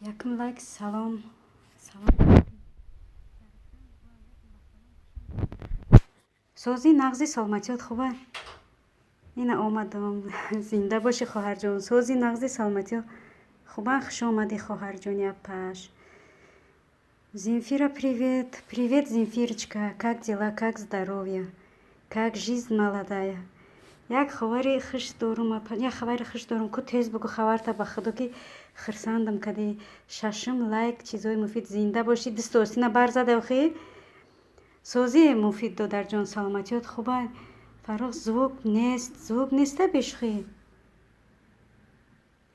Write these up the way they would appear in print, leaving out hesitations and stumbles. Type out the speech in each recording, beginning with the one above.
Якум лайк. Салом, салом. Созӣ, нағзи, саломатиёт хуба? Ина омадам. Зинда бошӣ, хоҳарҷон. Сози, нағзи, саломатиё хуба? Хуш омадӣ, хоҳарҷони апаш. Земфира, привет, привет, Земфирочка. Как дела, как здоровье, как жизнь молодая? Як хабари хуш дорум, як хабари хуш дорум. Ку, тез бугӯ хабарта, ба худо ки хурсандам кадӣ. Шашум лайк, чизои муфид. Зинда бошӣ. Дасту остина барзада охи. Созӣ, Муфид додарҷон, саломатиёт хуба? Фаррух, звук нест, звук неста, бешухӣ.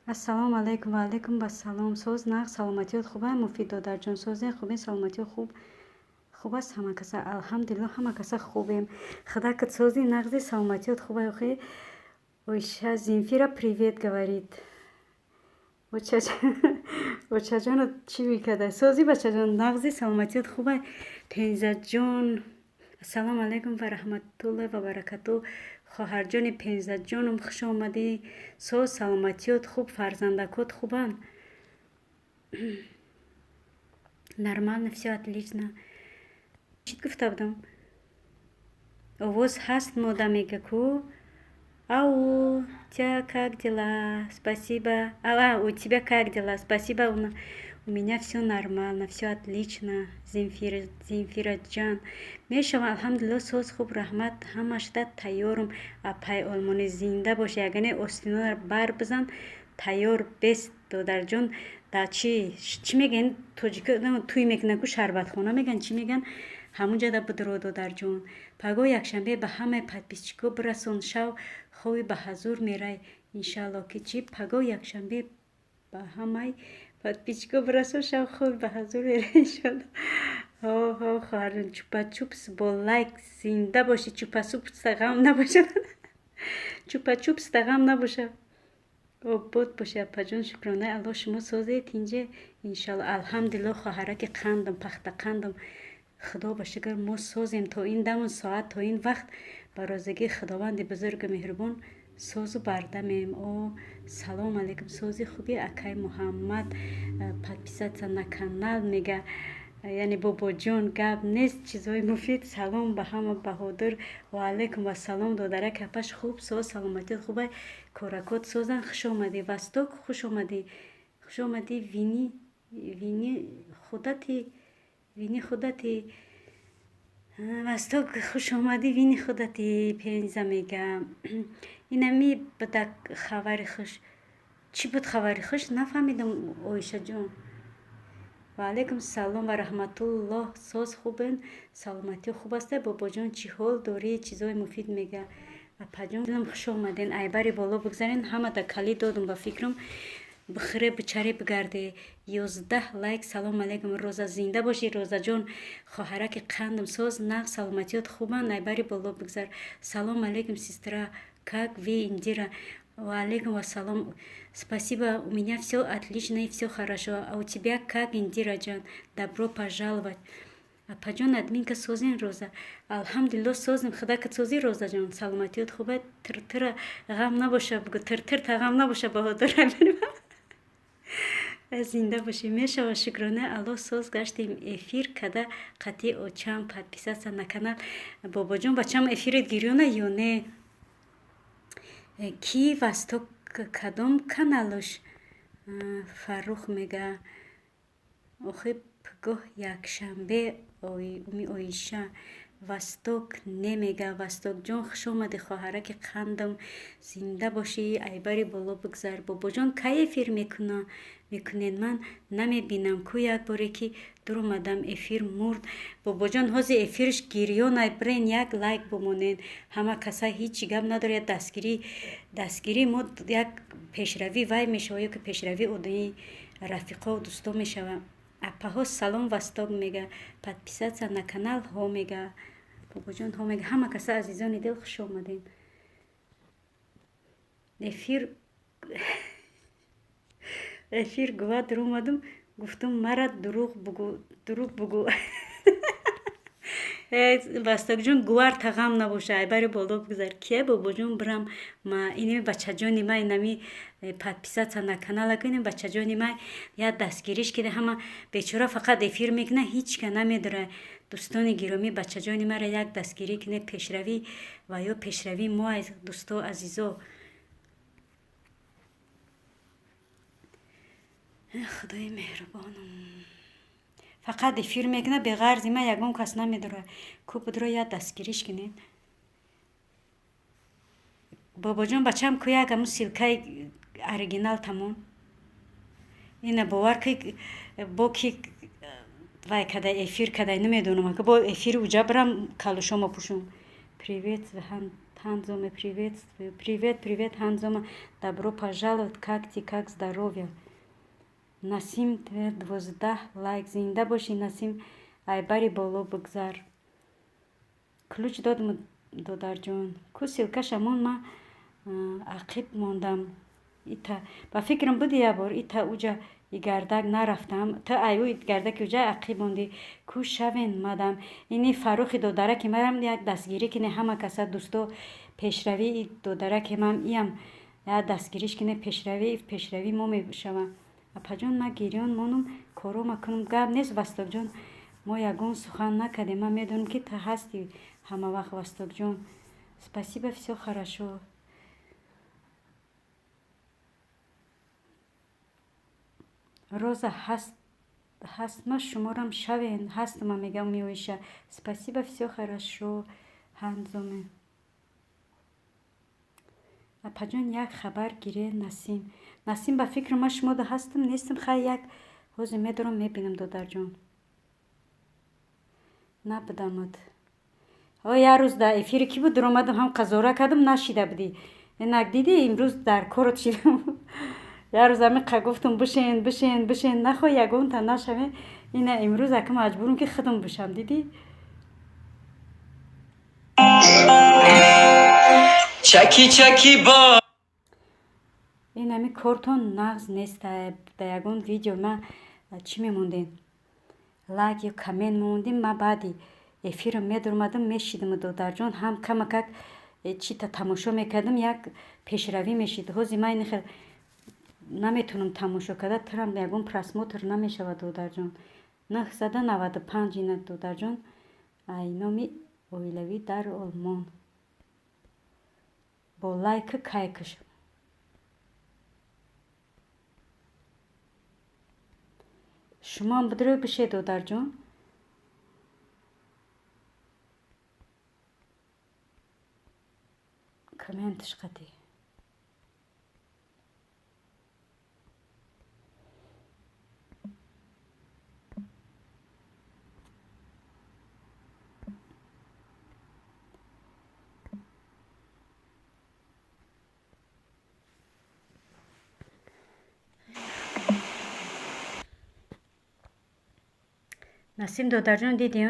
Ассалому алайкум. Ва алайкум ассалом. Соз, нағз, саломатиёт хуба, Муфид додарҷон? Созе, хубе, саломатиё хуб, хуб аст ҳама каса. Алҳамдулилло, ҳама каса хубем. Худакат сози, нағзи, саломатиёт хуба охи? Ойша, Земфира привет говорит. Очаҷоно чӣ мекарда? Сози, бачаҷон, нағзи, саломатиёт хуба? Пензаҷон, ассалому алайкум ва раҳматуллоҳи ва баракату. Хоҳарҷони Пензаҷоном, хуш омадӣ. Соз, саломатиёт хуб, фарзандакот хубанд? Нормально, все отлично. Чӣ гуфта будам? Овоз ҳаст, мода мега ку. Ау, у тебя как дела? Спасибо. А у тебя как дела? Спасибо, у меня все нормально, все отлично. Земфира, Земфираҷан, мешавам. Алҳамдулилло, соз, хуб, раҳмат. Ҳамашда тайёрум, апай олмонӣ. Зинда бошӣ. Ягане остинора бар бизан, тайёр бест, додарҷон. Да чӣ, чӣ мегӯян тоҷико, тӯй мекунанд ку, шарбатхона мегӯянд, чӣ мегӯянд, ҳамунҷода будро, додарҷон. Пагоҳ якшанбе ба ҳамаи подписчико бирасон, шав хови ба ҳазур мерай, иншалло. Ки чӣ? Пагоҳ якшанбе ба ҳамаи подписчико бирасон, шав хови ба ҳазур мерай, иншалло. Ҳо, ҳо, хоҳарҷон. Чупа-чупс бо лайк. Зинда бошӣ. Чупа-чупста ғам набошад, чупа-чупста ғам набошад. Обод бошӣ, апаҷон. Шукронаи Аллоҳ, шумо созед, тинҷе, иншалло. Алҳамдулилло, хоҳараки қандам, пахтақандам, худо ба шукр, мо созем. То ин даму соат, то ин вақт ба розигии Худованди бузургу меҳрубон созу бардамем. О, салом алейкум. Сози, хуби, акай Муҳаммад? Подписаться на канал мега, яъне бобоҷон, гап нест, чизҳои муфид. Салом ба ҳама, Баҳодур. Ва алайкум ассалом, додарак апаш. Хуб, соз, саломатият хубай, коракот созан? Хуш омадӣ, Восток, хуш омадӣ, хуш омадӣ. Вини, вини худати, вини худати. Восток, хуш омадӣ, вини худати. Пенза мега. Инами буда хабари хуш. Чӣ буд хабари хуш? Нафаҳмидам, Оишаҷон. Ва алайкум салом ва раҳматуллоҳ. Соз, хубен, саломатиё хуб аста, бобоҷон? Чӣ ҳол дорӣ? Чизҳои муфид мега, апаҷон. Дилам, хуш омаден. Айбари боло бигзарен, ҳамада калид додум, ба фикрам, бихӯре, бичаре, бигарде. 11 лайк. Салом алейкум, Роза. Зинда бошӣ, Розаҷон, хоҳараки қандам. Соз, нағз, саломатиёт хубанд? Айбари боло бигзар. Салом алейкум, сестра, как вы, Индира? Ва алейкум ассалом. Спасибо, у меня все отлично и все хорошо. А у тебя как, Индираҷон? Добро пожаловать, апаҷон. Админка, созен, Роза? Алҳамдулилло, созем. Худакат созӣ, Розаҷон, саломатиёт хуба? Тиртира ғам набоша, бугӯ, тиртирта ғам набоша, Баҳодур. Зинда бошӣ. Мешава, шукронаи Аллоҳ, соз гаштем. Эфир када қатъи очам. Подписаться на канал. Бобоҷон, бачам эфирет гирёна ё не? Ки Восток, кадом каналуш? Фаррух мега. Охи, пгоҳ якшанбе уми Оиша. Восток немега. Востокҷон, хуш омадӣ, хоҳараки қандам. Зинда бошӣ. Айбари боло бигзар. Бобоҷон, кай эфир мекунед? Ман намебинам ку, як боре ки дуромадам, эфир мурд. Бобоҷон, ҳозир эфирш гирёнай. Бирен, як лайк бимонед ҳама каса, ҳичи гап надорад. Дастгирӣ, дастгирии мо як пешравӣ вай мешава ё ки пешравии одамии рафиқо, дӯсто мешава. Апаҳо, салом. Восток мега. Подписаться на канал. Ҳо мега, бобоҷон, ҳо мега. Ҳама каса, азизони дил, хуш омадед. Эфир, эфир гува дуромадум, гуфтум: «Мара дурӯғ бугӯ, дурӯғ бугӯ». Вастокҷон, гувар тағам набоша, айбари боло бигзар. Кия, бобоҷон, бирам ма инами бачаҷони ма, инами подписаться на канала кунем, бачаҷони ма я дастгириш кида. Ҳама бечора фақат эфир мекуна, ҳеч ка намедора. Дӯстони гиромӣ, бачаҷони маро як дастгирӣ кунед, пешравӣ ва ё пешравии мо, дӯсто, азизо. Худои меҳрубонам, фақат эфир мекунад, беғарзи ман ягон кас намедорад. Ку будро як дастгириш кунед. Бобоҷон, бачам, ку як аму ссылкаи оригинал тамом. Ина бовар ки бо ки вай када эфир када, намедонам, бо эфири уҷа бирам, калушомо пӯшум. Привет, Ханзоме, приветствую. Привет, привет, Ханзома, добро пожаловать, как ты, как здоровье? Насим, 12 лайк, зинда бошӣ, Насим, айбари боло бигзар. Ключ дод, додарҷон, ку ссылкашамон? Ма ақиб мондам, ита ба фикрам буди, як бор ита уҷа игардак нарафтам, ту аю игардаки уҷа ақиб мондӣ. Ку шавен, мадам. Ини Фаррухи додараки марам як дастгирӣ кине, ҳама каса, дӯсто, пешравии додараки ман иам як дастгириш кине, пешравии мо мешава. Апаҷон, ман гирён монум, корома кунум, гап нест. Вастокҷон, мо ягон сухан накардем, ман медонам, ки ту ҳастӣ ҳамавақт. Вастокҷон, спасибо, всё хорошо. Роза ҳастма, шуморам шавен, ҳастма, мегам меоиша. Спасибо, всё хорошо, Ҳанзоме. Апаҷон, як хабар гире. Насим, Насим, ба фикри ман шумода ҳастам, нестам. Хай, як ҳозир медорам, мебинам, додарҷон, набудамад. О, як рӯз дар эфири кӣ буд, дуромадам, ҳам қазора кардам, нашида будӣ. Инак дидӣ, имрӯз дар корот шидам. Як рӯз амиқа гуфтум: бишен, бишен, бишен, нахоҳ ягонта нашавем. Ина имрӯз ака маҷбурам, ки худам бишам, дидӣ. Чаки чаки бо Ин ҳами кортон нағз нест. Дар ягон видео ма чӣ мемондем, лайк ё коммент мемондем, ма баъди эфирам медурмадам, мешидам, додарҷон, ҳам камакак чита тамошо мекардам, як пешравӣ мешид. Ҳозир ман ин хел наметавонам тамошо карда, турам ягон просмотр намешавад, додарҷон. 995 ина, додарҷон, ай номи оилавӣ дар Олмон бо лайку кайкаш. Шумоам бидурӯ, бишед, додарҷон. Комментш қатӣ. Насим додарҷон, дидӣ,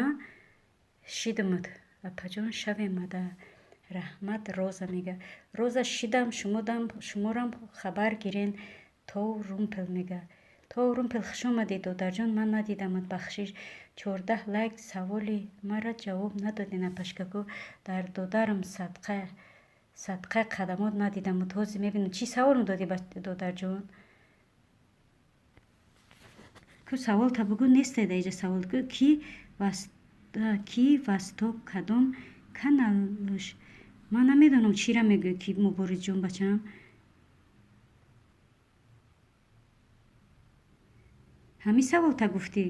шидмуд. Апаҷон, шавемада, раҳмат. Роза мега. Роза, шидам, шумодам, шуморам хабар гирен. Тов Румпел мега. Тов Румпел, хуш омадӣ, додарҷон, ман надидамад, бахшиш. 14 лайк, саволи маро ҷавоб надоден, апашкаку. Дар додарам садқа, садқа қадамот, надидамуд, ҳозир мебинам. Чӣ савол додӣ, додарҷон? Ку саволта бугӯ, несте дар иҷа савол. Ки Васток кадом каналш? Ман намедонам, чира мегӯӣ, ки Муборизҷон, бачаам. Ҳамин саволта гуфтӣ?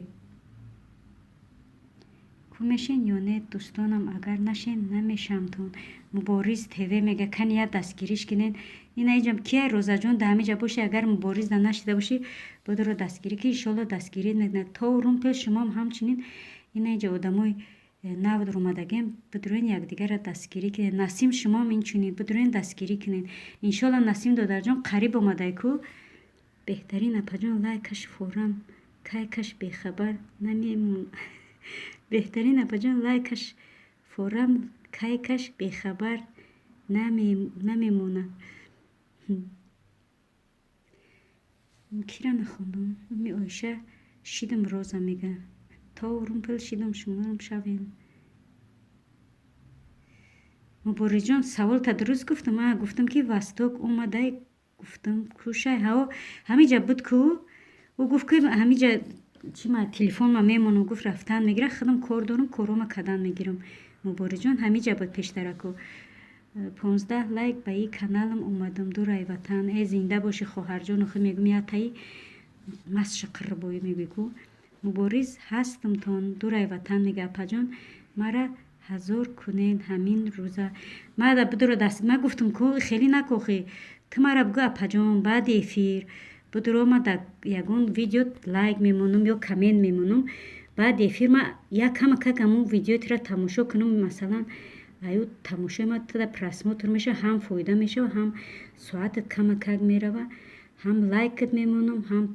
Ку мешен ё не, дӯстонам? Агар нашен, намешамтон. Мубориз ТВ мега, кани як дастгириш кинен. Ина иҷам кия, Розаҷон, да ҳамиҷа боши, агар Мубориз да нашида бошӣ, будро дастгирӣ ки, иншолло дастгирӣ мекунад. То Румпел, шумоам ҳамчунин, ина иҷа одамои нав омадагем, бидурен, якдигарро дастгирӣ кунед. Насим, шумоам инчунин, бидурен, дастгирӣ кунед, иншолло. Насим додарҷон қариб омадай ку. Беҳтарин, апаҷон, лайкаш форам, кайкаш бехабар намемон. Беҳтарин, апаҷон, лайкаш форам, кайкаш бехабар намемонад. Кира нахондум? Ми Оиша, шидам. Роза мега. То Румпел, шидам, шуморам шавем. Муборизҷон, саволта дуруст гуфтам. А гуфтам, ки Восток омадай, гуфтам, кушай ҳаво ҳамиҷа буд ку. Ӯ гуфт, ки ҳамиҷа чи ма телефонма мемонам, гуфт, рафтан мегирам, худам кор дорам, корома кадан мегирам. Муборизҷон ҳамиҷа буд пештараку. 15 лайк ба и каналам омадам, дурай ватан. Э, зинда бошӣ, хоҳарҷон. Охи мегӯм, ятаи масша қирбоӣ мегӯй ку. Мубориз ҳастамтон, дурай ватан, мега. Апаҷон, мара 1000 кунен ҳамин рӯза. Мада бидуро даст ма гуфтам ку, хеле накохӣ. Ту мара бугӯ, апаҷон, баъди эфир бидуро, ма дар ягон видео лайк мемонам ё коммент мемонам. Баъди эфир ма як ҳама как ҳамун видеотира тамошо кунам, масалан, аю тамошои ма туда просмотр мешава, ҳам фоида мешава, ҳам соатат камакак мерава, ҳам лайкат мемонам, ҳам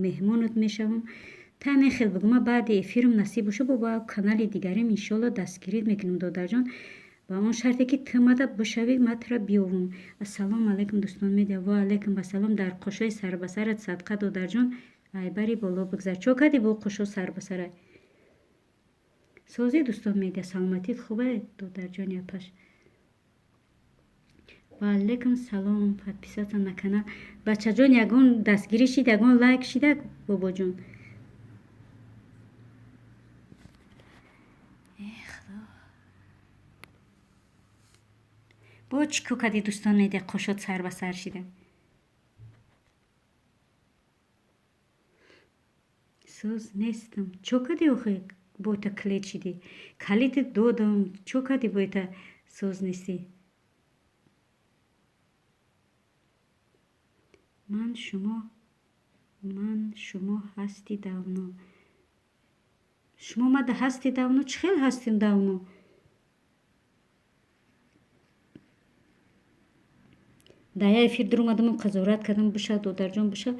меҳмонат мешавам. Та нехел бугӯ, ма баъди эфирам насиб боша, бо ба канали дигарим иншоалло дастгирит мекунам, додарҷон, ба он шарте ки ту мада бишавӣ, ма тура биёвум. Ассалому алайкум, дӯстон медиа. Ва алайкум ассалом. Дар қошои сарбасарат садқа, додарҷон, айбари боло бигзар. Чо кардӣ бо қошо сарбасарай? Созӣ, дӯстон медиа, саломатит хубе, додарҷони апаш? Ва алайкум салом. Подписаться на канал, бачаҷон. Ягон дастгирӣ шид, ягон лайк шида, бобоҷон? Э, худо, бо чӣ ку кардӣ, дӯстон медиа, қошот сар ба сар шида? Соз нестам. Чо кардӣ охи, бойта клет шидӣ? Калити додам, чо кардӣ, бойта соз нестӣ? Ман шумо ҳасти давно. Шумо мада ҳасти давно? Чӣ хел ҳастем давно? Дар як эфир дуромадаму қазорат кардам. Биша, додарҷон, биша,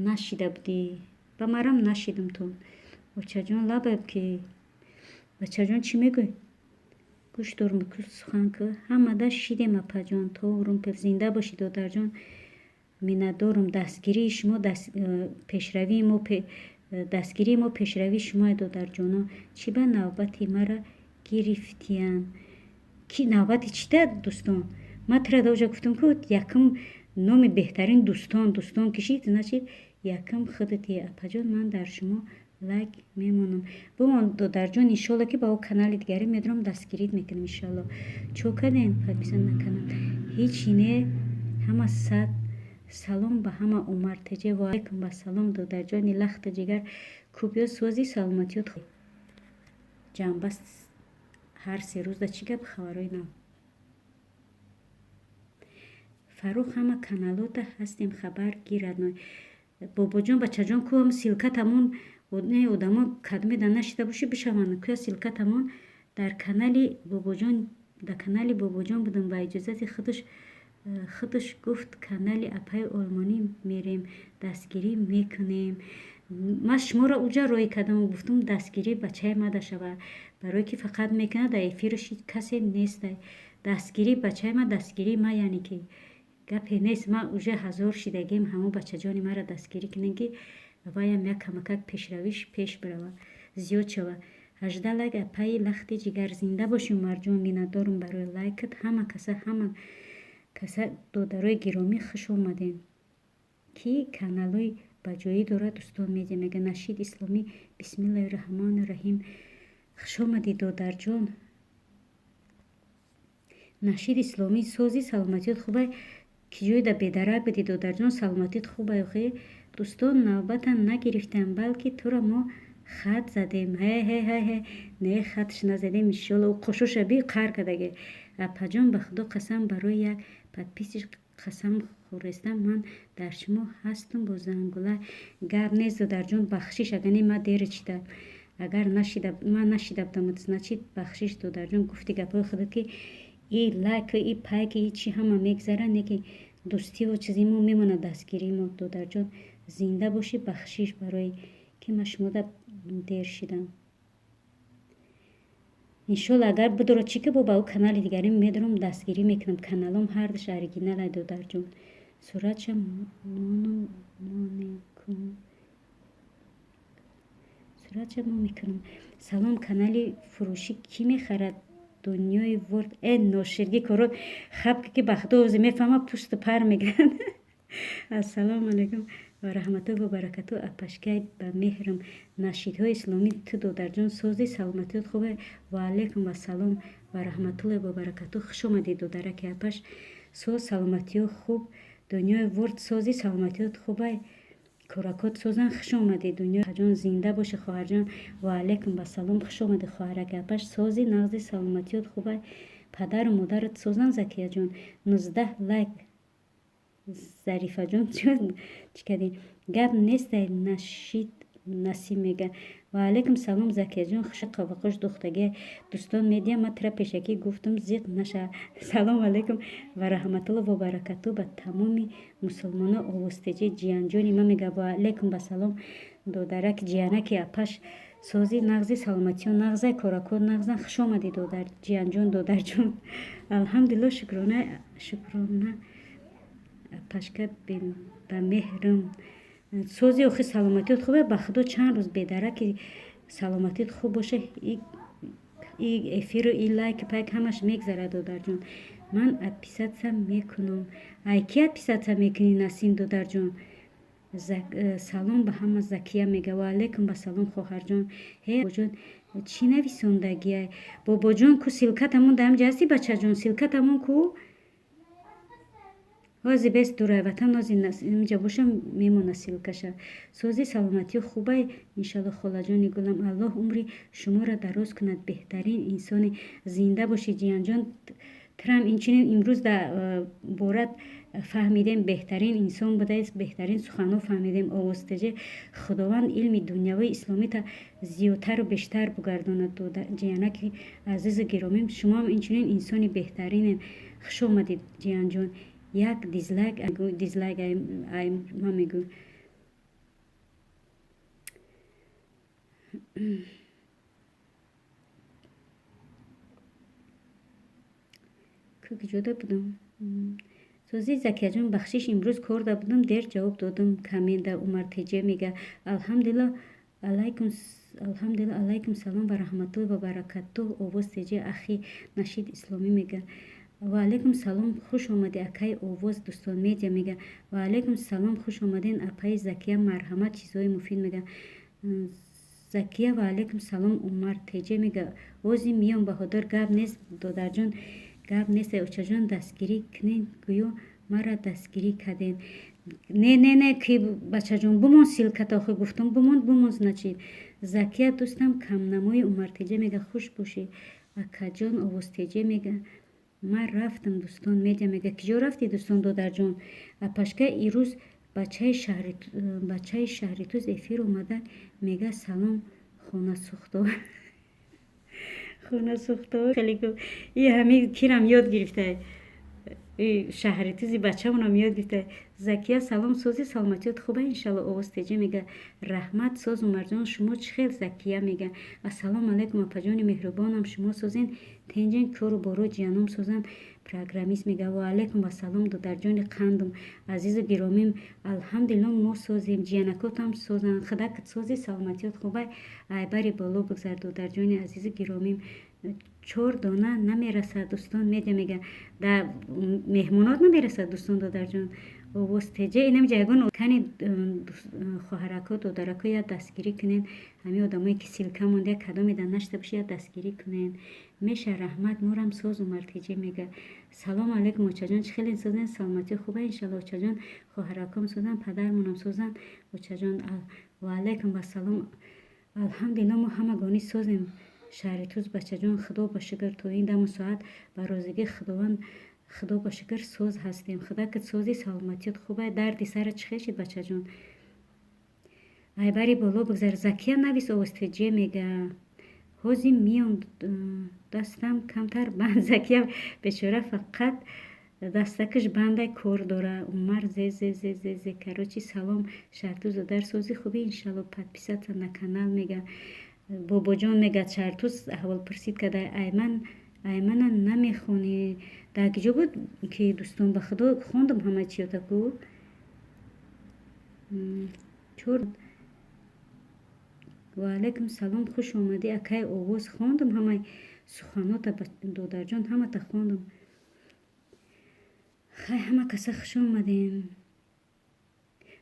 нашида будӣ, ба марам нашидам то. Очаҷон, лабаб ки, бачаҷон, чӣ мегӯй? Гӯш дорум, сухан ку. Ҳамада шидем, апаҷон, то румпев. Зинда бошӣ, додарҷон, миннатдорум. Дастгирии шумо пешравии мо, дастгирии мо пешравии шумо, додарҷоно. Чӣ ба навбати мара гирифтиян? Ки навбати чита, дӯстон? Ман тура даоҷа гуфтам ку, якум номи беҳтарин дӯстон, дӯстон кишид, значит, якум худати. Апаҷон, ман дар шумо лайк мемонам. Бимон, додарҷон, иншолло, ки ба о канали дигарӣ медорам, дастгирит мекунам, иншолло. Чо кардем подписан на канал? Ҳичи не, ҳама сад салом ба ҳама. Умар теҷе. Ва алайкум ассалом, додарҷони лахта ҷигар. Кӯбиё сози, саломатиёт? Ҷанбаст ҳар се рӯзда чӣ гап, хабарои нав? Фаррух, ҳама каналота ҳастем, хабар гирад. Бобоҷон, бачаҷон, ку ссылка тамон не, одамо кадмеда нашида бошӣ, бишаванд. Куя ссылка тамон? Дар канали бобоҷон, дар канали бобоҷон будам, ба иҷозати худаш. Худаш гуфт, канали апаи олмонӣ мерем, дастгирӣ мекунем. Ман шуморо уҷа роҳӣ кардам, гуфтум, дастгирии бачаи мада шава, барое ки фақат мекунад, дар эфираш касе нест. Дастгирии бачаи ма дастгирии ма, яъне ки гапе нест. Ман уже 1000 шидагим, ҳамон бачаҷони маро дастгирӣ кунем, ки ваям як камакак пешравиш пеш бирава, зиёд шава. 18 лайк, апаи лахти ҷигар. Зинда бошӣ, Умарҷон, миннатдорум барои лайкат. Ҳама каса, ҳама каса, додарои гиромӣ, хуш омадем. Ки каналҳои баҷоӣ дорад, дӯстон медиа, мега нашид исломӣ. Бисмиллаҳи раҳмони раҳим. Хушомадӣ, додарҷон. Нашид исломӣ, сози, саломатиёт хубай? Ки ҷойда бедарак будӣ, додарҷон? Саломатит хубай охе? Дӯстон, навбата нагирифтам, балки туро мо хат задем. Ҳе ҳе ҳе ҳе, не, хатш назадем, иншолло. Қошоша би қар кадаге. Апаҷон, ба худо қасам, барои як подписчик қасам хӯрестам. Ман дар шумо ҳастам бо зангула. Гап нест, додарҷон, бахшиш, агар не, ма дер чида, агар нашида, ман нашида будам, значит, бахшиш, додарҷон. Гуфти гапҳои худат, ки и лайк, и пайк, и чи ҳама мегзара, не ки дӯстиву чизи мо мемонад, дастгирии мо. Додарҷон, зинда бошӣ, бахшиш барои ки ман шумода дер шидам. Иншолло, агар бидоро чӣ ки бо ба ӯ канали дигарӣ медорам, дастгирӣ мекунам. Каналом ҳардаш оригиналай, додарҷон. Суратша монем, суратша мо мекунам. Салом, канали фурӯшӣ кӣ мехарад? Дунёи ворд э ноширгӣ корот хаб ки ба худо ози мефаҳма, пушту пар мегиранд. Ассалому алайкум ва раҳматуллоҳи ва баракату, апашкай ба меҳрам. Нашидҳои исломӣ ту, додарҷон, сози, саломатиёт хубе? Ва алайкум вассалом ва раҳматуллоҳи ва баракату. Хуш омадӣ, додараки апаш. Соз, саломатиё хуб. Дунёи ворд, сози, саломатиёт хубай, коракот созан. Хуш омадӣ, дунёҷон, зинда бошӣ, хоҳарҷон. Ва алайкум вассалом, хуш омадӣ, хоҳараки апаш. Сози, нағзи, саломатиёт хубай, падару модарат созан. Закияҷон, 19 лайк. Зарифаҷон, чӣ кардӣ? Гап нестай. Нашид Насим мега: ва алайкум салом, Закияҷон, хуш қавақош духтаги. Дӯстон медиҳам, ма тира пешакӣ гуфтум, зиқ наша. Салому алайкум ва раҳматулло ва баракату ба тамоми мусулмоно. Овозтеҷи ҷиянҷони ма мега: ва алайкум басалом, додарак ҷиянаки апаш. Сози, нағзи, саломатиё нағзай, корако нағзан. Хуш омадӣ, додар ҷиянҷон, додарҷон. Алҳамдулилло, шукрона, шукрона. Апашка ба меҳрам, сози, охи, саломатиёт хубе? Ба худо, чанд рӯз бедараки саломатият хуб боша, и эфиру и лайк пайк ҳамаш мегзарад. Додарҷон, ман отписаться мекунам. Ай ки отписаться мекунӣ, Насим додарҷон? Салом ба ҳама. Закия мега: ва алайкум ба салом, хоҳарҷон. Ҳе, бобоҷон, чӣ нависондагиай? Бобоҷон ку, ссылка тамон дар ҳамҷа ҳасти? Бачаҷон, ссылка тамон ку? Ҳози бес дурай ватан, ҳози инҷа боша, мемона ссылка ша. Сози, саломатӣ хубай, иншалло. Холаҷони гулам, Аллоҳ умри шуморо дароз кунад, беҳтарин инсони. Зинда бошӣ, ҷиянҷон. Трам инчунин имрӯз дар борат фаҳмидем, беҳтарин инсон будааст, беҳтарин суханҳо фаҳмидем. Овозтеҷе, Худованд илми дунявии исломита зиёдтару бештар бугардонад. Ҷиянаки азизу гиромим, шумоам инчунин инсони беҳтаринем. Хуш омадед, ҷиянҷон. Як дизлайк, дизлайк ма мегӯ. Куҷода будам? Сози, Закияҷон, бахшиш, имрӯз корда будам, дер ҷавоб додам коммента. Умартеҷе мега: алҳамдулилло, алайкум, алҳамдулилло, алайкум салом ва раҳматуллоҳи ва баракатуҳ. Овоз теҷе, ахи нашид исломӣ мега: ва алайкум салом, хуш омадӣ, акаи Овоз. Дӯстон медиа мега: ва алайкум салом, хуш омаден, апаи Закия, марҳамат, чизҳои муфид мега. Закия, ва алайкум салом. Умар теҷе мега: ози миём, Баҳодур. Гап нест, додарҷон, гап нест. Очаҷон, дастгирӣ кунед. Гӯё мара дастгирӣ кардем. Не, не, не, ки бачаҷон, бумон ссылка та, охи гуфтум, бумон, бумон. Значит, Закия дӯстам камнамои. Умартеҷа мега: хуш бошӣ, акаҷон. Овозтеҷе мега: ман рафтам. Дӯстон медиа мега: киҷо рафтӣ, дӯстон, додарҷон? Апашка, ирӯз бачаи шаҳритуз эфир омада мега: салом, хонасӯхто, хонасӯхто. Хеле гуфт, и ҳами кирам ёд гирифта, шаҳритузи бачамонам ёд гирифта. Закия, салом, сози, саломатиёт хуба, иншалло. Овоз теҷа мега: раҳмат, соз, Умарҷон, шумо чӣ хел? Закия мега: ассалому алайкум, апаҷони меҳрубонам, шумо созен, тенҷен, кору боро, ҷиянум созан. Программист мега: ва алайкум вассалом, додарҷони қандум, азизу гиромим. Алҳамдулилло, мо созем, ҷиянакотам созанд. Худакат сози, саломатиёт хубай? Айбари боло бигзар, додарҷони азизу гиромим. Чор дона намерасад. Дӯстон медиа мега: да меҳмонот намерасад. Дӯстон, додарҷон, овоз теҷа, инамҷа ягон кани хоҳарако, додарако, я дастгирӣ кунен. Ҳамин одамое ки ссылка монда, кадоме да нашта боша, я дастгирӣ кунен. Меша, раҳмат, морам соз. Умартеҷа мега: салому алайкум, очаҷон, чӣ хеле созен, саломатӣ хуба, иншалло. Очаҷон, хоҳараком созан, падармонам созан. Очаҷон, ва алайкум вассалом. Алҳамдулилло, мо ҳамагонӣ созем, шаҳри Туз. Бачаҷон, худо ба шукр, то ин даму соат ба розигии Худованд, худо ба шукр, соз ҳастем. Худакат сози, саломатиёт хубай? Дарди сара чӣ хел шид, бачаҷон? Айбари боло бигзар. Закия навис. Овозтеҷе мега: ҳози миём, дастам камтар банд. Закия бечора фақат дастакаш бандай, кор дора. Умар зе зе зе зе зе. Короче, салом, шаҳртузу дар сози, хуби, иншалло. Подписаться на канал мега. Бобоҷон мега: шаҳртуз аҳволпурсид карда. Айман, аймана намехонӣ? Дар киҷо буд ки, дӯстон? Ба худо, хондам ҳама чиётаку. Чор Ва алайкум салом, хуш омадӣ, акай Овоз. Хондам ҳамаи суханота, додарҷон, ҳамата хондам. Хай, ҳама каса хуш омадем.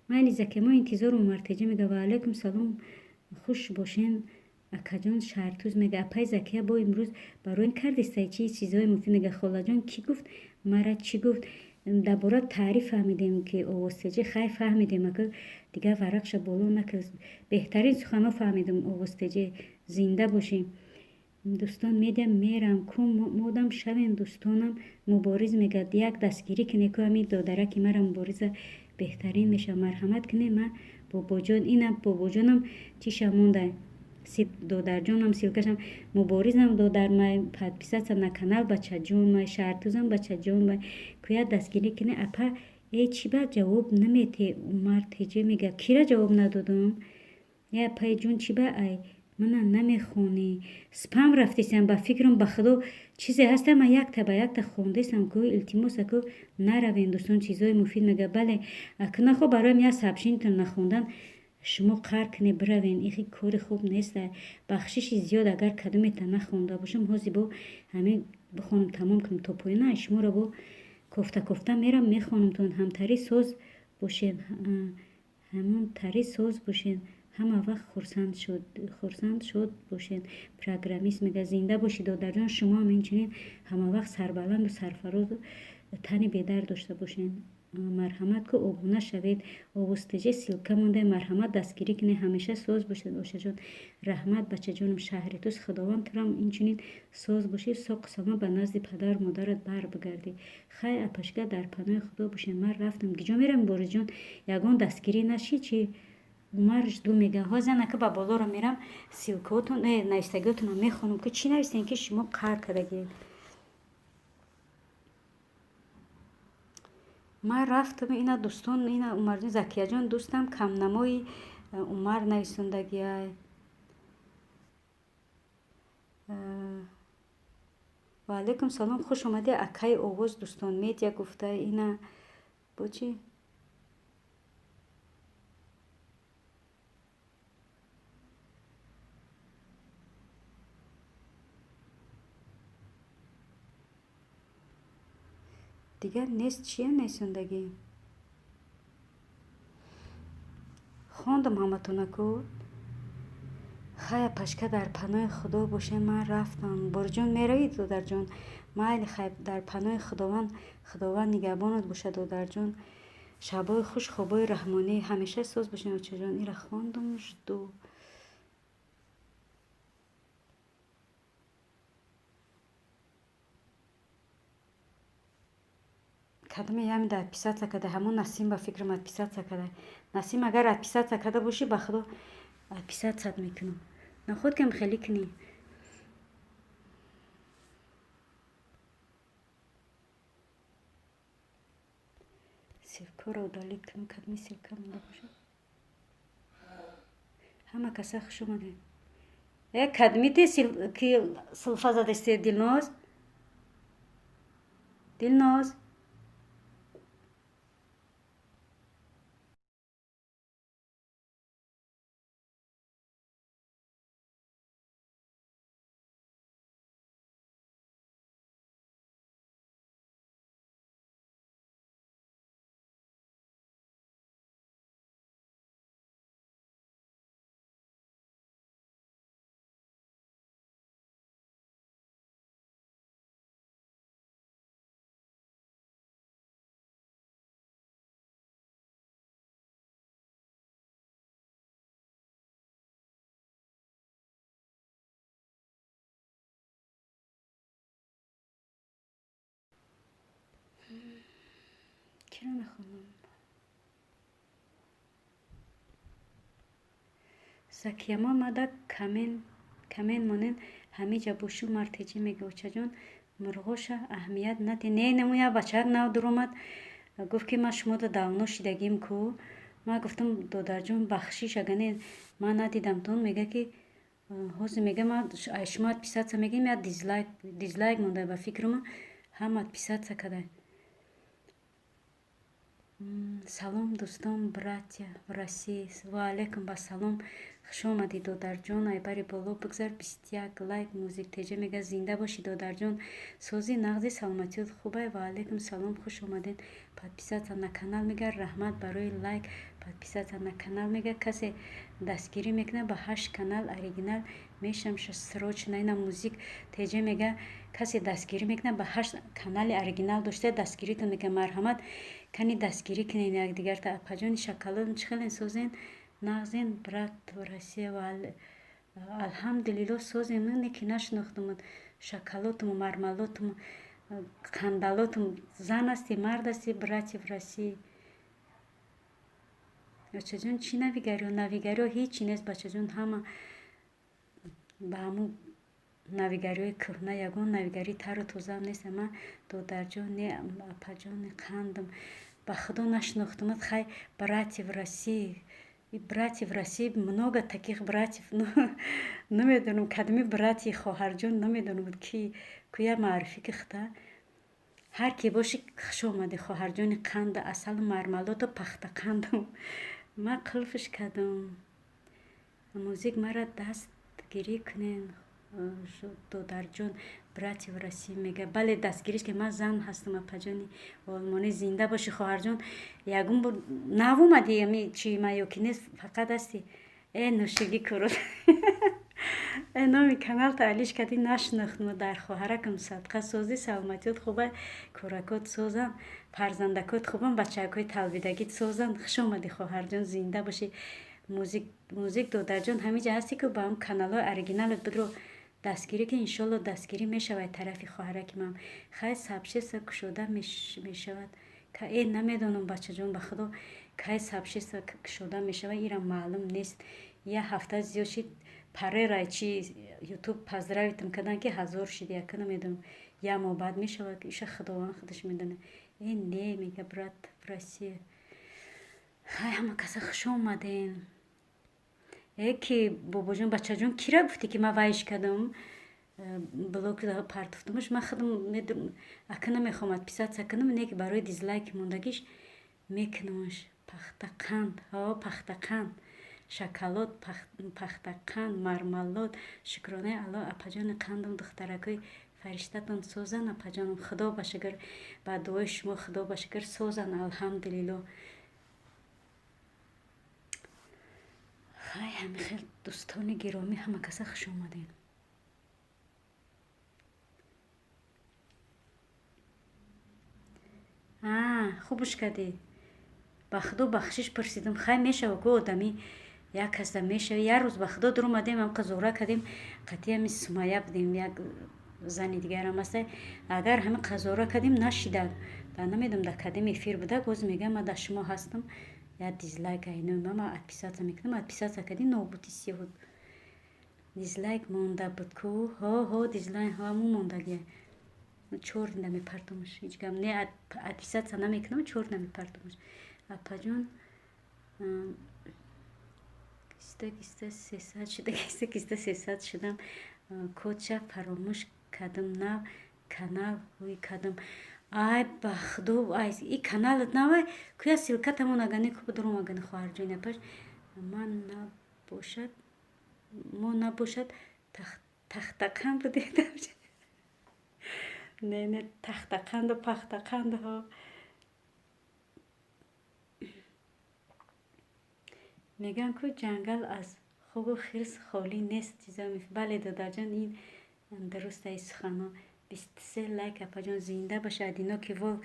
Майли, Заке, мо интизор. Умартеҷа мега: ва алайкум салом, хуш бошен, акаҷон. Шаҳртуз мега: апай Закия, бо имрӯз барои кардистай чи чизҳои муфид? Мега: холаҷон, кӣ гуфт мара? Чӣ гуфт? Дар бора таъриф фаҳмидем, ки Овозтеҷӣ. Хай, фаҳмидем, ака, дигар варақша боло накард. Беҳтарин суханҳо фаҳмидем. Овозтеҷӣ, зинда бошӣ. Дӯстон, медиам, мерам ку, модам шавем, дӯстонам. Мубориз мегӯяд: як дастгирӣ кунед ку ҳамин додараки мара, Мубориза, беҳтарин мешавад, марҳамат кунед. Ма бобоҷон, ина бобоҷонам чиша монда, додарҷонам ссылка шам. Муборизам додар май, подписаться на канал, бачаҷон май, Шаҳртузам бачаҷон май, куя дастгирӣ кунед. Апа, э, чӣ ба ҷавоб наметӣ? Умар Теҷе мега: кира ҷавоб надодам? Е, апаи ҷон, чӣ ба ай мана намехонӣ? Спам рафтесам, ба фикрам. Ба худо, чизе ҳаста, ман якта ба якта хондесам ку. Илтимос, аку, наравем, дӯстон, чизҳои муфид мега. Бале, аку, нахо бароям як сообщение тон нахондан шумо қар кунед, биравен, ихи кори хуб нест. Бахшиши зиёд, агар кадомета нахонда бошам. Ҳозир бо ҳамин бихонам, тамом кунам то поёна, шуморо бо кофта кофта мерам, мехонамтон. Ҳамтари соз бошед, ҳамон тари соз бошед, ҳама вақт хурсанд шод бошед. Программист мега: зинда бошед, додарҷон, шумоам инчунин ҳамавақт сарбаланду сарфарозу тани бедард дошта бошед. Марҳамат ку, обуна шавед. Овозтеҷе ссылка монда, марҳамат, дастгирӣ кунед. Ҳамеша соз бошед, ошаҷон. Раҳмат, бачаҷонам. Шаҳритуз, Худованд турам инчунин соз бошӣ, соқу саломат ба назди падару модарат бар бигардӣ. Хай, апашка, дар паноҳи Худо бошед, ман рафтам. Гиҷо мерам, Борисҷон? Ягон дастгирӣ нашид чи? Умар жду мега. Ҳозир анака ба болоро мерам, ссылка отон, навистагиотонро мехонам, ки чӣ навистем, ки шумо қар кардагиед. Ман рафтам. Ина, дӯстон, ина Умарҷон, Закияҷон, дӯстам камнамои Умар нависондагиай. Ва алайкум салом, хуш омадӣ, акаи Овоз. Дӯстон, медиа гуфта, ина бо чӣ? Дигар нест, чия нависондагӣ? Хондам ҳаматона ку. Хай, апашка, дар паноҳи Худо бошед, ман рафтам. Борҷон, меравӣ, додарҷон? Майли, хай, дар паноҳи Худованд, Худованд нигаҳбонат бошад, додарҷон. Шабҳои хуш, хобҳои раҳмонӣ, ҳамеша соз бошед, очаҷон. Ира хондам, жду. Кадоме ямида отписаться карда? Ҳамон Насим, ба фикрам, отписаться карда. Насим, агар отписаться карда бошӣ, ба худо, отписаться т мекунам. Наход кам хеле кунӣ. Ссылка ро удалить кунам, кадоми ссылка монда бошад? Ҳама каса хуш омадед. Э, кадмите ки сулфа задасте? Дилноз, Дилноз. Киро нахонам? Закиямо мада камен монен, ҳамиҷа бошу. Мартеҷӣ мега: очаҷон, мурғоша аҳамият наде. Не, намоя бачаак нав дуромад, гуфт, ки ман шумода давно шидагим ку. Ман гуфтам: додарҷон, бахшиш, ага не, ман надидамтон. Мега, ки ҳозир мега, ман шумо отписаться мегӯем, я дизлайк монда, ба фикрума ҳама отписаться карда. Салом, дӯстон, братья в России. Ва алайкум ассалом. Хуш омадӣ, додарҷон. Айбари боло бигзар, 21 лайк. Музик теҷа мега, зинда бошӣ, додарҷон. Сози, нағзи, саломатиёт хубай. Ва алайкум салом, хуш омадед. Подписаться на канал мега, раҳмат барои лайк. Подписаться на канал мега, касе дастгирӣ мекунад, ба ҳашт канал оригинал мешам срочно. Ина музик теҷа мега, касе дастгирӣ мекунад, ба ҳашт канали оригинал дошта дастгиритон мега, марҳамат, кани дастгирӣ кунед якдигарта. Апаҷони шоколад, чӣ хелен, созен, нағзен? Брат Россия, алҳамдулилло, созем. Не ки нашинохтумуд, шоколатуму, мармалотуму, қандалотум. Зан ҳастӣ, мард ҳастӣ, братья в России? Бачаҷон, чӣ навигариҳо? Навигариҳо ҳечи нест, бачаҷон, ҳама ба ҳамун навигариҳои кӯҳна, ягон навигарии тару тозаам нест. Ама додарҷон, не, апаҷони қандам, ба худо нашинохтумад. Хай, братья в России, братья в России, много таких братьев, намедонам кадми братья. Хоҳарҷон, намедонам ки куя маърифӣ ки хита. Ҳар ки бошӣ, хуш омадӣ, хоҳарҷони қанду асалу мармалоту пахтақандам. Ман қулфш кардам. Музик, мара дастгирӣ кунен, додарҷон. Братья в России мега, бале, дастгириш ки ман зан ҳастам, апаҷони олмонӣ. Зинда бошӣ, хоҳарҷон. Ягон бор нав омадӣ ами чи ма ё ки нест, фақат ҳастӣ? Э, нӯшигӣ курут, э, номи каналта алиш кардӣ, нашинохтум. Дар хоҳаракам садқа, созӣ, саломатиёт хуба, кӯракот созанд, фарзандакот хубан, бачакҳои талбидагит созанд. Хуш омадӣ, хоҳарҷон, зинда бошӣ. Музик, музик, додарҷон, ҳамиҷа ҳастӣ ку, ба ҳам каналҳои оригиналат бидро дастгирӣ ки, иншолло, дастгирӣ мешавад тарафи хоҳараки ман. Хай, сообщество кушода мешавад? Э, намедонам, бачаҷон, ба худо, кай сообщество кушода мешавад, ира маълум нест. Як ҳафта зиёд шид, парера чи ютуб поздравить ам кардан, ки 1000 шид. Яка намедонам, як моҳ баъд мешавад, иша худованд худаш медонад. Э, не, мега, брат в Россия. Хай, ҳама каса хуш омаден. Э, ки бобоҷон, бачаҷон, кира гуфтӣ, ки ман вайш кардам, блок партофтумаш? Ман худам ака намехоҳам отписаться кунам, не ки барои дизлайки мондагиш мекунамаш. Пахтақанд, ҳо, пахтақанд, шоколад, пахтақанд, мармалод. Шукронаи Алло, апаҷони қандам, духтаракҳои фариштатон созан, апаҷонам, худо ба шукр, ба дуои шумо, худо ба шукр, созан, алҳамдулилло. Хай, ҳами хел, дӯстони гиромӣ, ҳама каса хуш омадем. А, хубуш кардӣ, ба худо, бахшиш пурсидам. Хай, мешава ку, одамӣ як каса мешава. Як рӯз, ба худо, дуромадем, ҳамқа зура кардем, қатъи ҳами Сумая будем, як зани дигарам аста. Агар ҳами қазора кардем, нашида, дар намедонам, дар кадем эфир буда, боз мегӯям, ман дар шумо ҳастам, як дизлайк айнои ман отписаться мекунам. Отписаться кардӣ, нобудӣ сиёҳуд. Дизлайк монда буд ку, ҳо, ҳо, дизлайк ҳамун мондагия, чор намепартомаш, ҳеҷ гап не, отписаться намекунам, чор намепартомаш. Апаҷон, киста киста 300 шуда, киста киста 300 шудам. Кодша фаромӯш кардам, нав канал ҳуй кардам. Ай, ба худо, ай, и каналат навай куя? Ссылка тамон агани ку бидурум агани, хоҳарҷони апаш. Ман набошад, мо набошад, тахтақанд будем. Не, не, тахтақанду пахтақанду, ҳо. Мегӯянд ку, ҷангал аз хугу хирс холӣ нест. Чиза, бале, додарҷон, ин дуруст аи суханҳо. 23 лайк, апаҷон, зинда бошад ино ки вол.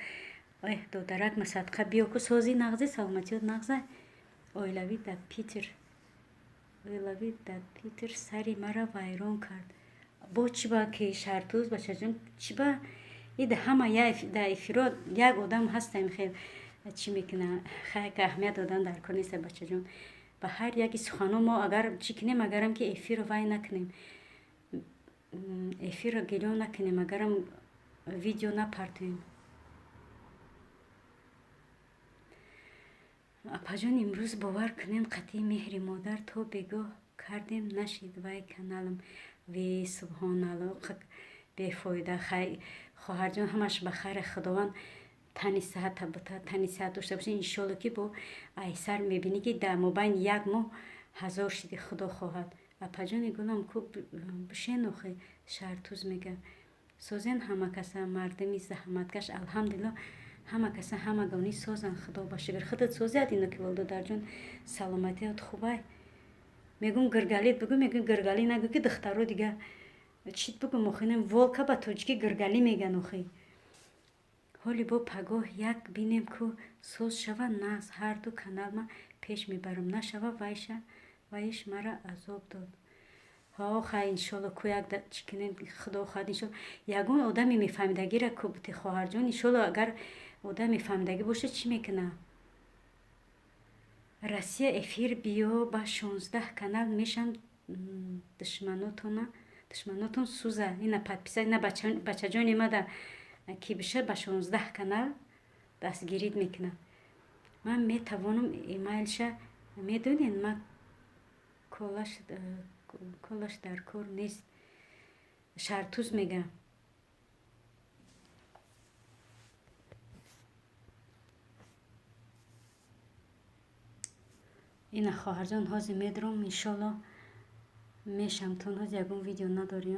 Эҳ, додарак ма садқа, биё ку, сози, нағзи, саломатиёт нағза? Оилавӣ дар Питер, оилавӣ дар Питер сари мара вайрон кард. Бо чӣ ба ки шартуз, бачаҷон, чӣ ба ида ҳама дар эфиро як одам ҳастем, хел чӣ мекуна. Хай, ка аҳамият додан дар кор неста, бачаҷон, ба ҳар яки суханҳо. Мо агар чӣ кунем, агарам ки эфирро вай накунем, эфирро гирён накунем, агарам видео напартоем. Апаҷон, имрӯз, бовар кунем, қатъи меҳри модар то бегоҳ кардем, нашид вай каналам. Ве, субҳоналло, бефоида. Хай, хоҳарҷон, ҳамаш ба хайри худованд. Тани саҳат бута, тани саҳат дошта бошӣ, иншолло ки бо айсар мебинӣ, ки дар мобайни як моҳ 1000 шиди, худо хоҳад. Апаҷони гулам, ку бишен охи, Шаҳртуз мега. Созен ҳама каса, мардими заҳматкаш, алҳамдулилло, ҳама каса ҳамагонӣ созан, худо ба шукр. Худат созиад ино ки додарҷон, саломатият хубай. Мегум гиргалит бигӯ, мегӯ гиргалӣ нагӯ, ки духтаро дига чит бигӯм охи, волка ба тоҷикӣ гиргалӣ меган охи. Ҳоли бо пагоҳ як бинем, ку соз шава, нағз, ҳарду канал ма пеш мебарам, нашава, вайша вайш мара азоб дод. Ҳо, хай, иншолло, ку як чӣ кунем, худо хоҳад, иншолло. Ягон одами мефаҳмидагира ку бути, хоҳарҷон, иншолло, агар одам мефаҳмидагӣ боша, чӣ мекуна? Россия эфир биё, ба 16 канал мешам, душманотон сӯза. Ина подписать, ина бачаҷони мада ки биша, ба 16 канал дастгирид мекунам. Ман метавонам имейлша медонед, ма колаш дар кор нест, Шартуз мега. Ина, хоҳарҷон, ҳозир медурам, иншолло, мешамтон. Ҳозир ягон видео надорӣ?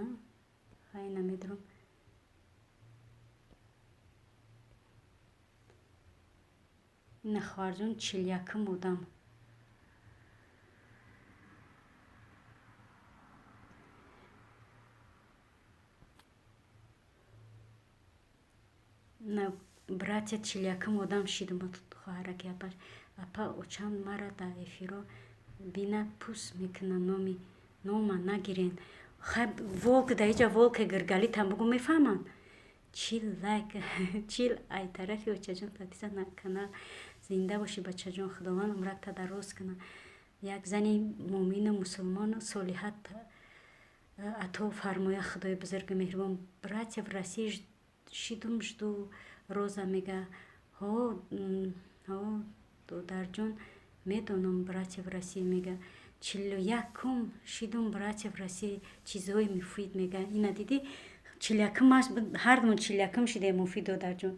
Ина медурам. Ина, хоҳарҷон, 41-ум одам. На, братья, 41-ум одам шидум, хоҳараки апаш. Апа, очам мара дар эфиро бина, пус мекуна, номи нома нагирен. Хай, волк дар иҷа, волка гиргалитам бугӯ, мефаҳманд. 40 лайк, 40 ай тарафи очаҷон, подписать на канал. Зинда бошӣ, бачаҷон, худованд умрат дароз кунад. Як зани муъмину мусулмону солиҳат ато фармоя худои бузургу меҳрубон. Братья, в России шидум, жду, Роза мега. Ҳо, ҳо, додарҷон, медонам, братья в России мега. 41-ум шидум, братья в России, чизҳои муфид мега. Ина дидӣ, 41-ум, ҳардумон 41-ум шидем, муфид, додарҷон.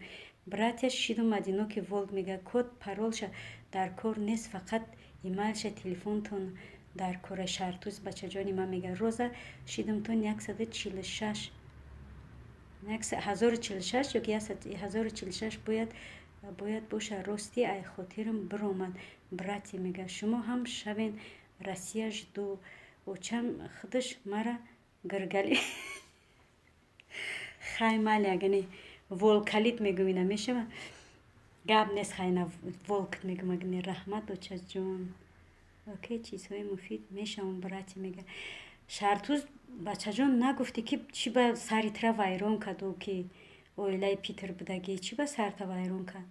Братья, шидум, одинокий волк мега. Код паролша дар кор нест, фақат имейлша, телефонтон дар кора, Шартуз бачаҷони ман мега. Роза, шидумтон 146, 1046 ё ки 1046 бояд боша. Рости, ай хотирам биромад, братья мега. Шумо ҳам шавен, Россия жду. Очам худаш мара гиргали. Хай, майли, агане волкалит мегӯм, ина мешава, гап нест, хайна волк мегӯм, агане. Раҳмат, очаҷон. Окей, чизҳои муфид мешавам, братья мега. Шартуз бачаҷон, нагуфтӣ, ки чӣ ба сари тра вайрон карду, ки оилаи Питер будагӣ, чӣ ба сарта вайрон кард?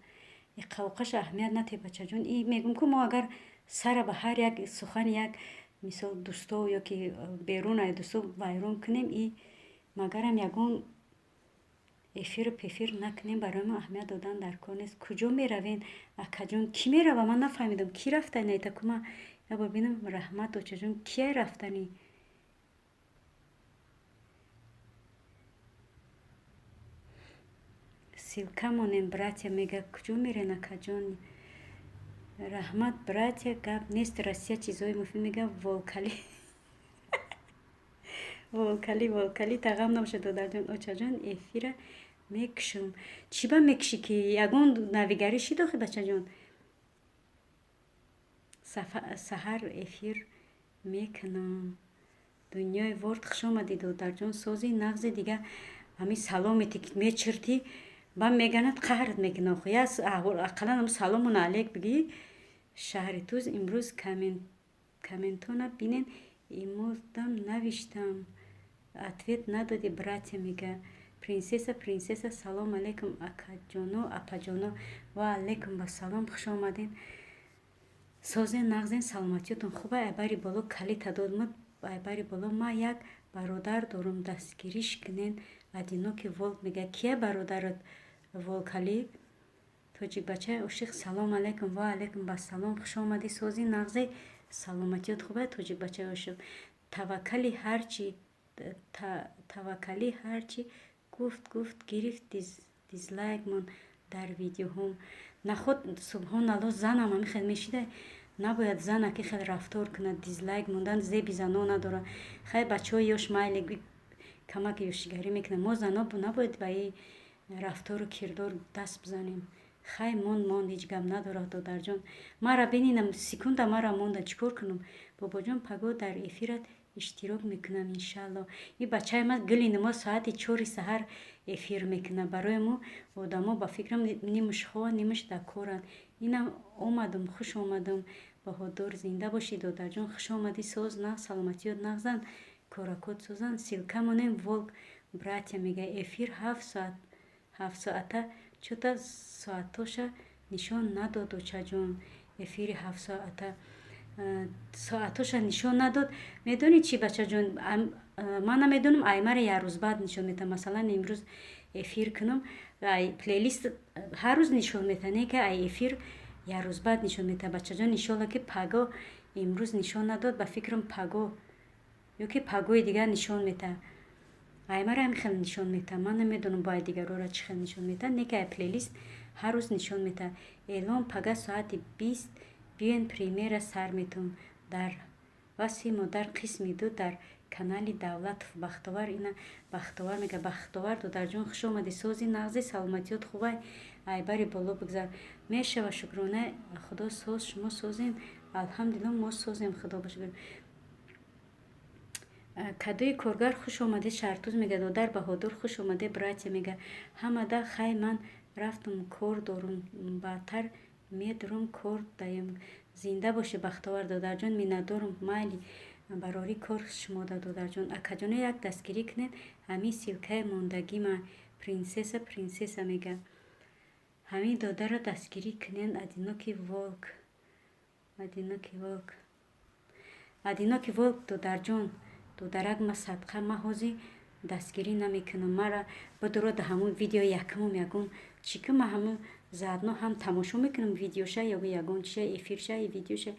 И қавқаш аҳамият нате, бачаҷон. И мегӯм, ку мо агар сара ба ҳар як сухани як, мисол, дӯсто ё ки берун ай дӯсто вайрон кунем, и магарам ягон эфиру пефир накунем, барои мо аҳамият додан дар кор нест. Куҷо меравен, акаҷон? Кӣ мерава? Ман нафаҳмидам, кӣ рафтани айтакума, ябор бинам. Раҳмат, очаҷон. Кия рафтанӣ? Ссылка монем, братья мега. Куҷо мерен, акаҷон? Раҳмат, братья, гап нест, Россия, чизҳои муфид мега. Волкали, волкали, волкали, тағам набошад, додарҷон. Очаҷон, эфира мекушам. Чӣ ба мекушӣ, ки ягон навигарӣ шид охи, бачаҷон? Саҳар эфир мекунам. Дунёи ворд, хуш омадӣ, додарҷон. Сози нағзи дига, ҳамин саломете ки мечиртӣ, ба меганад, қаҳрат мекунад охи. Ақаллан ҳам саломун алейк бигӣ. Шаҳри Туз, имрӯз комментона бинен, имодам навиштам, ответ надодӣ, братья мега. Принсесса, принсесса, салом алейкум, акаҷоно, апаҷоно. Ва алейкум вассалом, хуш омаден. Созен, нағзен, саломатиётон хуба? Айбари боло калита додмад, айбари боло. Ма як бародар дорум, дастгириш кунен, одинокий волк мега. Кия бародарат, волкалӣ? Тоҷикбачаи ошиқ, салом алейкум. Ва алейкум вассалом, хуш омадӣ. Сози, нағзе, саломатиёт хуба, тоҷикбачаи ошиқ? Таваккали ҳарчи, таваккалӣ ҳарчи гуфт, гуфт, гирифт, дизлайк мон. Дар видеоҳом наход, субҳоналло, занам ҳами хел мешида. Набояд зана ки хел рафтор кунад. Дизлайк мондан зеби зано надорад. Хай, бачаҳои ёш майли, камак ёшигарӣ мекунад. Мо зано набояд ба и рафтору кирдор даст бизанем. Хай, монд, монд, ҳеҷ гап надорад. Додарҷон, мара бининам, секунда мара монда, чӣ кор кунам? Бобоҷон, паго дар эфират иштирок мекунам, иншалло. И бачаи ман гилини мо соати 4-и саҳар эфир мекунад. Барои мо одамо, ба фикрам, нимаш хова, нимаш дар коранд. Инам омадам, хуш омадам. Баҳодур, зинда бошӣ, додарҷон, хуш омадӣ. Соз, нағз, саломатиёт нағзанд, коракот созанд. Ссылка монем. Волк братья мега, эфир 7 соат, 7 соата чӯта соатоша нишон надод. Очаҷон, эфири 7 соата соатоша нишон надод. Медонӣ чӣ, бачаҷон, ман намедонам, аймара як рӯз баъд нишон медиҳам. Масалан, имрӯз эфир кунам, плейлист ҳар рӯз нишон медиҳад, не ки ай эфир як рӯз баъд нишон медиҳад. Бачаҷон, иншолло, ки паго. Имрӯз нишон надод, ба фикрам, паго ё ки пагои дигар нишон медиҳад. Аймара ҳам хел нишон медиҳад. Ман намедонам, бояд дигарора чӣ хел нишон медиҳад, не ки ай плейлист ҳар рӯз нишон медиҳад. Эълон: пага соати 20 биёен, премьера сар метавон дар васфи модар, қисми ду, дар канали Давлатов Бахтовар. Ина Бахтовар мега. Бахтовар додарҷон, хуш омадӣ. Сози, нағзи, саломатиёт хубай? Айбари боло бигзар мешава. Шукрона Худо, соз. Шумо созем? Алҳамдулилло, мо созем, Худо ба шукр. Кадои коргар, хуш омадӣ. Шартуз мега: додар Баҳодур, хуш омадӣ. Братья мега: ҳамада хай, ман рафтум, кор дорум, баъдтар медурум, кор даем. Зинда бошӣ, Бахтовар додарҷон, миннатдорум. Майли, барори кор шумода, додарҷон. Акаҷоно, як дастгирӣ кунед, ҳамин ссылкаи мондагима. Принсесса, принсесса мега: ҳамин додарро дастгирӣ кунед. Одинокий волк, одинокий волк, одинокий волк. Додарҷон, додарак, ма садқа, ма ҳозир дастгирӣ намекунам. Мара бидуро да ҳамун видео якумум ягон чӣ ки ма ҳамун заодно ҳам тамошо мекунам видеоша ё ягон чиша, эфирша, видеоша,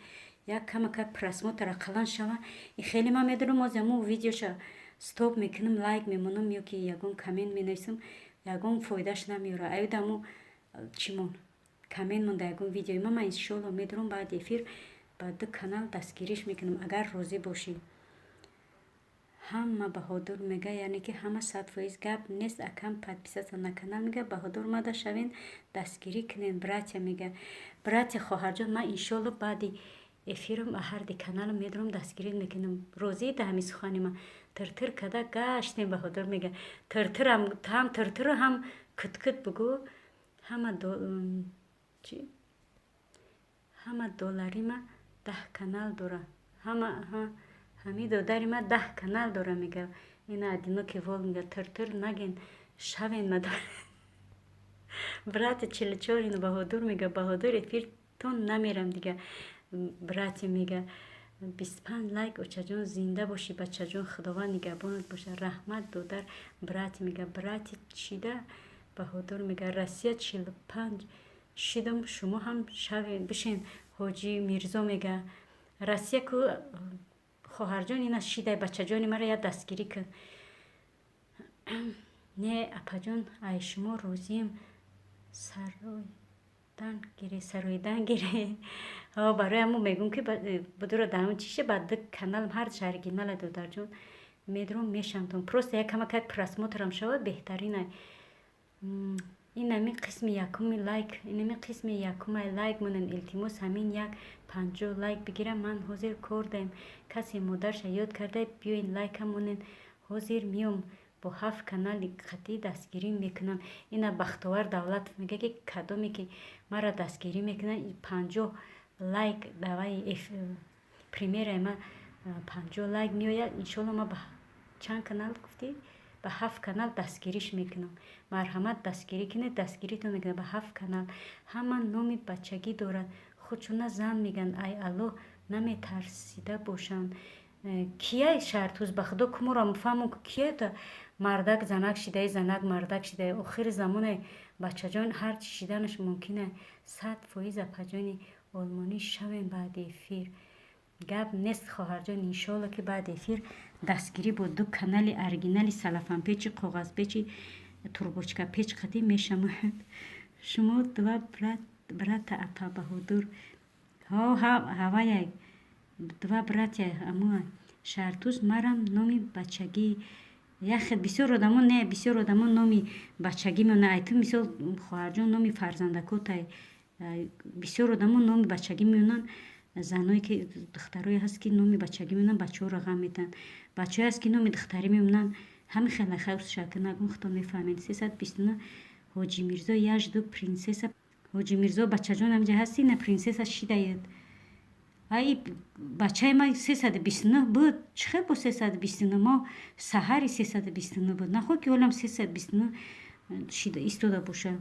як камака просмотр ақаллан шава. И хеле ман медонам, ози ҳамун видеоша стоп мекунам, лайк мемонам ё ки ягон коммент менависам, ягон фоидаш намеёрад. Аюда ҳамун чимон коммент монда ягон видеои ма. Ман иншоалло медурам, баъди эфир ба ду канал дастгириш мекунам, агар розӣ бошӣ. Ҳама Баҳодур мега, яъне ки ҳама 100%. Гап нест, акам, подписаться на канал мега. Баҳодур, мада шавен, дастгирӣ кунен. Братья мега. Братья, хоҳарҷон, ман иншоалло баъди эфирам ҳарди каналам медурам, дастгирӣ мекунам. Розӣ да ҳамин сухани ман? Тиртир када гаштем. Баҳодур мега: тиртирам, ҳам тиртиру ҳам куткут бугӯ. Ҳама чи, ҳама долларима 10 канал дора. Ҳама ҳамин додари ма 10 канал дора, мега. Ина одинокий волк мега: тиртир наген, шавен мадар. Брати 44, ину Баҳодур мега: Баҳодур, эфиртон намерам дига. Брати мега: 25 лайк. Очаҷон, зинда бошӣ, бачаҷон, Худованд нигаҳбонат бошад. Раҳмат, додар. Брати мега: брати чида? Баҳодур мега: Россия 45 шидам, шумо ҳам шавен, бишен. Ҳоҷӣ Мирзо мега: Россия ку, хоҳарҷон, ина шидай. Бачаҷони мара як дастгирӣ кун. Не, апаҷон, ай шумо розием. Сароидан гире, сароидан гире. Барои ҳамун мегӯм, ки будуро дар ҳамун чиша ба ду каналам ҳардуш оригинала. Додарҷон, медурам, мешамтон. Просто як камакак просмотрам шавад, беҳтаринай. Ин ҳамин қисми якуми лайк, ин ҳамин қисми якумай лайк монем, илтимос. Ҳамин як 50 лайк бигирам. Ман ҳозир кор даем. Касе модарша ёд карда, биёен, лайкам монем. Ҳозир миём, бо ҳафт канали қатъӣ дастгирӣ мекунам. Ина Бахтовар Давлатов мега, ки кадоме ки маро дастгирӣ мекунад, 50 лайк даваи премьераи ма 50 лайк меояд, иншоалло, ма ба чанд канал гуфтӣ? Ба ҳафт канал дастгириш мекунам. Марҳамат, дастгирӣ кунед, дастгиритон мекунам ба ҳафт канал. Ҳама номи бачагӣ дорад, худшона зан мегӯянд, ай Аллоҳ наметарсида бошанд. Кияй шартуз? Ба Худо, куморо фаҳмон, кия мардак занак шидаи, занак мардак шидаи? Охири замоне, бачаҷон, ҳар чӣ шиданаш мумкин. 100%, апаҷони олмонӣ, шавем баъди эфир. Гап нест, хоҳарҷон, иншоалло, ки баъди эфир дастгирӣ бо ду канали оригинали салафанпечи, коғазпечи, трубочкапеч қатӣ мешавад. Шумо два брата, апа Баҳодур. Ҳавая, два братья амуа. Шаҳртуз марам номи бачагӣ. Яхе бисёр одамо, не, бисёр одамо номи бачагӣ мемонанд. Ай ту, мисол, хоҳарҷон, номи фарзандакотай. Бисёр одамо номи бачагӣ мемонанд. Заное ки, духтарое ҳаст, ки номи бачагӣ мемонанд, бачаҳоро ғам метаҳанд. Бачаҳое ҳаст, ки номи духтарӣ мемонанд. Ҳамин хеле шака нагум, худо мефаҳмед. 329, Ҳоҷи Мирзо, я жду принсесса. Ҳоҷи Мирзо, бачаҷон, ҳамҷа ҳастӣ? На, принсесса шидаед. Ай, бачаи ман 329 буд. Чӣ хел бо 329? Мо саҳари 329 буд. Нахоҳ ки ҳолам 329 шида истода боша.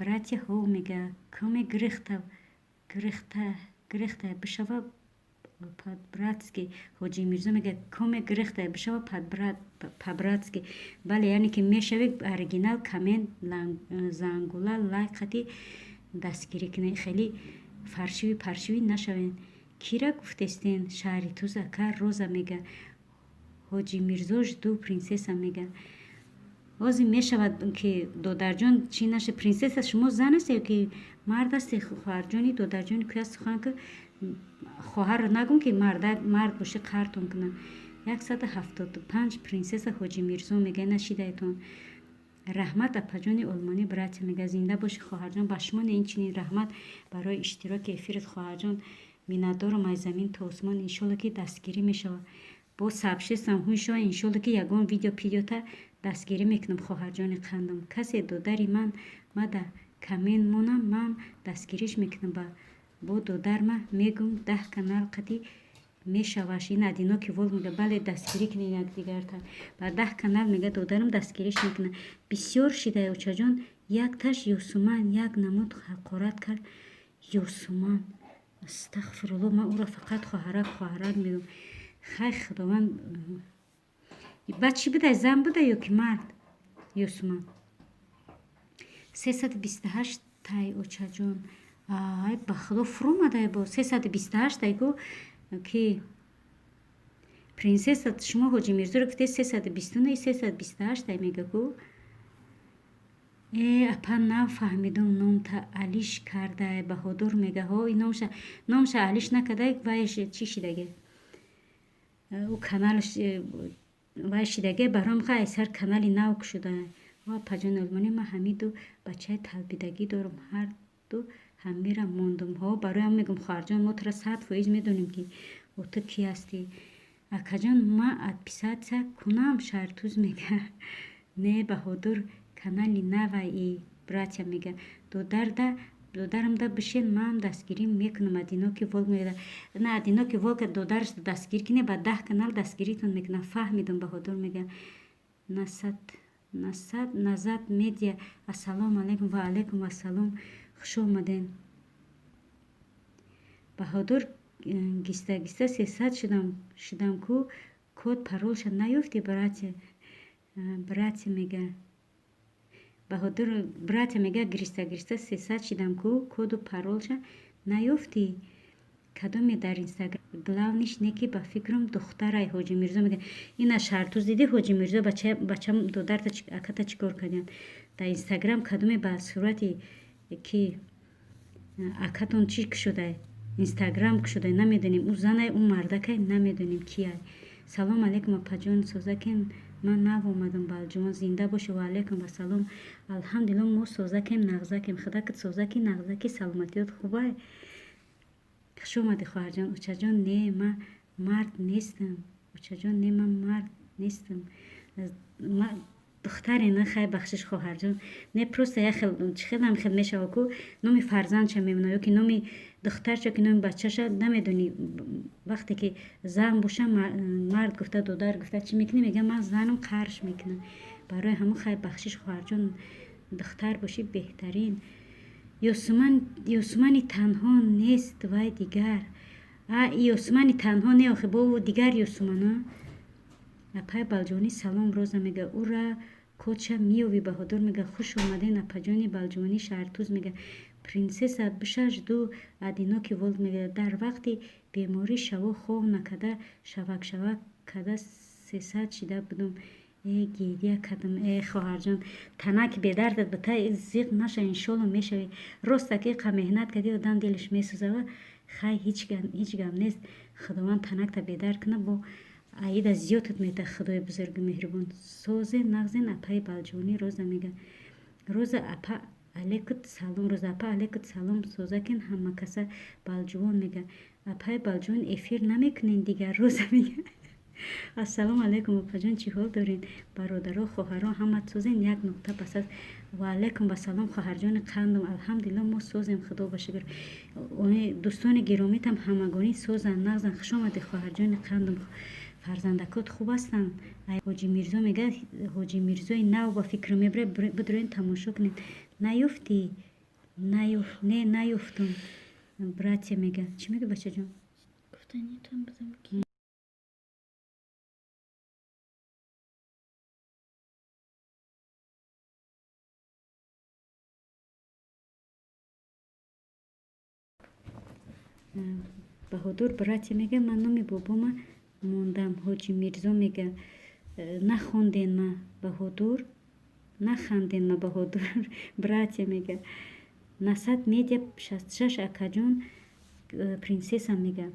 Братья ҳо мега, каме гирихта гирихта гирихта бишава по-братски. Ҳоҷи Мирзо мега, коме гирихта бишава по-братски. Бале, яъне ки мешавӣ оригинал, коммент, зангула, лайк қати дастгирӣ кунед. Хеле фаршиви паршивӣ нашавед. Кира гуфтестен? Шаҳри Туз, ака Роза мега. Ҳоҷи Мирзо, жду принсесса мега. Ҳозир мешавад ки додарҷон чӣ наша. Принсесса, шумо зан ҳастед ё ки мард ҳастед? Хоҳарҷони, додарҷони кӯ аст? Сухан ки хоҳарро нагум, ки мард бошӣ, қартон кунад. 175, принсесса Ҳоҷи Мирзо мега, нашидаетон. Раҳмат, апаҷони олмонӣ, братья мега. Зинда бошӣ, хоҳарҷон. Ба шумо инчунин раҳмат барои иштироки эфират, хоҳарҷон. Миннатдорам аз замин то осмон. Иншолло, ки дастгирӣ мешавад. Бо сабшестам ҳуншо, иншолло, ки ягон видео пидеота дастгирӣ мекунам, хоҳарҷони қандам. Касе додари ман мада коммент монам, ман дастгириш мекунам. Ба бо додарма мегум, 10 канал қати мешаваш. Ин Одинокий волк мега, бале, дастгирӣ кунед якдигарта. Ба 10 канал мега, додарам дастгириш мекунад. Бисёр шида, очаҷон. Якташ Ёсуман як намуд ҳақорат кард. Ёсуман, астағфирулло, ман ӯро фақат хоҳарак, хоҳарак мегӯям. Хай, Худованд. Баъд чӣ будай, зан буда ё ки мард Ёсуман? 328 тай, очаҷон. Ай, ба Худо, фуромадай бо 328 тай ку. Ки принсесса, шумо Ҳоҷи Мирзоро гуфте 329, 328 тай мега ку. Э, апа, нафаҳмидум, номта алиш кардай. Баҳодур мега, ҳо, номша алиш накардай, вайш чӣ шидаге, ӯ каналаш вай шидаге, баром ха айсар канали нав кушода. Апаҷони олмонӣ, ман ҳамиду бачаи талбидагӣ дорам, ҳарду ҳамира мондум. Ҳо, барои ҳам мегӯм, хоҳарҷон, мо тура 100% медонем, ки о ту кӣ ҳастӣ. Акаҷон, ман отписаться кунам? Шаҳртуз мега. Не, Баҳодур, канали наваи братья мега. Додарда, додарамда бишен, ман дастгирӣ мекунам. Одинокий волк мега. На, Одинокий волк додараш дастгирӣ кине, ба 10 канал дастгиритон мекунам. Фаҳмидум, Баҳодур мега. Насад насад назад медиа, ассалому алайкум. Ва алайкум ассалом, хуш омаден. Баҳодур, гиста гиста 300 шудам ку, код паролша наёфтӣ, братья? Братья мега. Баҳодур, братья мега, гириста гириста 300 шидам ку, коду паролша наёфтӣ? Кадоме дар Инстаграм главный ш не ки, ба фикрам, духтарай. Ҳоҷи Мирзо мега. Ина Шаҳртуз, дидӣ, Ҳоҷи Мирзо бачам, додарта, аката чӣ кор кардиянд дар Инстаграм? Кадоме ба сурати ки акатон чӣ кушодай, Инстаграм кушодай, намедонем, ӯ занай, ӯ мардакай, намедонем кияй. Салом алейкум, апаҷон, созакем? Ман нав омадам. Балҷувон, зинда бошӣ. Ва алейкум ассалом. Алҳамдулилло, мо созакем, нағзакем. Худакат созаки, нағзаки, саломатиёт хубай? Хуш омадӣ, хоҳарҷон. Очаҷон, не, ман мард нестам. Очаҷон, не, ман мард нестам, духтаре. На, хай, бахшиш, хоҳарҷон. Не, просто як хел чӣ хелам хел мешава ку, номи фарзандша мемонад ё ки номи духтарша, ки номи бачаша намедонӣ. Вақте ки зан боша, мард гуфта, додар гуфта, чӣ мекунӣ, мега, ман занам, қарш мекунам. Барои ҳамон, хай, бахшиш, хоҳарҷон, духтар бошӣ беҳтарин. Ёсумани танҳо нест вай, дигар. А, Ёсумани танҳо не, охи бо дигар Ёсумана. Апай Балҷувонӣ, салом. Роза мега, ура, кодша меёвӣ. Баҳодур мега, хуш омаден, апаҷони Балҷувонӣ. Шаҳртуз мега, принсесса бишаш ду. Одинокий волк мега, дар вақти беморӣ шаво хов накарда, шавак шавак карда 300 шида будум. Э, гиря кардам. Э, хоҳарҷон, танаки бедардат бита, зиқ наша, иншолло мешавӣ. Роста ки иқа меҳнат кардӣ, одам дилаш месӯзава. Хай, ҳеҷ гап нест, Худованд танакта бедард кунад, бо аида зиёдат мета Худои бузургу меҳрубон. Созен, нағзен, апаи Балҷувонӣ, Роза мега. Роза апа, алейкут салом. Роза апа, алейкут салом, созакен ҳама каса. Балҷувон мега. Апаи Балҷувон, эфир намекунен дигар? Роза мега. Ассалому алайкум, опаҷон, чӣ ҳол доред? Бародаро, хоҳаро, ҳама созен? Як нуқта пас аст. Ва алайкум вассалом, хоҳарҷони қандум, алҳамдулилло, мо созем, Худо ба шукр. Дӯстони гиромитам ҳамагонӣ созанд, нағзанд. Хуш омадӣ, хоҳарҷони қандум, фарзандакот хуб ҳастанд? Ҳоҷи Мирзо мега. Ҳоҷи Мирзои нав ба фикр мебарад, бидроен, тамошо кунед. Наёфтӣ? Не, наёфтум, братья мега. Чӣ мега, бачаҷон? Гуфтанитон будам, ки Баҳодур братья мега, ман номи бобома мондам, Ҳоҷи Мирзо мега. Нахонден ма, Баҳодур, наханден ма, Баҳодур братья мега. Насад Медиа 66, акаҷон, принсесса мега.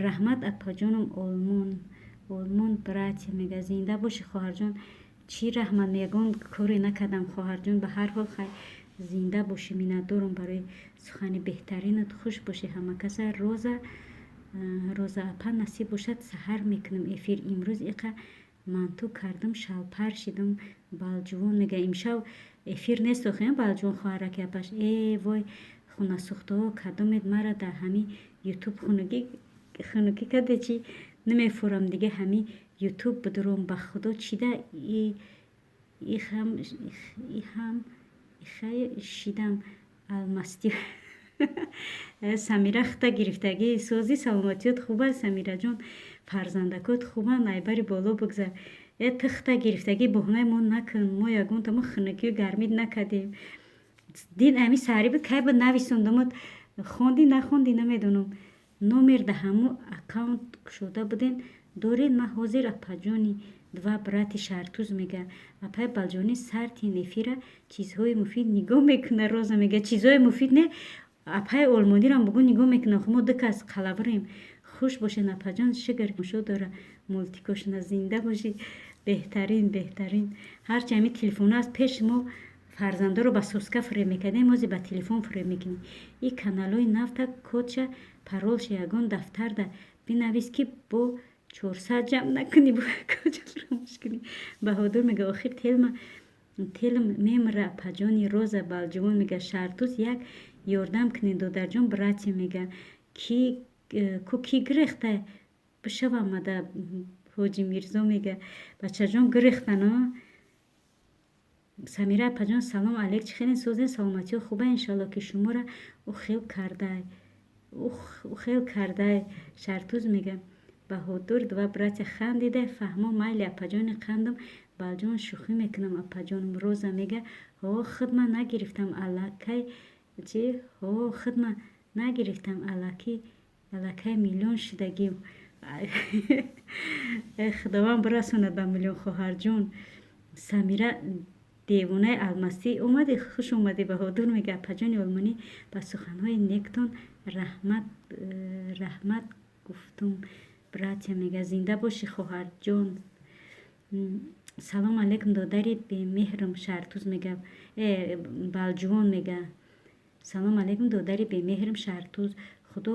Раҳмат, апаҷоном, Олмон, Олмон братья мега. Зинда бошӣ, хоҳарҷон. Чӣ раҳмат, ягон коре накардам, хоҳарҷон. Ба ҳар ҳол, хай, зинда бошӣ, миннатдорам барои сухани беҳтаринат. Хуш бошӣ, ҳамакаса. Роза, Роза апа, насиб бошад, саҳар мекунам эфир. Имрӯз иқа манту кардам, шалпар шидам. Балҷувон мега. Имшаб эфир нест охи, Балҷувон, хоҳараки апаш? Э вой, хонасӯхтаҳо, кадомед мара дар ҳами Ютуб хунукӣ карде? Чӣ намефурам дига ҳами Ютуб бидуром, ба Худо. Чида ихам ихай шидам алмасти. Самира хита гирифтагӣ. Созӣ, саломатиёт хуб аст, Самираҷон? Фарзандакот хубанд? Айбари боло бигзар. Э, ту хита гирифтагӣ, боҳнаи мо накун. Мо ягонта мо хунукию гармид накардем. Дин ами саҳарӣ буд, кай буд, нависондамот, хонди, нахонди, намедонам. Номер да ҳаму аккаунт кушода буден, доред? Ман ҳозир, апаҷони, два брати Шартуз мега. Апаи Балҷонӣ, сартин эфира чизҳои муфид нигоҳ мекуна. Роза мега. Чизҳои муфид не, апаи олмонирам бугӯ, нигоҳ мекуна. Мо ду кас қалабрем. Хуш бошед, апаҷон, шукр. Мушо дора мултикошона. Зинда бошӣ, беҳтарин, беҳтарин. Ҳарчи ҳами телефон аст, пеш мо фарзандоро ба соска фиреб мекардем, ҳозир ба телефон фиреб мекунем. И каналҳои навта кодша, паролша ягон дафтарда бинавис, ки бо 400 ҷамъ накунӣ, кодша фаромӯш кунӣ. Баҳодур мега. Охир телма телм мемра, апаҷони. Роза Балҷувон мега. Шартуз, як ёрдам кунед, додарҷон, братья мега. Ки ку, ки гирехта бишавамада? Ҳоҷи Мирзо мега. Бачаҷон, гирехтано. Самира апаҷон, салом алейк, чӣ хеле созен, саломатиҳо хуба? Иншалло, ки шуморо ӯ кардай, ӯ кардай. Шартуз мега. Баҳодур два братья хандида фаҳмо. Майли, апаҷони қандам Балҷон, шӯхӣ мекунам, апаҷонам. Роза мега. Ҳо, хидма нагирифтам аллакай. Чи? Ҳо, хидма нагирифтам, аллаки аллакай миллион шудагим. Худованд бирасонад ба миллион, хоҳарҷон. Самира девонаи алмастӣ омадӣ, хуш омадӣ. Баҳодур мега. Апаҷони олмонӣ, ба суханҳои нектон раҳмат, раҳмат гуфтум, братья мега. Зинда бошӣ, хоҳарҷон. Салом алейкум, додари бемеҳрам, Шартуз мега. Э, Балҷувон мега. Салом алейкум, додари бемеҳрам Шартуз. Худо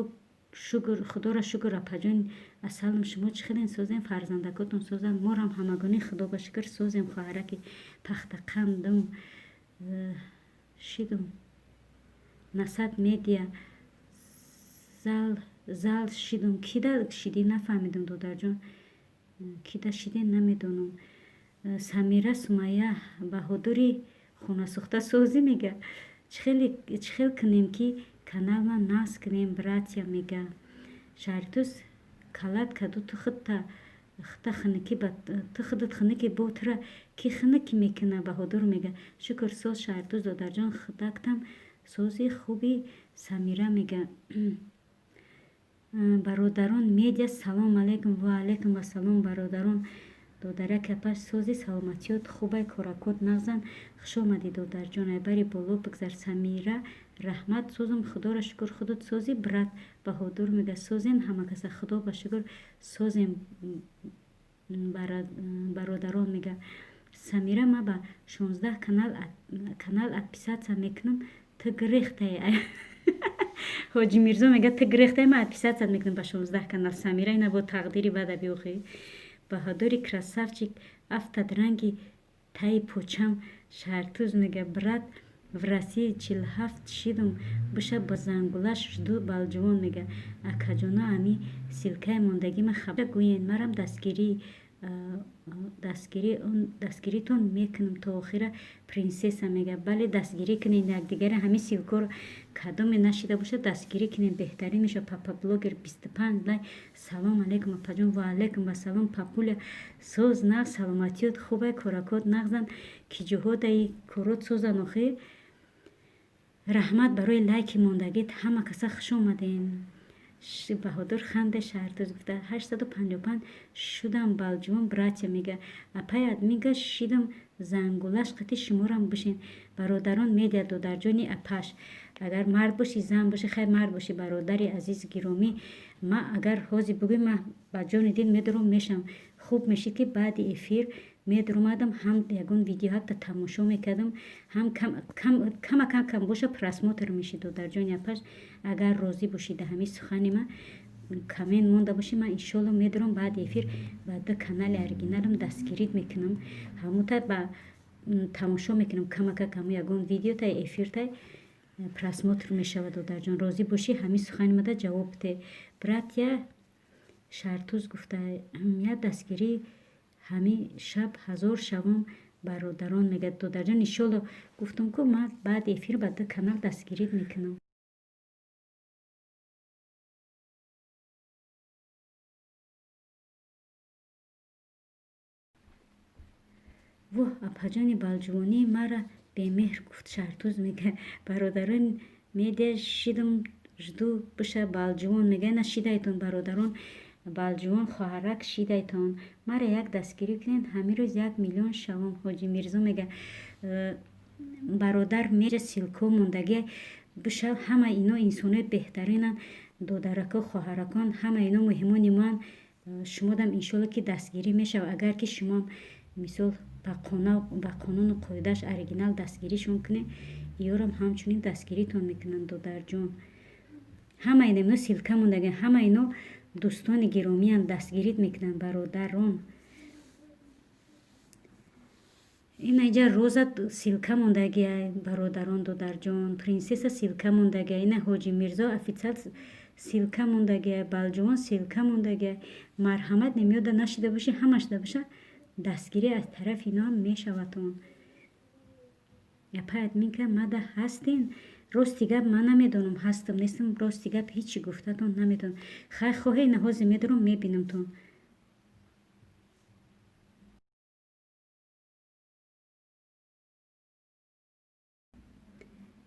шукр, Худоро шукр, апаҷон асалам, шумо чӣ хелен, созем, фарзандакотон созанд? Морам ҳамагонӣ, Худо ба шукр, созем, хоҳараки пахтақандум. Шидум. Насад Медиа зал зал шидум. Кида шидӣ, нафаҳмидум, додарҷон. Кида шидӣ, намедонам. Самира Сумайя, баҳодури хонасӯхта, созӣ мега. Чӣ хел кунем, ки каналма насб кунем, братья мега. Шаҳритуз калат каду, ту худта худта хунукӣ, ту худат хунукӣ, бо тура ки хунукӣ мекуна? Баҳодур мега. Шукр, соз, Шаҳритуз додарҷон, худактам сози хуби. Самира мега. Бародарон медиа, салом алейкум. Ва алейкум вассалом, бародарон. Додарак апаш сози, саломатиёт хубай, коракот нағзан. Хуш омадӣ, додарҷон, айбари боло бигзар. Самира, раҳмат, созум, худоро шукр, худот сози, брат. Баҳодур мега: созен ҳама каса, худо ба шукр, созем бародарон, мега. Самира, ма ба 16 канал отписаться мекунам, ту гирехтае. Ҳоҷи Мирзо мега: ту гирехтае, ма отписаться мекунам ба 16 канал. Самира, ина бо тақдири бада биохӣ. Баҳодури красавчик афтад ранги таи почам. Шаҳртуз мега: брат, в России 47 шидум, биша ба зангулаш, жду Балҷувон, мега. Акаҷоно, ами ссылкаи мондагима хабар гӯен, марам дастгиритон мекунам то охира. Принсесса мега: бале, дастгирӣ кунед якдигаре, ҳамин ссылкаро кадоме нашида бошад, дастгирӣ кунед, беҳтарин мешавад. Папа блогер 25 лайк. Салом алейкум, апаҷон. Ва алейкум вассалом. Папуля, соз, нағз, саломатиёт хубай, коракот нағзан, ки ҷуҳодаи корот созан охир. Раҳмат барои лайки мондагит, ҳама каса хуш омадем. Баҳодур ханде. Шаҳртуз гуфта: 855 шудам, Балҷувон братья, мега. Апай админка шидам, зангулаш қати шуморам бишин. Бародарон, медиа, додарҷони апаш, агар мард бошӣ, зан бошӣ, хай, мард бошӣ, бародари азиз гиромӣ, ма агар ҳозир бигӯй, ма ба ҷони дил медурам, мешам. Хуб мешид, ки баъди эфир медуромадам, ҳам ягон видео ҳатто тамошо мекардам, ҳам камакам кам боша, просмотр мешид. Додарҷони апаш, агар розӣ бошӣ да ҳамин сухани ма, коммент монда бошӣ, ман иншоалло медурам баъди эфир, ба ду канали оригиналам дастгирит мекунам, ҳамута ба тамошо мекунам камакак ҳаму ягон видео тай эфир тай просмотр мешавад. Додарҷон, розӣ бошӣ, ҳамин сухани мада ҷавоб бите. Братья, Шартуз гуфта: я дастгирӣ, ҳамин шаб 1000 шавом, бародарон, мега. Додарҷон, иншоалло, гуфтам ку, ман баъди эфир ба ду канал дастгирит мекунам. Воҳ, апаҷони балҷувонӣ мара бемеҳр гуфт. Шаҳртуз мега: бародарон, медиа шидам, жду биша Балҷувон, мега. На шидайтон, бародарон, Балҷувон хоҳарак шидайтон, мара як дастгирӣ кунед, ҳамин рӯз 1 миллион шавом. Ҳоҷи Мирзо мега: бародар, медиа ссылка мондагӣ биша, ҳама ино инсонои беҳтаринанд, додарако, хоҳаракон, ҳама ино меҳмони ман. Шумодам иншоалло ки дастгирӣ мешавад, агар ки шумоам мисол ба қонуну қоидааш оригинал дастгиришон кунед, иёрам ҳамчунин дастгиритон мекунанд. Додарҷон, ҳама ино ссылка мондагӣ, ҳама ино дӯстони гиромианд, дастгирит мекунанд, бародарон. Ина иҷа Роза ссылка мондагия, бародарон, додарҷон, Принсесса ссылка мондагия, ина Ҳоҷи Мирзо официал ссылка мондагия, Балҷувон ссылка мондагия. Марҳамат, немиёда нашида бошӣ, ҳама шида боша, дастгирӣ аз тарафи иноам мешавадтон. Апай админка, мада ҳастен? Рости гап, ман намедонам, ҳастам, нестам. Рости гап, ҳечи гуфтатон наметавонам. Хай, хоҳе, ина ҳозир медорам, мебинамтон.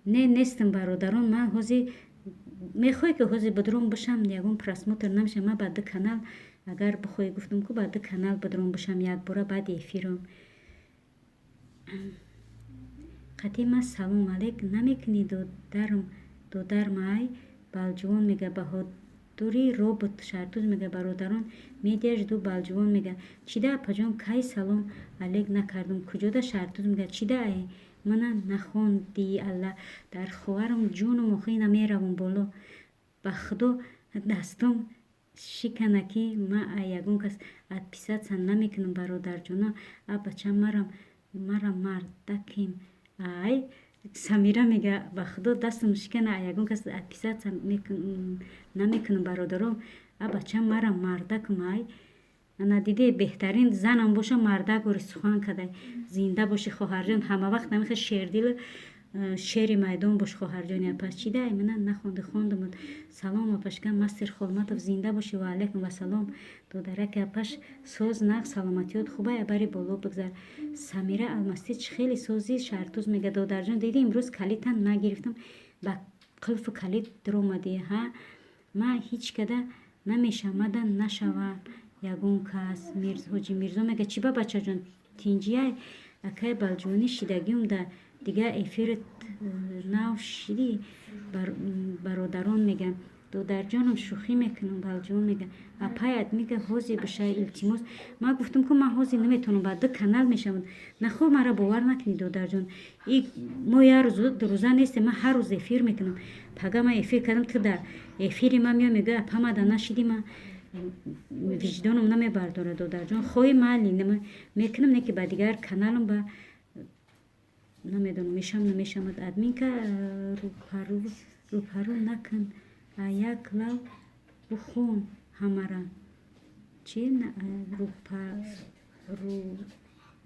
Не, нестам, бародарон. Ман ҳозир мехоҳе, ки ҳозир бидуром бошам, ягон просмотр намешавам. Ман ба ду канал, агар бихоҳӣ, гуфтам ку, ба ду канал бидуром бошам якбора баъди эфирам. Қатъи ма салом алейк намекунӣ, додарм, додармай. Балҷувон мега: баҳодури робот. Шартуз мега: бародарон, медиа, жду Балҷувон, мега. Чида, апаҷон, кай салом алейк накардум, куҷода? Шартуз мега: чида, ай мана нахондӣ? Алла дар ховарам ҷону охи намеравам боло, ба худо дастом шикана, ки ма ягон кас отписаться намекунам. Бародарҷоно, а бача, мара мардакем. Ай Самира мега: ба худо дастам шикана, ягон кас отписаться намекунам, бародарон. А бача, мара мардакум. Ай ана диде, беҳтарин занам боша, мардак ори сухан кадай. Зинда бошӣ, хоҳарҷон, ҳама вақт намехоҳ шердил, шери майдон бош, хоҳарҷони апаш. Чида мана нахонди? Хондумуд. Салом, апашка. Мастер Холматов, зинда бошӣ. Ва алайкум вассалом. Додараки апаш, соз, нағз, саломатиёт хубай, абари боло бигзар. Самира Алмастӣ, чӣ хеле сози? Шартуз мега: додарҷон, диди, имрӯз калитан нагирифтам, ба қулфу калит дуромадӣ. Ҳа, ма ҳеҷ када намешавам, мада нашава. Ягон кас Ҳоҷи Мирзо мега, чӣ ба бачаҷон, тинҷияй? Акай Балҷувонӣ шидагиум да дигар эфират нав шидӣ. Бародарон мега, додарҷоном, шӯхӣ мекунам. Балҷувон мега, апаят мега, ҳозир бишай, илтимос. Ман гуфтам, ку ман ҳозир наметавонам, ба ду канал мешавам. Нахо, мара бовар накунӣ, додарҷон, и мо як рӯз дурӯза нестем, ман ҳар рӯз эфир мекунам. Пага ман эфир кардам, ту дар эфири ман меоя, мегӯя, апа, ма да нашидӣ. Ма виҷдоном намебардорад, додарҷон. Хоҳӣ, майли, мекунам, не ки ба дигар каналам ба намедонам, мешавам, намешавад. Админка рӯпарӯ накун, як лав бухон ҳамара. Чи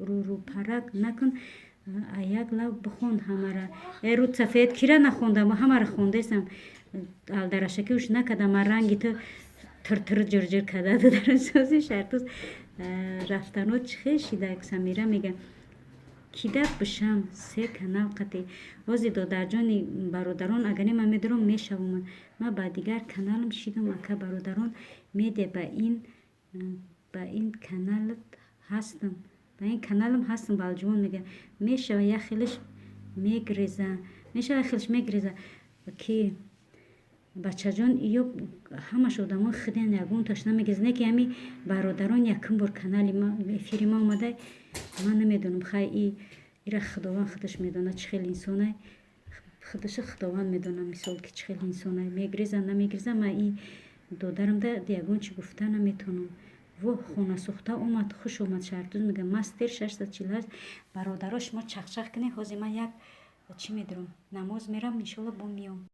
рӯрӯпарак накун, як лав бихон ҳамара. Э, рӯд сафед, кира нахондам? Ҳамара хондесам. Алдарашакӣ уш накардам, ман ранги ту тиртир ҷирҷир карда. Додарсози Шартуз рафтано чӣ хел шида? Самира мега, кида бишам се канал қатӣ ҳози. Додарҷони бародарон, агаре ман медорам, мешавам. Ман ба дигар каналам шидам. Ака, бародарон медия, ба ин каналат ҳастам, ба ин каналам ҳастам. Балҷувон мега, мешава, як хелаш мегреза, мешава, як хелаш мегреза. Ки бачаҷон, ё ҳамаш одамои худян, ягонташ намегреза. Не ки ҳами бародарон якум бор канали ма, эфири ма омада. Ман намедонам, хай, ира Худованд худаш медонад, чӣ хел инсонай. Худаша Худованд медонад, мисол, ки чӣ хел инсонай, мегреза, намегреза. Ман и додарамда ягон чӣ гуфта наметавонам. Во, хонасӯхта омад, хуш омад. Шартуз мега, мастер 648. Бародаро, шумо чақчақ кунед, ҳозир ман як чӣ медорам, намоз мерам, иншолло, бо меом.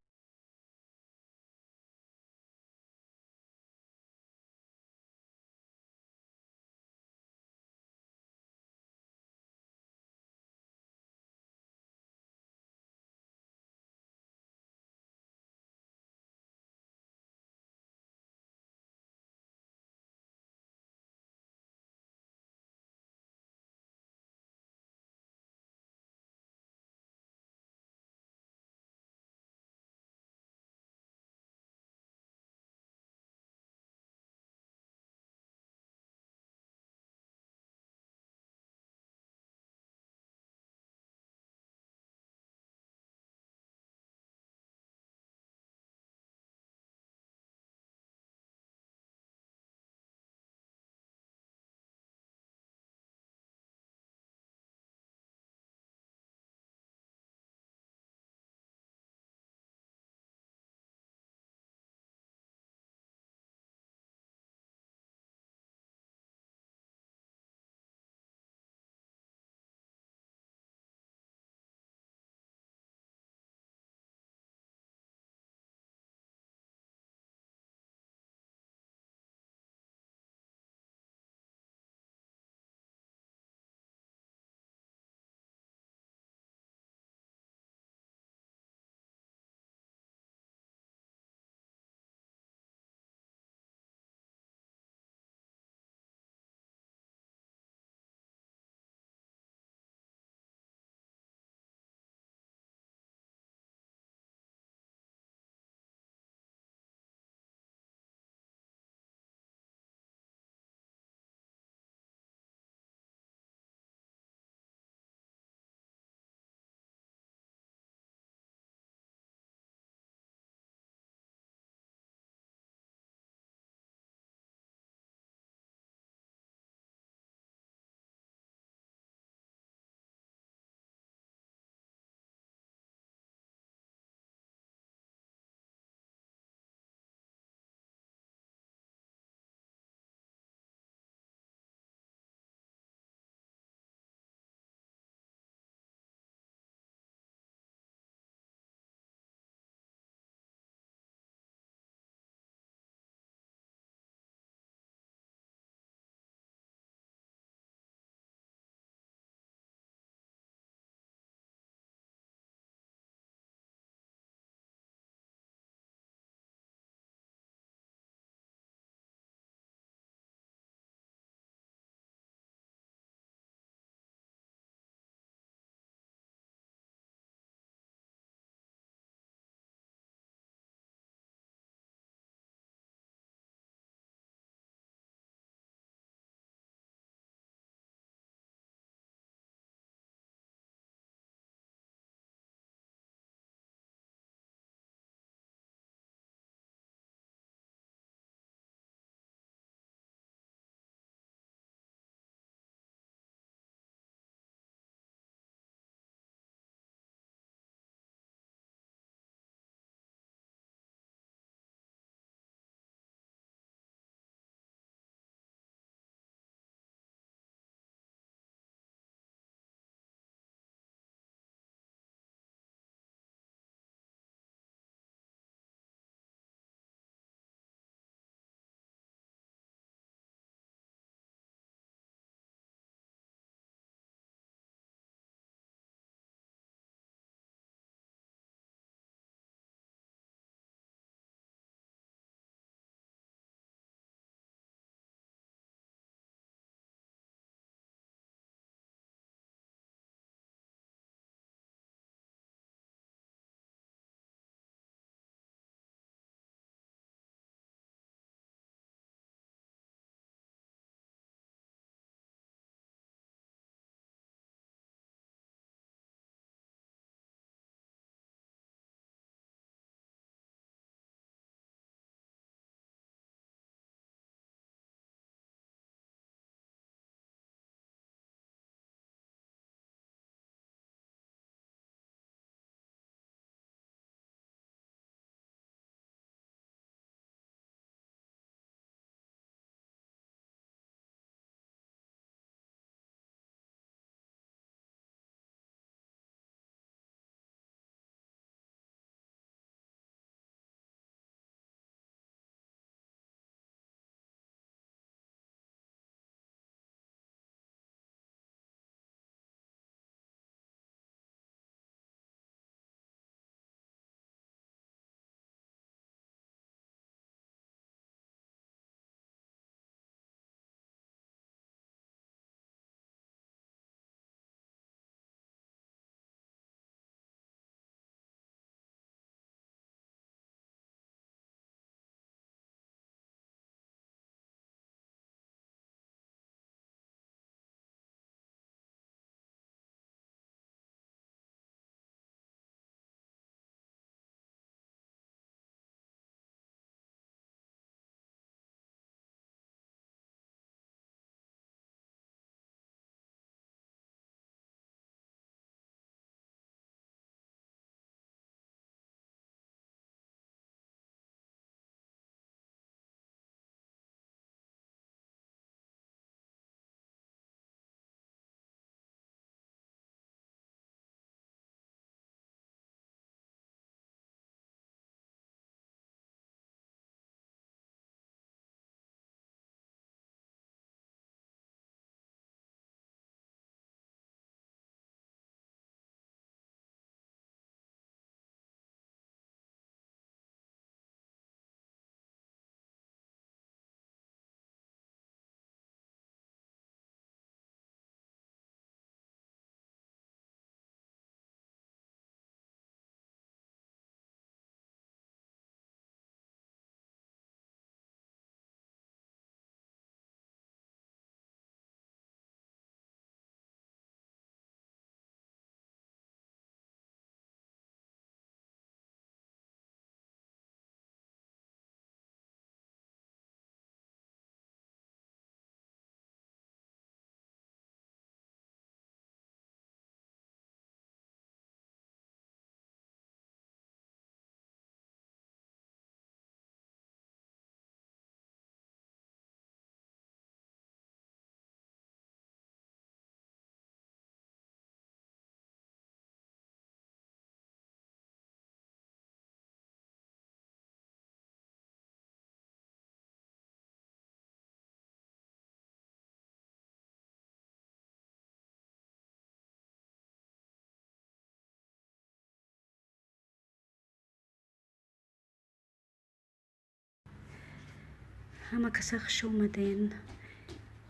Ҳама каса хуш омаден.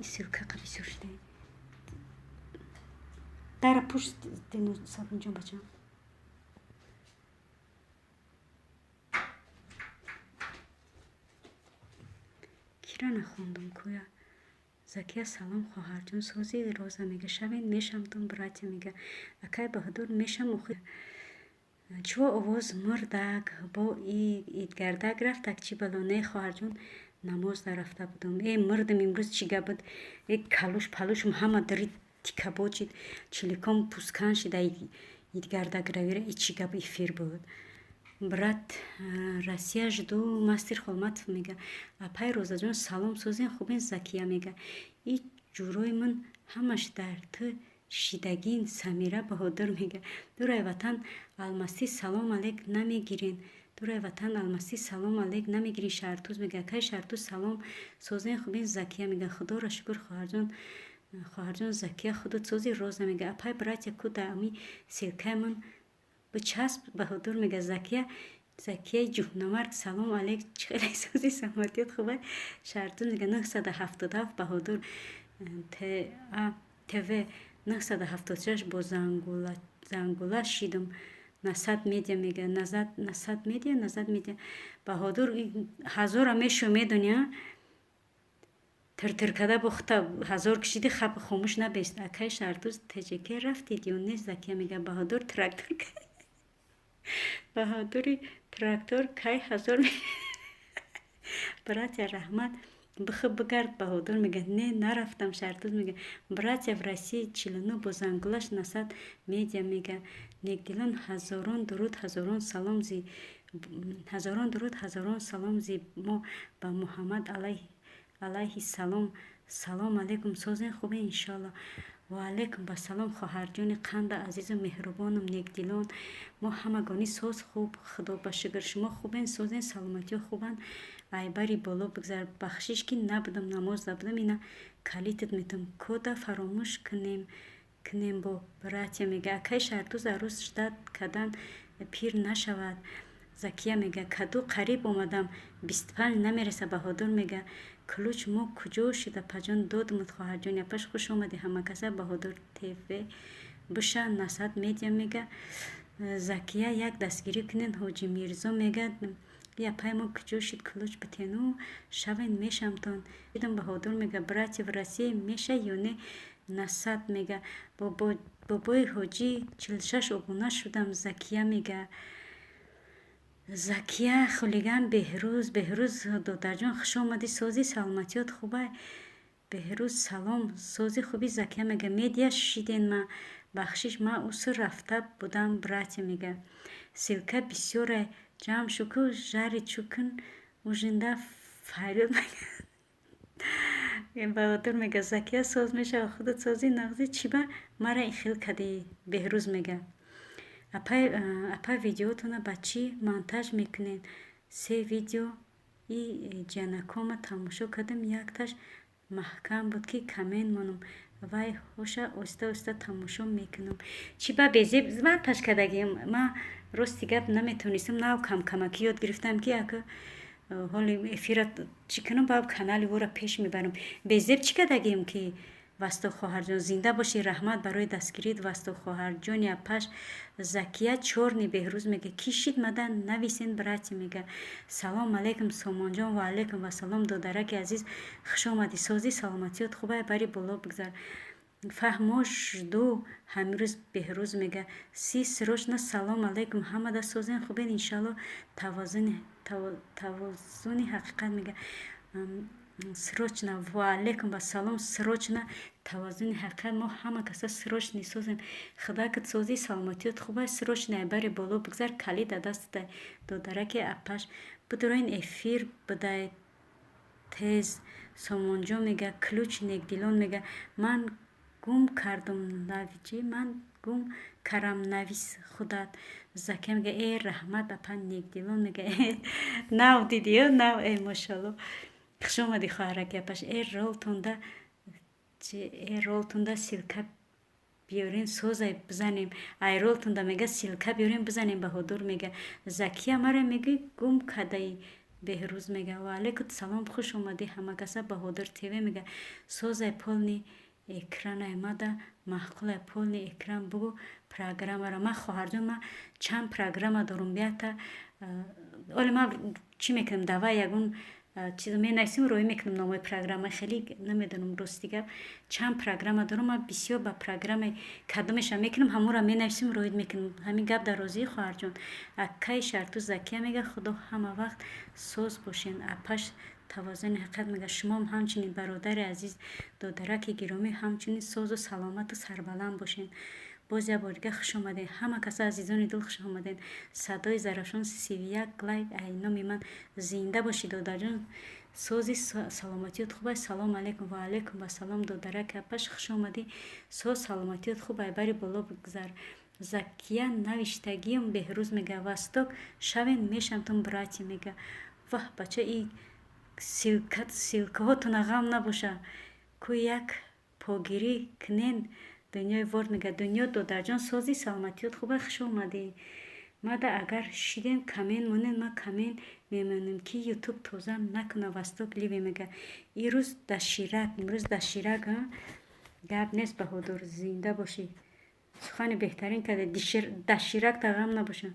Ссылка бисёр шуда. Дара пӯш, Сабинҷон, бачам. Кира нахондум кӯя? Закия, салом, хоҳарҷон, сози? Роза мега, шавен мешамтон, братья мега, акай Баҳодур мешам. Охи чӯ овоз мурдак бо идгардак рафтак, чӣ бало? Не, хоҳарҷон, намоз дарафта будум. Э, мурдам, имрӯз чӣ гап буд? Э, калуш палушум ҳама дари тикабод шид, чиликом пускан шида. Идгардак равира, и чӣ гап эфир буд? Брат, Россия жду, мастер Холматов мега. Апай Розаҷон, салом, созен, хубен? Закия мега, и ҷурои ман ҳамаш дар ту шидагин. Самира Баҳодур мега, дурай ватан алмастӣ, салом алек намегирен. Дурай ватан алмастӣ, салом алек намегирен. Шаҳртуз мега, акай Шаҳртуз, салом, созен, хубен? Закия мега, худоро шукр, хоҳарҷон. Хоҳарҷон Закия, худот сози? Роза мега, апай, братья ку да ами ссылкаи ман бичасп. Баҳодур мега, Закия, Закияи ҷуҳнамарг, салом алек, чӣ хеле сози, саломатият хубай? Шаҳртуз мега, 977, Баҳодур ТВ 976, бо зангула шидум. Насад медиа мега, назад, Насад медиа, Назад медиа. Баҳодур, ҳазора мешу, медони, а тиртир када бохта ҳазор кишиди, хаб хомӯш набест. Акай Шаҳртуз, ТЖК рафтид ё не? Закия мега, Баҳодур трактор, Баҳодури трактор кай ҳазор? Братья, раҳмат, бихы бигард. Баҳодур мега, не, нарафтам. Шаҳртуз мега, братья в России 49 бо зангулаш. Насад медиа мега, некдилон, ҳазорон дуруд, ҳазорон салом зи, ҳазорон дуруд, ҳазорон салом зи мо ба Муҳаммад алайҳи салом. Салом алейкум, созен, хубе? Иншоалло. Ва алейкум басалом, хоҳарҷони қанда, азизу меҳрубонам некдилон. Мо ҳамагонӣ соз, хуб, худо ба шукр. Шумо хубен, созен, саломатиҳо хубанд? Айбари боло бигзар. Бахшиш, ки набудам, намоз набудам. Ина калитат метам, кода фаромӯш кунем бо. Братья мега, акай Шаҳртуз, арӯз ждать кардан пир нашавад. Закия мега, каду қариб омадам, 25 намереса. Баҳодур мега, ключ мо куҷо шуда, паҷон додмуд? Хоҳарҷони апаш, хуш омадӣ ҳамакаса. Баҳодур ТВ буша. Насад медиа мега, Закия, як дастгирӣ кунед. Ҳоҷи Мирзо мега, апай мо куҷо шид, ключ битену шавен мешамтон. Баҳодур мега, братья в Россия меша ё не? Насад мега, бобои ҳоҷӣ, 46 обуна шудам. Закия мега, Закия хулиган. Беҳрӯз, Беҳрӯз додарҷон, хуш омадӣ, сози, саломатиёт хубай? Беҳрӯз, салом, сози, хуби? Закия мега, медиа шиден ма, бахшиш, ма уср рафта будам. Братья мега, ссылка бисёрай, ҷамъ шу ку, жари чукун ужинда фарёд. Баҳодур мега, Закия, соз мешава, худат сози, нағзи? Чӣ ба мара ихел кардӣ? Беҳрӯз мега, апай, видеотона ба чӣ монтаж мекунед? Се видео и ҷанакома тамошо кардам, якташ маҳкам буд, ки коммент монам. Вай ҳоша оҳиста оҳиста тамошо мекунам. Чӣ ба безеб монтаж кардагиам? Ма рости гап наметонистам, нав камкамакӣ ёд гирифтам, ки ака ҳоли эфира чӣ кунам, ба канали ӯро пеш мебарам. Безеб чӣ кардагием ки? Васто, хоҳарҷон, зинда бошӣ, раҳмат барои дастгирит. Васто, хоҳарҷони апаш. Закия чорни. Беҳрӯз мега, кӣ шид, мада нависен. Братья мега, салом алейкум, Сомонҷон. Ва алейкум вассалом, додараки азиз, хуш омадӣ, созӣ, саломатиёт хубай? Бари боло бигзар. Фаҳмо, жду ҳамирӯз. Беҳрӯз мега, си срочно. Салом алейкум, ҳамада, созен, хубен? Иншалло. Тавозуни ҳақиқат мега, срочно. Ва алейкум вассалом. Срочно, тавозуни ҳақиқат, мо ҳама каса срочно созем. Худакат созӣ, саломатиёт хубай? Срочно бари боло бигзар, калида дастатай, додараки апаш. Бидуроин эфир будай тез. Сомонҷон мега, ключ. Некдилон мега, ман гум кардум, навичи, ман гум карам, навис худат. Закия мега, э, раҳмат, апа. Некдилон мега, э, нав дидиё, нав, э, мошалло, хуш омадӣ, хоҳараки апаш. Э, ролтонда, э, ролтонда ссылка биёрен, созай бизанем. Ай ролтонда мега, ссылка биёрен, бизанем. Баҳодур мега, Закия, мара мегӯй, гум кардаи. Беҳрӯз мега. Ва алайкум салом, хуш омадӣ ҳамакаса. Баҳодур ТВ мега: созай, полный экранай мада маъқулай, полный экран бугӯ программаро. Ман, хоҳарҷон, ман чанд программа дорум, бията оле ман чӣ мекунам, давай ягон чиз менависим, роӣ мекунам номои программа. Хеле намедонам, рости гап, чанд программа дорум. Ман бисёр ба программаи кадомеша мекунам, ҳамонро менависим, роид мекунам. Ҳамин гап дар розии, хоҳарҷон. Аккаи Шарту Закия мега: худо ҳама вақт соз бошен. Апаш Тавозуни ҳақиқат мега: шумоам ҳамчунин, бародари азиз, додараки гиромӣ, ҳамчунин созу саломату сарбаланд бошен. Боз як бор дига хуш омадед, ҳама каса, азизони дил, хуш омадед. Садои Зарафшон, 31 лайк ай номи ман. Зинда бошӣ, додарҷон, сози, саломатиёт хуб ай. Салом алейкум. Ва алейкум ассалом, додараки апаш, хуш омадӣ. Соз, саломатиёт хуб ай, бари боло бигзар. Закия навиштагиюм. Беҳрӯз мега: восток шавен мешамтун, брати, мега. Ваҳ, бача, и ссылкаҳотона ғам набоша ку, як погирӣ кунен. Дунёи ворд мега: дунё, додарҷон, сози, саломатиёт хуб ай, хуш омадӣ. Мада агар шидем, коммент монед, ман коммент мемонем, ки ютуб тоза накуна. Восток ливе мега: ирӯз доширак, имрӯз доширак. Гап нест, Баҳодур, зинда бошӣ, сухани беҳтарин карда. Доширакта ғам набоша,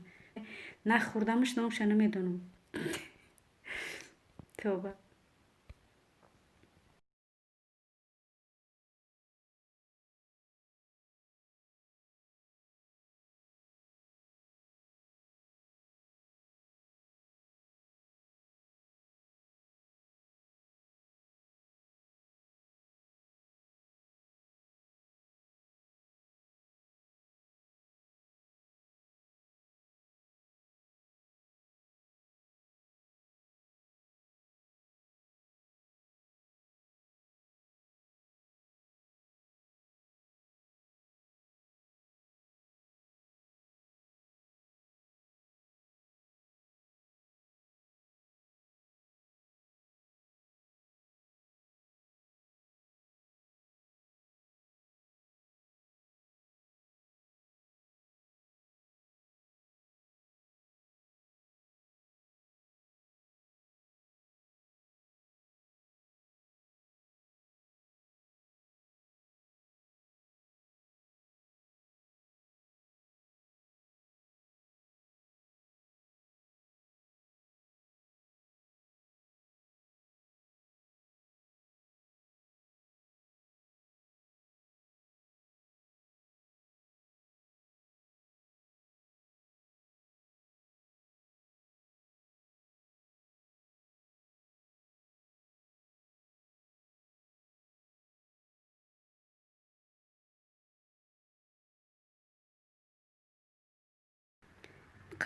нахӯрдамаш, номша намедонам, тавба.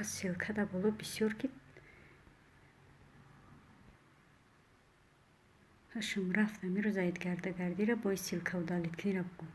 Ссылка да боло бисёр ки ҳашум рафтам. Ирӯз аидгардагардира бои ссылка удалить кунира бугӯ.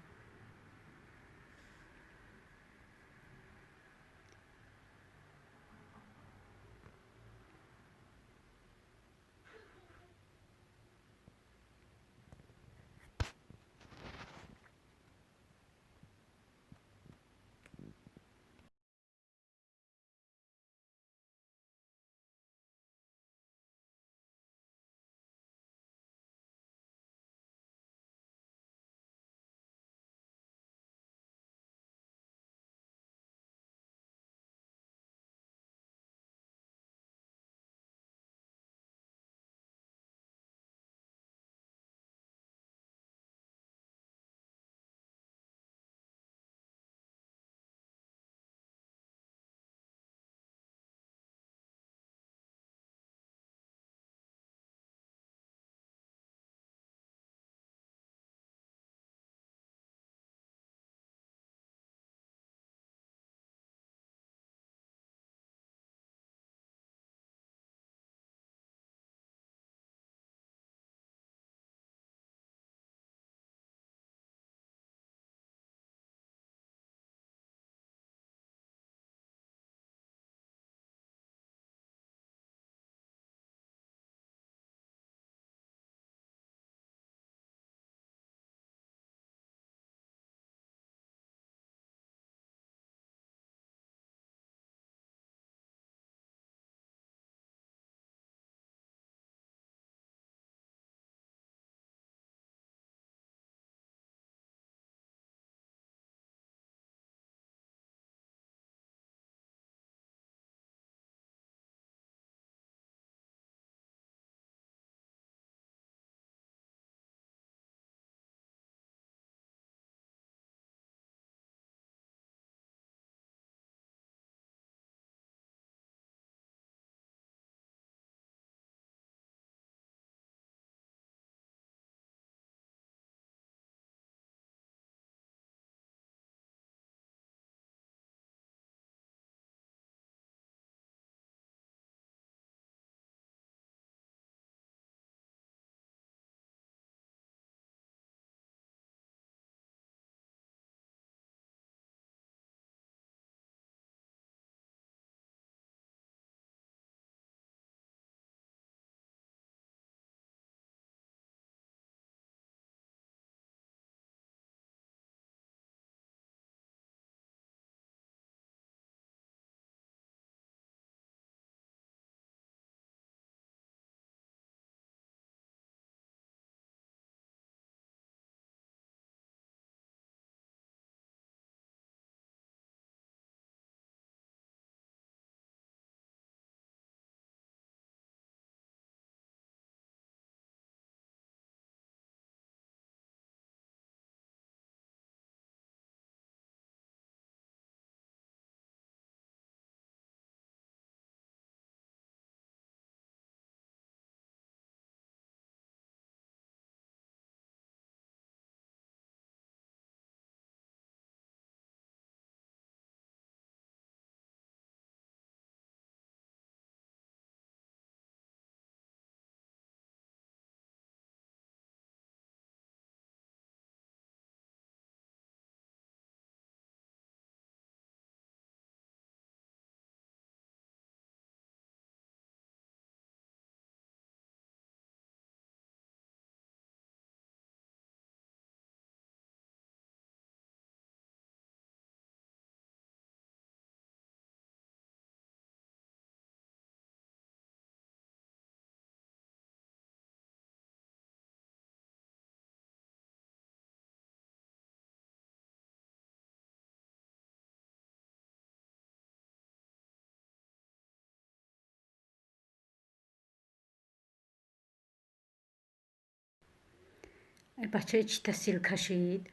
Бачаи чита сил кашид?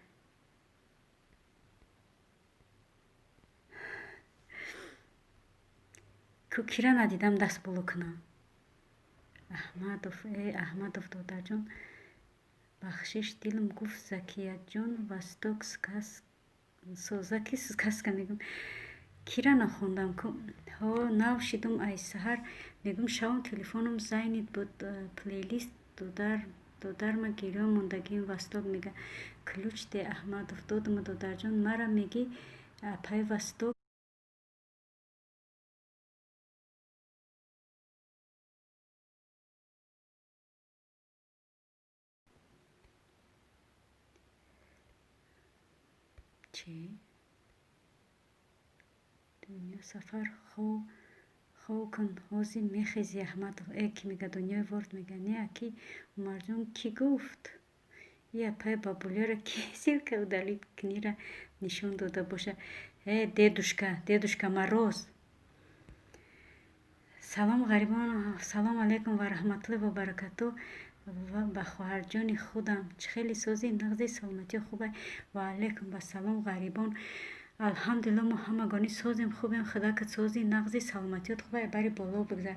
Кира надидам даст боло кунам. Аҳмадов, э Аҳмадов додарҷон, бахшиш, дилам гуфт Закияҷон Восток созаки сказка мегӯм. Кира нахондам ку? Ҳо, нав шидум ай саҳар мегӯм, шавом телефоном зайнит буд, плейлист додарма гирён мондагим Восток мега. Ключ де Аҳмадов додума додарҷон, мара мегӣ апай Восток. Чӣ? Дунё сафар хов кун, ҳозир мехези Аҳмадов. Э, ки мега дунёи ворд мега. Не, аки Умарҷон кӣ гуфт? И апай бабулёра ки ссылка удалить кунира нишон дода боша. Э, дедушка, дедушка Мороз. Салом ғарибон, салом алайкум ва раҳматуллоҳи ва баракатуҳ. Ба хоҳарҷони худам чӣ хеле сози нағзи саломатӣ хубай. Ва алайкум ассалом ғарибон. Алҳамдулилло, мо ҳамагонӣ созем, хубем, худакат сози нағзи саломатиёт хубай, бари боло бигзар.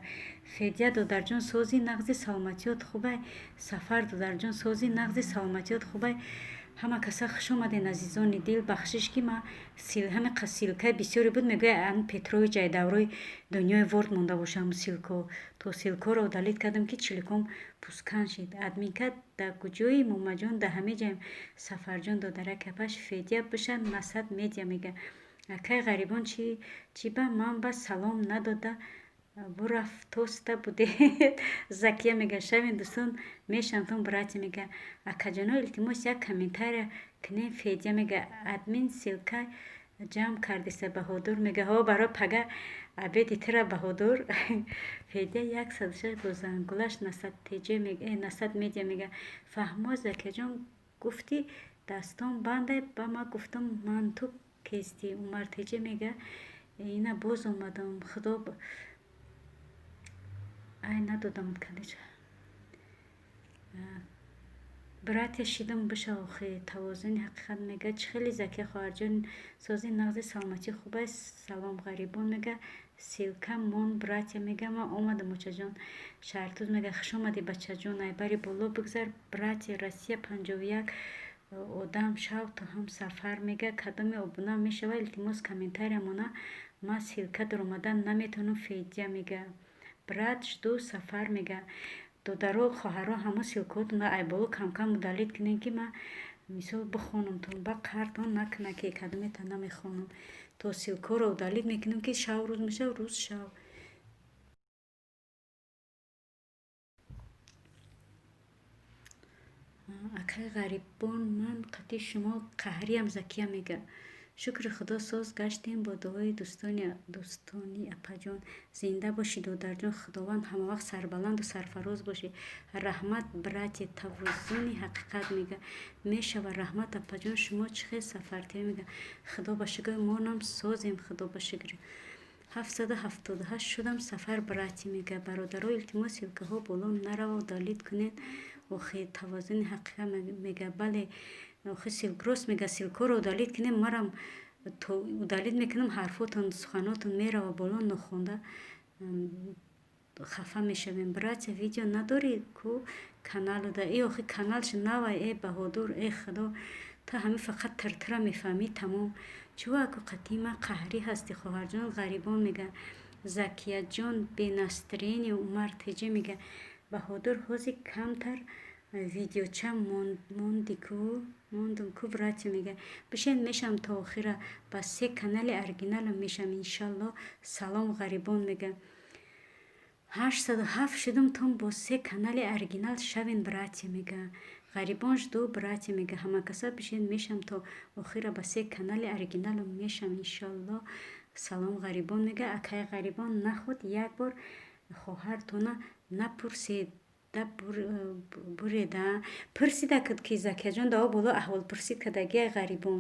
Федя додарҷон сози нағзи саломатиёт хубай. Сафар додарҷон сози нағзи саломатиёт хубай. Ҳама каса хуш омаден, азизони дил. Бахшиш, ки ма ҳаме ссылкаи бисёре буд, мегӯяд ан Петрович ай даврои дунёи ворд монда бошам ссылко. То ссылкоро удалить кардам, ки чиликом пускан шид. Админка да куҷои Мумаҷон? Да ҳаме ҷаем. Сафарҷон додарак апаш Федя биша Насад медиа мега. Акай ғарибон, чӣ ба ман ба салом надода бурафтоста будед? Закия мега, шавен дӯстон, мешантон братья мега. Акаҷоно, илтимос, як комментария кунем. Федя мега, админ ссылка ҷамъ кардиса Баҳодур мега. Ҳо, барои пага обеди тира Баҳодур. Федя 106 бо зангулаш Насад теҷе мега, Насад медиа мега. Фаҳмо, Закияҷон, гуфтӣ дастон бандай, ба ма гуфтам ман ту кестӣ. Умар теҷе мега, ина боз омадам, худо ай надодам калича. Братья шидам биша охи. Тавозуни ҳақиқат мега, чӣ хеле Закия хоҳарҷон, сози нағзи саломатӣ хубай. Салом ғарибон мега, ссылка мон братья мега, ман омадам очаҷон. Шаҳртуз мега, хуш омадӣ бачаҷон, айбари боло бигзар. Братья Россия 51 одам шав то ҳам сафар мега, кадоме обуна мешава, илтимос, комментария мона, ман ссылка даромадан наметавонам. Федя мега, брат жду сафар мега. Додаро, хоҳаро, ҳамо ссылкаотонро айболо камкам удалить кунем, ки ман мисол бихонамтон, ба қартон накуна, ки кадомета намехонам. То ссылкаро удалить мекунем, ки шав рӯз мешав, рӯз шав. Акай ғарибон, ман қатъи шумо қаҳриям. Закия мега, шукри худо, соз гаштем бо дуои дӯстони апаҷон. Зинда бошӣ, додарҷон, худованд ҳамавақт сарбаланду сарфароз бошӣ. Раҳмат, братья. Тавозуни ҳақиқат мега, мешава. Раҳмат, апаҷон, шумо чӣ хел? Сафартия мега, худо ба шукр, монам созем, худо ба шукр. 778 шудам сафар братья мега. Бародаро, илтимос, ссылкаҳо боло нарава, удалить кунед охи. Тавозуни ҳақиқат мега, бале охи, рост мега, ссылкаро удалить кунем, марам то удалить мекунам, ҳарфотон, суханотон мерава боло, нохонда хафа мешавем. Братья, видео надорӣ ку каналуда? Э, охи, каналш навай. Э, Баҳодур, э худо, ту ҳами фақат тиртира мефаҳмӣ, тамом. Чӯ аку қатъи ман қаҳрӣ ҳастӣ, хоҳарҷон? Ғарибон мега, Закияҷон без настроения. Умар теҷе мега, Баҳодур, ҳозир камтар видеоча монди ку, мондум ку. Братья мега, бишен, мешам то охира, ба се канали оригиналам мешам, иншалло. Салом ғарибон мега, 807 шудум тон бо се канали оригинал шавен. Братья мега, ғарибон жду братья мега, ҳамакаса бишен, мешам то охира, ба се канали оригиналам мешам, иншалло. Салом ғарибон мега, акай ғарибон, нахуд як бор хоҳартона напурсед буреда пурсида ки Закияҷон дао боло аҳволпурсид кардагия. Ғарибон,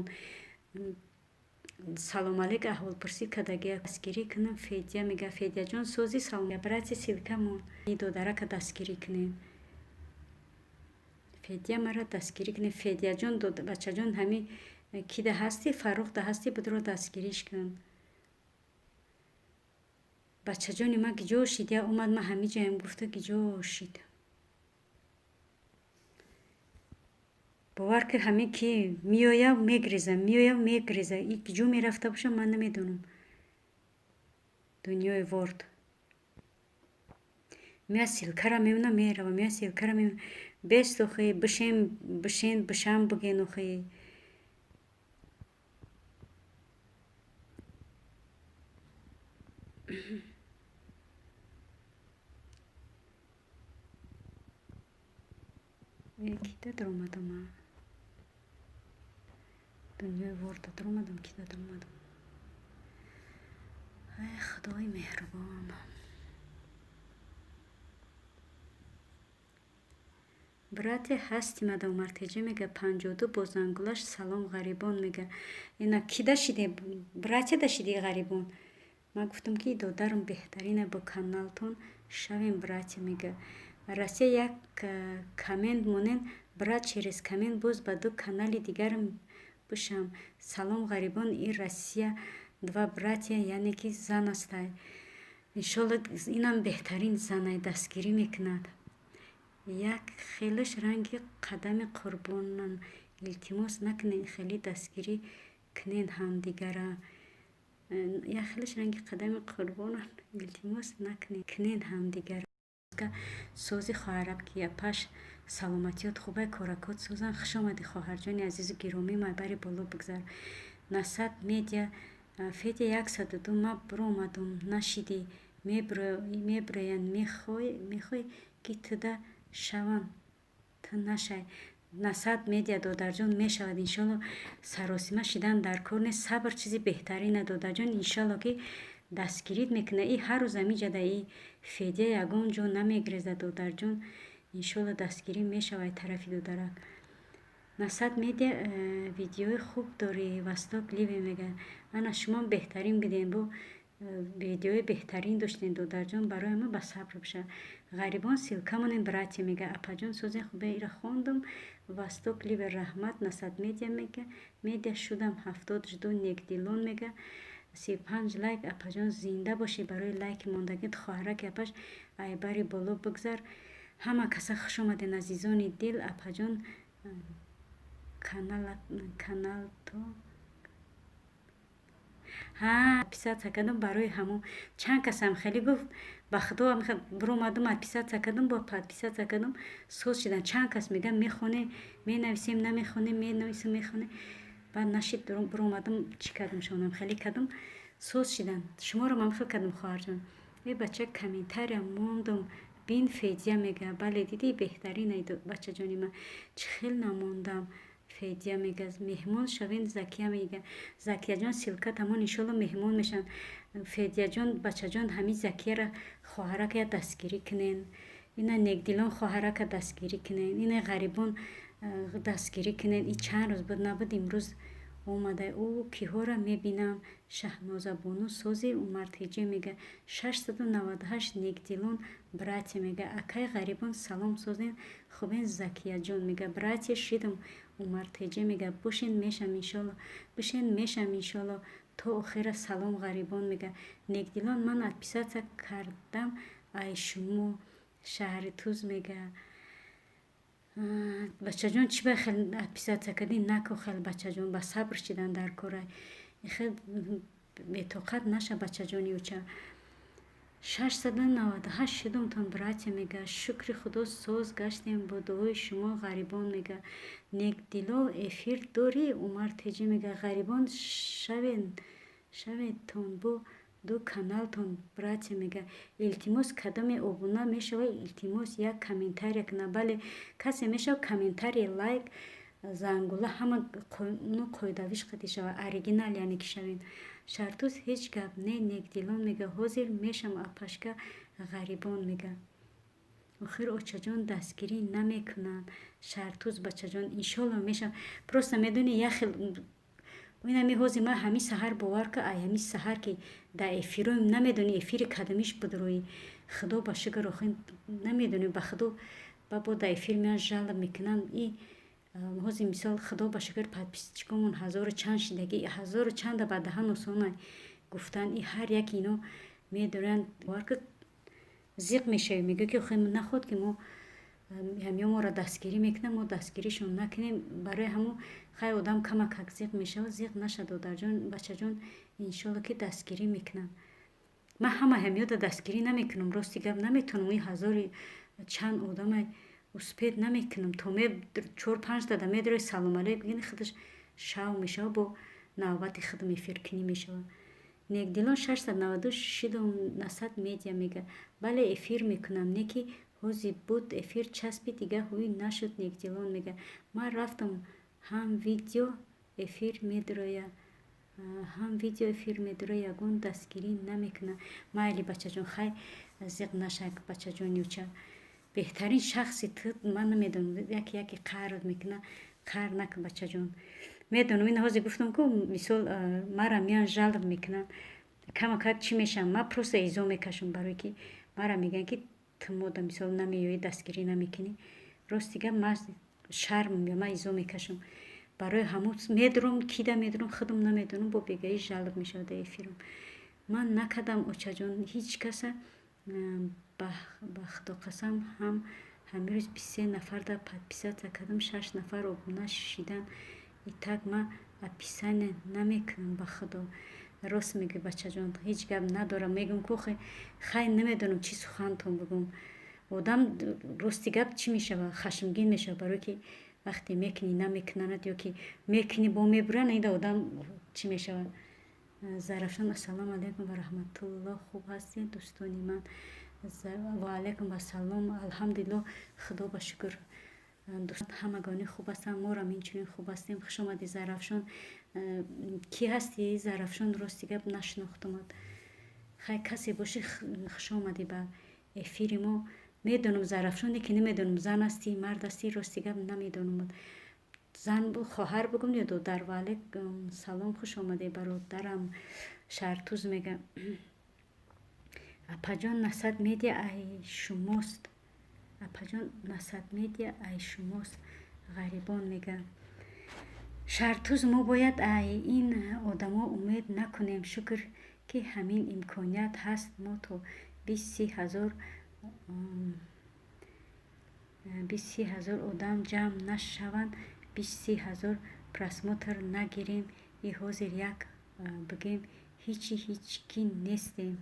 салом алейк, аҳволпурсӣ кардагия, дастгирӣ кунам. Федя мега, Федяҷон, сози салом. Братья, ссылкамон додарака дастгирӣ кунем. Федя мара дастгирӣ кунед. Федяҷон, бачаҷон, ҳами кида ҳастӣ, Фаррухда ҳастӣ, будро дастгириш кун. Бачаҷони ман гиҷо шид? Я омад, ман ҳами ҷаям гуфта гиҷо шид. Бовар ки ҳамин ки меояв мегреза, меояв мегреза. И гиҷо мерафта бошам, ман намедонам. Дунёи ворд. Мея ссылка ра мемонам, мерава, мея ссылка ра мемонам. Бест охи, бишен, бишен, бишам буген охи. Кида даромадам ман? Дунёи ворда даромадам, кида даромадам? Ай, Худои меҳрубон. Брате ҳасти мада Умартеҷа мега 52 бо зангулаш салом ғарибон мега. Ина кида шиде? Братья да шиди ғарибон. Ман гуфтам ки додарам беҳтарина бо каналтон шавем братья мега. Россия як коммент монен брат через коммент боз ба ду канали дигарам бишам. Салом ғарибон и Россия два братья яъне ки зан астай. Иншолло инам беҳтарин занай дастгирӣ мекунад. Як хелаш ранги қадами қурбонан илтимос накунед хеле дастгирӣ кунед ҳамдигара. Як хелаш ранги қадами қурбонан илтимос накунед кунед ҳамдигара. Сози хоҳарак япаш саломатиёт хубай коракот созан. Хуш омадӣ хоҳарҷони азизу гиромӣ майбари боло бигзар. Насад медиа Федя 102 ма биромадум нашидӣ мебироянд мехоҳӣ ки туда шаванд ту нашай. Насад медиа додарҷон мешавад иншолло саросима шидан дар кор нест. Сабр чизи беҳтарина додарҷон иншолло ки дастгирит мекунад. И ҳар рӯз амиҷада и Федя ягон ҷо намегрезад додарҷон. Иншолло дастгирӣ мешавад тарафи додарак. Насад медиа видеои хуб дорӣ Восток Ливе мега. Ана шумо беҳтарин бидем бо видеои беҳтарин доштем додарҷон барои ма ба сабр боша. Ғарибон ссылка монем братья мега. Апаҷон сози хубе ира хондум. Восток Ливе раҳмат Насад медиа мега. Медиа шудам 70 жду некдилон мега. 35 лайк апаҷон зинда бошӣ барои лайки мондагит хоҳараки апаш айбари боло бигзар. Ҳама каса хуш омаден азизони дил апаҷон каналто ҳа подписаться кардам барои ҳамон чанд касам хеле гуфт ба худо биромадум подписаться кардам бо подписаться кардам соз шидан чанд кас мегӯяд мехонем менависем намехонем менависем мехонем баъд нашид биромадам чӣ кардам шонам хеле кардам соз шидан шуморо ман хел кардам хоҳарҷон. Э бача комментария мондум бин Федя мега. Бале дидӣ беҳтарин бачаҷони ман чӣ хел намондам. Федя мега меҳмон шавем Закия мега. Закияҷон ссылка тамон иншолло меҳмон мешаванд. Федяҷон бачаҷон ҳамин Закияра хоҳарака дастгирӣ кунен. Ина Некдилон хоҳарака дастгирӣ кунен. Ина ғарибон дастгирӣ кунен. И чанд рӯз буд набуд имрӯз омада. Ӯ киҳоро мебинам Шаҳнозабону сози Умартеҷӣ мега. 698 Некдилон братья мега. Акай ғарибон салом созем хубен Закияҷон мега. Братья шидам Умартеҷӣ мега. Бошен мешам иншолло бошен мешам иншолло то охира салом ғарибон мега. Некдилон ман подписаться кардам ай шумо шаҳри Туз мега. Бачаҷон чӣ ба хел подписаться кардӣ наку хел бачаҷон ба сабр шидан дар корай. Хел бетоқат наша бачаҷони уча. 698 шудумтон братья мега. Шукри худо соз гаштем бо дуои шумо ғарибон мега. Некдило эфир дорӣ Умар Теҷӣ мега. Ғарибон шаветон бо ду каналтон братья мега. Илтимос кадоме обуна мешавад илтимос як комментария кунад. Бале касе мешавад комментарий лайк зангула ҳама қоидавиш қати шавад оригинал яъне ки шавем. Шартуз ҳеҷ гап не Некдилон мега. Ҳозир мешам апашка ғарибон мега. Охир очаҷон дастгирӣ намекунанд. Шартуз бачаҷон иншолло мешавад. Просто медонӣ як хел инами ҳозир ман ҳамин саҳар бовар кар ай ҳамин саҳар ки дар эфироем намедонӣ эфири кадомиш буд рӯи худо ба шукр охир намедонем ба худо Ба бо дар эфир меян, жалоб мекунанд. И ҳозир, мисол, худо ба шукр, подписчикомон ҳазору чанд шидаги, ҳазору чанда ба даҳан осона гуфтан. И ҳар яки ино медоранд, бовар ки, зиқ мешавӣ, мегӯ ки охе, наход ки мо ҳамё моро дастгирӣ мекунам, мо дастгиришон накунем. Барои ҳамун хай одам камакак зиқ мешавад. Зиқ наша, додарҷон, бачаҷон, иншолло ки дастгирӣ мекунам. Ман ҳама ҳамёда дастгирӣ намекунам, рости гап, наметавонам. Ин ҳазори чанд одама успеть намекунам. То чор панҷ дада медарои, салом алейк бигини, худаш шав мешавад, бо навбати худам эфиркунӣ мешавад. Некдилон 692 шидум насад медиа мега: бале, эфир мекунам, не ки ҳози буд эфир часпи, дига ҳуй нашуд. Некдилон мега: ман рафтам, ҳам видео эфир медроя, ҳам видео эфир медроя, ягон дастгирӣ намекунам. Майли, бачаҷон, хай, зиқ нашак, бачаҷон. Юча беҳтарин шахси ту, ман намедонам, яке яке қаҳр мекуна. Қаҳр накун, бачаҷон. Медонам, ин ҳозир гуфтам ку, мисол, мара меян, жалоб мекунанд, камакак чӣ мешавам, ман просто изо мекашам, барое ки мара мегӯянд ки ту мода, мисол, намеёӣ, дастгирӣ намекунӣ. Рости гап, ман шарм, ман изо мекашам. Барои ҳамун медурам, кида медурам, худам намедонам, бо бегаӣ жалоб мешавад дар эфирам. Ман накардам, очаҷон, ҳеҷ каса, ба худоқасам. Ҳам ҳамин рӯз 23 нафарда подписаться кардам, шаш нафар обуна шидан. И так ман описание намекунам, ба худо. Рост мегӯй, бачаҷон, ҳеҷ гап надорам. Мегӯм ку, хай, намедонам чӣ сухантон бигӯм. Одам, рости гап, чӣ мешавад, хашмгин мешавад, барое ки вақте мекунӣ, намекунанад, ё ки мекунӣ, бо мебуранд, ида одам чӣ мешавад. Зарафшон: ассалому алайкум ва раҳматуллоҳ, хуб ҳастед, дӯстони ман? Ва алайкум ассалом, алҳамдулиллоҳ, худо ба шукр, дӯстон ҳамагонӣ хуб ҳастанд, морам инчунин хуб ҳастем. Хуш омадӣ, Зарафшон. Кӣ ҳастӣ, Зарафшон? Рости гап, нашинохтамад. Хай, касе бошӣ, хуш омадӣ ба эфири мо. Медонам Зарафшоне ки, намедонам, зан ҳастӣ, мард ҳастӣ, рости гап, намедонам. Зан, хоҳар бигӯм ё додар? Ва алайкум салом, хуш омадӣ, бародарам. Шартуз мега: апаҷон, Насад Медиа ай шумост. Апаҷон, Насад Медиа ай шумост. Ғарибон мега: Шартуз, мо бояд ай ин одамо умед накунем. Шукр ки ҳамин имконият ҳаст. Мо то 20-30 ҳазор одам ҷамъ нашаванд, 20-30 ҳазор просмотр нагирем, и ҳозир як бигем, ҳичи ҳички нестем.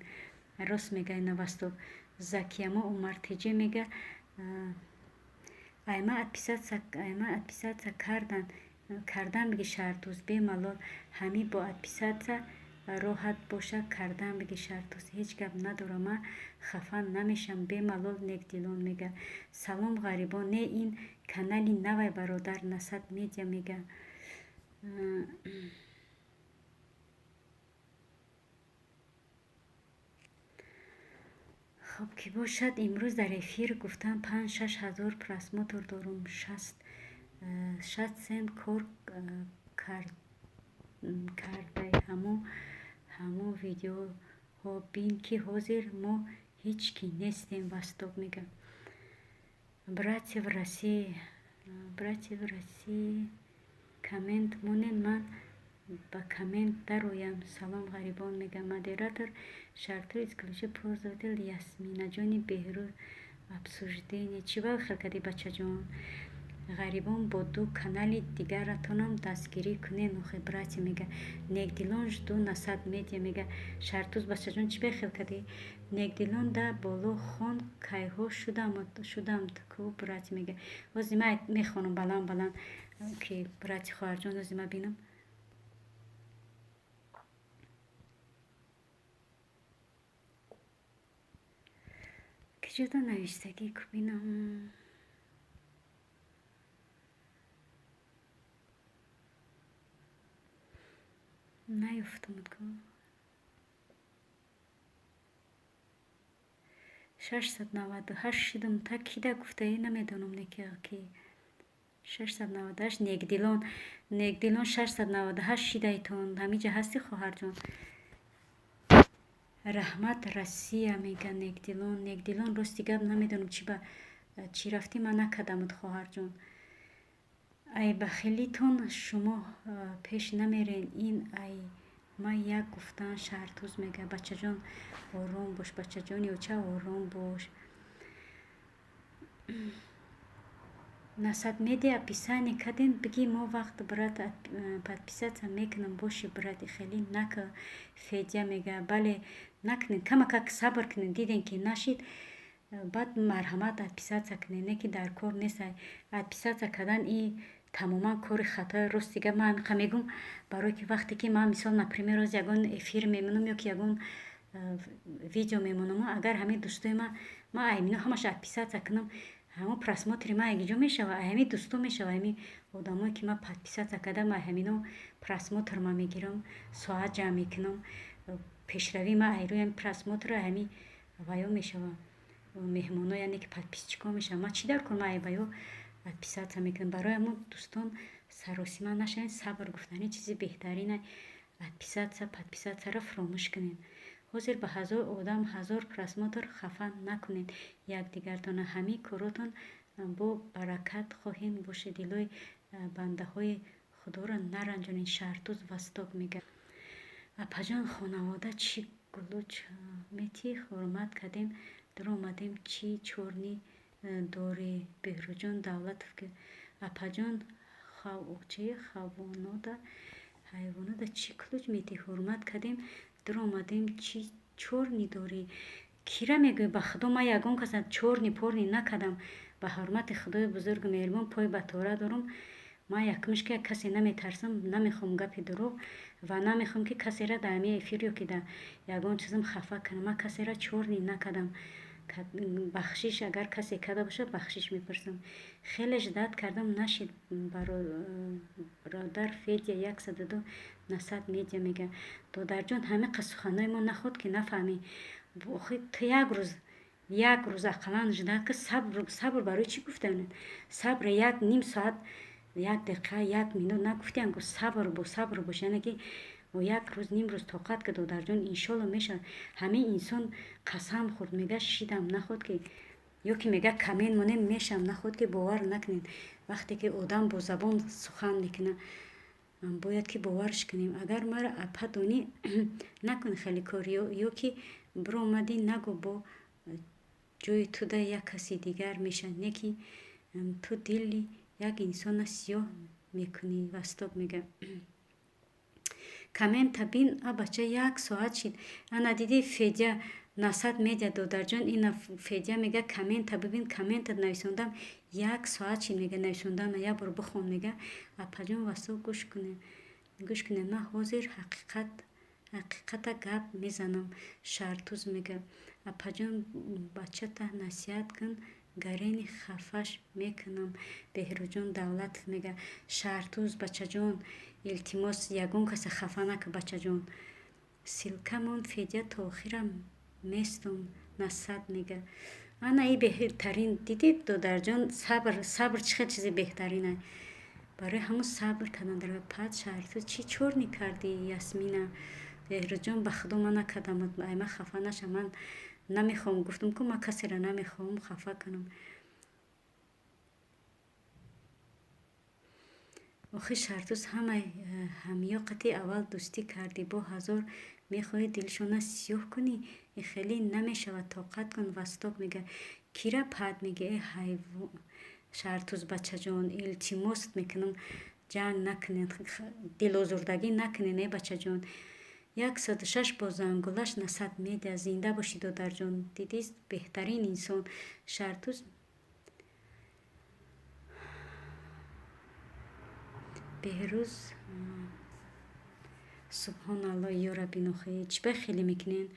Рост мега Навасток. Закиямо Умартеҷе мега: айма отписаться кардан биги, Шартуз, бемалол. Ҳамин бо отписаться роҳат боша, кардан биги, Шартуз, ҳеҷ гап надорам, ман хафа намешам, бемалол. Некдилон мега: салом, ғарибон. Не, ин канали навай, бародар, Насад Медиа мега. Хоб ки бошад, имрӯз дар эфир гуфтам, 5-6 ҳазор просмотр дорум, 60 цент кор кардай. Ҳамо видеоҳо бин ки ҳозир мо ҳеҷ ки нестем. Восток мега: братья в России, братья в России, коммент монед, ман ба коммент дароям. Салом, ғарибон, мега модератор Шарту, исключи пользователь Ясминаҷони Беҳрӯз обсуждение. Чӣ ба хел кардӣ, бачаҷон? Ғарибон, бо ду канали дигаратонам дастгирӣ кунед, охе, братья, мега Некдилон. Жду Насад Медиа, мега Шартуз. Бачаҷон, чӣ бехел кардӣ? Некдилон да боло хон, кайҳо шудам ку, братья, мега. Ҳозир ман мехонам баланд баланд ки, братья, хоҳарҷон, ҳозир ман бинам. Киҷода навиштагӣ ку, бинам. Наёфтамуд ку. 698 шидам та кида гуфтаи, намедонам, неки ки 698. Некдилон, Некдилон 698 шидаитон, ҳамиҷа ҳасти, хоҳарҷон? Раҳмат, Россия, мега Некдилон. Некдилон, рости гап, намедонам чӣ ба Чӣ рафтӣ, ман накардамуд, хоҳарҷон. Ай бахилитон шумо пеш намерен, ин ай ма як гуфтан. Шаҳртуз мега: бачаҷон, ором бош, бачаҷони оча, ором бош. Насад медиа описание кардем, биги мо вақт, брат, подписаться мекунам. Боши, брат, хеле нака. Федя мега: бале, накунед, камакак сабр кунед, дидем ки нашид, баъд марҳамат, отписаться кунед. Не ки дар кор нест отписаться кардан, и тамоман кори хатои. Рости гап, ман ҳамиқа мегӯм, барое ки вақте ки ман, мисол, например, роз ягон эфир мемонам ё ки ягон видео мемонам, агар ҳамин дӯстои ма аймино ҳамаша отписаться кунам, ҳамон просмотри ма ягиҷо мешава? Ай ҳамин дӯсто мешава, ҳамин одамое ки ман подписаться кардам, ай ҳамино просмотр ма мегирам, соат ҷамъ мекунам. Пешравии ма ай рӯи ҳамин просмотр, ҳамин ваё мешава, меҳмоно, яъне ки подписчикҳо мешава. Ма чӣ дар кор, ма ай ваё отписаться мекунам? Барои ҳамон, дӯстон, саросима нашавед, сабр гуфтани чизи беҳтарина. Отписаться, подписатьсяро фуромӯш кунед. Ҳозир ба 1000 одам 1000 просмотр. Хафа накунед якдигартона, ҳамин коротон бо баракат хоҳем бошед. Дилои бандаҳои худоро наранҷонед. Шаҳртуз Восток мега: апаҷон, хонавода чӣ ключ мети? Ҳурмат кардем, даромадем, чӣ чёрный дорӣ? Беҳрӯҷон Давлатов: апаҷон, чи хавонода, ҳайвонода чӣ ключ мети? Ҳурмат кардем, даромадем, чӣ чёрный дорӣ? Кира мегӯӣ? Ба худо, ман ягон каса чёрный пёрный накардам. Ба ҳурмати худои бузургу меҳрибон, пой ба тора дорум, ман якумш ки касе наметарсам, намехоҳам гапи дурӯғ ва намехоҳам ки касера дар ҳамин эфир ё ки дар ягон чизам хафа кунам. Ман касера чёрный накардам. Бахшиш, агар касе карда бошад, бахшиш мепурсам. Хеле ждать кардам, нашид, бародар. Федя 102 Насад Медиа мега: додарҷон, ҳамиқа суханҳои мо наход ки нафаҳмӣ. Охи ту як рӯз, як рӯз ақаллан ждать ки. Сабр, сабр барои чӣ гуфтанд? Сабр як ним соат, як дақиқа, як минут нагуфтиям. Гуфт: сабр бо, сабр бош, яъне ки як рӯз, ним рӯз тоқат ки, додарҷон, иншолло мешавад. Ҳамин инсон қасам хӯрд, мега: шидам наход ки, ё ки мега коммент монем, мешам наход ки. Бовар накунед, вақте ки одам бо забон сухан мекунад, бояд ки боварш кунем. Агар мара апа донӣ, накун хеле кор, ё ки биромадӣ, нагӯ, бо ҷои туда як каси дигар мешавад. Не ки ту дили як инсона сиёҳ мекунӣ. Восток мега: коммента бин, а бача, як соат шид. Ана дидӣ, Федя Насад Медиа, додарҷон, ина Федя мега: коммента бибин, коммента нависондам, як соат шид, мега, нависондам, як бор бихон. Мега: апаҷон Восток, гӯш кунед, гӯш кунед, ман ҳозир ҳақиқат, ҳақиқата гап мезанам. Шартуз мега: апаҷон, бачата насиҳат кун, гарени хафаш мекунам. Беҳрӯҷон Давлатов мега: Шаҳртуз, бачаҷон, илтимос, ягон каса хафа накун, бачаҷон. Ссылкамон, Федя, то охирам местум. Насад мега: ана и беҳтарин. Дидӣ, додарҷон, сабр, сабр чӣ хел чизи беҳтарина. Барои ҳамон сабр кардан дар пад. Шаҳртуз, чӣ чёрный кардӣ, Ясмина? Беҳрӯҷон, ба худо, ман накардам, ай ман хафа наша. Ман намехоҳам, гуфтам ку, ман касеро намехоҳам хафа кунам. Охи, Шаҳртуз, ҳамаи ҳамёқати аввал дӯстӣ кардӣ, бо ҳазор мехоҳӣ дилшона сиёҳ кунӣ, хеле намешавад, тоқат кун. Восток мега: кира пад мега? Э ҳайвон. Шаҳртуз, бачаҷон, илтимос мекунам, ҷанг накунед, дилозурдагӣ накунед, э бачаҷон. 106 бо зангулаш Насад Медиа, зинда бошӣ, додарҷон. Дидӣ, беҳтарин инсон Шаҳртуз. Беҳрӯз, субҳоналло, ё рабби, нохи чӣ ба хеле мекунен?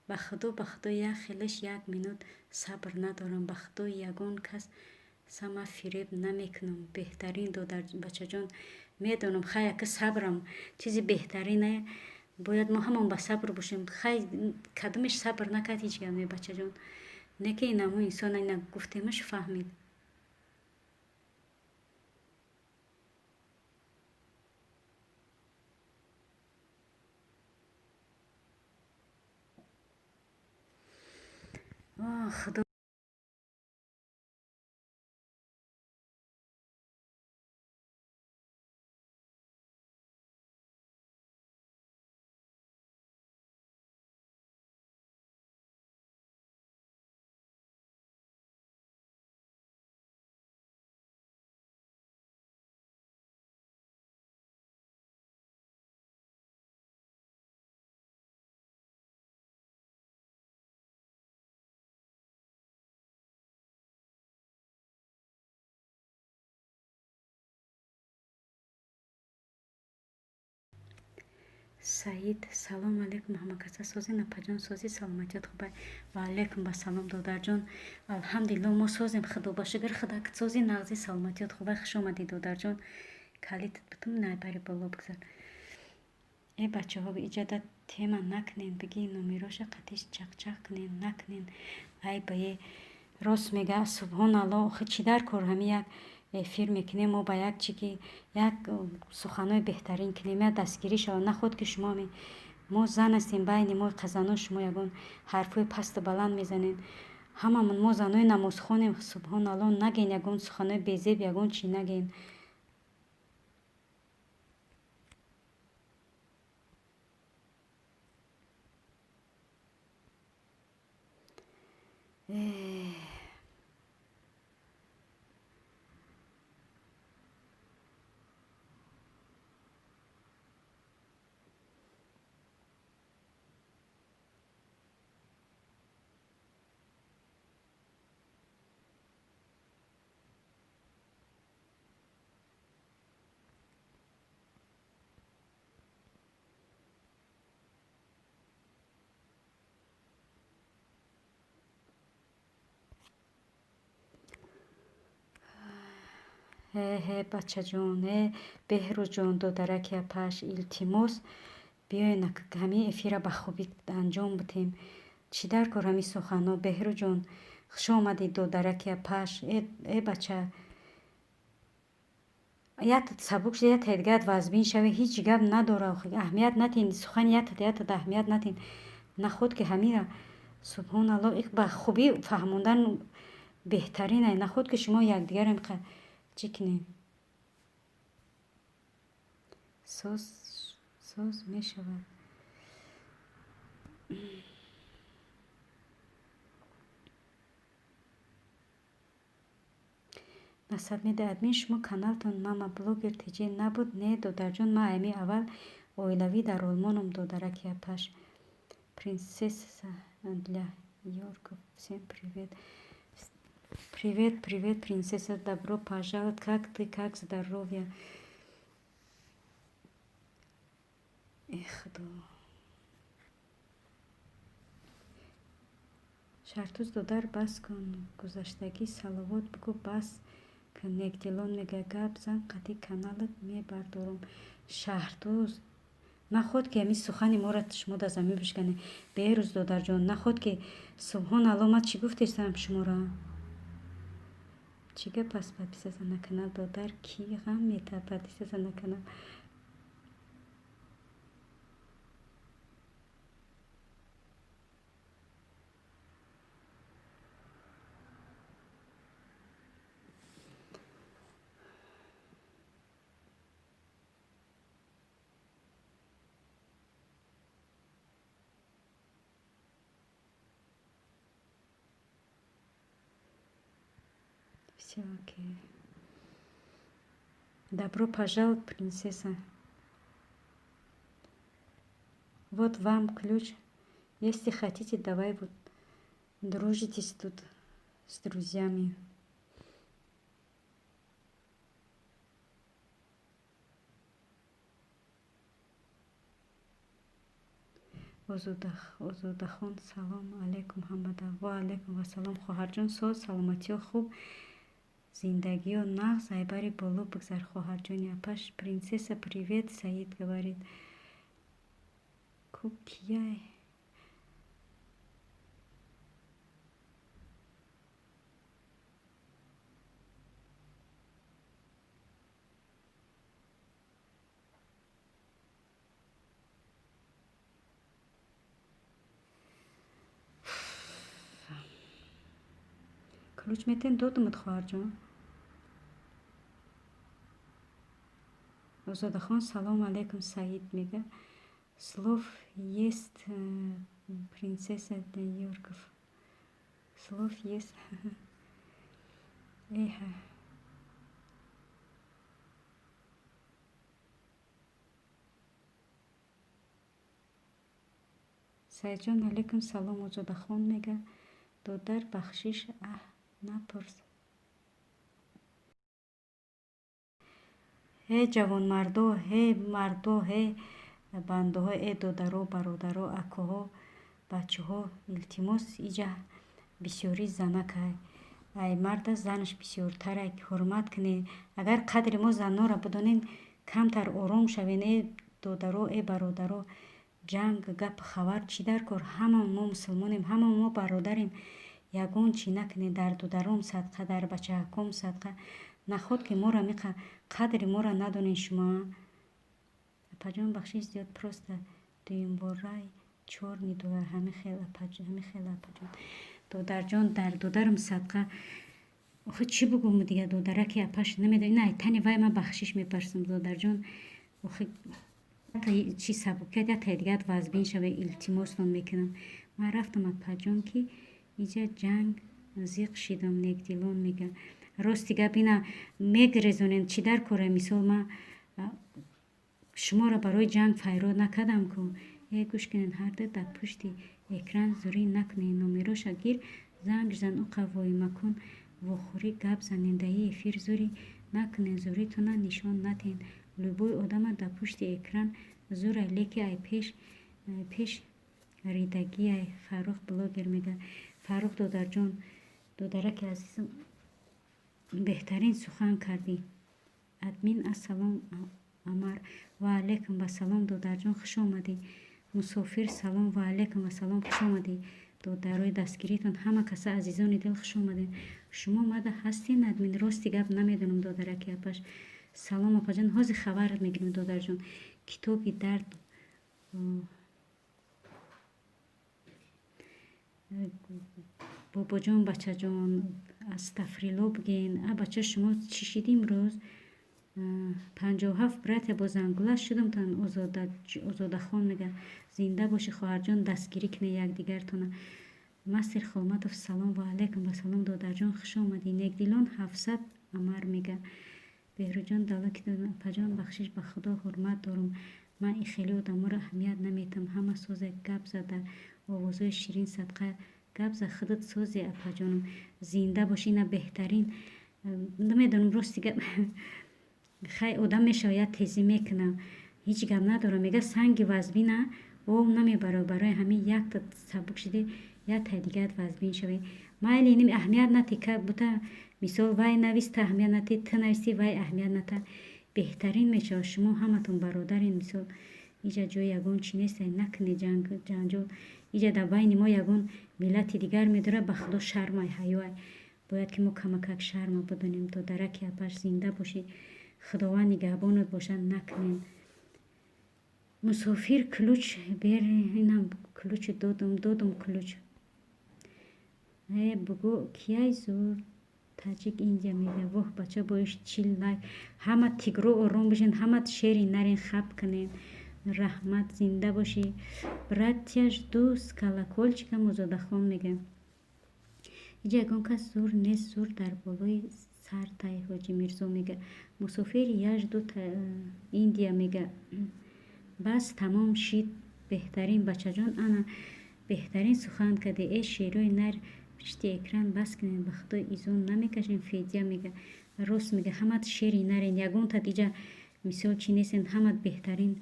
Ба худо, ба худо, як хелеш як минут сабр надорам. Ба худо, ягон кас сама фиреб намекунам. Беҳтарин додар, бачаҷон, медонам, хай, ака, сабрам чизи беҳтарине, бояд мо ҳамон ба сабр бошем. Хай, кадомеш сабр накард, ҳеҷ гап не, бачаҷон, не ки инамо инсон ина гуфтемаш, фаҳмид. Худо. Саид, салом алейкум, ҳамакаса созен, апаҷон, сози, саломатиёт хубай? Ва алейкум басалом, додарҷон. Алҳамдулилло, мо созем, худо ба шукр, худак сози, нағзи, саломатиёт хубай. Хуш омадӣ, додарҷон. Калитат бутум, найбари боло бигзар. Э, бачаҳо, иҷада тема накунен, биги номероша қатиш чақчақ кунен, накунен. Ай ба е, рост мега, субҳоналло, охи чӣ дар кор ҳами як эфир мекунем, мо ба як чи ки як суханҳои беҳтарин кунем, як дастгирӣ шавад. Наход ки шумо мо зан ҳастем, байни мо қазано шумо ягон ҳарфҳои пасту баланд мезанед. Ҳамамон мо занои намозхонем, субҳоналло, нагӯен ягон суханҳои безеб, ягон чӣ нагӯен. Ҳе, ҳе, бачаҷон, э, Беҳрӯзҷон, додараки апаш, илтимос, биёен ҳамин эфира ба хубӣ анҷом бидиҳем. Чӣ дар кор ҳамин суханҳо? Беҳрӯзҷон, хуш омадӣ, додараки апаш. Э, э, бача, ятат сабук шуда, ятаи дигарат вазбин шавӣ, ҳеҷ гап надора. Аҳамият натиҳен, сухани ятат ятат аҳамият натиҳен. Наход ки ҳамира, субҳоналло, ба хубӣ фаҳмондан беҳтарин ай. Наход ки шумо якдигарро чӣ кунем? Соз соз мешавад. Насаб медиҳад админ, шумо каналтон Мама Блогер ТЖ набуд? Не, додарҷон, ман ами аввал оилавӣ дар Олмоном, додараки апаш. Принцесса для Йорков, всем привет. Привет, привет, принцесса, добро пожаловать. Как ты, как здоровье? Эх, худо. Шаҳртуз додар, бас кун, гузаштагӣ салавот бигӯ, бас кун. Некдилон мега, гап зан, қатъи каналат мебардорам. Шаҳртуз, наход ки ҳамин сухани моро шумо дар замин бишканед. Беҳрӯз додарҷон, наход ки, субҳоналло, ман чӣ гуфтестам шуморо? Чӣ гап аст? Подписаться на канал, додар, кӣ ғам метаҳад? Подписаться на канал. Все окей. Добро пожаловать, принцесса. Вот вам ключ. Если хотите, давай вот дружитесь тут с друзьями. Озодахон, салом алейкум ҳамада. Ва алейкум вассалом, хоҳарҷон, соз, саломатиё хуб, зиндагиё нағз, айбари боло бигзар, хоҳарҷони апаш. Принцесса, привет, Саид говорит. Ку кияй? Ключ метен додумад, хоҳарҷон. Озодахон, салом алейкум, Саид мега. Слов есть, принцесса для Йорков. Слов есть. Эха. Саидҷон, алейкум салом, Озодахон мега. Додар, бахшиш, аҳ, напурс. Ҳе, ҷавонмардо, ҳе, мардо, ҳе, Бандаҳо, э додаро, бародаро, акоҳо, бачаҳо, илтимос, иҷа бисёри занакай. Ай марда занаш бисёртарай, ҳурмат кунед. Агар қадри мо занонро бидонед, камтар ором шавед. Э додаро, э бародаро, ҷанг, гап, хабар чӣ дар кор? Ҳама мо мусулмонем, ҳама мо бародарем. Ягон чӣ накунед, дар додаром садқа, дар бачаҳаком садқа. Наход ки моро миқа қадри моро надонед шумо. Апаҷон, бахшиш зиёд, просто дуюмборай чёрный доллар. Ҳами хел, ҳами хел, апаҷон. Додарҷон, дар додарам садқа. Охи, чӣ бугум дига, додараки апаш, намедонам. Ина тани вай ман бахшиш мепарсам, додарҷон. Охи, чи сабукият, як таи дигарат вазбин шаве, илтимостон мекунам. Ман рафтам, апаҷон, ки иҷа ҷанг, зиқ шидам. Некдилон мега, рости гап, ина мегирезонем, чӣ дар кора? Мисол, ман шуморо барои ҷанг файрод накардам ку. Э, гӯш кунед, ҳарду дар пушти экран зурӣ накунед. Номероша гир, занг зан, уқа воимакун вохӯрӣ, гап занед. Даи эфир зурӣ накунед, зуритона нишон надиҳед. Любой одама дар пушти экран зурай, леки ай пеш пеш ридагиай. Фаррух блогер мега. Фаррух додарҷон, додараки азизам, беҳтарин сухан кардӣ. Админ, ассалом, Амар. Ва алайкум вассалом, додарҷон, хуш омадӣ. Мусофир, салом. Ва алайкум вассалом, хуш омадӣ. Додарои дастгиритон, ҳама каса, азизони дил, хуш омадед. Шумо омада ҳастен, админ? Рости гап, намедонам, додараки апаш. Салом, апаҷон, ҳозир хабарат мегирем, додарҷон. Китоби дард, бобоҷон, бачаҷон, астафрилло бигӯен. А бача, шумо чӣ шид имрӯз? 57 братья бо зангула шудамтон. Озодахон мега, зинда бошӣ, хоҳарҷон, дастгирӣ кунед якдигартона. Мастер Холматов, салом. Ва алайкум вассалом, додарҷон, хуш омадӣ. Некдилон 700 Амар мега. Беҳрӯҷон Давлати, апаҷон, бахшиш, ба Худо ҳурмат дорум. Ман и хеле одаморо аҳамият наметам. Ҳама созе, гап зада, овозҳои ширин садқа, гап за, худат созе, апаҷонам, зинда бошӣ. Ина беҳтарин. Намедонам, рости гап, хай, одам мешава, як тезӣ мекуна, ҳеҷ гап надорам. Мега, санги вазбина об намебарад. Барои ҳамин якта сабук шиде, як тай дигарат вазбин шавӣ. Майли, иним аҳамият натӣ, бута мисол вай навис, та аҳамият натӣ, ту нависӣ, вай аҳамият ната, беҳтарин мешавад. Шумо ҳаматон бародарен. Мисол, иҷа ҷои ягон чӣ нест, накунед ҷанҷол. Иҷа дар байни мо ягон миллати дигар медорад, ба Худо, шармай, ҳаёай. Бояд ки мо камакак шарма бидонем. Додараки апаш, зинда бошӣ, Худованд нигаҳбонат бошад, накунем. Мусофир, ключ бер, инам ключ додум, додум ключ. Э, бугӯ, кияй зур? Таҷик Индия мега. Воҳ, бача, боиш 40 лайк. Ҳама тигру ором бошен, ҳама шери нарен, хаб кунен. Раҳмат, зинда бошӣ. Братья, жду с колокольчиком. Озодахон мега, иҷа ягон кас зур нест, зур дар болои сартай. Ҳоҷи Мирзо мега. Мусофир, я жду Индия мега. Бас, тамом шид. Беҳтарин, бачаҷон, ана беҳтарин сухан кардӣ. Э, шерои нар пишти экран, бас кунед, ба Худо, изон намекашем. Федя мега, рост мега, ҳамат шери нарен, ягонтат иҷа мисол чӣ нестен, ҳамат беҳтарин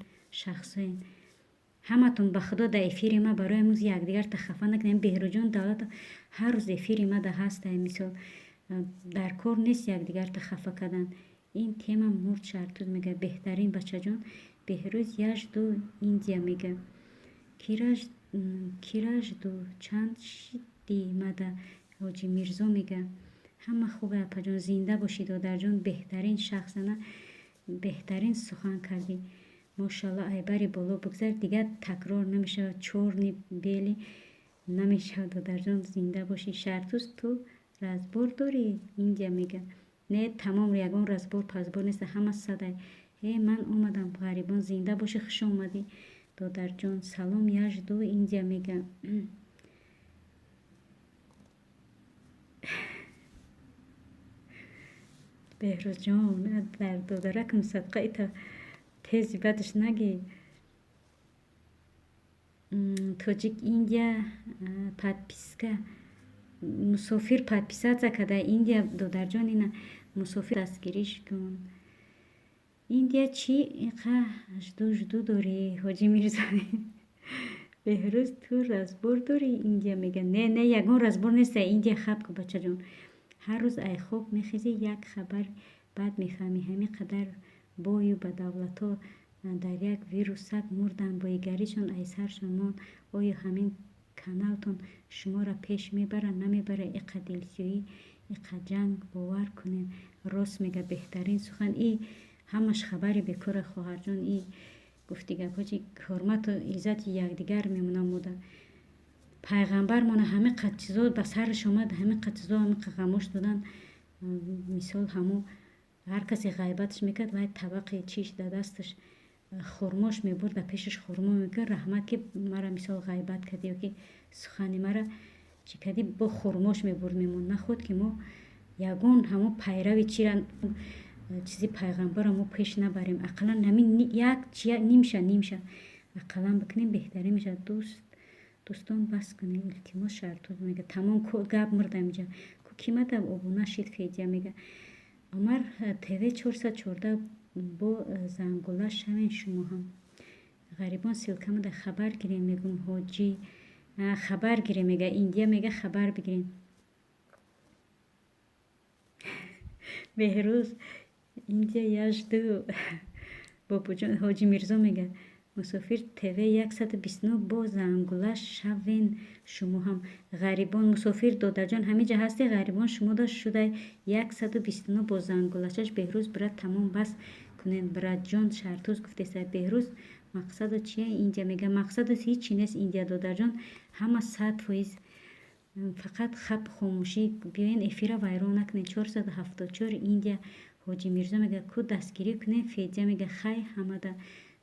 шахсоен ҳаматон, ба Худо, дар эфири ма. Барои амрӯз якдигарта хафа накунем. Беҳрӯҷон Давлатов ҳар рӯз эфири ма да ҳастай. Мисол, дар кор нест якдигарта хафа кардан. Ин тема мурд. Шартуз мега, беҳтарин, бачаҷон. Беҳрӯз, я жду Индия мега. Кира жду? Чанд шидди мада? Ҳоҷи Мирзо мега, ҳама хубе, апаҷон, зинда бошӣ, додарҷон, беҳтарин шахс, ана беҳтарин сухан кардӣ, мошалло. Айбари боло бигзар, дигар такрор намешавад, чёрный белый намешавад. Додарҷон, зинда бошӣ. Шартуз, ту разбор дорӣ? Индия мега, не, тамом, ягон разбор пазбор нест, ҳама садай. Э, ман омадам, ғарибон, зинда бошӣ, хуш омадӣ, додарҷон. Салом, я жду Индия мега. Беҳрӯзҷон, дар додаракам садқа, ита тези бадаш нагӣ. Тоҷик Индия, подписка. Мусофир подписаться када Индия, додарҷон, ина мусофир, дастгириш кун. Индия чӣ иқа жду жду дорӣ, Ҳоҷи Мирзо? Беҳрӯз, ту разбор дорӣ? Индия мега. Не, не, ягон разбор нест. Индия, хаб ку, бачаҷон. Ҳар рӯз ай хоб мехезӣ, як хабар баъд мефаҳмӣ. Ҳамин қадар бою ба давлатҳо дар як вирусак мурданд, боигаришон ай саршон монд. Оё ҳамин каналтон шуморо пеш мебарад, намебарад? Иқа дилсӯӣ, иқа ҷанг, бовар кунед. Рост мега, беҳтарин сухан. И ҳамаш хабари бекора, хоҳарҷон. И гуфти гапҳо чи ҳурмату иззати якдигар мемонад мода. Пайғамбармона ҳамин қад чизо ба сараш омад, ҳамин қад чизо, ҳамин қад ғамош доданд. Мисол, ҳамо ҳар касе ғайбаташ мекард, вай табақи чиш да дасташ хурмош мебурд, да пешаш хурмо мекард. Раҳмат, ки мара, мисол, ғайбат кардӣ ё ки сухани мара чӣ кардӣ, бо хурмош мебурд, мемонд. Наход ки мо ягон ҳамо пайрави чира, чизи пайғамбарро мо пеш набарем. Ақаллан ҳамин як чи нимша нимша ақаллан бикунем, беҳтарин мешавад. Дӯст, дӯстон, бас кунем, илтимос. Шартуз мега, тамом, гап мурдам инҷа. Ку кимада обуна шид? Федя мега. Умар ТВ 414, бо зангула шавен шумо ҳам. Ғарибон, ссылка мада хабар гирем, мегум. Ҳоҷӣ, хабар гирем, мега. Индия мега, хабар бигирем. Беҳрӯз, Индия, я жду. Бобоҷон, Ҳоҷи Мирзо мега. Мусофир ТВ 129, бо зангула шавен шумо ҳам. Ғарибон, Мусофир додарҷон, ҳамин ҷа ҳасти? Ғарибон, шумода шудай 129 бо зангулашаш. Беҳрӯз, брат, тамом, бас кунед, братҷон. Шартуз гуфтеса. Беҳрӯз, мақсаду чия? Индия мега. Мақсаду ҳичи нест, Индия додарҷон, ҳама 100%, фақат хаб, хомӯшӣ. Биёен, эфира вайрон накунед. 474, Индия, Ҳоҷи Мирзо мега, ку дастгирӣ кунем. Федя мега, хай ҳамада.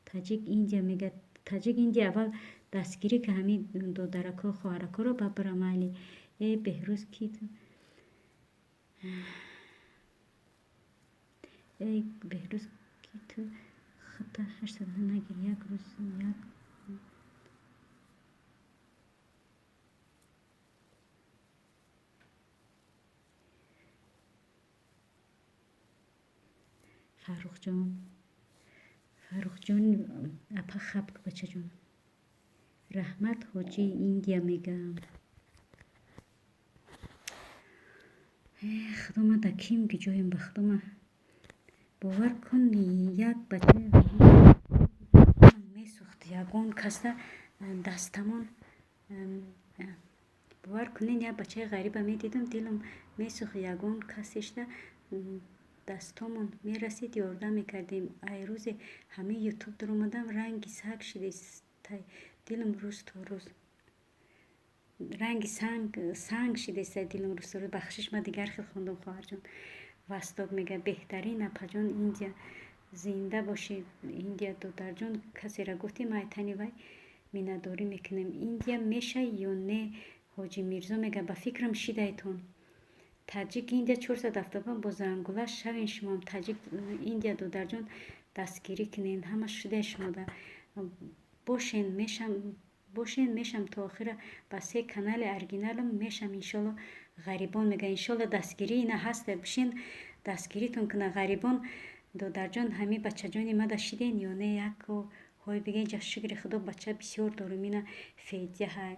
Таҷик Индия мега. Таҷик Индия, аввал дастгирӣ ка ҳамин додарако, хоҳаракоро, ба бира майли. Э, Беҳрӯз, ки ту, э, Беҳрӯз, ки ту хата ҳаштад нагир, як рӯз як. Фаррухҷон, Фаррухҷон, апа, хаб, бачаҷон. Раҳмат, Ҳоҷи Индия мегам. Худо, ма да ким гиҷоем? Ба худо, ма бовар кун, як бачаи месӯхт, ягон каса дастамон. Бовар кунед, як бачаи ғариба медидам, дилам месӯхт. Ягон касешда дастомон мерасид, ёрдам мекардем. Ай рӯзе ҳамин Ютуб даромадам, ранги саг шидестай дилам рӯз то рӯз, ранги санг санг шидестай дилам рӯз то рӯз. Бахшиш, ма дигар хел хондам, хоҳарҷон. Восток мега, беҳтарин, апаҷон. Индия, зинда бошед. Индия додарҷон, касера гуфтем, айтани вай миннатдорӣ мекунем. Индия, мешай ё не? Ҳоҷи Мирзо мега, ба фикрам шидайтон. Таҷик Индия 475, бо зангула шавен шумоам. Таҷик Индия додарҷон, дастгирӣ кунед, ҳама шудаи шумода. Бошен, мешам, бошен, мешам то охира. Ба се канали оригиналам мешам, иншолло. Ғарибон мега, иншолло, дастгирӣ ина ҳаста, бишин, дастгиритон куна. Ғарибон додарҷон, ҳамин бачаҷони мада шиден ё не? Яко ҳой биген ҷа. Шукри худо, бача бисёр дорум. Ина Федя ҳай,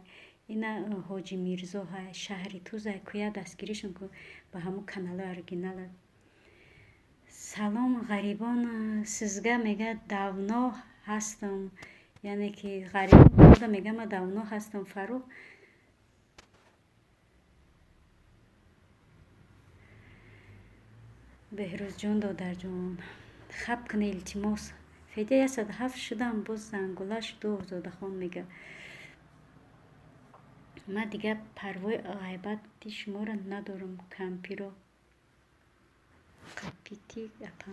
ина Ҳоҷи Мирзо ҳай, шаҳри Тузай куя, дастгиришон ку ба ҳамун каналҳои оригинала. Салом, ғарибон, сизга мега, давно ҳастам. Яъне ки ғарибон мега, ма давно ҳастам. Фаррух, Беҳрӯзҷон, додарҷон, хаб куне, илтимос. Федя, 107 шудам, боз зангула шуду. Озодахон мега, ман дигар парвои ғайбати шуморо надорам, кампиро қапити апа.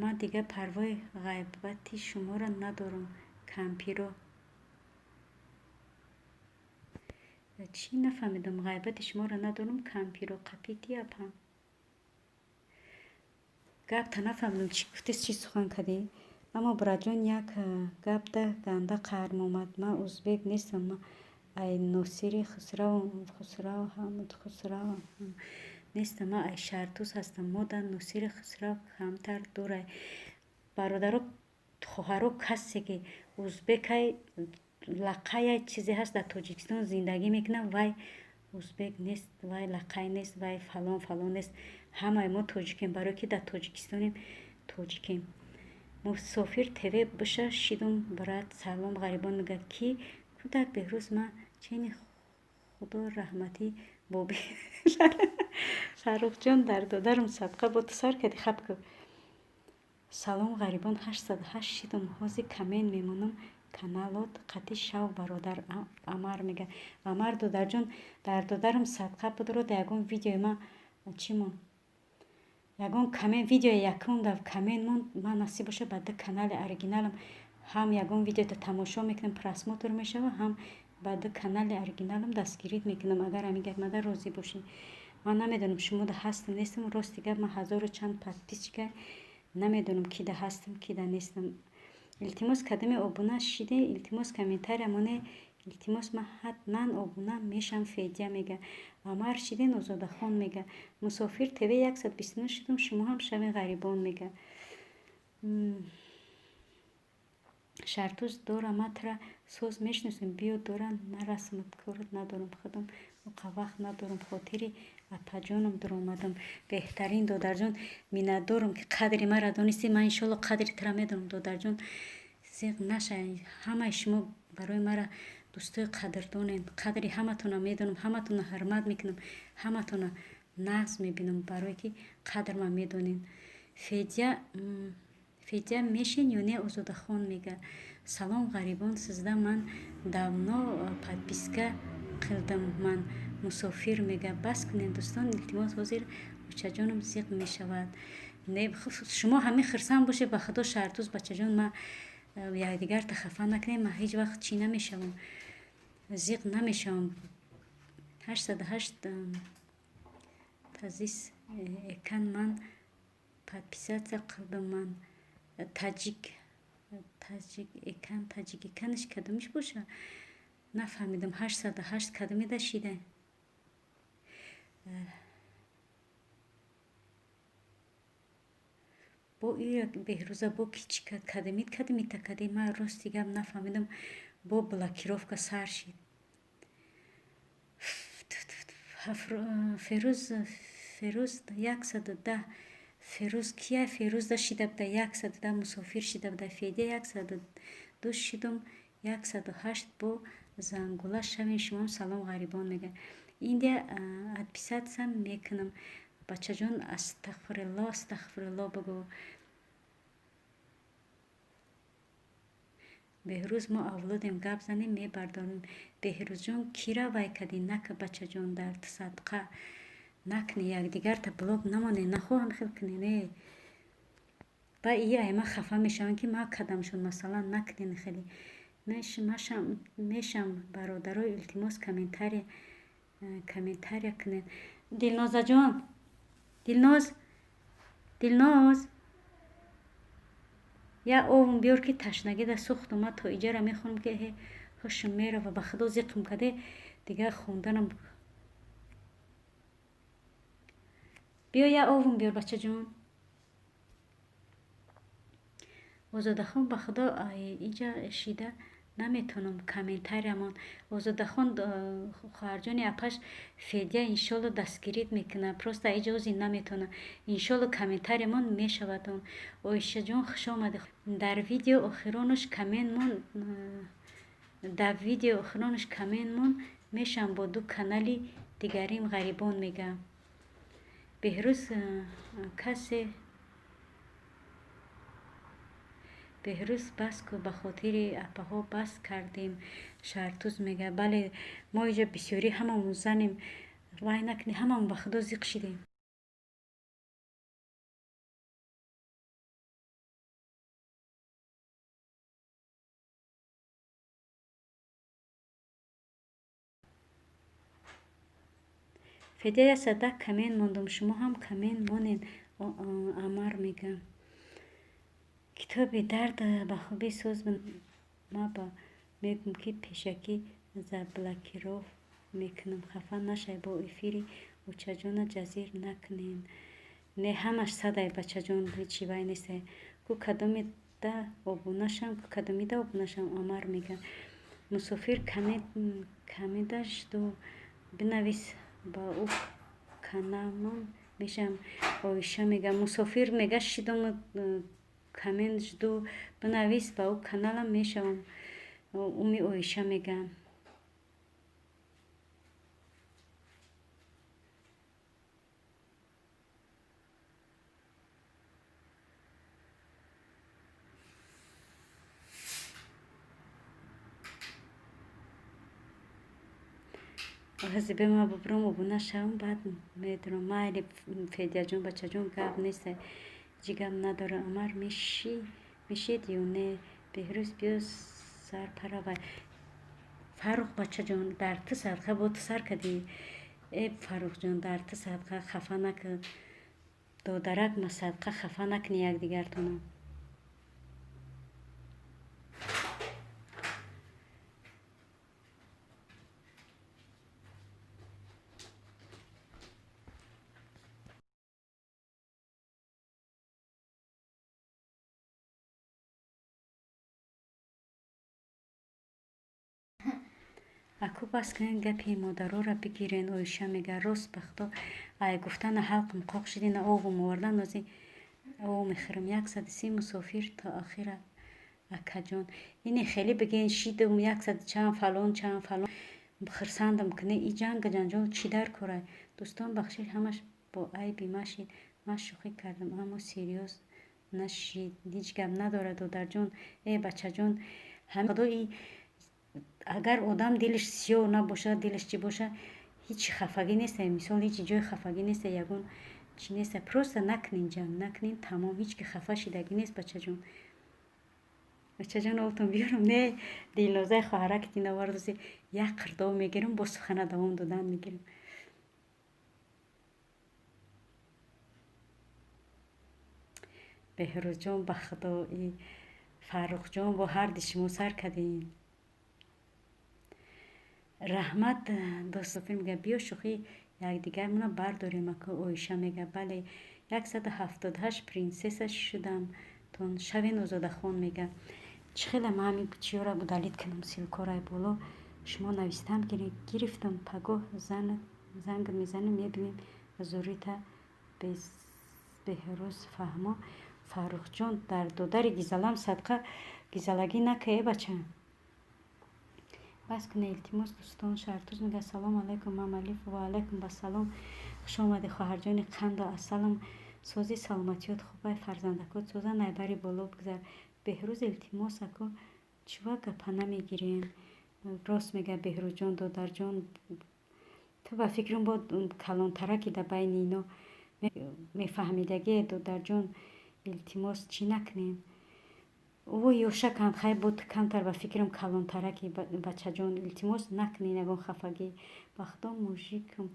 Ман дигар парвои ғайбати шуморо надорам, кампиро. Чӣ нафаҳмидам? Ғайбати шуморо надорам, кампиро қапити апа. Гапта нафаҳмидам, чӣ гуфтест, чӣ сухан кардӣ. Аммо, братҷон, як гапда ганда қаҳрм омад. Ман узбек нестам, ман ай Носири Хусравам, Хусравам. Нестам, ман ай Шаҳртуз ҳастам. Мода Носири Хусрав камтар дурай. Бародаро, хоҳаро, касе ки узбекай, лақая чизе ҳаст, дар Тоҷикистон зиндагӣ мекунад, вай узбек нест, вай лақай нест, вай фалон фалон нест. Ҳамаи мо тоҷикем, барое ки дар Тоҷикистонем, тоҷикем. Мусофир ТВ биша шидум, брат. Салом, ғарибон, мегӯяд ки кӯдак Беҳрӯз, ман чени худо раҳматӣ боби Фаррухҷон дар додарам садқа бо ту сар кардӣ, хаб ку. Салом, ғарибон, 808 шидум, ҳозир коммент мемонам каналот қатӣ шав, бародар Амар мега. Амар додарҷон, дар додарам садқа будро, дар ягон видеои ман чӣ мон, ягон коммент, видеои якум дар коммент монд. Ман насиб боша, ба ду канали оригиналам ҳам ягон видеото тамошо мекунам, просмотр мешава, ҳам ба ду канали оригиналам дастгирӣ мекунам, агар ҳамин гап мада розӣ бошед. Ман намедонам шумо да ҳастам, нестам. Рости гап, ман ҳазору чанд подписчика, намедонам ки да ҳастам, ки да нестам. Илтимос, кадоме обуна шиде, илтимос, комментария моне, илтимос, ман ҳатман обуна мешам. Федя мега, Амар шиден, Озодахон мега, Мусофир ТВ 129 шудум, шумо ҳам шавен, ғарибон мега. Шартуз дора, матра соз мешиносем, биё дора, нарасмад, корот надорам, худам оқа вақт надорам, хотири апаҷонам дуромадам. Беҳтарин додарҷон, миннатдорам, ки қадри маро донистӣ. Ман иншолло қадри тура медонам, додарҷон, зиқ наша. Ҳамаи шумо барои мара дӯстои қадрдонед, қадри ҳаматонро медонам, ҳаматонро ҳурмат мекунам, ҳаматонро нағз мебинам, барое ки қадрма медонед. Федя, Федя мешин ё не? Озодахон мега. Салом, ғарибон, сизда ман давно подписка қилдам, ман Мусофир мега. Бас кунед, дӯстон, илтимос, ҳозир очаҷонам зиқ мешавад. Не, шумо ҳамин хирсанд бошед, ба худо. Шаҳртуз, бачаҷон, ман якдигарта хафа накунем, ман ҳеҷ вақт чӣ намешавам, зиқ намешавам. 808 тазис экан, ман подписаться қилдим, ман таҷик, таҷик экан, таҷик эканаш кадомиш боша, нафаҳмидам. 808 кадомида шида? Бо ира Беҳрӯза бо ки чӣ кард, кадомид, кадомита кади, ман рости гап нафаҳмидам. Бо блокировка сар шид. Ферӯз, Ферӯз 110, Ферӯз кия? Ферӯзда шида буда 110, Мусофир шида буда, Федя 102 шидум, 108 бо зангула шавем шумоам. Салом, ғарибон, мега. Индия отписаться мекунам, бачаҷон. Астағфирулло, астағфирулло бигӯ. Беҳрӯз, мо авлодем, гап занем, мебардорем. Беҳрӯзҷон, кира вай кардӣ? Нака, бачаҷон, дар садқа накунӣ, якдигарта блок намонед, нахоҳам хел кунед. Не, ба ия ай ман хафа мешавам, ки ман кардамшон, масалан, накунед хеле мешам. Бародаро, илтимос, комментария кунед. Дилнозаҷон, Дилноз, Дилноз, як овум биёр, ки ташнагида сӯхтум. Ман то иҷара мехонам, ки ҳушм мерава, ба худо, зиқм каде, дигар хонданам. Биё, як овум биёр, бачаҷон. Озодахон, ба худо, иҷа шида наметавонам комментариямон. Озодахон, хоҳарҷони апаш Федя иншолло дастгирит мекунад, просто иҷа ози наметавонам. Иншолло комментариямон мешавад он. Оишаҷон, хуш омадӣ. Дар видео охиронаш комментмон, дар видео охиронаш комментмон мешавам бо ду канали дигарим, ғарибон мега. Беҳрӯз касе, Беҳрӯз, бас ку, ба хотири апаҳо бас кардем. Шаҳртуз мега. Бале, мо иҷа бисёрӣ ҳамамон занем, вай накунӣ, ҳамамон ба худо зиқ шидем. Федя, 110 коммент мондум, шумо ҳам коммент монед. Амар мега. Китоби дард ба хубӣ соз маба, мегӯм, ки пешакӣ заблокиров мекунам, хафа нашай. Бо эфири Учаҷона ҷазир накунен. Не, ҳамаш садай, бачаҷон, ҳечи вай нестай. Ку кадомида обуна шам, ку кадомида обуна шам, Омар мега. Мусофир камеда жду, бинавис ба ӯ каналмон мешам. Оиша мега, мусофир мега, шидом камен жду, бинавис ба ӯ каналам мешавам. Уми Оиша мега. Ҳазибе ма бубром обуна шавам, баъд медурам. Майли, Федяҷон, бачаҷон, гап нестай, ҳеҷ гап надорам. Амар мешид ё не? Беҳрӯз биё сар паравай. Фаррух бачаҷон, дар ту садқа, бо ту сар кардӣ. Э, Фаррухҷон, дар ту садқа, хафа накун. Додарак ма садқа, хафа накунӣ якдигартона. Аку бас кунед, гапи модароро бигирен. Оиша мега, рост, ба худо, ай гуфтана ҳалқам қоқ шидина, овум овардан, ози ов мехӯрам. 130 мусофир то охира, акаҷон. Ине хеле биген, шидум яксад чанд фалон чанд фалон, хирсандам куне. И ҷанга ҷанҷол чӣ дар корай? Дӯстон, бахшид, ҳамаш бо айби ма шид. Ман шӯхӣ кардам, аммо серьёз нашид. Ҳеҷ гап надорад, додарҷон, э бачаҷон. Худо, агар одам дилаш сиёҳ набошад, дилаш чӣ бошад, ҳеҷ хафагӣ нест. Мисол, ҳеҷ ҷои хафагӣ нест, ягон чӣ нест. Просто накунен ҷанг, накунен, тамом. Ҳеҷ ки хафа шидагӣ нест, бачаҷон. Бачаҷон, обтон биёрам? Не, Дилнозаи хоҳараки динавардози, як қирдов мегирам, бо сухана давом додан мегирам. Беҳрӯзҷон, ба худо, Фаррухҷон, бо ҳарди шумо сар кардем. Раҳмат, дӯстофир мега, биё шӯхӣ якдигармона бардорем, аку. Оиша мега, бале, 178 принсесса шудам тон шавен. Озодахон мега, чӣ хеле ма ҳамин чиёра удалить кунам? Ссылкорай боло шумо навистам, гирифтам. Пагоҳ занг мезанем, мебинем зурита. Беҳрӯз фаҳмо. Фаррухҷон, дар додари гизалам садқа, гизалагӣ нака, э бача. Бас куне, илтимос, дӯстон. Шартуз мега, салом алайкум, Мамалиф. Ва алайкум басалом, хуш омадӣ, хоҳарҷони қанду асалам. Сози, саломатиёт хубай, фарзандакот соза, найбари боло бигзар. Беҳрӯз, илтимос, аку, чува гапа намегирен? Рост мега Беҳрӯзҷон, додарҷон, ту ба фикрам бо калонтараки да байни ино мефаҳмидагие. Додарҷон, илтимос, чӣ накунем? Ӯ ёшаканд, хай, бо ту камтар ба фикрам калонтараки. Бачаҷон, илтимос, накунен ягон хафагӣ. Ба худо, мужикам,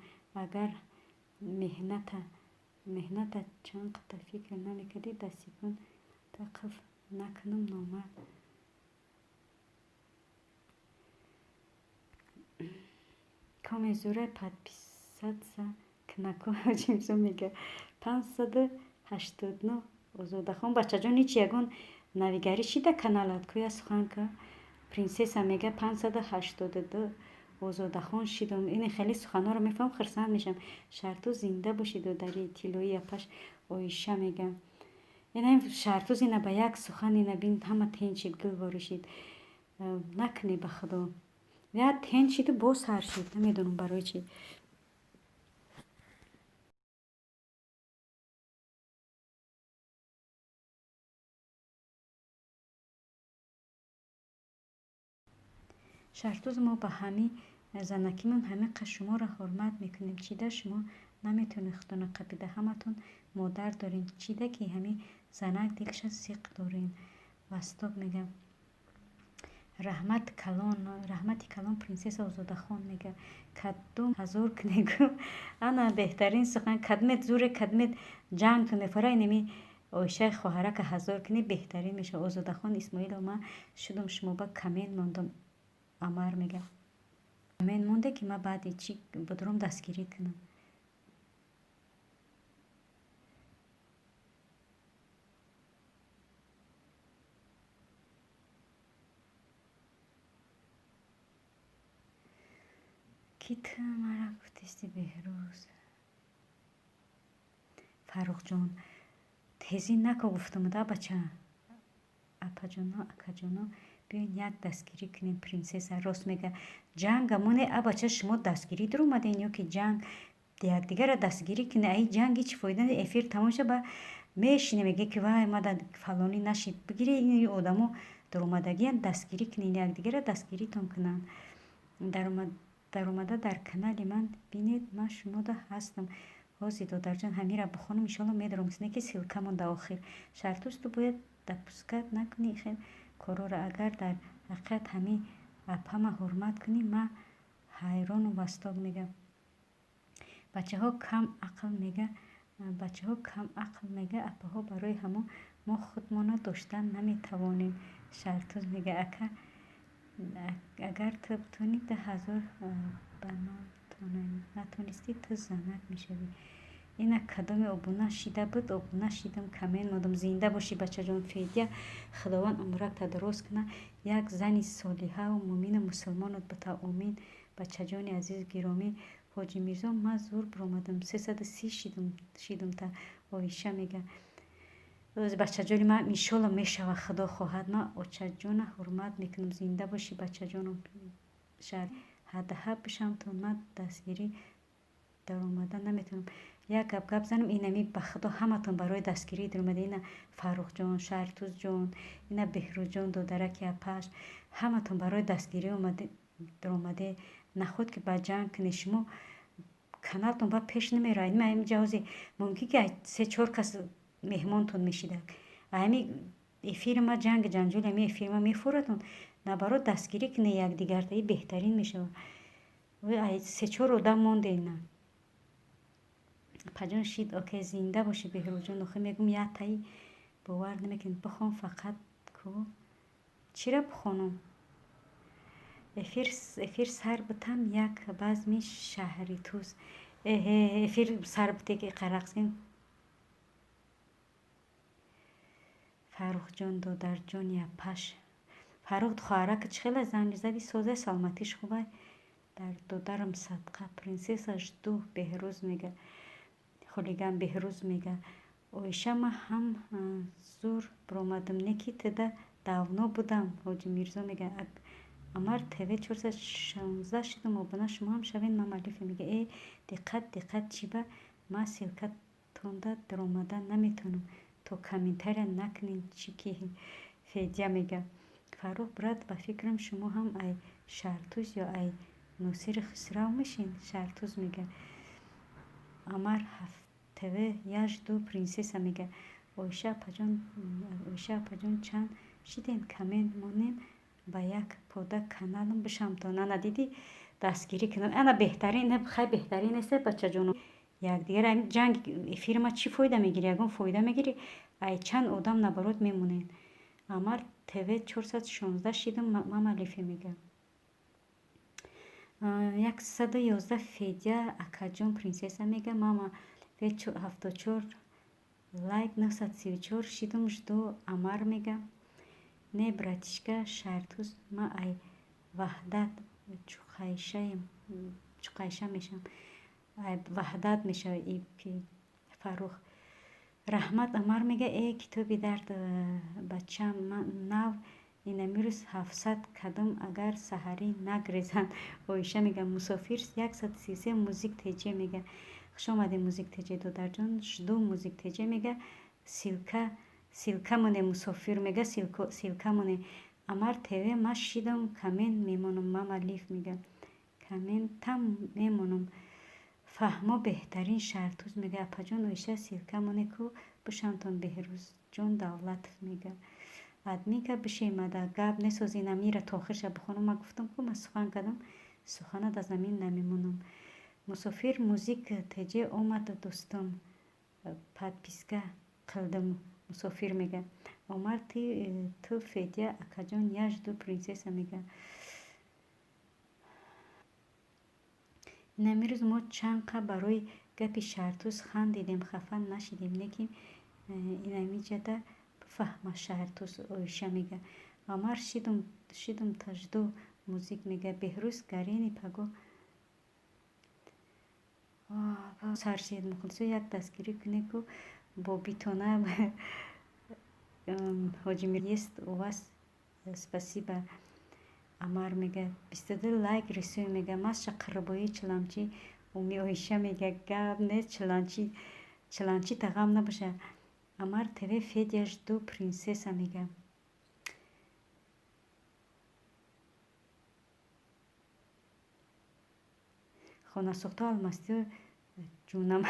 агар меҳната чанд қата фикр намекардӣ, дастикун тақиф накунам, номард. Коме зурай подписаться кнаку. Ҳоҷимсо мега, 589 Озодахон. Бачаҷон, ҳеҷ ягон навигарӣ шида каналат кӯя сухан ка. Принсесса мега, 582 Озодахон шидам. Ини хеле суханҳоро мефаҳмам, хирсанд мешавам. Шарту зинда бошӣ, додари тиллои апаш. Оиша мега, ина Шартуз, ина ба як сухан, ина бин, ҳама тен шид, гул воришид. Накунӣ, ба худо, я тен шиду боз сар шид, намедонам барои чӣ. Шартуз, мо ба ҳами занакимон ҳамиқа шуморо ҳурмат мекунем. Чида шумо наметавонед худтонро қапида? Ҳаматон модар дорем. Чида ки ҳами занак дилша сиқ дорем? Восток мега, раҳмат калон, раҳмати калон. Принсесса Озодахон мега, кадом ҳазор кунегу. Ана беҳтарин сухан, кадмет зуре, кадмет ҷанг мефара. Инами Оишаи хоҳарака ҳазор кунӣ, беҳтарин мешавад. Озодахон Исмоилова, ман шудум, шумо ба коммент мондам. Амар мега, коммент монде, ки ман баъди чӣ будром дастгирӣ кунам. Ки ту мара гуфтисти, Беҳрӯз? Фаррухҷон, тезӣ нако, гуфтам да, бача. Апаҷоно, акаҷоно, биёен, як дастгирӣ кунем. Принсесса рост мега. Ҷанга моне, а бача, шумо дастгирӣ дуромаден ё ки ҷанг? Якдигарро дастгирӣ кунед. Аи ҷанг ҳеҷ фоида не. Эфир тамом ша, ба мешине, меге ки вай, мада фалонӣ нашид. Бигире, ин одамо дуромадагиян, дастгирӣ кунед якдигарро, дастгиритон кунанд. Даромада дар канали ман бинед, ман шумода ҳастам. Ҳозир, додарҷон, ҳамира бихонам, иншоалло медорам, не ки ссылка монда охир. Шартуз, ту бояд допускать накунӣ хел корҳоро. Агар дар ҳақиқат ҳамин апама ҳурмат кунӣ, ман ҳайрону васток мегам. Бачаҳо кам ақл мега, бачаҳо кам ақл мега, апаҳо. Барои ҳамон мо худмона доштан наметавонем. Шартуз мега, ака, агар ту битонӣ 2000 ба нол натонистӣ, ту занак мешавӣ. Ина кадоме обуна шида буд? Обуна шидам, коммент модам. Зинда бошӣ, бачаҷон. Федя, Худованд умракта дуроз кунад, як зани солиҳаву мӯмину мусулмонот бута. Омин. Бачаҷони азизу гиромӣ, Ҳоҷи Мирзо, ман зур биромадам, 330 шидум та. Оиша мега, бачаҷони ман, иншолло мешава, Худо хоҳад. Ман очаҷона ҳурмат мекунам. Зинда бошӣ, бачаҷоном. Шар ҳадаҳа бишавтон, ман дастгирӣ даромада наметавонам. Як гап гап занам, инами ба Худо, ҳаматон барои дастгирӣ даромада. Ина Фаррухҷон, Шаҳртузҷон, ина Беҳрӯзҷон, додараки апаш, ҳаматон барои дастгирӣ даромаде. Наход ки ба ҷанг кунед, шумо каналтон ба пеш намеравад. Ма ҳами ҷавози мумкин ки се чор кас меҳмонтон мешидак. Ҳами эфири ма ҷанги ҷанҷоли, ҳами эфири ма мефуратон. Наоборот, дастгирӣ кунед якдигарта, и беҳтарин мешавад. Се чор одам мондена. Апаҷон, шид, окей. Зинда бошӣ, Беҳрӯзҷон. Охи мегум, як таи бовар намекунед. Бихон фақат ку. Чира бихонам? Эфир сар бутам, як базми шаҳри Туз. Эҳе, эфир сар буте ки қарақсин. Фаррухҷон, додарҷони апаш. Фаррух, хоҳарака чӣ хела? Занг зади, созай, саломатиш хубай? Дар додарам садқа. Принсесса, жду. Беҳрӯз мега, хулиган Беҳрӯз мега. Оиша, ман ҳам зур биромадам, не ки тида давно будам. Ҳоҷи Мирзо мега, Амар ТВ, 416 шудам, обуна шумо ҳам шавед. Мамалифа мега, э, диққат, диққат, чӣ ба ман ссылка тонда даромада наметавонам? То комментария накунед, чӣ ки. Федя мега, Фаррух, брат, ба фикрам, шумо ҳам ай Шаҳртуз ё ай Носири Хусрав мешин. Шаҳртуз мега, Амар ТВ, я жду. Принсесса мега, Оиша апаҷон, Оиша апаҷон, чанд шидем? Коммент монем, ба як пода каналам бишамтон. Ана дидӣ, дастгирӣ кунам, ана беҳтарин. Хай, беҳтарин нест, бачаҷоно, якдигар ҷанг эфири ма чӣ фоида мегирӣ? Ягон фоида мегирӣ? Ай чанд одам наоборот мемонед. Амар ТВ, 416 шидам. Мамалифе мега, 111. Федя, акаҷон. Принсесса мега, мама 74 лайк, 934 шидум, жду. Амар мега, не, братишка Шаҳртуз, ма ай Ваҳдат Чуқайша мешавам, ай Ваҳдат мешава. Фаррух, раҳмат. Амар мега, э, китоби дард, бачам, нав инамирӯз 700 кадом, агар саҳарӣ нагрезанд. Оиша мега, мусофир 133. Музик теҷе мега, хуш омадед, Музик теҷе, додарҷон. Жду. Музик теҷе мега, ссылка, ссылка моне. Мусофир мега, ссылка моне. Амар ТВ, ма шидам, коммент мемонам. Мама Лиф мега, комментам мемонам. Фаҳмо, беҳтарин. Шаҳртуз мега, апаҷон Оиша, ссылка моне ку, бишамтон. Беҳрӯзҷон Давлатов мега, админка бишемада, гап несоз. Инамира то охирша бихонам. Ма гуфтам ку, ма сухан кардам, суханат аз замин намемонам. Мусофир, Музик теҷе омад, дӯстон, подписка қилдим. Мусофир мега, омар ту. Федя, акаҷон, я жду. Принсесса мега, инамирӯз мо чанқа барои гапи Шаҳртуз хандидем, хафа нашидем, лекин инамиҷада бифаҳма. Шаҳртуз. Оиша мега, Амар, шидум, та жду. Музик мега, Беҳрӯз гарени паго. Саршед мухлисо як дастгирӣ кунед ку бобитона Ҳоҷи есть у вас, спасибо. Амар мега 22 лайк рисуй мега масша қирбои чиламчи Уми Оиша мега гап нест чиланчи чиланчи тағам набоша. Амар ТВ Федя жду принцесса мега. Хонасӯхто алмастиё ҷунам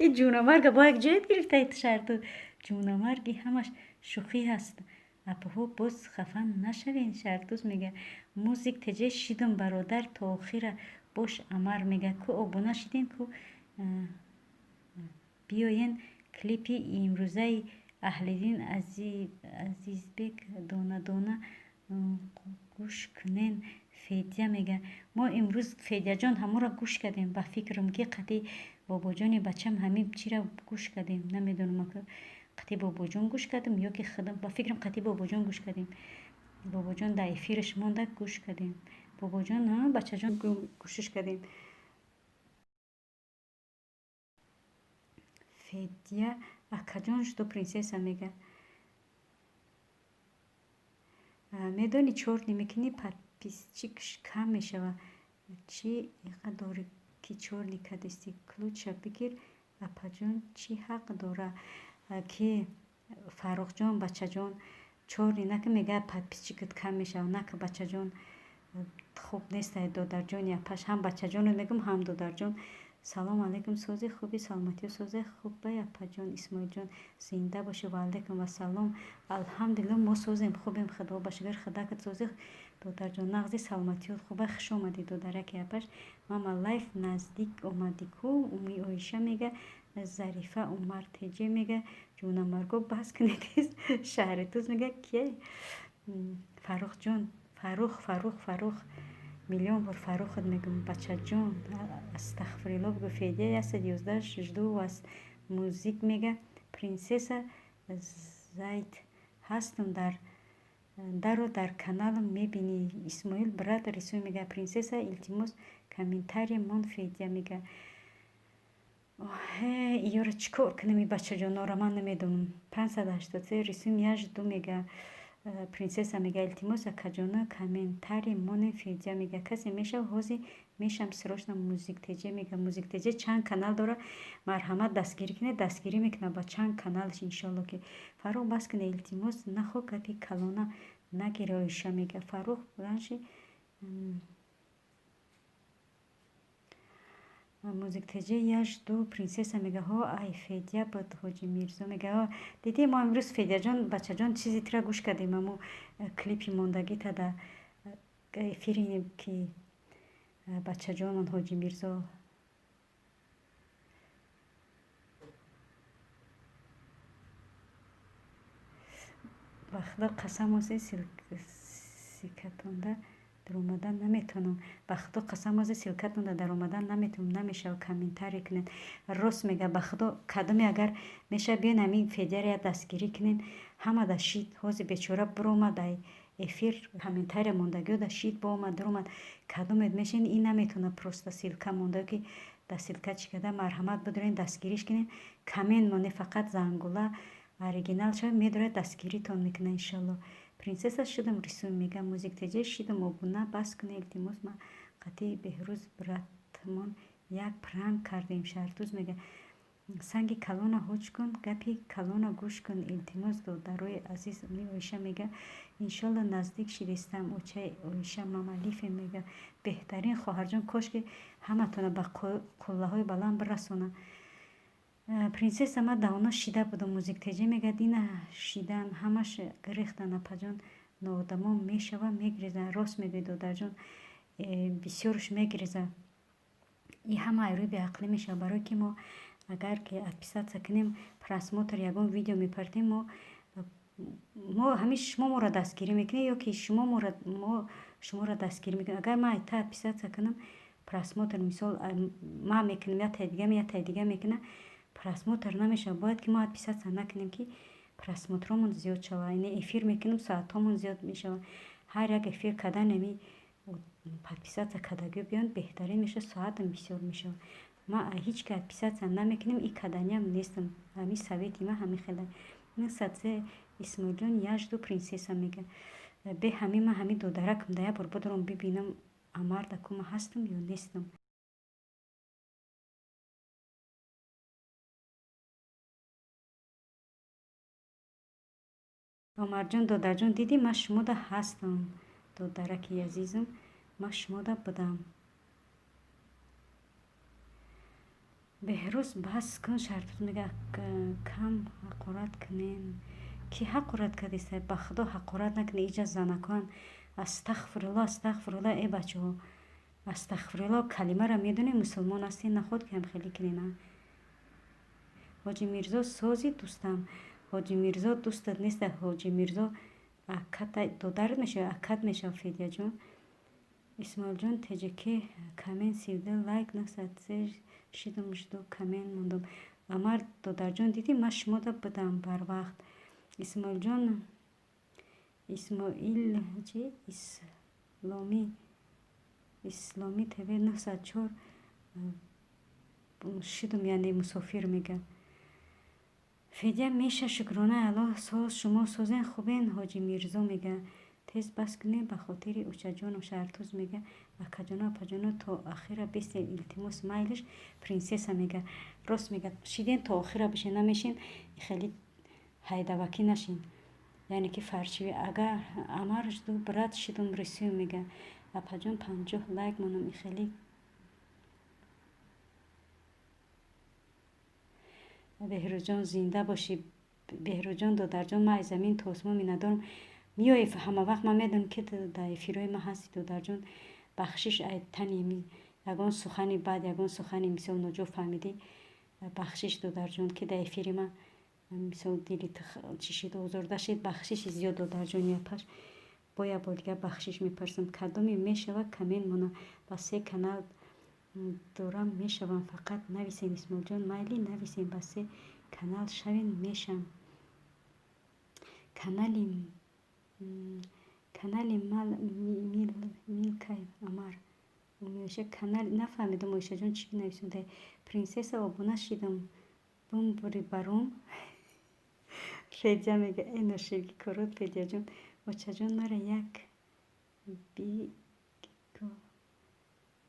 и ҷунамарга бо як ҷоят гирифтаи шарту ҷунамарги ҳамаш шӯхӣ ҳаст. Апаҳо боз хафа нашавен Шартуз мега музик теҷе шидум бародар то охира бош. Амар мега ку обуна шидем ку биёен клипи имрӯзаи Аҳлиддин Азизбек дона дона гӯш кунен. Федя мега мо имрӯз Федяҷон ҳамонро гӯш кардем. Ба фикрам ки қати бобоҷони бачам ҳамин чиро гӯш кардем. Намедонам қати бобоҷон гӯш кардем ё ки худам. Ба фикрам қати бобоҷон гӯш кардем. Бобоҷон дар эфираш монда гӯш кардем. Бобоҷон бачаҷон гӯшиш кардем. Федя акаҷон жду принсесса мега. Медони чёрный мекунӣ подписчик кам мешава. Чӣ иқа дорӣ ки чёрный кардисти? Ключа бигир апаҷон чӣ ҳақ дора ки Фаррухҷон бачаҷон чёрный нака мега подписчикат кам мешава. Нака бачаҷон хуб нестай додарҷони апаш ҳам бачаҷонро мегӯм ҳам додарҷон. Салом алайкум сози хуби саломатиё созе хубай апаҷон Исмоилҷон зинда бошӣ. Ваалайкум вассалом. Алҳамдулилло мо созем хубем худо ба шукр худакат сози додарҷон нағзи саломатиёт хубай хуш омадӣ додараки апаш. Мама лайф наздик омадӣ ку Уми Оиша мега Зарифа Умар теҷе мега ҷунамарго бас кунед шаҳри туз мега кие Фаррухҷон Фаррух Фаррух Фаррух миллион бор Фаррухат мегӯм бачаҷон астағфирулло бигӯ. Федя 111 жду вас музик мега принсесса зайд ҳастам дар даро дар каналам мебинӣ. Исмоил брат рисуй мега принсесса илтимос комментарий мон. Федя мега иёра чӣ кор кунем и бачаҷонора ман намедонам. 583 рисуй я жду мега принсесса мега илтимос акаҷона комментарий монем. Федя мега касе мешав ҳозир мешам срочно музик теҷе мега. Музик теҷе чанд канал дора марҳамат дастгирӣ кунед дастгирӣ мекунад ба чанд каналаш иншоалло ки. Фаррух бас кунед илтимос нахо гапи калона нагири Оиша мега. Фаррух раньше музик теҷе я жду принсесса мега ҳо ай Федя буд Ҳоҷи Мирзо мега ҳо дидӣ мо имрӯз Федяҷон бачаҷон чизи тира гӯш кардем амо клипи мондагита дар эфири ки бачаҷонон Ҳоҷи Мирзо ба худо қасам озе ссылкатонда даромадан наметавонам. Ба худо қасам озе ссылкатонда даромадан наметавонам намешава комментарий кунед. Рост мега ба худо кадоме агар мешава биён ҳамин Федяро як дастгирӣ кунед ҳама да шид ҳозир бечора биромад ай эфир комментария мондагиё да шид боомад даромад кадомет мешин ин наметавонад просто ссылка монда ки дар ссылка чӣ карда марҳамат бидорен дастгириш кунед коммент моне фақат зангула оригинал шава медорад дастгиритон мекунад иншоалло. Принсесса шудам рисуй мега музик теҷе шидам обуна бас кунед илтимос ма қати Беҳрӯз братмон як пранк кардем. Шаҳртуз мега санги калона ҳоҷ кун гапи калона гӯш кун илтимос додарои азиз. Уми Оиша мега иншоалло наздик шидистам очаи Оиша Мамалифе мега беҳтарин хоҳарҷон кош ки ҳаматона ба қуллаҳои баланд бирасонад. Принсесса ман давно шида будам музик теҷе мега дина шидан ҳамаш гирехтан апаҷон ноодамон мешава мегирезанд. Рост мегӯӣ додарҷон бисёрш мегирезад. И ҳама айрӯи беақлӣ мешавад барое ки мо агар ки отписаться кунем просмотр ягон видео мепартем мо ҳамин шумо моро дастгирӣ мекунед ё ки шумо мо шуморо дастгирӣ мекунем. Агар ман та отписаться кунам просмотр мисол ман мекунам я таи дига я таи дига мекунам просмотр намешавад. Бояд ки мо отписаться накунем ки просмотромон зиёд шавад. Яъне эфир мекунем соатҳомон зиёд мешавад. Ҳар як эфир кардан ами Подписаться кардагиҳо биёнд, беҳтарин мешавад, соатам бисёр мешавад. Ма ҳеҷ ки подписаться намекунем, и каданиам нестам. Ҳами совети ма ҳами хела. Нисатсе Исмоилҷон, я жду принсесса мега. Бе ҳами ма ҳами додаракам да як бор бидорам бибинам, амардаку ма ҳастам ё нестам. Омарҷон, додарҷон, дидӣ, ман шумода ҳастам. Додараки азизам, ман шумода будам. Беҳрӯз, бас кун, Шаҳртуз мега, кам ҳақорат кунем. Ки ҳақорат кардиста? Ба худо, ҳақорат накунед, иҷа занакон. Астағфирулло, астағфирулло, э бачаҳо. Астағфирулло калимаро медонед, мусулмон ҳастед, наход ки ҳамхелӣ кунед. Ҳоҷи Мирзо, сози дӯстам. Ҳоҷи Мирзо дӯстат неста, Ҳоҷи Мирзо аката додарат мешавад, акат мешавад, Федяҷон. Исмоилҷон, теҷаки коммент 32 лайк 903 шидум, жду коммент мондум. Амар, додарҷон, дидӣ, ман шумода будам барвақт. Исмоилҷон, Исмоил чи Исломӣ, Исломӣ ТВ 904 шидум, яъне мусофир мега. Федя меша, шукронаи Аллоҳ, соз, шумо созен, хубен? Ҳоҷи Мирзо мега. Тез бас кунед ба хотири учаҷоном. Шаҳртуз мега, акаҷоно, апаҷоно, то ахира бистед, илтимос, майлиш. Принсесса мега. Рост мега, шиден то охира бишен, намешин, хеле ҳайдавакӣ нашин. Яъне ки фарчиви агар амар жду брат шидум рисую мега. Апаҷон, 50 лайк монам и хеле. Беҳрӯзҷон, зинда бошӣ. Беҳрӯзҷон, додарҷон, ман аз замин то осмон миннатдорам. Миёи ҳама вақт, ман медонам, ки дар эфирҳои ман ҳасти, додарҷон. Бахшиш, тани ягон сухани бад, ягон сухани мисол ноҷо фаҳмидӣ. Бахшиш, додарҷон, ки дар эфири ман мисол дили чӣ шид, озурда шид. Бахшиши зиёд, додарҷони апаш. Бо як бор дигар бахшиш мепурсам. Кадоме мешавад коммент мона, ба се канал дорам, мешавам, фақат нависем. Исмоилҷон, майли, нависем, ба се канал шавем, мешам. Канали милкай Амар Оиша канал нафаҳмидам, Оишаҷон, чӣ нависонда. Принсесса, обуна шидам, бумбури баром. Федя мега, э ноширги корот, Федяҷон. Очаҷон, мара як би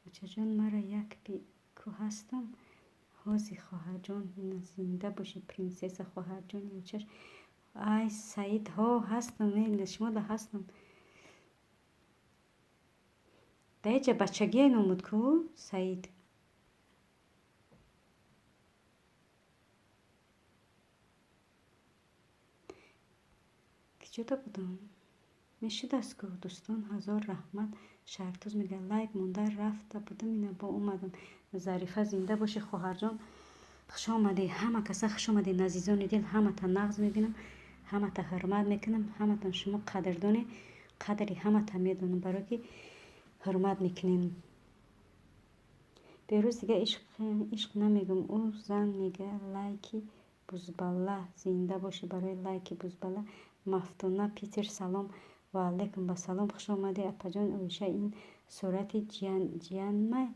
Очаҷон, мара як би ку ҳастам. Ҳози, хоҳарҷон, зинда бошӣ, принсесса, хоҳарҷони очаш. Ай Саид, ҳо, ҳастам, шумода ҳастам. Даиҷа бачагие номуд ку, Саид. Киҷода будам? Мешудааст ку, дӯстон, ҳазор раҳмат. Шаҳртуз мега, лайк монда рафта будам, ина бо омадам. Зарифа, зинда бошӣ, хоҳарҷон, хуш омадӣ. Ҳама каса хуш омадед, азизони дил, ҳамата нағз мебинам, ҳамата ҳурмат мекунам, ҳаматон шумо қадрдонед, қадри ҳамата медонам, барое ки ҳурмат мекунем. Берӯз дига ишқ намегӯм, ӯ зан мега, лайки бузбалла, зинда бошӣ барои лайки бузбалла. Мафтуна Питер, салом, ва алайкум ба салом, хуш омадӣ, апаҷон Оиша, ин сурати ҷиянмай?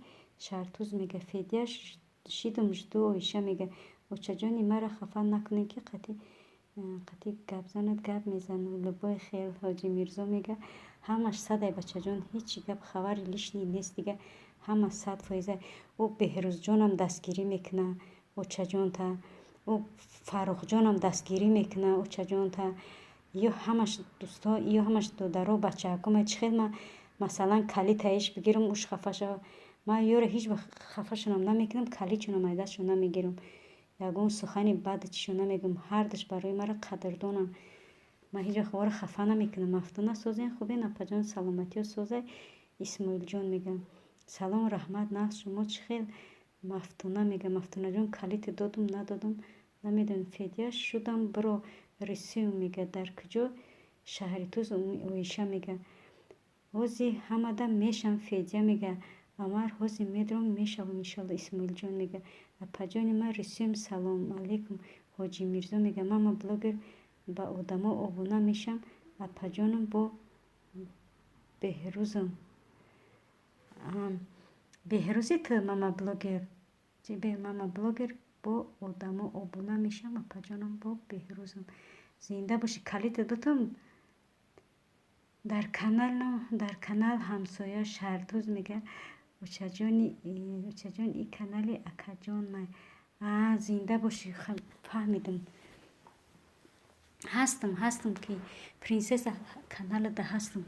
Шаҳртуз мега, Федя шидум, жду. Оиша мега, очаҷони мара хафа накунед, ки қатӣ гап занад, гап мезанад любой хел. Ҳоҷи Мирзо мега, ҳамаш садай, бачаҷон, ҳеҷ гап хабари лишний нест, дига ҳама 100%. Ӯ Беҳрӯзҷонам дастгирӣ мекуна, очаҷонта, ӯ Фаррухҷонам дастгирӣ мекуна, очаҷонта, ё ҳамаш дӯстҳо, ё ҳамаш додаро, бачаҳакома. Чӣ хел ман масалан калитаиш бигирам, уш хафа шава? Ман ёро ҳеҷ вақт хафашонам намекунам, калитшонам аз дастшон намегирам, ягон сухани бад чишон намегӯям. Ҳардуш барои маро қадрдонанд, ман ҳеҷ вақт ора хафа намекунам. Мафтуна, созен, хубен, апаҷон, саломатиё созай. Исмоилҷон мегӯям, салом, раҳмат, нағз, шумо чӣ хел? Мафтуна мегӯям, Мафтунаҷон, калити додум, надодум, намедонам. Федя шудам, биро рисую мега, дар куҷо шаҳри туз? Оиша мега, ҳози ҳамада мешам. Федя мега, Амар, ҳози медром, мешавам, иншолло. Исмоилҷон мега, апаҷони ман рисуем, салом алейкум. Ҳоҷи Мирзо мега, мама блогер, ба одамо обуна мешам, апаҷонам, бо Беҳрӯзам. Беҳрӯзи ту мама блогер, мама блогер бо одамо обуна мешавам, апаҷонам, бо Беҳрӯзам. Зинда бошӣ, калитат бутум дар канал, дар канал ҳамсоя Шаҳрдӯз мега, очаҷони, очаҷон, и канали акаҷон май. А, зинда бошӣ, фаҳмидам. Ҳастам, ҳастам, ки принсесса каналада ҳастам.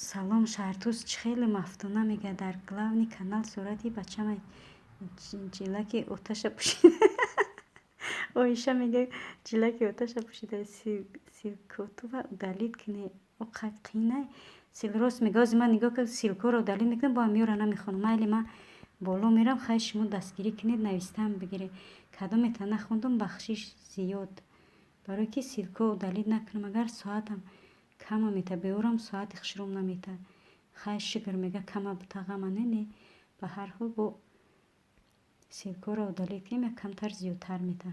Салом, Шаҳртӯз, чӣ хеле мафтуна мега, дар главный канал сурати бачамай ҷилаки оташа пӯшида. Оиша мега, ҷилаки оташа пӯшида, ссылкотува удалить кунӣ. Оқа қинай. Рост мега, ҳозир ман нигоҳ кардам, ссылкоро удалить мекунам, бо ҳамёра намехонам. Майли, ман боло мерам, хай, шумо дастгирӣ кунед, навистаам бигиред. Кадомета нахондум, бахшиш зиёд. Барое ки ссылко удалить накунам, агар соатам кама мета, беорам соати хушрӯм намета. Хай, шукр, мега, кама бутағама не, не. Ба ҳар ҳол бо ссылкоро удалить кунем, як камтар зиёдтар мета.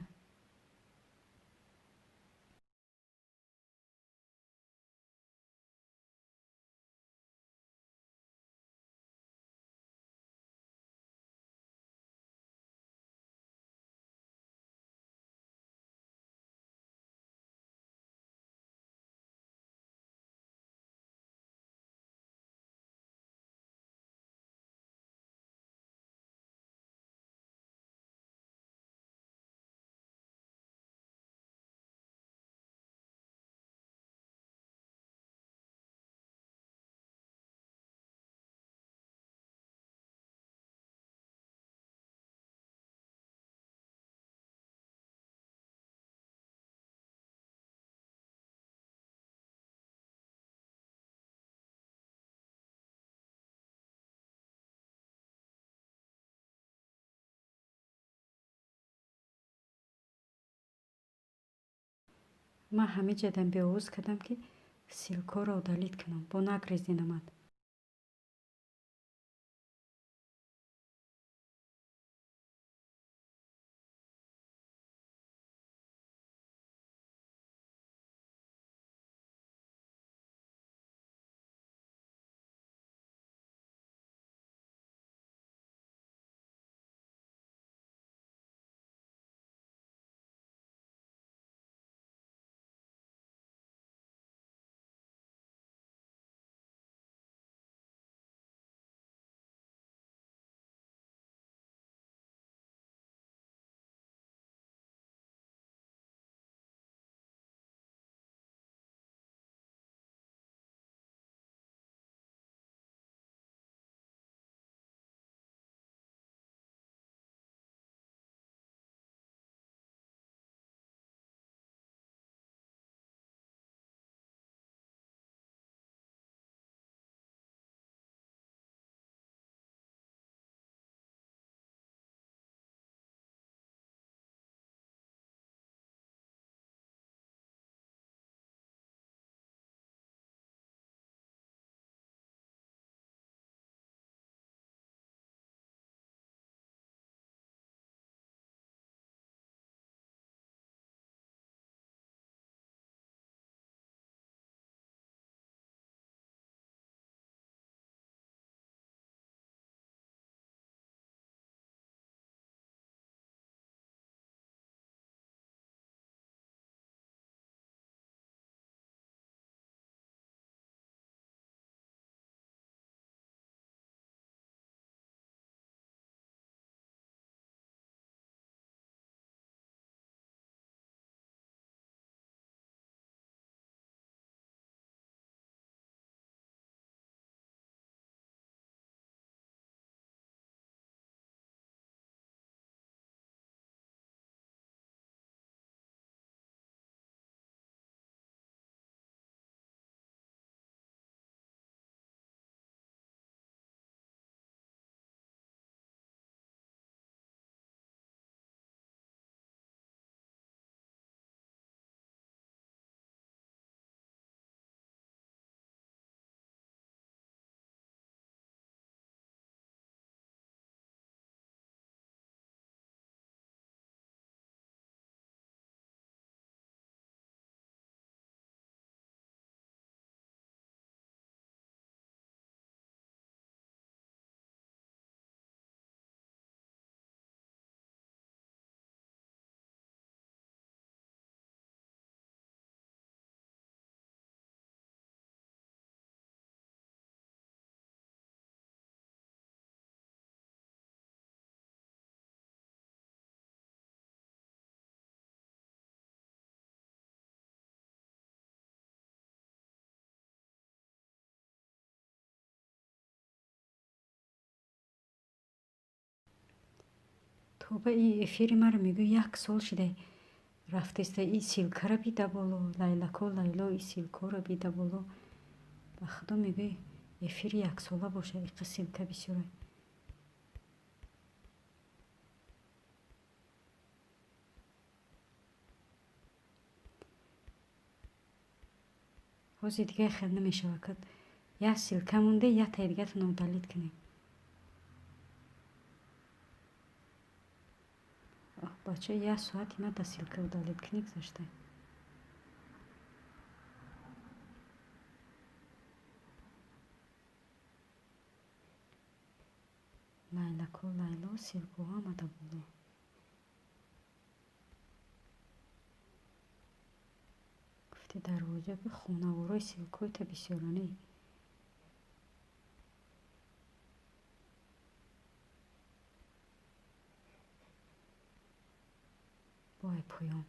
Ман ҳама ҷадам беовоз кардам, ки ссылкоро удалить кунам, бо нагрезинамад. Тоба, и эфири маро мегӯ як сол шида рафтеста, и ссылка ра бида боло, Лайлако, Лайло, и ссылка ро бида боло. Ба худо, мегӯй эфири яксола боша, иқа ссылка бисёра. Ҳозир дига хел намешава, кад як ссылка монде, яктаи дигатон удалить кунед. Бача, як соати ма да ссылка удалить кунӣ гузашта. Лайлако, Лайло, ссылка ҳо омада боло. Гуфти дарвоза ки хонаворои ссылка ҳоята бисёране. Вой, поён.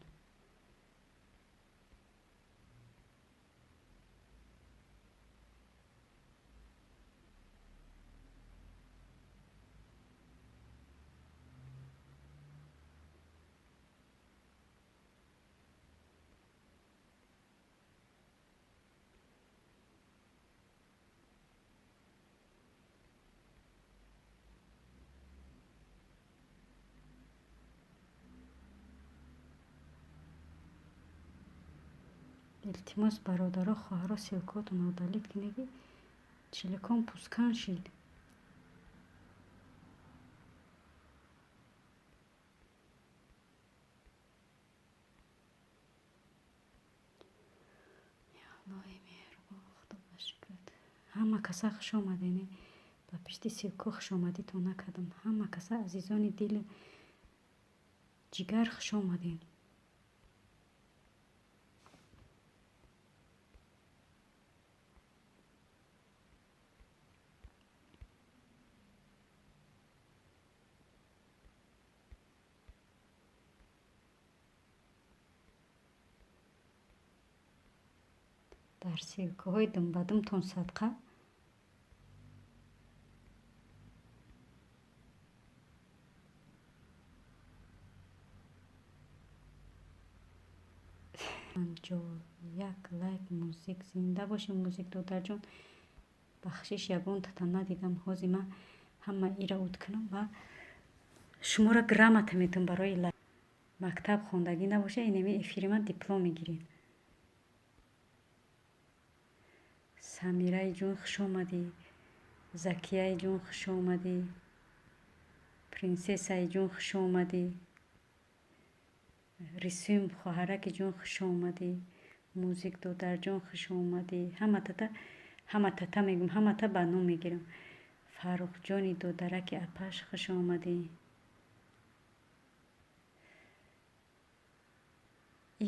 Илтимос, бародаро, хоҳаро, ссылка отонро удалить кунед, ки чиликон пускан шид. Аллоҳи меҳрубон, худо ба шукрат. Ҳама каса хуш омадед. Ба пишти ссылка хушомадитон накардам. Ҳама каса, азизони дили ҷигар, хуш омадед. Дар ссылка ҳои думбадумтон садқа. 51 лайк. Музик, зинда бошӣ, Музик додарҷон. Бахшиш, ягонтата надидам. Ҳозир ман ҳама ира уд кунам ва шуморо грамота метавон барои мактаб хондагӣ набоша, инеми эфири ман диплом мегиред. Самираи ҷон, хуш омадӣ. Закияи ҷон, хуш омадӣ. Принсессаи ҷон, хуш омадӣ. Рисум хоҳараки ҷон, хуш омадӣ. Музик додарҷон, хуш омадӣ. Ҳама тата, ҳама тата мегӯм, ҳамата ба ном мегирам. Фаррухҷони додараки апаш, хуш омадӣ.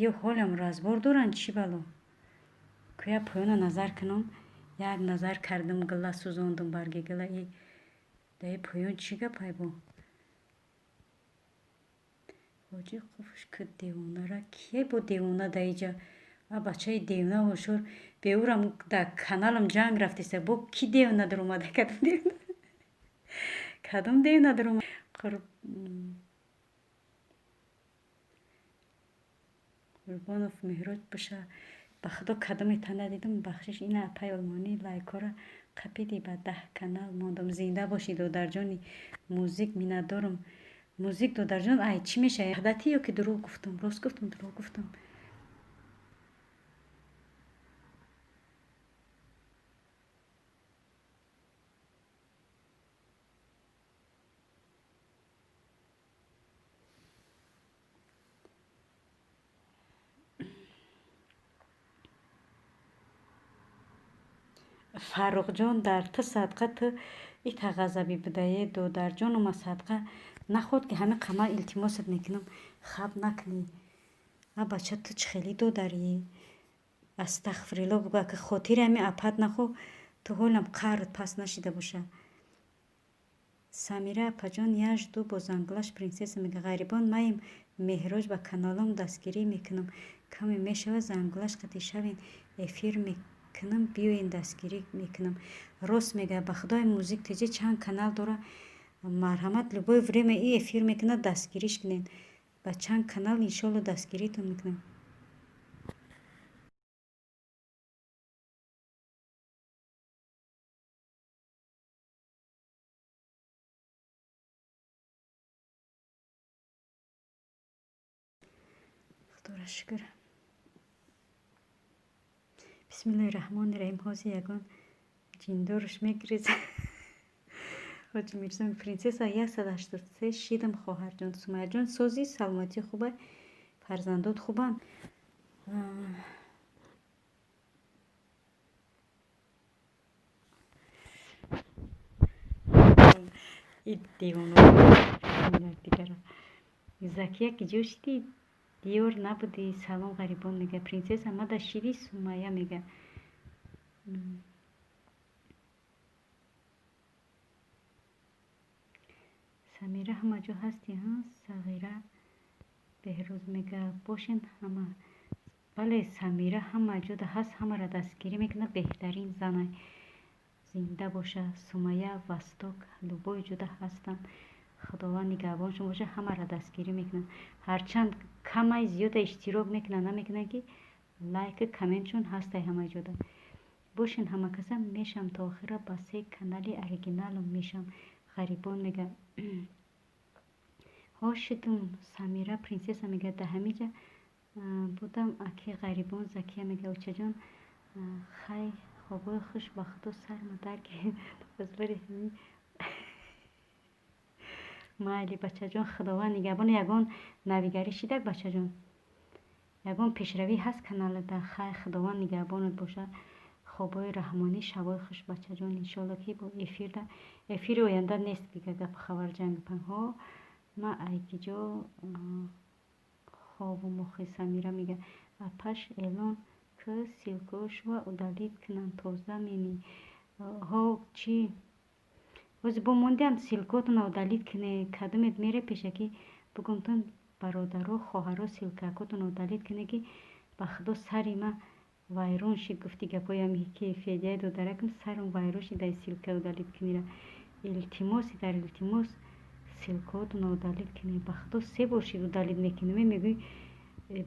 Ё ҳолам разбор доранд, чӣ бало? Кӯя поёна назар кунам, як назар кардам, гила сӯзондум, барги гила. И даи поён чӣ гапай бо? Ҳоҷи қуфш ки девонара кие бо девона даиҷа? А бачаи девона ҳушёр беурам дар каналам ҷанг рафтеста. Бо ки девона даромада? Кадом девона? Кадом девона даромада? Қурбонов Меҳроҷ боша. Ба худо, кадомета надидам, бахшиш. Ина апаи олмонӣ лайкҳоро қапиди, ба 10 канал мондам. Зинда бошӣ, додарҷони Музик, миннатдорам. Музик додарҷон, ай чӣ мешавад? Ваҳдатӣ ё ки дурӯғ гуфтам? Рост гуфтам, дурӯғ гуфтам? Фаррухҷон, дар ту садқа, ту ита ғазабӣ будае, додарҷонума, садқа наход, ки ҳамин қамар илтимосат мекунам, хаб накунӣ. А бача, ту чӣ хеле додарӣ? Астағфирилло бугӯ, ака хотири ҳамин апат нахо, ту ҳолам қаҳрат паст нашида боша. Самира апаҷон, я жду бо занглаш принсесса мега. Ғарибон маим Меҳроҷ, ба каналом дастгирӣ мекунам. Каме мешавад, занглаш қати шавен, эфир мекунам, биёен, дастгирӣ мекунам. Рост мега, ба худои, Музик теҷе чанд канал дора. Марҳамат, любое время и эфир мекунад, дастгириш кунед. Ба чанд канал иншолло дастгиритон мекунам. Худоро шукр. Бисмиллоҳи раҳмони раҳим. Ҳозир ягон ҷиндорш мегиреза. Ҳоҷи Мирзо, принсесса 183 шидам, хоҳарҷон. Сумайяҷон, созӣ, саломатӣ хуба, фарзандот хубанд? И девоно дигара. Закия, ки ҷо шидӣ? Диёр набудӣ. Салом, ғарибон мега. Принсесса мада шидӣ, Сумайя мега. Самира, ҳама ҷо ҳастӣ, ҳа? Сағира Беҳрӯз мега, бошен ҳама. Бале, Самира ҳама ҷода ҳаст, ҳамаро дастгирӣ мекунад, беҳтарин зана. Зинда боша. Сумайя, Восток, любой ҷода ҳастанд. Худованд нигаҳбоншон боша, ҳамаро дастгирӣ мекунанд. Ҳарчанд камай зиёда иштирок мекунанд, намекунанд, ки лайку комментшон ҳастай ҳама ҷода. Бошен ҳама каса, мешам то охира ба се канали оригиналум мешам. Ғарибон мега. Ҳо, шидум, Самира принсесса мега, да ҳамиҷа будам аки ғарибон. Закия мега, очаҷон, хай, хобои хуш, ба худо сарма дар гирифт. Аз бари ҳамин. Майли, бачаҷон, худованд нигаҳбон. Ягон навигарӣ шидак, бачаҷон? Ягон пешравӣ ҳаст каналада? Хай, худованд нигаҳбонат боша. Хобои раҳмонӣ, шабои хуш, бачаҷон. Иншолло ки бо эфирда, эфири оянда нест дига гапу хабар ҷанг панҳо. Ма айкиҷо хобу мохи. Самира мега, апаш эълон к ссылкошва удалить кунам, тоза мени. Ҳо, чӣ? Ҳозир бо мондиам ссылкотона удалить куне, кадомет мере пешакӣ бугумтон, бародаро, хоҳаро, ссылкакотона удалить куне, ки ба худо сари ма вайрон шид, гуфти гапоям ки Федяи додаракам, сарам вайрон шид ай ссылка удалить кунира. Илтимоси дар илтимос, ссылкаотона удалить кунед. Ба худо се бор шид удалить мекунем, мегӯй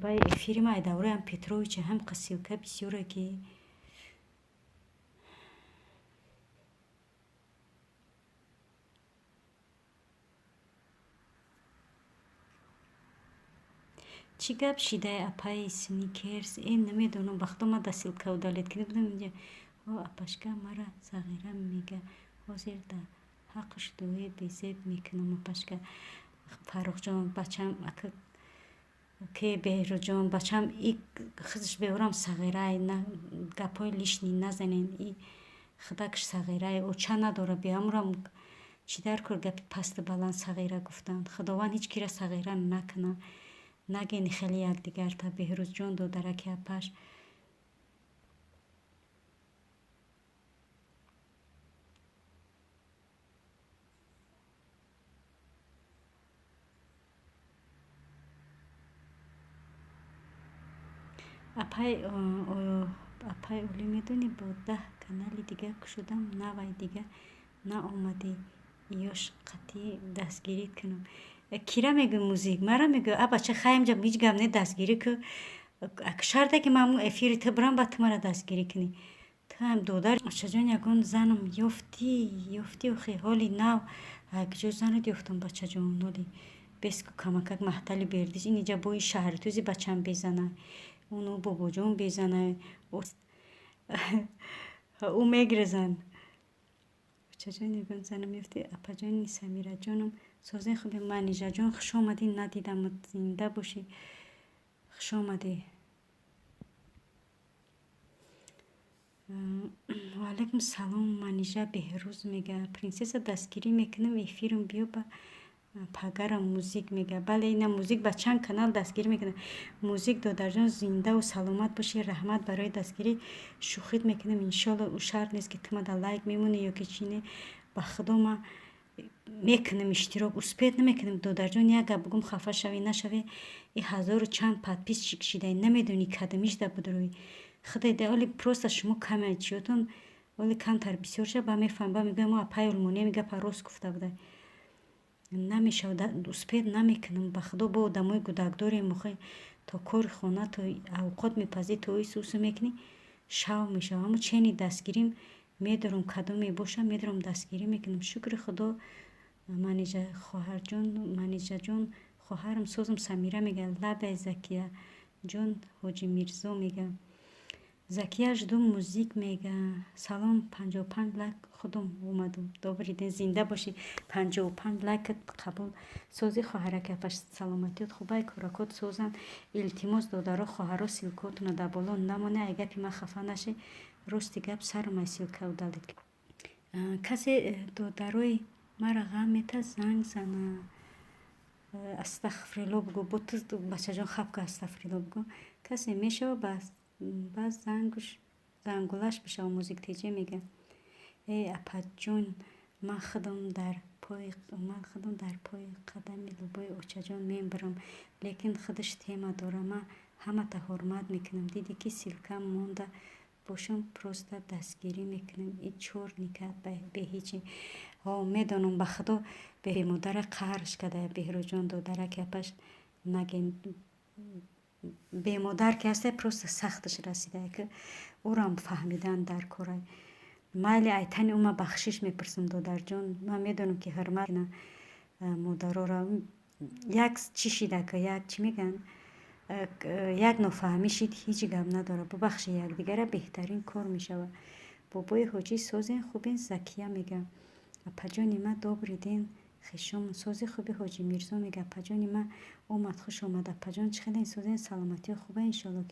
бай эфири ма ай давраям Петровича ҳам ссылка бисёре ки. Чӣ гап шидай, апаи Сникерс? Э, намедонам, ба худо ма да ссылка удалить кунӣ будам инҷа. Ҳо, апашка мара Сағира мега, ҳозир да ҳаққш дуои безеб мекунам, апашка. Фаррухҷон, бачам, ака ке Беҳрӯзҷон, бачам, и хизш беорам сағирай, гапҳои лишний назанен, и худакш сағирай, оча надора, беамурам чӣ дар кор гапи пасту баланд сағира гуфтанд. Худованд ҳеҷ кира сағира накуна. Нагени хеле якдигарта, Беҳрӯзҷон, додараки апаш. Апай Олӣ, медонӣ, бо 10 канали дига кушодам, навай дига наомадӣ, ёш қатъӣ дастгирӣ кунам. Кира мегӯй, музик? Мара мегӯй? А бача, хайм ҷа ҳеҷ гап не, дастгирӣ ку. Шарте ки ман эфири ту бирам, баъд ту мара дастгирӣ кунӣ. Ту ҳам додар. Очаҷон, ягон занам ёфтӣ? Ёфтӣ охи ҳоли нав. Куҷо занат ёфтам, бачаҷон? Ҳоли беску камакак маҳтали бердиш. Ин иҷа бои шаҳри тузи бачам безана. Уну бобоҷон безана. Ӯ мегирезан. Очаҷон, ягон занам ёфтӣ? Апаҷони Самираҷоном, созен, хуби? Манижаҷон, хуш омадӣ, надидамат, зинда бошӣ, хуш омадӣ. Ваалайкум салом, Манижа Беҳрӯз мега. Принсесса, дастгирӣ мекунам, эфирам биё ба пагарам, музик мега. Бале, ина музик ба чанд канал дастгирӣ мекунам. Музик, додарҷон, зиндаву саломат бошӣ, раҳмат барои дастгирӣ. Шӯхит мекунам, иншолло, ӯ шарт нест, ки ту мада лайк мемонӣ ё ки чӣ не. Ба худо ма мекунам иштирок, успеть намекунам, додарҷон, як гап бугум, хафа шавӣ нашавӣ, и ҳазору чанд подписчик шидай, намедонӣ кадомишда будурӯй. Худо оли просто шумо каме чиётон оли камтар бисёр ша, ба мефаҳмам, ба мегӯям, мо апай Олмония мегапа рост гуфта будай. Намешавад, успеть намекунам, ба худо. Бо одамои гудакдорем охе, то кори хона, то авқот мепазӣ, то исусу мекунӣ, шав мешавад. Ҳамо чени дастгирим медорам, кадоме боша, медорам, дастгирӣ мекунам. Шукри худо. Манижа хоҳарҷон, Манижаҷон, хоҳарам, созам. Самира мега: «Лабай, Закияҷон». Ҳоҷи Мирзо мега: «Закия, жду музик», мега. Салом, 55 лайк худум омадум. Добрый день, зинда бошӣ, 55 лайкат қабул. Сози, хоҳараки апаш, саломатиёт хубай, коракот созанд. Илтимос, додаро, хоҳаро, ссылка отуна дар боло намоне. Ай гапи ман хафа наше, рости гап, сарам ай ссылка удалить. Касе додарои мара ғам мета, занг зана. Астағфирулло бугӯ, бо ту, бачаҷон, хапка, астағфирулло бугӯ. Касе мешава, ба зангулаш бишава. Музик теҷе мега: «Эй, апаҷон, ман худам дар пои қадами лубои очаҷон мебарам, лекин худаш тема дора. Ман ҳамата ҳурмат мекунам. Диди ки ссылка монда бошам, просто дастгирӣ мекунем. И чор никат беҳичи». Ҳо, медонам, ба худо, бемодара қаҳрш кардая Беҳрӯзҷон, додараки апаш. Наген, бемодар ки ҳастай, просто сахташ расидая, ки ӯрам фаҳмидан дар корай. Майли, айтани ӯ ман бахшиш мепурсам, додарҷон. Ман медонам, ки ҳурмат модароро. Як чӣ шида, ки як чӣ мегӯянд, як нофаҳмӣ шид, ҳеҷ гап надорад. Бубахши якдигара, беҳтарин кор мешавад. Бобои ҳоҷӣ, созен, хубен? Закия мега: «Апаҷони ма, добрый день, хешомон, сози, хуби». Ҳоҷи Мирзо мега: «Апаҷони ма омад, хуш омад, апаҷон, чӣ хелен, созен, саломатиё хуба, иншоалло».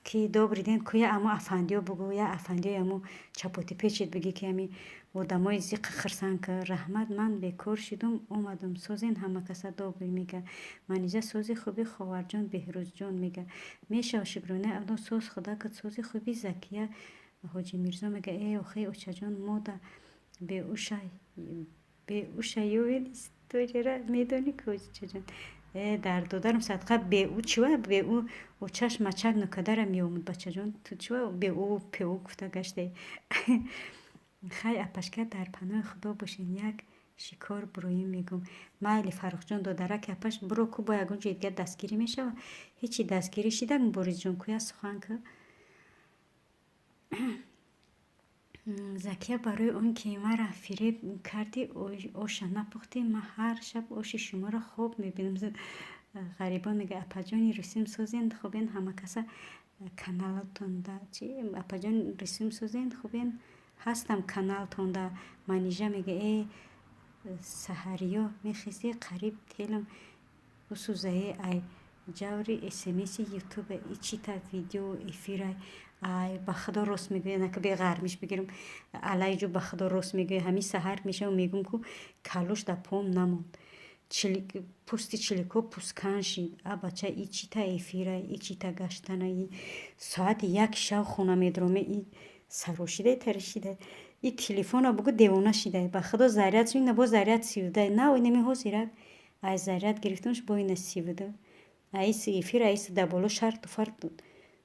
Ки добрый день ку, я амо афандиё бугӯ, я афандиёи амо чапоти печид бигӣ, ки ами одамои зиққа хирсанд ка. Раҳмат, ман бекор шидум, омадум. Созен ҳама каса, добрый, мега. Манижа: «Сози, хуби, ховарҷон». Беҳрӯзҷон мега: «Мешава, шукронаи Алло, соз, худакат, сози, хуби». Закия Ҳоҷи Мирзо мега: «Э, охи, очаҷон, мода беуша ёвед, история ра медонӣ ку, очаҷон?» Э, дар додарам садқа, беу чива, беу очаш мачак нокадара меомуд. Бачаҷон, ту чива беу пеу гуфта гаштаи? Хай, апашка, дар паноҳи худо бошен, як шикор буроем, мегӯм. Майли, Фаррухҷон, додараки апаш, буро ку, бо ягон ҷои дигар дастгирӣ мешава. Ҳечи дастгирӣ шида, Муборизҷон, куя сухан ку. Закия, барои он ки мара фиреб кардӣ, оша напухтӣ, ман ҳар шаб оши шуморо хоб мебинам. Ғарибон мега: «Апаҷони русим, созен, хубен, ҳама каса каналатонда чи? Апаҷон русим, созен, хубен, ҳастам каналтонда». Манижа мега: «Э, саҳариё мехезӣ, қариб телам бисӯзае ай ҷаври смси ютуба, ичита видео эфирай». Ай, ба худо, рост мегӯя, нака беғармиш бигирам алайҷу. Ба худо, рост мегӯя. Ҳамин саҳар мешавам, мегӯм ку, калуш дар пом намонд, пӯсти чилико пӯскан шид. А бача, ичита эфирай, ичита гаштанай, соати 1 шав хона медроме, и сарошидай, таришидай, и телефона бугӯ, девона шидай. Ба худо, заряд ина бо заряд 32 нав, инами ҳозирак ай заряд гирифтамш, бо ина 32. Аиси эфир, аиси дар боло шарту фарт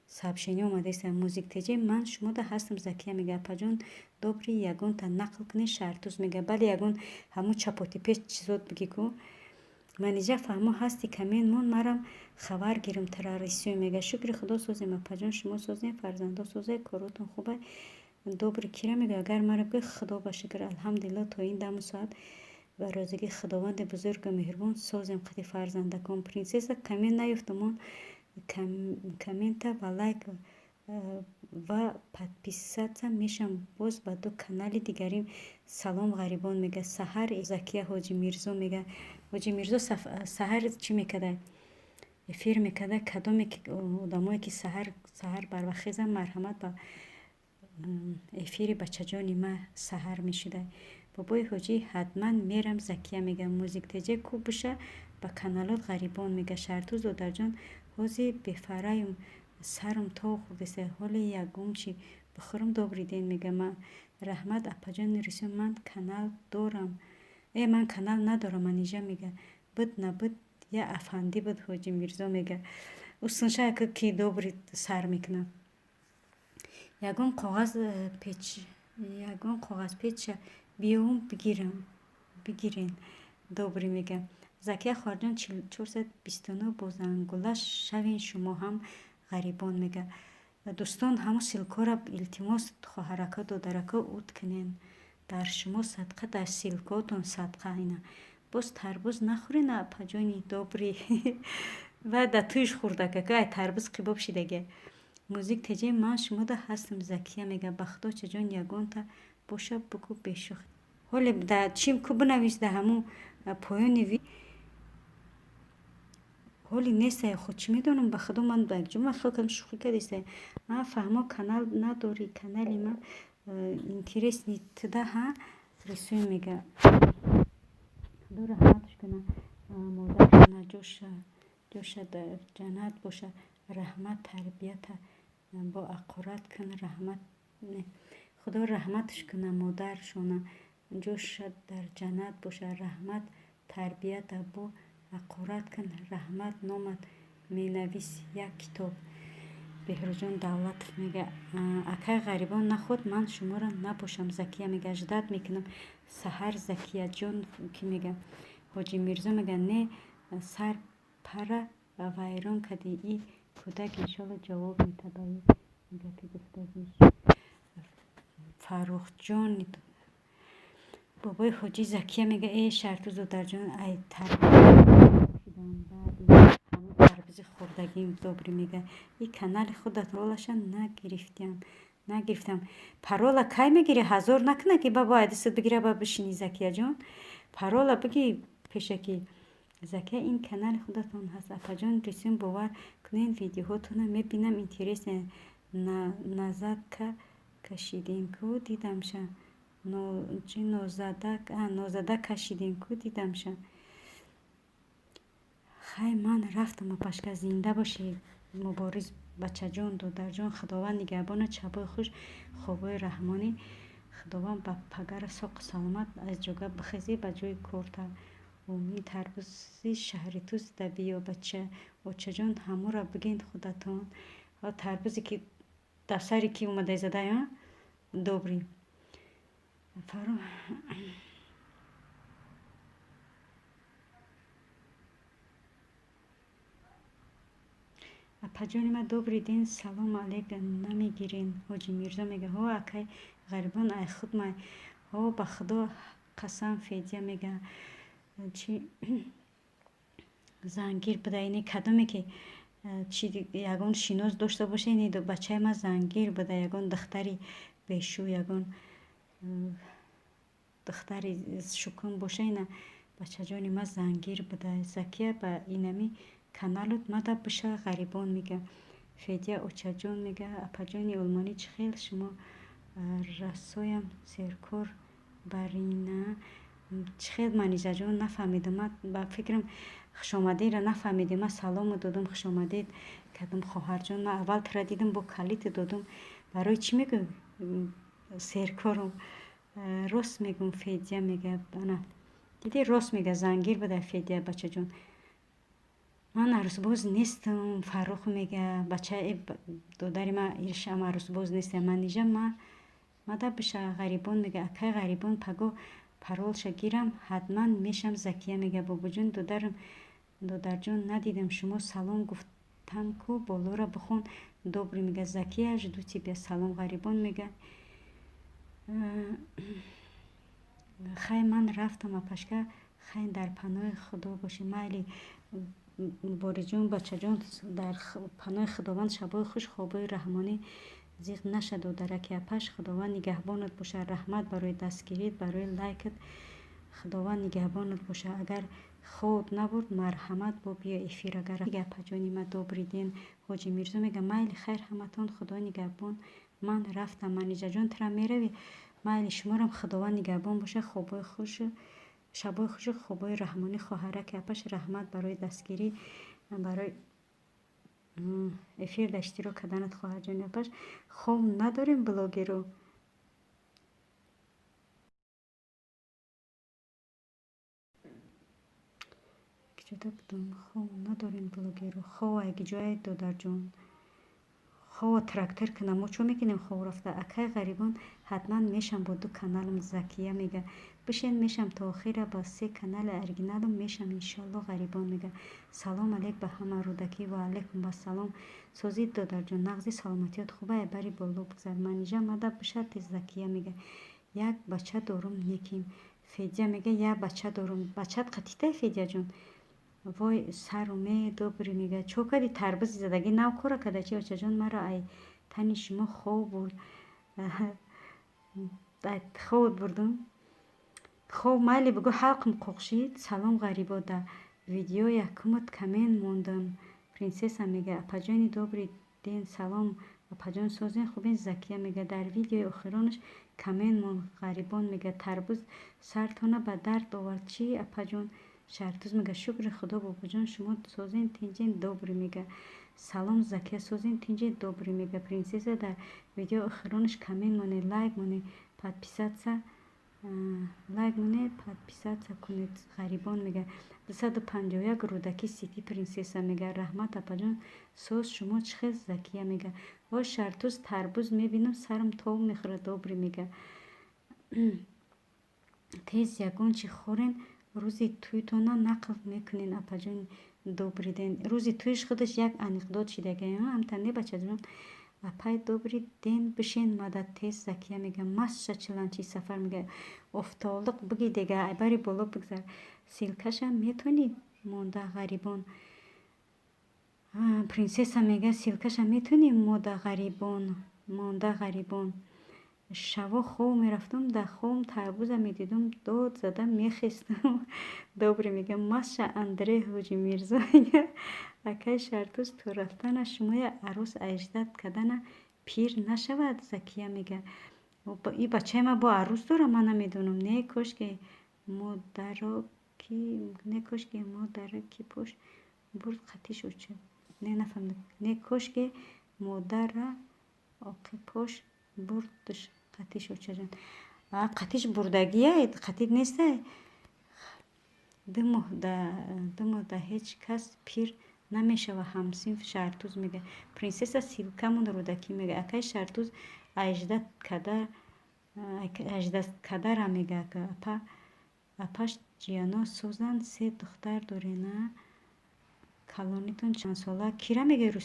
сообщение омадаист. Музик теҷе, ман шумода ҳастам. Закия мега: «Апаҷон, добрый, ягонта нақл кунед». Шартуз мега: «Бале, ягон ҳамун чапоти печ чизот бигӣ ку». Манижа фаҳмо ҳасти, камен мон, марам хабар гирам тарарисӯ, мега. Шукри худо, созем, апаҷон, шумо созем, фарзандо созед, коротон хубай. Добрый кира мега, агар мара бигӯй, худо ба шукр, алҳамдулилло, то ин даму соат ба розигии худованди бузургу меҳрубон созем қади фарзандакон. Принсесса, камен наёфтумон, коммента ва лайк ва подписаться мешавам боз ба ду канали дигарим. Салом, ғарибон, мега. Саҳар Закия Ҳоҷи Мирзо мега. Ҳоҷи Мирзо саҳар чӣ мекарда, эфир мекарда. Кадоме ки одамое ки саҳар саҳар барвақт хезанд, марҳамат, ба эфири бачаҷони ма саҳар мешуда. Бобои ҳоҷӣ, ҳатман мерам. Закия мега: «Музиктеҷе ку буша ба каналот». Ғарибон мега: «Шартуз, додарҷон, ҳозир бефараюм, сарум тов хӯрдеста, ҳоле ягон чи бихӯрам». Добрый день, мега. Раҳмат, апаҷони русиё, ман канал дорам. Э, ман канал надорам. Манижа мега: «Буд набуд я афандӣ буд». Ҳоҷи Мирзо мега: «Усунша ки добрый сар мекунад, ягон коғаз печ, ягон коғазпеча биёвум, бигирам, бигирен». Добрый мега. Закия хоҳарҷон, 429 бо зангула шавен шумо ҳам, ғарибон мега. Дӯстон, ҳамун ссылка ра, илтимос, хоҳарако, додарако, ут кунен. Дар шумо садқа, дар ссылка отон садқа. Ина боз тарбуз нахӯрен, апаҷони добрый. Ва да туиш хӯрдакака, ай тарбуз қибоб шидаге. Музик теҷе, ман шумода ҳастам, Закия мега. Ба худо, чаҷон, ягонта боша, бугӯ, бешӯхӣ. Ҳоле да чим ку, бинавис да ҳамун поёни ҳоли нестай. Худ чӣ медонам, ба худо, ман ҷума хел кардам, шӯхӣ кардестай. Ман фаҳмо, канал надорӣ, канали ман интересный туда ҳа рисуй мега. Худо раҳматш куна модаршона, ҷоша дар ҷаннат боша. Раҳмат, тарбията бо ақурат кун, раҳмат. Худо раҳматш куна модаршона, ҷоша дар ҷаннат боша. Раҳмат, тарбията бо ақурат кун, раҳмат. Номат менавис як китоб. Беҳрӯзҷон Давлатов мега: акай ғарибон, наход ман шуморо набошам. Закия мега: ждать мекунам саҳар, Закияҷон. Ки мега? Ҳоҷи Мирзо мега: не, сар пара вайрон кардӣ, и кӯдак иншолло ҷавоб медиҳад ба и гапи гуфтагиш. Фаррухҷон, бобои ҳоҷӣ. Закия мега: э, Шаҳртӯз додарҷон, ай тарбудам баъди ҳамун тарбузи хӯрдагим. Добрый мега: и канали худат паролаша нагирифтиам, нагирифтам. Парола кай мегирӣ? Ҳазор накуна, ки ба бояд дастат бигира, ба бишинӣ. Закияҷон, парола бигӣ пешакӣ. Закия, ин канали худатон ҳаст, апаҷон. Рисун, бовар кунед, видеоҳотона мебинам, интересно. Назадка кашидем ку, дидамша. Чи нозада кашидем ку, дидамша. Хай, ман рафтам, апашка. Зинда бошӣ, Мубориз бачаҷон, додарҷон, Худованд нигаҳбона. Шабои хуш, хобои раҳмонӣ. Худованд ба пагара соқу саломат аз ҷога бихезӣ ба ҷои корта. Омин. Тарбузи шаҳри Туз да биё, бача. Очаҷон, ҳамура бигӯед худатон. Тарбузе ки дар сари ки омадай задай, добрый. Фаро апаҷони ман, добрый день, салом алейк намегирен. Ҳоҷи Мирзо мега: ҳо, акай ғарибон, ай худмай. Ҳо, ба худо қасам. Федя мега: чи зангир буда, ини кадоме ки чи ягон шинос дошта боша, ини бачаи ман зангир буда, ягон духтари бешу, ягон духтари шукун боша, ина бачаҷони ман зангир буда. Закия, ба инами каналут мада биша. Ғарибон мега. Федя очаҷон мега: апаҷони олмонӣ, чӣ хел шумо расоям серкор барина? Чӣ хел, Манижаҷон, нафаҳмидам. Ман ба фикрам, хушомадедро нафаҳмидем. Ман салому додум, хушомадед кардам, хоҳарҷон. Ман аввал тура дидам, бо калите додум. Барои чӣ мегӯ серкорум? Рост мегӯм. Федя мега: ана дидӣ, рост мега, зангир буда. Федя бачаҷон, ман арӯсбоз нестам. Фаррух мега: бача, додари ман, иршам арӯсбоз нестам. Манижа, мада биша. Ғарибон мега: акай ғарибон, паго паролша гирам, ҳатман мешам. Закия мега: бобоҷон, додарам, додарҷон, надидам шумо, салом гуфтам ку, болора бихон. Добрый мега: Закия, жду тебя. Салом. Ғарибон мега: хай, ман рафтам, апашка, хай, дар паноҳи Худо бошӣ. Майли, Мубориҷон, бачаҷон, дар паноҳи Худованд, шабои хуш, хобои раҳмонӣ. Зиқ наша, додараки апаш, Худованд нигаҳбонат бошад. Раҳмат барои дастгирит, барои лайкат, Худованд нигаҳбонат бошад. Агар хоб набурд, марҳамат, бо биё эфир. Агар апаҷони ма, добрый день. Ҳоҷи Мирзо мега: майли, хайр, ҳаматон Худо нигаҳбон, ман рафтам. Манижаҷон, тура меравӣ? Майли, шуморам Худованд нигаҳбон бошад. Хобои хушу шабои хушу хобои раҳмонӣ. Хоҳараки апаш, раҳмат барои дастгирӣ, барои эфирда иштирок карданат, хоҳарҷони апаш. Хоб надорем блогеру. Киҷода будум? Хоб надорем блогеру. Хоб ай киҷое, додарҷон? Хова трактор кунам, мо чо мекунем хов рафта? Акай Ғарибон, ҳатман мешам бо ду каналам. Закия мега: бишен, мешам то охира, ба се канали оригиналам мешам, иншоалло. Ғарибон мега: салом алейк ба ҳама. Рӯдакӣ: ва алайкум ассалом. Созид, додарҷон, нағзи, саломатиёт хубае, бари боло бигзар. Манижа мада бишарти. Закия мега: як бача дорум, неким. Федя мега: як бача дорум. Бачат қатитай, Федяҷон? Вой, саруме. Добрый мега: чо кади, тарбузи задагӣ нав кора када чи? Очаҷон, маро ай тани шумо хов бурд. Ховот бурдум? Хов майли, бигӯ, ҳалқам қоқшид. Салом, Ғарибо, да видео якумат коммент мондам. Принсесса мега: апаҷони, добрый день. Салом, апаҷон, созен, хубен? Закия мега: дар видеои охиронаш коммент монд. Ғарибон мега: тарбуз сартона ба дард овард чӣ, апаҷон? Шартуз мега: шукри худо, бобоҷон, шумо созен, тинҷен? Добрый мега: салом, Закия, созен, тинҷен? Добрый мега: принсесса, дар видеои охиронаш коммент монед, лайк монед, подписаться, лайк монед, подписаться кунед. Ғарибон мега: 251. Рӯдаки сити. Принсесса мега: раҳмат, апаҷон, соз, шумо чӣ хел? Закия мега: о, Шартуз, тарбуз мебинам, сарам тов мехӯрад. Добрый мега: тез ягон чӣ хӯрен, рӯзи тӯйтона нақл мекунен, апаҷон. Добрый день. Рӯзи тӯйш худаш як анекдот шидага, ҳамта не, бачаҷон? Апай, добрый день, бишен, мадад тез. Закия мега: масша чиланчи. Сафар мега: офтолиқ биги дега, айбари боло бигзар. Ссылкаша метонӣ монда, Ғарибон? Принсесса мега: ссылкаша метонӣ мода, Ғарибон, монда? Ғарибон: шаво хов мерафтам, дар ховам тарбуза медидум, дод зада мехестам. Добрый мега: маша. Андрей Ҳоҷи Мирзо мега: акай Шартуз, то рафтана шумоя арӯс аждат кардана пир нашавад? Закия мега: и бачаи ман бо арӯс дора, ман намедонам. Не кошки модаро ки, не кошки модара ки пош бурд қатиш оча. Не, нафаҳмидам. Не кошки модара оқипош бурдш қатиш, очаҷон. Қатиш бурдагия, қатид нестай. 2 моҳ да ҳеҷ кас пир намешава, ҳамсинф. Шартуз мега: принсесса, ссылкамон. Рӯдакӣ мега: акай Шартуз, аждат кадара мега. Апа, апаш, ҷияно созанд, се духтар дорена. Калонитон чандсола? Кира мега?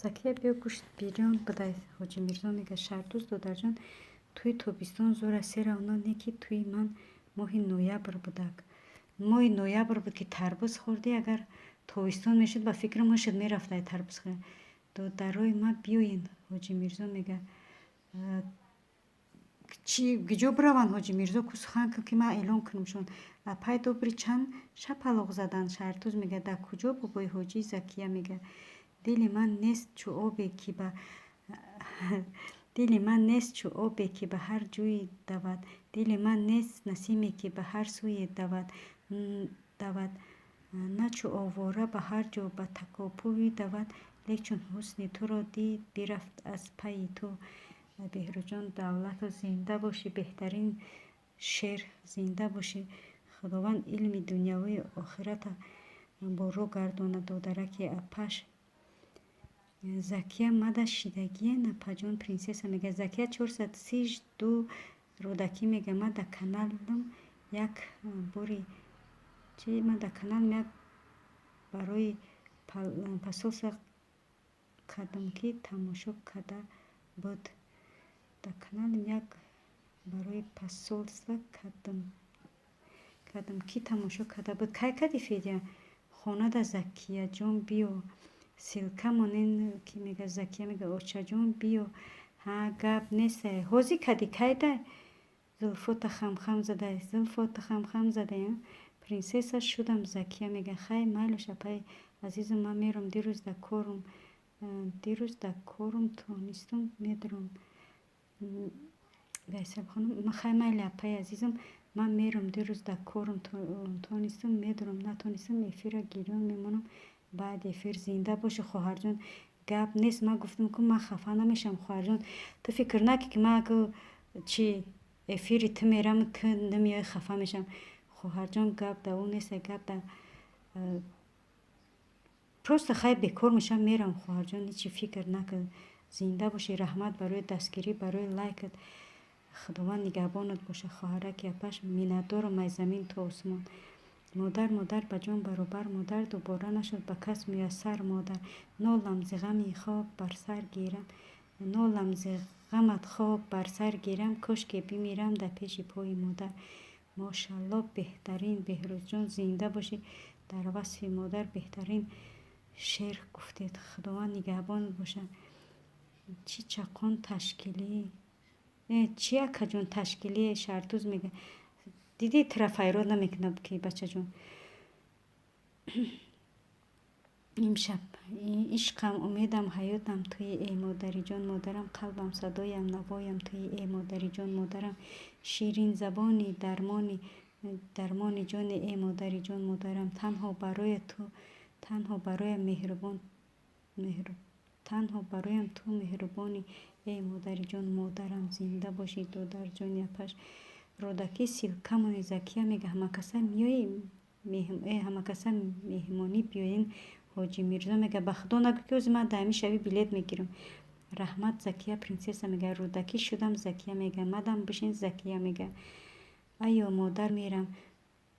Закия, биё, гӯшт бирён бидай. Ҳоҷи Мирзо мега: Шартуз, додарҷон, тӯи тобистон зӯра се равно не, ки тӯи ман моҳи ноябр будак. Моҳи ноябр буд, ки тарбуз хӯрдӣ. Агар тобистон мешуд, ба фикрам, ҳушат мерафтай тарбуз хӯрд. Додарои ман, биёен. Ҳоҷи Мирзо мега. Чи гиҷо бираванд, Ҳоҷи Мирзо, ку сухан кун, ки ман эълон кунамшон. Апай добри, чанд шапалоқ задан? Шаҳртуз мега, дар куҷо, бобои ҳоҷӣ? Закия мега, дили ман нест чӯ обе, ки ба дили ман нест чӯ обе, ки ба ҳар ҷӯй давад, дили ман нест насиме, ки ба ҳар сӯе давад, на чӯ овора ба ҳар ҷо ба такопӯй давад, лек чун ҳусни туро дид, бирафт аз пайи ту. Беҳрӯзҷон Давлатов, зинда бошӣ, беҳтарин шер, зинда бошӣ. Худованд илми дунявию охирата боро гардонад, додараки апаш. Закия мада шидагиен, апаҷон? Принсесса мега, Закия 432. Рӯдакӣ мега, ма дар каналам як бори чи, ма дар каналам як барои посольство кардам, ки тамошо карда буд. Дар каналам як барои посольство кардам, ки тамошо карда буд. Кай кардӣ, Федя? Хонада, Закияҷон, биё, ссылка монен. Ки мега? Закия мега, очаҷон, биё. Ҳа, гап нест, ҳозир кардӣ, кайда? Зулфота хамхам зада, зулфота хамхам зада. Принсесса шудам. Закия мега, хай, майлаш, апаи азизум, ман мерам, дирӯз дар корум, дирӯз дар корум тонистум, медурам. Хай, майли, апаи азизам, ман мерам, дирӯз дар корум тонистум, медурам, натонистум, эфира гирён мемонам баъди эфир. Зинда бошӣ, хоҳарҷон, гап нест. Ман гуфтам, ку ман хафа намешавам, хоҳарҷон. Ту фикр накӣ, ки ман чи эфири ту мерам, ту намеои, хафа мешавам. Хоҳарҷон, гап да ӯ нест, гап да просто хай, бекор мешавам, мерам. Хоҳарҷон, ҳечи фикр накун, зинда бошӣ. Раҳмат барои дастгирӣ, барои лайкат. Худованд нигаҳбонат бошад, хоҳараки апаш. Миннатдорам аз замин то осмон. Модар, модар ба ҷон баробар модар, дубора нашуд ба кас муяссар модар. Нолам зи ғами хок бар сар гирам, нолам зи ғамат хок бар сар гирам, кошке бимирам дар пеши пои модар. Мошалло, беҳтарин, Беҳрӯзҷон, зинда бошӣ. Дар васфи модар беҳтарин шеър гуфтед. Худованд нигаҳбонат бошад. Чӣ чақон ташкилӣ, чӣ, акаҷон, ташкилӣ? Шаҳртуз мега, дидӣ, тура файрод намекунад, ки бачаҷон. Имшаб ишқам, умедам, ҳаётам туи, эй модариҷон, модарам, қалбам, садоям, навоям туи, эй модариҷон, модарам, ширинзабони, дармони ҷони, эй модариҷон, модарам. Танҳо барои ту, танҳо бароям меҳрубон, танҳо бароям ту меҳрубонӣ, эй модариҷон, модарам. Зинда бошӣ, додарҷони апаш. Рӯдакӣ, ссылка мони. Закия мега, ҳамакаса меои, ҳамакаса меҳмонӣ биёен. Ҳоҷи Мирзо мега, ба худо нагӯ, ки ҳозир ман даҳами шавӣ билет мегирам. Раҳмат. Закия принсесса мега, рӯдакӣ шудам. Закия мега, мадам бишин. Закия мега, айё модар, мерам,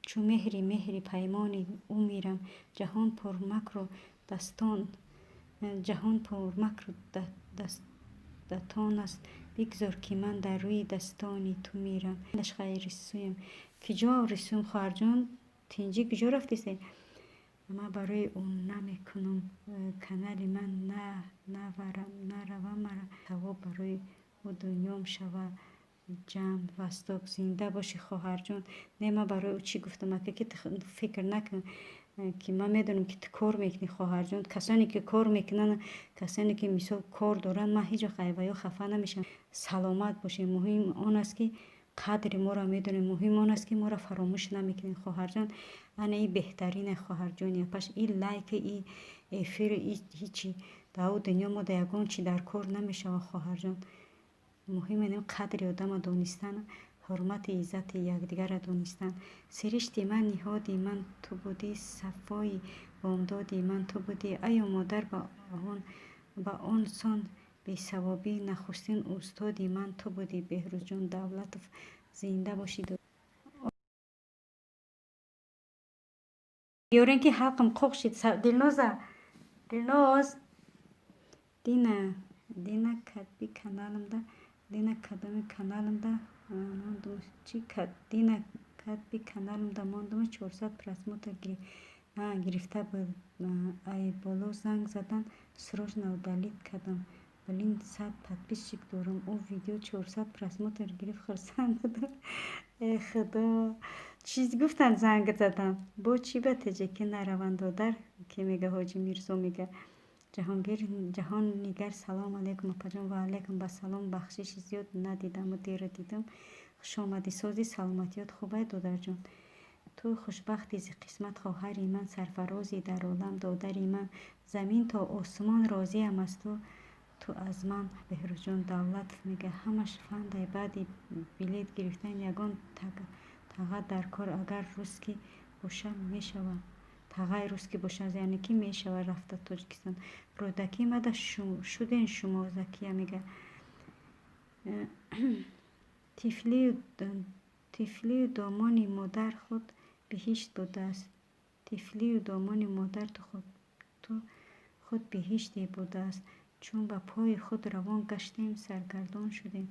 чу меҳри меҳри паймони ӯ мирам. Ҷаҳон пурмакру дастон, ҷаҳон пурмакру датон аст, бигзор, ки ман дар рӯи дастони ту мирам. Рисуем киҷо, рисуем, хоҳарҷон? Тинҷӣ, куҷо рафтисе? Ман барои ӯ намекунам, канали ман наравам, мара савоб барои ӯ дунём шава. Ҷамъ Восток, зинда бошӣ, хоҳарҷон. Не, ман барои ӯ чӣ гуфтам, ака, ки фикр накун, ки ман медонам, ки ту кор мекунӣ, хоҳарҷон. Касоне ки кор мекунанд, касоне ки мисол кор доранд, ман ҳеҷ вақт айваё хафа намешавам. Саломат бошед. Муҳим он аст, ки қадри моро медонем, муҳим он аст, ки моро фаромӯш намекунем, хоҳарҷон. Ана и беҳтарине, хоҳарҷони апаш. И лайки, и эфир, и ҳичи дар ӯ дунё мо дар ягон чи дар кор намешавад, хоҳарҷон. Муҳим ин қадри одама донистан, ҳурмати иззати якдигарро донистан. Сиришти ман, ниҳоди ман ту будӣ, сафои бомдоди ман ту будӣ, айё модар, ба он сон бесавобӣ нахустин устоди ман ту будӣ. Беҳрӯзҷон Давлатов, зинда бошӣ. Ёрен, ки ҳалқам қоқ шид. Дилноза, Дилноз, Дина, Дина, кадби каналамда, Дина, кадоми каналамда чи, Дина, кадби каналамда мондумаш, 400 просмотр гирифта буд. Ай боло занг задан, срочно удалить кардам. Блин, 100 подписчик дорам, ӯ видео 400 просмотр гирифт, хурсанд будам. Э худо, чиз гуфтанд, занг задам. Бо чӣ ба теҷакӣ нараванд, додар, ки мега Ҳоҷи Мирзо мега. Ҷаҳонгир Ҷаҳоннигар, салом алейкум, апаҷон. Ва алейкум басалом. Бахшиши зиёд, надидаму дера дидам. Хушомадӣ, сози, саломатиёт хубай, додарҷон. Ту хушбахти зи қисмат, хоҳари ман, сарфарозӣ дар олам, додари ман. Замин то осмон розиам аз ту, ту аз ман. Беҳрӯзҷон Давлатов мега, ҳамаш фандай, баъди билет гирифтан ягон таға дар кор, агар русский боша мешава. Тағаи русский боша, яъне ки мешава рафта Тоҷикистон. Рӯдакӣ мада шуден шумо, Закия мега. Тифлию домони модар худ биҳишт будааст. Тифлию домони модар ту худ биҳиште будааст. Чун ба пои худ равон гаштем, саргардон шудем.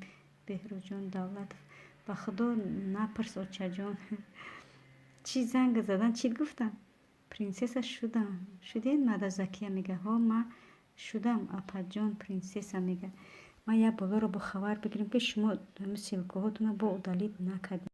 Беҳрӯзҷон Давлатов, ба худо напурс, очаҷон. Чӣ занг задан, чӣ гуфтам? Принсесса шудам, шудед мада, Закия мега. Ҳо, ман шудам, апаҷон, принсесса мега. Ман як болоро бо хабар бигирем, ки шумо ссылкаҳотонро бо удалить накардед.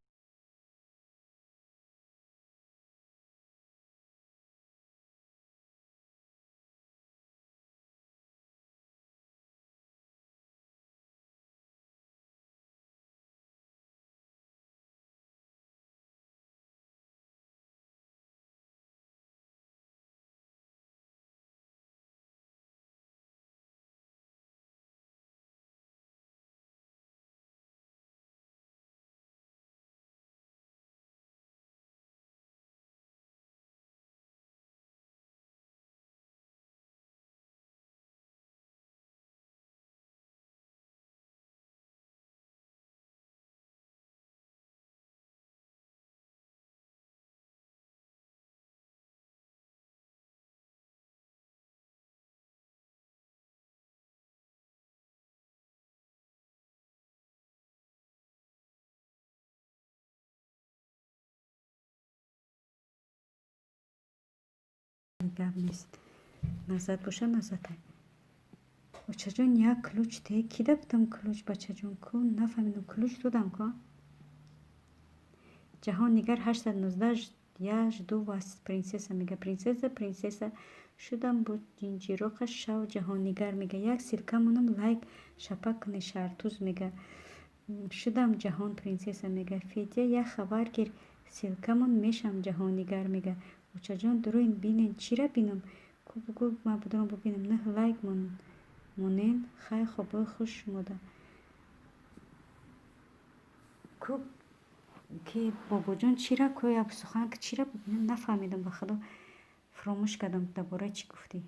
Гап нест, назад боша, назадай. Очаҷон, як ключ те кида будам, ключ, бачаҷон, ку нафаҳмидам, ключ додам ку. Ҷаҳоннигар 819, я жду вас, принсесса мега. Принсесса, принсесса шудам, бо ҷинҷироқа шав, Ҷаҳоннигар мега. Як ссылка монам, лайк шапак кунед, Шаҳртуз мега. Шудам, Ҷаҳон принсесса мега. Федя, як хабар гир, ссылкамон мешам, Ҷаҳоннигар мега. Очаҷон, дуруин бинен, чира бинам? Ку бугӯ, ман будурам бубинам. Нӯҳ лайк монен, хай, хобҳои хуш шумода. Ку ки бобоҷон, чира ку як сухан чира бубинам, нафаҳмидам, ба худо, фуромӯш кардам, дар бораи чӣ гуфтӣ.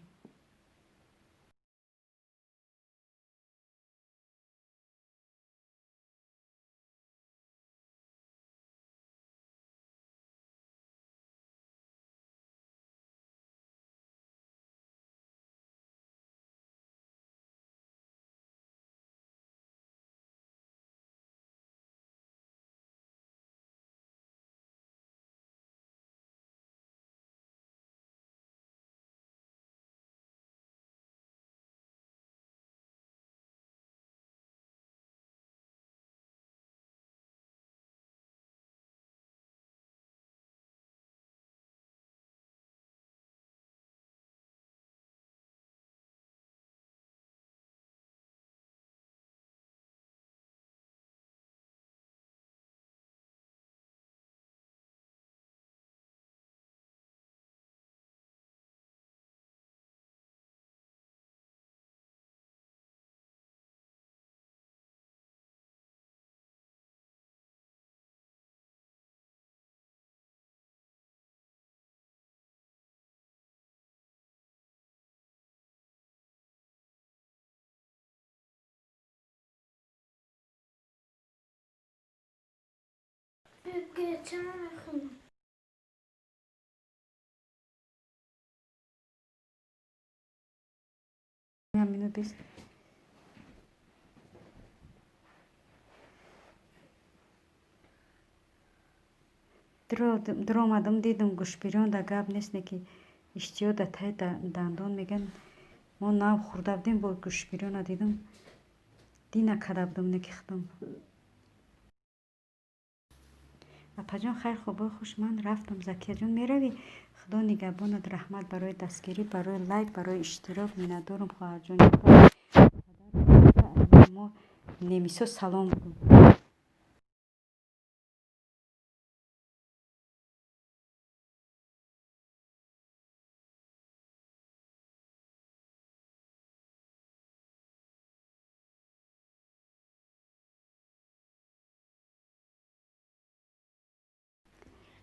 Минут бист. Дуромадам, дидам гӯшбирён, да гап нест, не ки иштиҳо да таи дандон меган. Мо нав хӯрда будем, бо гӯштбирёна дидам. Дина када будам, не ки худам. Апаҷон, хайр, хобои хуш, ман рафтам. Закияҷон, меравӣ? Худо нигаҳбонат. Раҳмат барои дастгирӣ, барои лайк, барои иштирок. Миннатдорам, хоҳарҷон. Мо немисо салом бугӯ.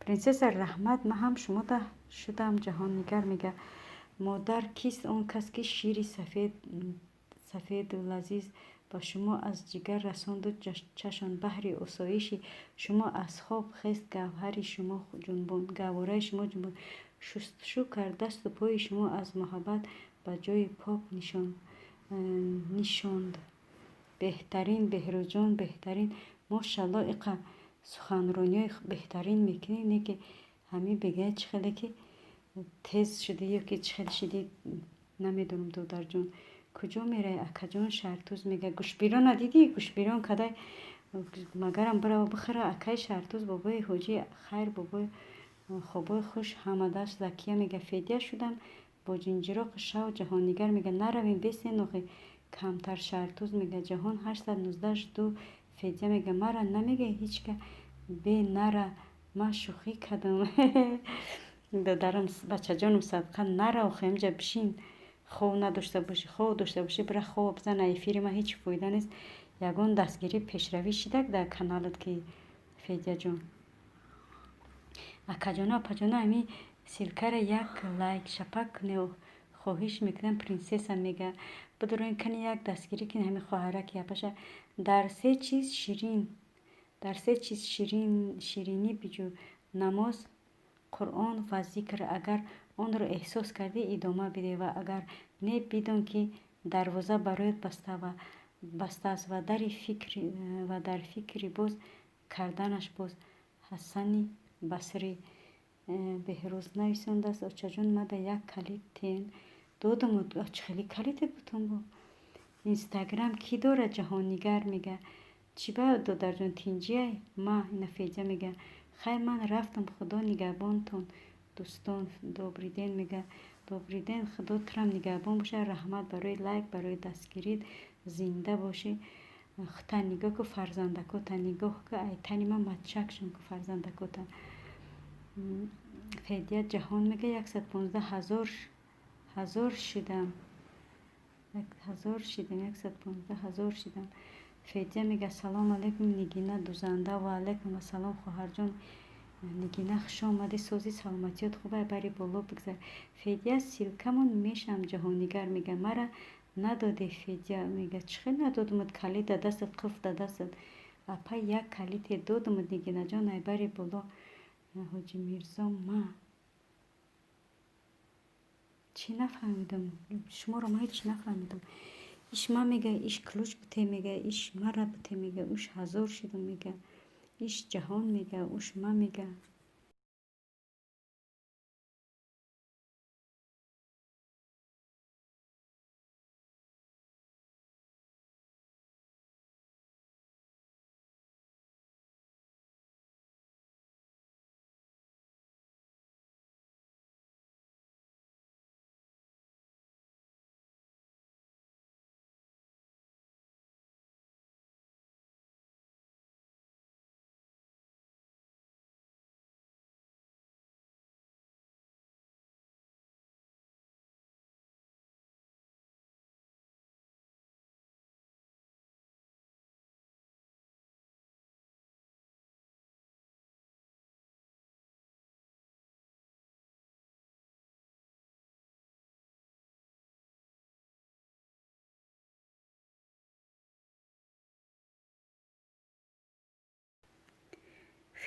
Принсесса, раҳмат, ман ҳам шумода шудам. Ҷаҳоннигар мега: модар кист? Он кас, ки шири сафеду лазиз ба шумо аз ҷигар расонду чашонд, баҳри осоиши шумо аз хоб хест, гаҳвораи шумо ҷунбонд, шустушӯ кард дасту пои шумо, аз муҳаббат ба ҷои пок нишонд. Беҳтарин, Беҳрӯзҷон, беҳтарин. Мошалло, иқа суханрониҳои беҳтарин мекунӣ, не ки ҳамин бегая чӣ хеле ки тез шудӣ ё ки чӣ хел шудӣ, намедонам. Додарҷон, куҷо меравӣ? Акаҷон, Шаҳртуз мега: гӯшбирёна дидӣ? Гӯшбирён кадай, магарам бирава бихӯра. Акаи Шаҳртуз, бобои ҳоҷӣ, хайр, бобои, хобои хуш ҳамадашт. Закия мега: Федя шудам бо ҷинҷироқи шав. Ҷаҳоннигар мега: наравем, бесен охи камтар. Шаҳртуз мега: ҷаҳон 819 ду. Федя мега: мара намега ҳечка бе нара, ман шӯхӣ кардам. Додарам, бачаҷонам, садқа, нара охи, ҳамҷа бишин. Хов надошта бошӣ, хов дошта бошӣ, бира хоб бизан. Эфири ман ҳеҷ фоида нест. Ягон дастгирӣ, пешравӣ шидак дар каналат ки, Федяҷон? Акаҷону апаҷону, ҳами ссылкара як лайк шапак кунед, хоҳиш мекунам. Принсесса мега: бидуроин, кани як дастгирӣ кунед ҳами хоҳараки апаша. Дар се чиз ширин, дар се чиз ширинӣ биҷӯ: намоз, Қуръон ва зикр. Агар онро эҳсос кардӣ, идома бидеҳ, ва агар не, бидон, ки дарвоза бароят баста аст ва дар фикри боз карданаш боз. Ҳасани Басрӣ. Беҳрӯз нависондааст: очаҷон, мада як калид тен. Додаму, чӣ хеле калиде бутон бо Инстаграм кӣ дорад? Ҷаҳоннигар мега: чӣ ба, додарҷон, тинҷиай? Ма ина. Федя мега: хайр, ман рафтам, Худо нигаҳбонтон, дӯстон. Добрый день мега. Добрый день, Худо турам нигаҳбон бошад. Раҳмат барои лайк, барои дастгирит, зинда бошӣ. Хута нигоҳ ку, фарзандакота нигоҳ ку, ай тани ман мачакшон ку фарзандакота. Федя ҷаҳон мега: 115 ҳазор шидам, ҳазор шидам, 115 ҳазор шидам. Федя мега: салом алейкум, Нигина дузанда. Ва алайкум ассалом, хоҳарҷон Нигина, хуш омадӣ. Сози, саломатиёт хубай? Бари боло бигзар. Федя, ссылкамон мешам. Ҷаҳоннигар мега: мара надодӣ. Федя мега: чӣ хел надодумад? Калид да дастат, қулф да дастат. Апа, як калите додумад. Нигинаҷон, ай бари боло. Ҳоҷи Мирзо, ма чӣ нафаҳмидам шуморо, ма ҳеҷ нафаҳмидам. Иш ма мега, иш ключ буте мега, иш мара буте мега, уш ҳазор шидам мега, иш ҷаҳон мега, уш ма мега.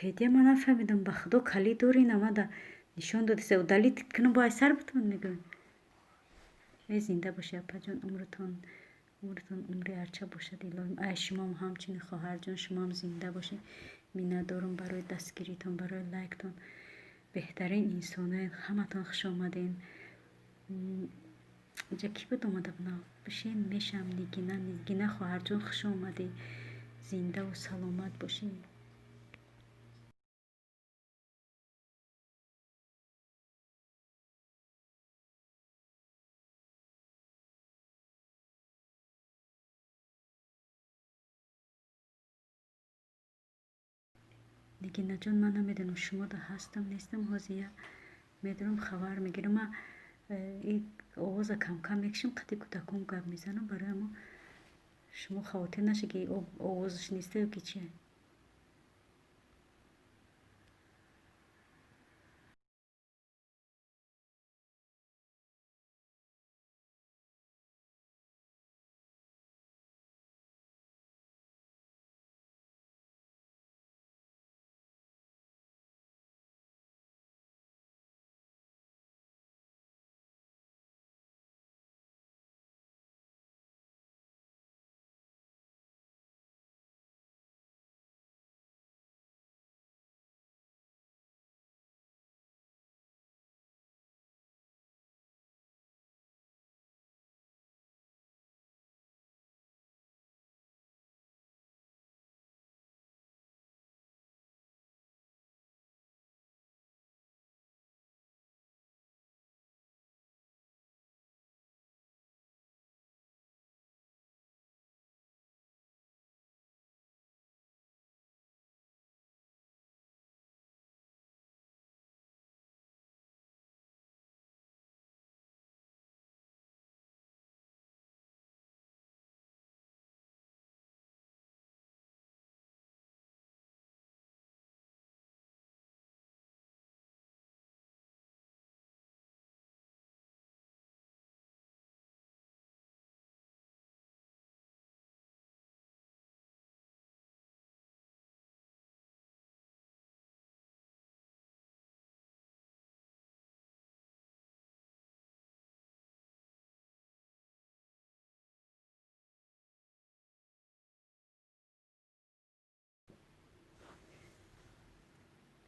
Федя, ман нафаҳмидам, ба Худо, калид дорӣ, намада нишон додиса, удалить кунам, бо айсар бутон мегӯям. Э, зинда бошӣ, апаҷон, умртон умри арча бошад, илоҳим. Ай, шумоам ҳамчунин, хоҳарҷон, шумоам зинда бошед. Миннатдорам барои дастгиритон, барои лайктон. Беҳтарин инсонаед, ҳаматон хуш омадед. Инҷа кӣ буд омада бунав? Бишин мешам Нигина, Нигина хоҳарҷон хуш омадӣ. Зиндаву саломат бошӣ. Нигинаҷон, ман намедонам шумо да ҳастам нестам, ҳозир я медонам хабар мегирам. Ман овоза камкам мекушам, қати кӯдакон гап мезанам, барои ҳамо шумо хавотир нашед ки овозаш неста ё ки чи.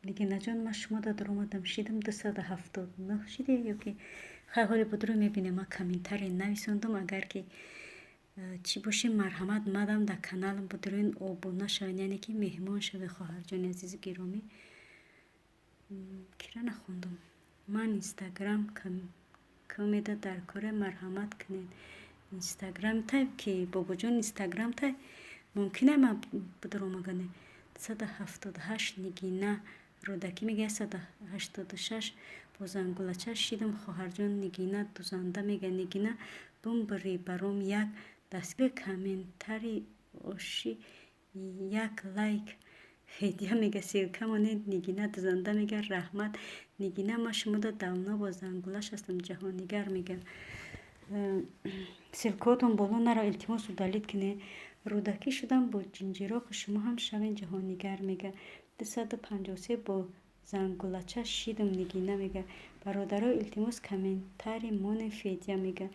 Нигинаҷон, ман шумо да даромадам шидам 279 шиде ё ки хай ҳоли будрӯ мебинем. Ман комментарий нависондум, агар ки чӣ боше марҳамат мадам дар каналам будрӯин обуна шавед, яъне ки меҳмон шавед хоҳарҷони азизу гиромӣ. Кира нахондум? Ман инстаграм комеда дар коре марҳамат кунед. Инстаграм тай ки бобоҷон инстаграм тай мумкин ман бударомагане. 178 Нигина Рӯдакӣ мега 186 бо зангулача шидам хоҳарҷон Нигина дузанда мега Нигина бумбри баром як дастгир комментари оши як лайк ҳедия мега ссылка монед Нигина дузанда мега раҳмат Нигина ман шумода давно бо зангулаш ҳастам ҷаҳоннигар мега. Ссылкаотон боло наро илтимос удалить кунед. Рӯдакӣ шудам бо ҷинҷироқи шумо ҳам шавен ҷаҳоннигар мега. 253 бо зангулача шидам Нигина мега. Бародаро илтимос комментарий монем Федя мега.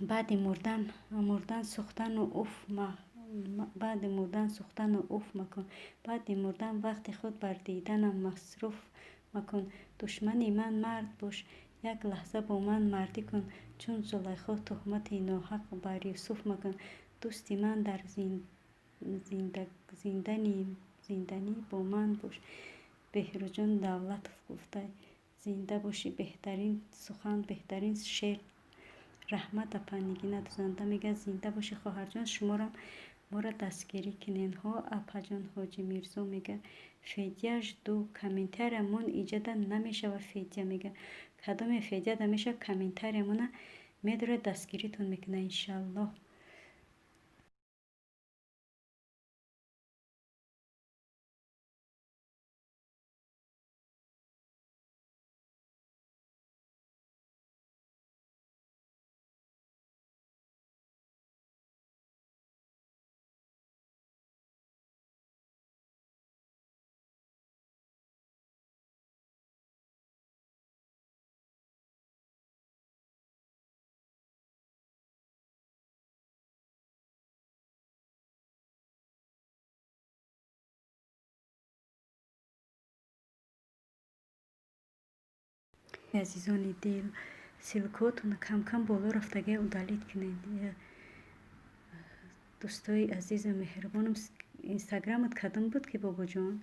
Баъди мурдан сӯхтану уф баъди мурдан сӯхтану уф макун. Баъди мурдан вақти худ бар диданам масруф макун. Душмани ман мард бош, як лаҳза бо ман мардӣ кун. Чун Зулайхо туҳмати ноҳақ бар Юсуф макун. Дӯсти ман дар зинданӣ бо ман бош. Беҳрӯзҷон Давлатов гуфта зинда бошӣ беҳтарин сухан, беҳтарин шеър. Раҳмат апа Нигина дузанда мега зинда бошӣ хоҳарҷон, шуморам моро дастгирӣ кунед. Ҳо апаҷон Ҳоҷи Мирзо мега Федя жду комментария мон иҷода намешава Федя мега. Кадоме Федя да мешава комментария мона медорад дастгиритон мекунад иншаллоҳ. Азизони дил, Ссылкаотона кам-кам боло рафтагия удалить кунед. Дӯстои азизу меҳрубонам, инстаграмат кадом буд ки, бобоҷон?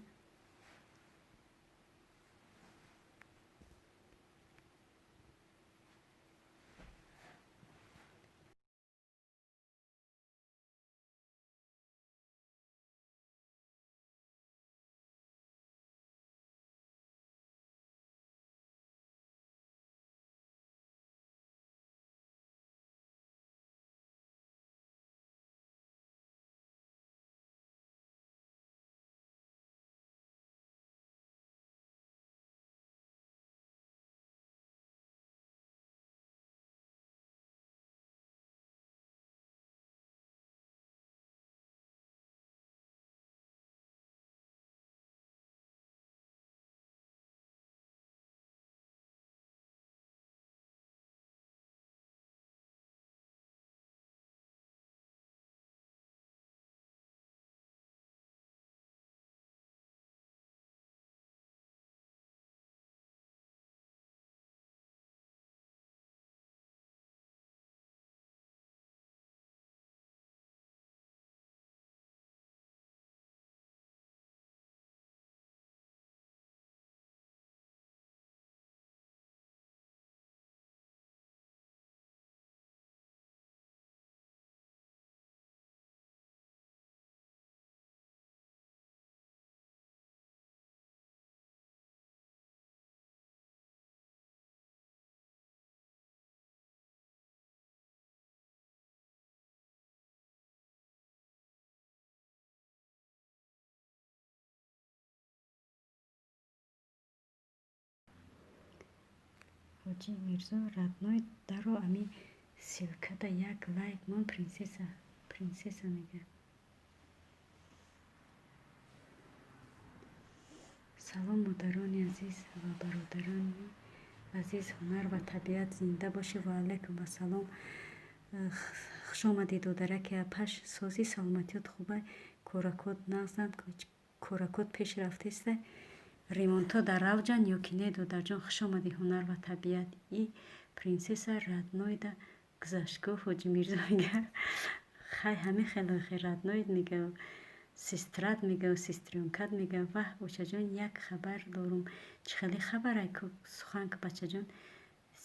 Ҳоҷи Мирзо родной, даро ами ссылкада як лайк мон. Принсесса, принсесса мега. Салом, модарони азиз ва бародарони азиз, ҳунар ва табиат, зинда бошӣ. Ва алайкум ассалом, хушомадед, додараки апаш. Созӣ, саломатиёт хубай, коракот нағзанд, коракот пеш рафтеста, ремонтҳо дар авҷанд ё ки не? Додарҷон, хушомадӣ, ҳунар ва табиат. И принсесса роднойда гузашт, гуфт Ҳоҷи Мирзо мега. Хай, ҳамин хело роднойд мега, сестрат мега, сестрёнкат мега. Ваҳ, бачаҷон, як хабар дорум. Чӣ хеле хабарай? Сухан, бачаҷон.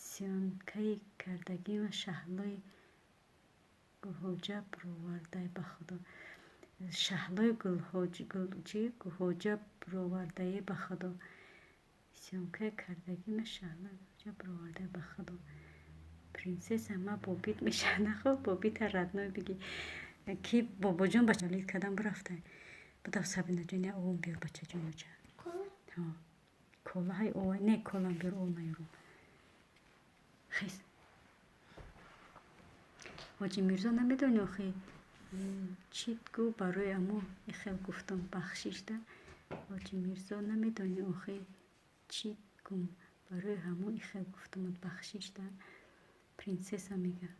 Съёмкаи кардагима Шаҳлои Гулҳоҷа бировардай, ба худо. Шаҳлои чи Гулҳоҷа бировардае, ба худо. Съёмкаи кардагима Шаҳлои Гулҳоҷа бировардай, ба худо. Принсесса, ма бобит мешавад, нахо бобита родной бигӣ ки, бобоҷон. Бачалид кардам, бирафтай. Будав, Сабинаҷон, я овом биёр, бачаҷон, оча. Кола ҳай, ова не, колам биёр, ов наёрум. Хес, Ҳоҷи Мирзо, намедони охи чӣ гу, барои амо ихел гуфтам, бахшиш да. Ҳоҷи Мирзо, намедони охи чӣ гум, барои ҳамо ихел гуфтамат, бахшиш да. Принсесса мега.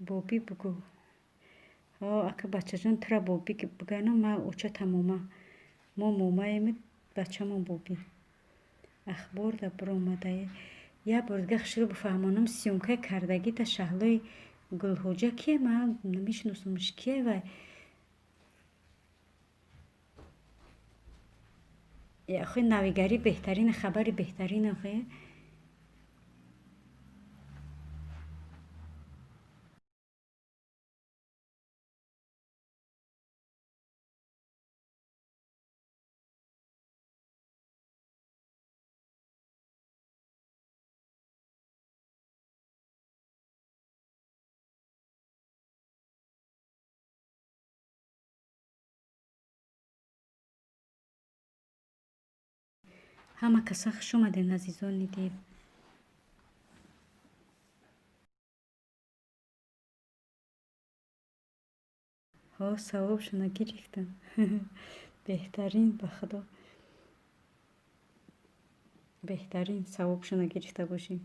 Бобӣ бугӯ. Ҳо, ака, бачаҷон, тура бобӣ бугану ма очата мома. Мо момаем, бачамон бобӣ. Ахборда биромадае. Як бор дига хушро бифаҳмонам, съёмкаи кардагита Шаҳлои Гулҳоҷа кие? Ман намешиносамш, кие вай? Охи, навигарӣ беҳтарин, хабари беҳтарин охи. Ҳама каса хуш омадед, азизони дил. Ҳо, савобшона гирифтам. Беҳтарин, ба худо. Беҳтарин савобшона гирифта бошӣ.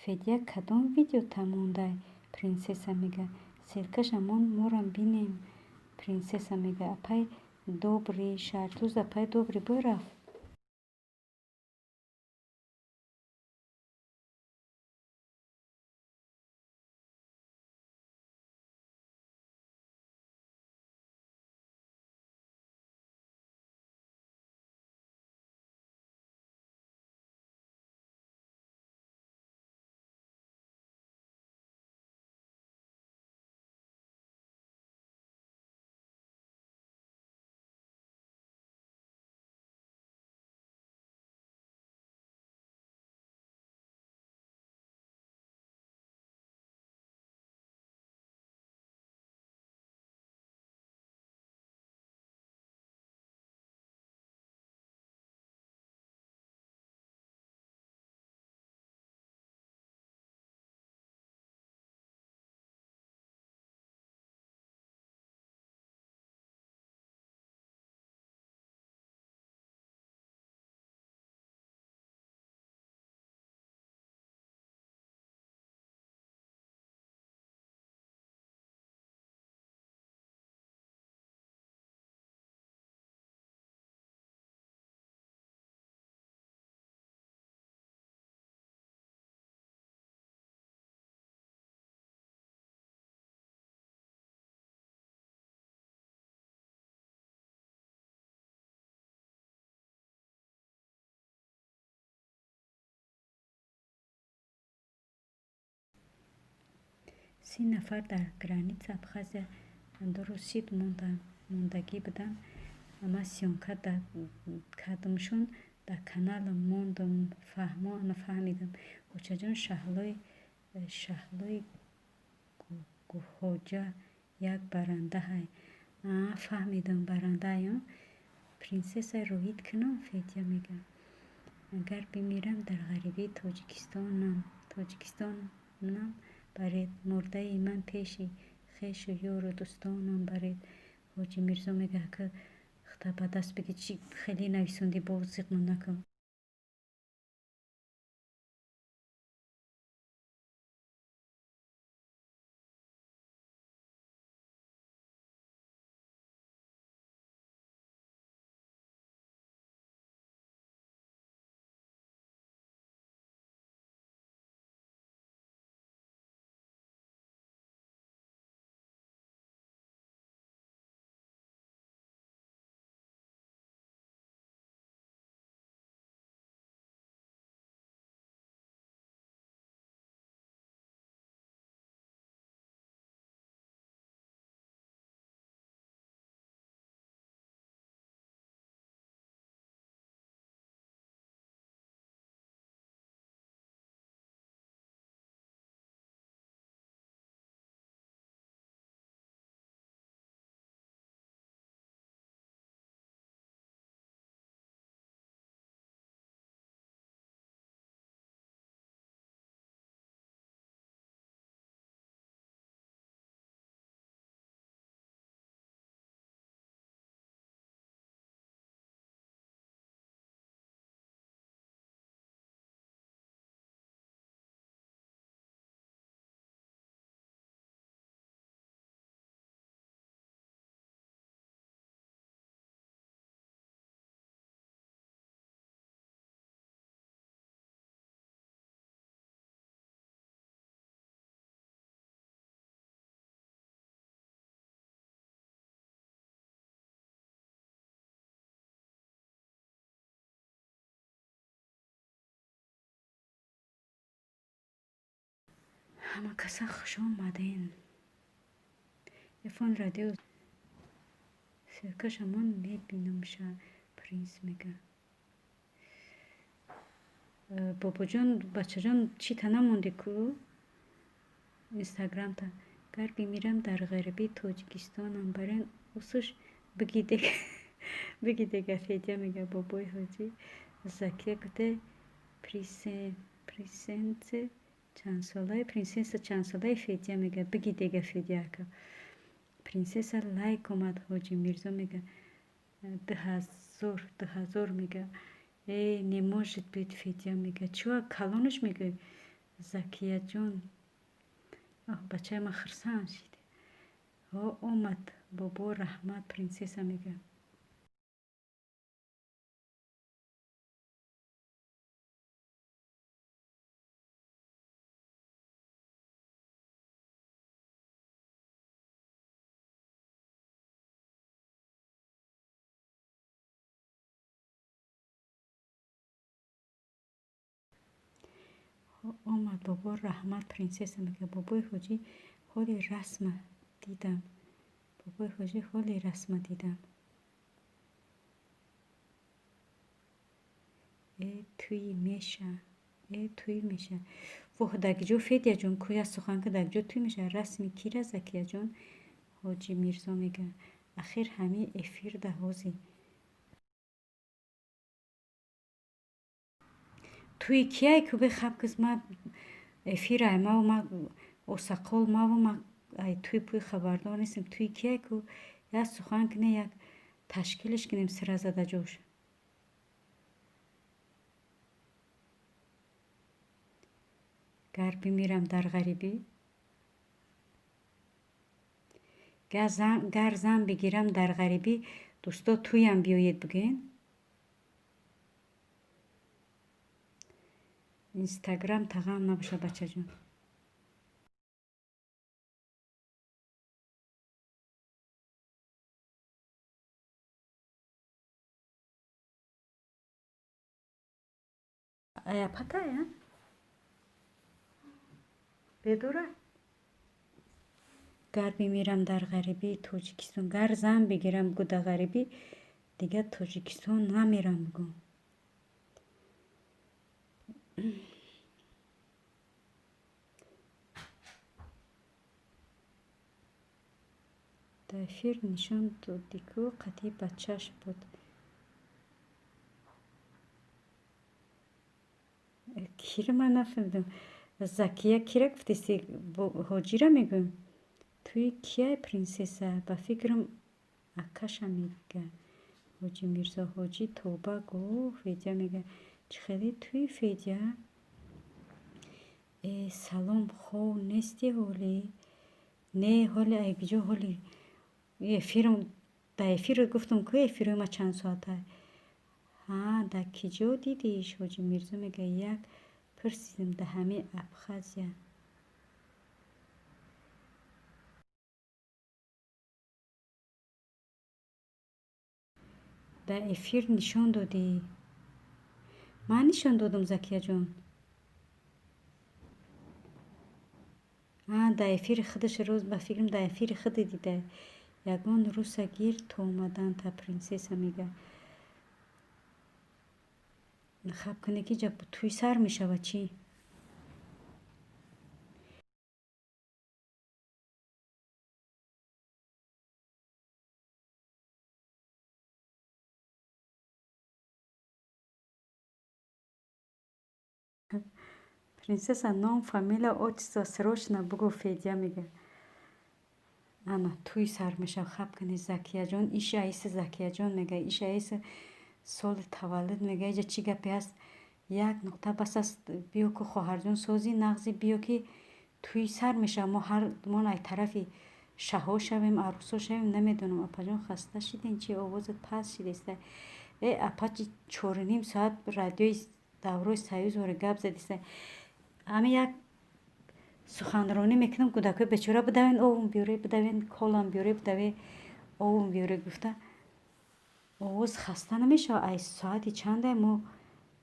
Федя кадом видео тамондай? Принсесса мега. Ссылкаша мон морам бинем. Принсесса мега. Апай добрый, Шаҳртуз апай добрый бой рафт. 30 нафар дар граница Абхазия дурусид мондагӣ буданд. Ман съёмка кардамшон, дар каналам мондам, фаҳмо нафаҳмидам. Очаҷон, Шаҳлои Гуҳоҷа як барандаҳай. Фаҳмидам, барандаям. Принсесса роҳид кунам, Федя мега. Агар бимирам дар ғарибии Тоҷикистонам баред, мурдаи ман пеши хешу ёру дӯстонам баред. Ҳоҷи Мирзо мега, ака хта ба даст биги, чӣ хеле нависондӣ, боз зиқмон накун. Ҳама каса хуш омаден. Фон радио ссылкашамон мебинамша, принц мега. Бобоҷон, бачаҷон, чита намонди ку инстаграмта. Гар бимирам дар ғарибӣ, Тоҷикистонам барен усуш бигидега, Федя мега. Бобои ҳоҷӣ, Закия гуфте, принсесса чандсолаи, принсесса чандсолаи, Федя мега. Бигидега, Федя ака. Принсесса лайк омад. Ҳоҷи Мирзо мега, 2000, 2000 мега. Э, не может быть, Федя мега. Чӯа калонаш мегӯй, Закияҷон. Бачаи ман хурсанд шид. Ҳо, омад, бобо, раҳмат, принсесса мега. Омад, бобо, раҳмат, принсесса мега. Бобои ҳоҷӣ, ҳоли расма дидам. Бобои ҳоҷӣ, ҳоли расма дидам. Э, тӯй меша, э, тӯй меша. Воҳ, дар киҷо, Федяҷон, кӯя сухан ки дар киҷо тӯй меша? Расми кира, Закияҷон? Ҳоҷи Мирзо мега. Ахир ҳамин эфирда ҳози. Тӯи кияй ку бехаб киз, ма эфирай маву ма осақол маву ма ай тӯй пӯй хабардор нестем. Тӯи кияй ку, як сухан кине, як ташкилш кинем сира зада ҷош. Гар бимирам дар ғарибӣ, гар зан бигирам дар ғарибӣ, дӯсто, тӯям биёед бигӯен. Инстаграм тағам набоша, бачаҷон. Ая патая? Бедора? Гар бимирам дар ғарибӣ, Тоҷикистон, гар зан бигирам гуда ғарибӣ, дигар Тоҷикистон намерам бугӯ. Дар эфир нишон додӣ ку, қатъи бачаш буд. Кира ман нафаҳмидам. Закия, кира гуфтеси? Ҳоҷира мегӯем? Тӯи кияй, принсесса? Ба фикрам, акаша мега. Ҳоҷи Мирзо, ҳоҷӣ тоба гӯ, Федя мега. Чӣ хеле тӯи, Федя? Э, салом, хов нести ҳолӣ? Не, ҳоли ай киҷо ҳоли эфирм, дар эфир гуфтам ку, эфирои ма чанд соата. Ҳа, дар киҷо дидиш? Ҳоҷи Мирзо мега, як пурсидем, дар ҳамин Абхазия. Дар эфир нишон додӣ. Ман нишон додам, Закияҷон? А, дар эфири худаш рӯз, ба фикрам, дар эфири худи дида. Ягон руса гир то омадан та, принсесса мега. Хаб кунӣ ки ҷа тӯй сар мешавад чӣ? Принсесса, ном, фамилия, отчество срочно бугӯ, Федя мега. Ана тӯй сар мешавад, хаб кунӣ, Закияҷон, иши аиси, Закияҷон мега, иши аиси, соли таваллуд мега. Иҷа чӣ гапе ҳаст? Як нуқта бас аст, биё ку, хоҳарҷон, сози нағзи, биё ки тӯй сар мешавад. Мо ҳардумон ай тарафи шаҳо шавем, арӯсо шавем, намедонам. Апаҷон, хаста шидем чи, овозат паст шидеста? Э, апа, 4:30 соат радиои даврои союз вори гап задиста. Ҳами як суханронӣ мекунам, кӯдакҳои бечора, бидавен овум биёре, бидавен колам биёре, бидаве овум биёре гуфта, овоз хаста намешавад. Ай соати чанда мо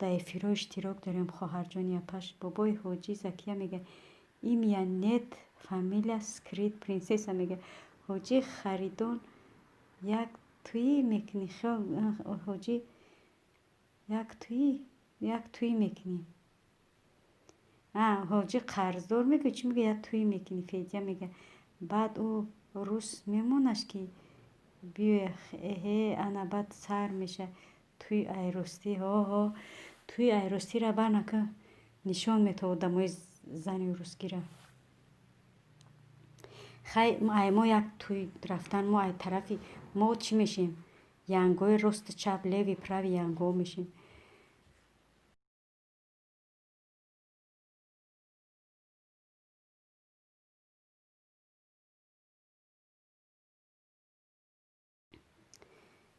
дар эфирҳо иштирок дорем, хоҳарҷони апаш. Бобои ҳоҷӣ, Закия мега, имя нет, фамилия скрыт, принсесса мега. Ҳоҷӣ харидон як тӯӣ мекунӣ. Ҳоҷӣ як тӯӣ мекунӣ. Ҳоҷӣ қарздор мегӯ, чӣ мега, як тӯӣ мекунӣ, Федя мега. Баъд ӯ рус мемонаш ки биёя, эҳе, ана баъд сар меша тӯи айростӣ. Ҳо, тӯи айростиро барнака нишон метавад одамои зани русгира. Хай, ай мо як тӯй рафтан, мо ай тарафи мо чӣ мешем? Янгои росту чап, левый правый янго мешем.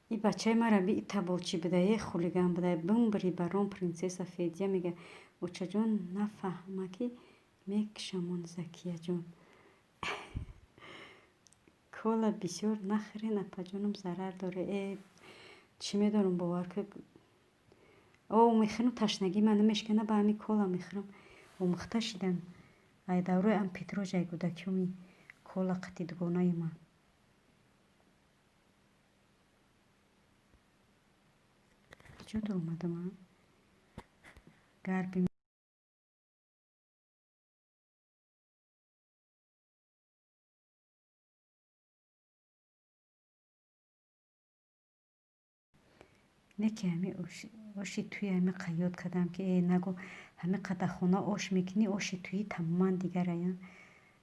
И бачаи мара би табочӣ буда, е хулиган буда, бимбири барон принсесса Федя мега. Очаҷон нафаҳма ки мекушамон Закияҷон. Кола бисёр нахӯрен, апаҷонам, зарар дора. Э, чӣ медонам, бовар ки о мехӯрам, ташнагии ман намешкана, ба ҳамин кола мехӯрам. Омӯхта шидам. Ай даврои ам Петрож, ай кӯдакиёми кола қати дугонаи ман. Куҷо дуромадам, а? Гарби не ки ҳами оши тӯи ҳами ёд кардам ки э нагӯ, ҳами қадар хона ош мекунӣ, оши тӯӣ тамоман дигарая.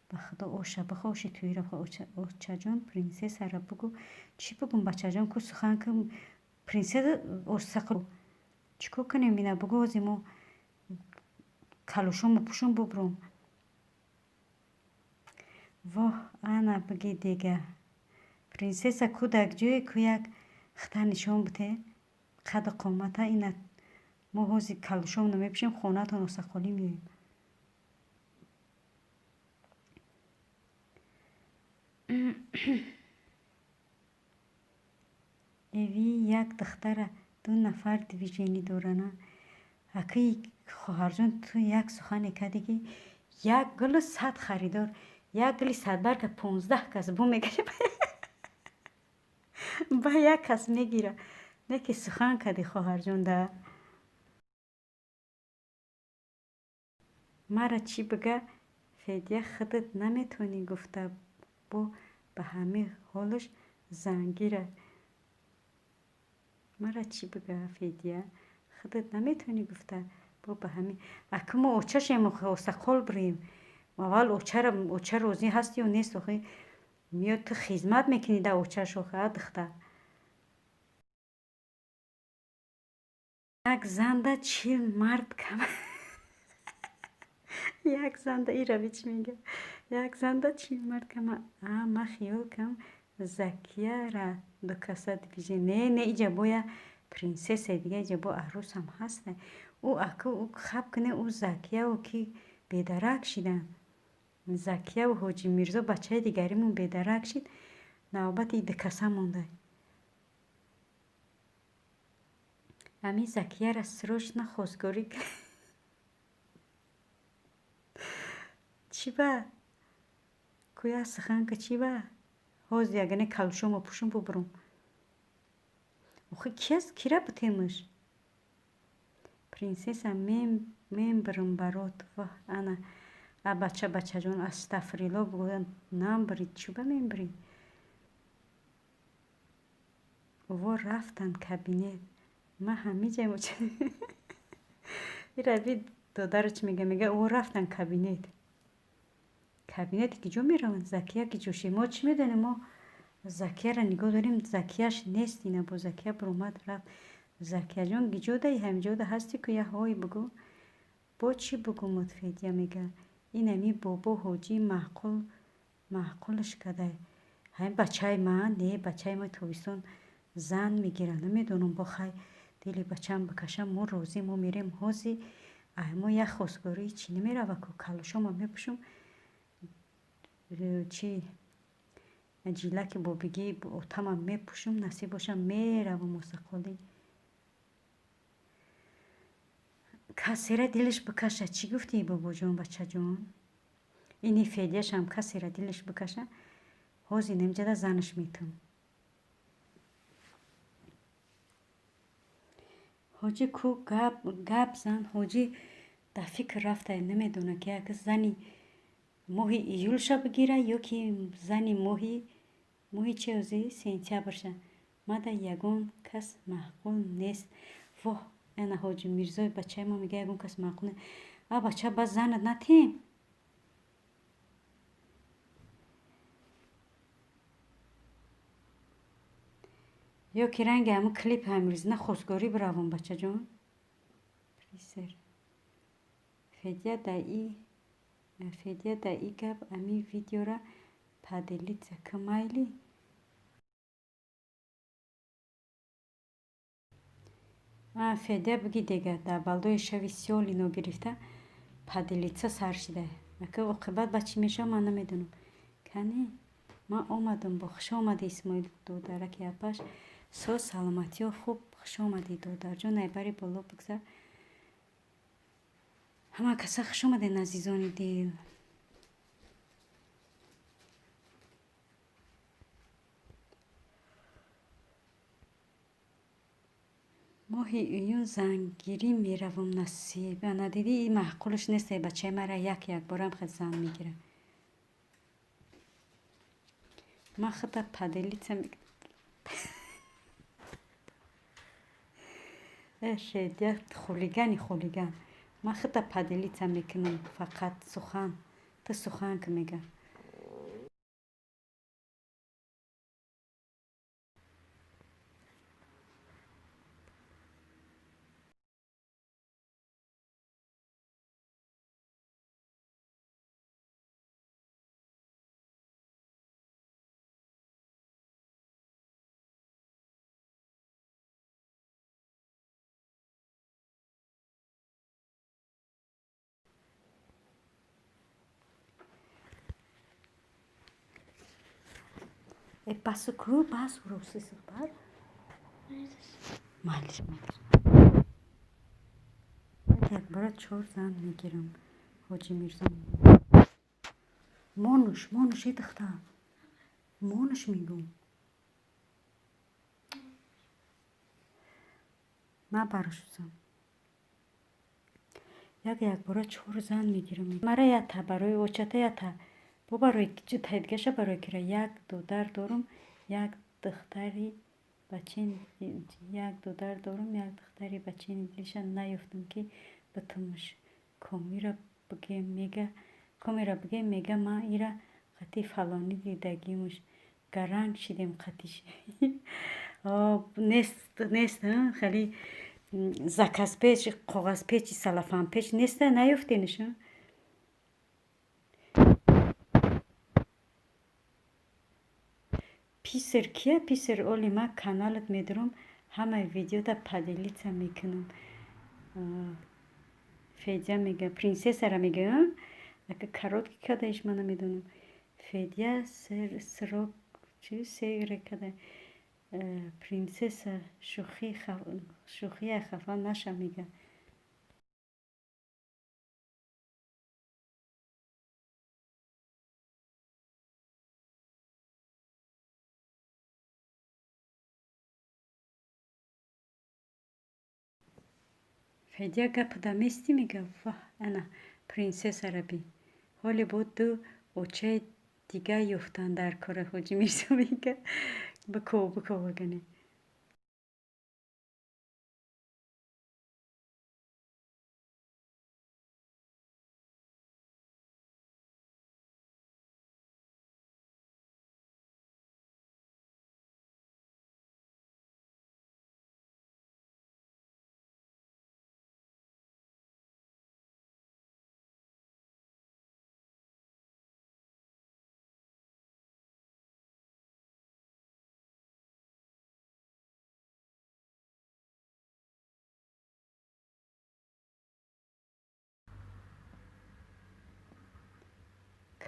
Ба худо оша бихо, оши тӯиро бихо. Очаҷон принсессаро бугӯ. Чӣ бугум, бачаҷон, ку сухан ки принсесса осақл. Чӣ кор кунем ина, бугӯ, ҳозир мо калошомо пӯшум бубуром. Воҳ, ана биги дега. Принсесса ку дар ҷое ку як хита нишон бите қаду қомата, ина мо ҳозир калошомро мепӯшем, хонатон осақолӣ меоем. Эви як духтара ду нафар движение дорана. Акаи хоҳарҷон, ту як сухане кардӣ ки як гулу 100 харидор, як гули садбарга 15 кас бу мегирӣ, ба як кас мегира. Не ки сухан кардӣ, хоҳарҷон, да. Мара чӣ бига, Федя, худат наметавонӣ гуфта, бо ба ҳамин ҳолаш зангира. Мара чӣ бига, Федя, худат наметавонӣ гуфта, бо ба ҳамин. Ака мо очашем, осақол бирем. Аввал очара, оча розӣ ҳаст ё нест, охи меёд ту хизмат мекунӣ да очаш, охи, а духтар. Як занда 40 мард кам. Як занда ира чӣ мега? Як занда 40 мард кам. А ма хиёл кам Закияра ду каса движение. Не, не, иҷа боя принсесса дига, иҷа бо арӯсам ҳаста. Ӯ ака ӯ хаб куне, ӯ Закияу ки бедарак шидан. Закияву Ҳоҷи Мирзо бачаи дигаримон бедарак шид, навбати ду каса монда. Ҳамин Закияра срочно хостгорӣ чӣ ба? Кӯя сухан ка чӣ ба? Ҳозир ягане калошомо пӯшум бубурум. Охи киаст, кира бутемаш? Принсесса мембирам барот. Воҳ, ана а бача, бачаҷон, астағфирулло бугӯянд, намбирӣ, чӣ ба мембирӣ? Во рафтанд кабинет. Ма ҳамиҷа ира би додаро чӣ мега? Мега во рафтанд кабинет. Кабинет ки ҷо мераванд? Закия ки ҷо шид? Мо чӣ медонем? Мо Закияро нигоҳ дорем, Закияш нест, ина бо Закия биромад рафт. Закияҷон, гиҷо даи, ҳамиҷода ҳастӣ ку, я ҳой бугӯ. Бо чӣ бугӯмуд, Федя мега. Инами бобо ҳоҷӣ маъқул маъқулш кадай. Ҳамин бачаи ман, не, бачаи ма тобистон зан мегира, намедонам, бо хай дили бачаам бикашам, мо розӣ, мо мерем ҳозир. Ай мо як хостгории чӣ намерава ку, калошома мепӯшум, чи ҷилаки бобигӣ отама мепӯшум, насиб боша меравам осақолӣ. Касера дилаш бикаша, чӣ гуфтӣ, бобоҷон, бачаҷон? Ини Федяшам касера дилаш бикаша, Ҳозир немҷада занаш метам. Ҳоҷӣ ку гап зан, ҳоҷӣ дар фикр рафта, намедона ки як зани моҳи июлша бигира ё ки зани моҳи чи ҳозир сентябрша. Мада ягон кас маъқул нест. Воҳ, ана ҳоҷи Мирзои бачаи мо мега ягон кас маъқул нест. А бача, ба занат натем? Ё ки ранги ҳамун клипи ҳамирӯзина хостгорӣ биравам, бачаҷон? Присер. Федя да и гап ами видеора поделиться ки майли? А Федя биги дега дар балдои шави сёли ногирифта поделиться сар шида. Ака оқибат ба чӣ мешавад, ман намедонам. Кани ман омадам, бо хуш омадӣ, Исмоил додараки апаш. Соз, саломатиё, хуб, хуш омадӣ, додарҷон, айбари боло бигзар. Ҳама каса хуш омадед, азизони дил. Моҳи июн зангирӣ меравам, насиб. Ана дидӣ, и маъқулаш нест, бачаи мара як якборам хел зан мегирад. Ман худа поделиться мекунам. Э, Федя хулигани хулиган. Ман худа поделиться мекунам, фақат сухан. Ту сухан ки мега. Э, басу ку, бас рӯси бар. Майлиш, майлиш. Якбора чор зан мегирам. Ҳоҷи Мирзо. Монуш, монуш, э духтар. Монуш мегӯм. Ма барошузам. Як якбора чор зан мегирам. Мара ята барои очата ята. Бо барои таидгаша барои кира як додар дорум, як духтари бачин, як додар дорум, як духтари бачини дилша наёфтам ки битумуш. Комира бигем мега, комира бигем мега ма ира қати фалонӣ дидагимуш. Гаранг шидем қатиш. Нест, нест, хеле заказпеч, коғазпечи, салафанпеч неста, наёфтениш. Писар кия? Писар оли ма каналат медурам, ҳамаи видеода поделиться мекунам. Федя мега, принсессара мега, ака короткий кадаиш ма намедонам. Федя срок чи сегре када. Принсесса шӯхия хафа наша мега. Федя гап даместӣ мега, ваҳ, ана принсессара би. Ҳоле бо ду очаи дига ёфтан дар кора, ҳоҷи Мирзо мега. Биков, биков агане.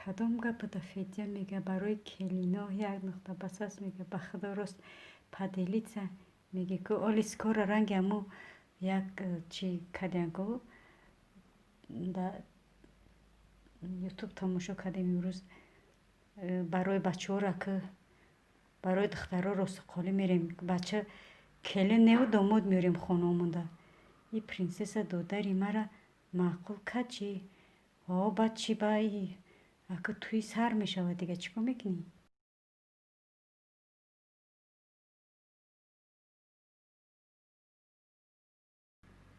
Кадом гапата Федя мега барои келино як нуқта бас аст мега, ба худо рост поделиться меги ку оли скоро ранги ҳаму як чи кардем ку да ютуб тамошо кардем имрӯз. Барои бачаҳоро ки барои духтаро ростуқолӣ мерем. Бача келин неву домод меорем хонаомонда. И принсесса додари мара маъқул кард чӣ? О, баъд чӣ ба и ака тӯи сар мешавад, дига чӣ кор мекунӣ?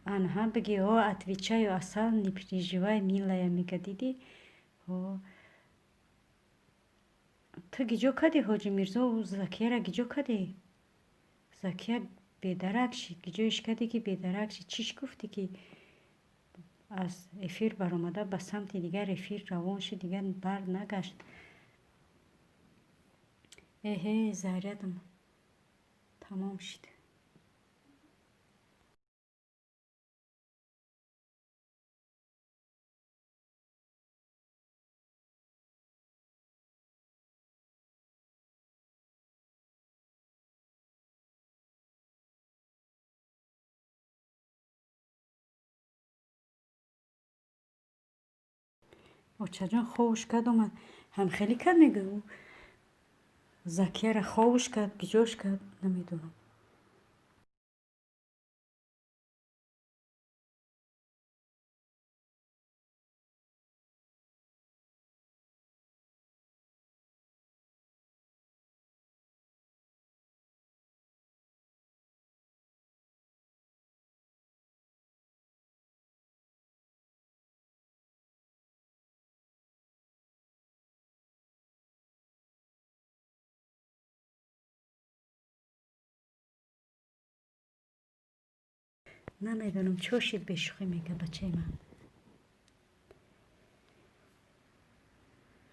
Анҳа биги, о, отвечаю, Асал, не переживай, милая, мега, дидӣ? О, ту гиҷо кардӣ, Ҳоҷи Мирзо, Закияра гиҷо кардӣ? Закия бедарак шид. Гиҷоиш кардӣ, ки бедарак шид? Чиш гуфтӣ, ки аз эфир баромада ба самти дигар эфир равон шид, дигар бар нагашт? Эҳе, зарядам тамом шид. Очаҷон ховуш кард, омад. Ҳамхелӣ кард, мега, Закияра ховуш кард, гиҷош кард, намедонам. Намедонам, чо шид бешӯхӣ, мега бачаи ман.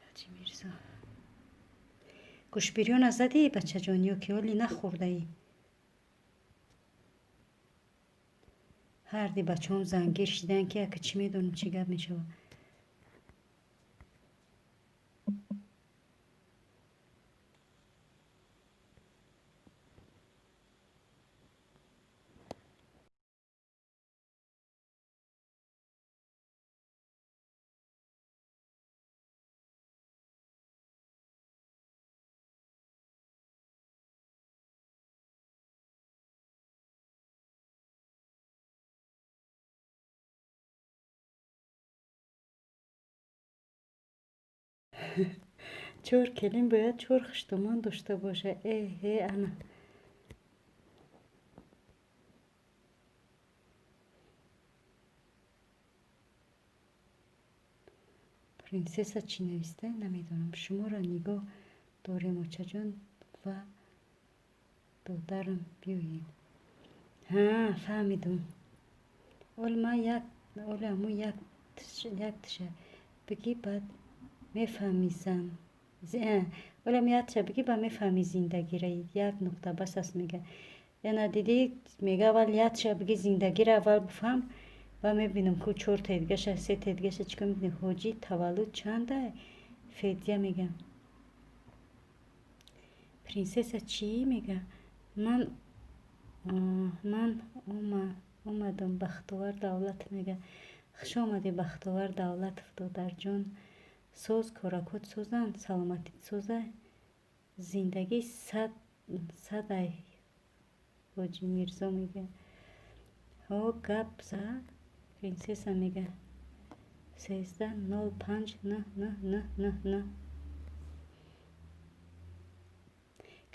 Ҳаҷи Мирзо. Гӯшбирёна задӣ, бачаҷон, ё ки ҳоли нахӯрдаӣ? Ҳарди бачаҳом зангир шидаанд, ки ака чӣ медонам, чӣ гап мешавад. Чор келин бояд чор хуштумон дошта боша. Эҳе, ана. Принсесса чӣ нависта, намедонам. Шуморо нигоҳ дорем, очаҷон ва додарам, биёед. Ҳа, фаҳмидум. Оли ман як, оли ҳамун як тиша бигӣ, баъд мефаҳмӣ зан. Олам якша бигӣ, ба мефаҳмӣ зиндагира, як нуқта бас аст, мега. Яна дидӣ, мега, аввал якша бигӣ, зиндагира аввал бифаҳм, ва мебинам ку чор тедгаша, се тедгаша чӣ кор мекунӣ. Ҳоҷӣ таваллуд чанда? Федя мега. Принсесса чӣ мега? Ман ман омадам, Бахтовар Давлатов мега. Хуш омадӣ, Бахтовар Давлатов, додарҷон. Соз, коракот созанд, саломатит соза, зиндагӣ садай, Ҳоҷи Мирзо мега. Ҳо, гап за, принсесса мега. 13 05 9 9 9 9 9.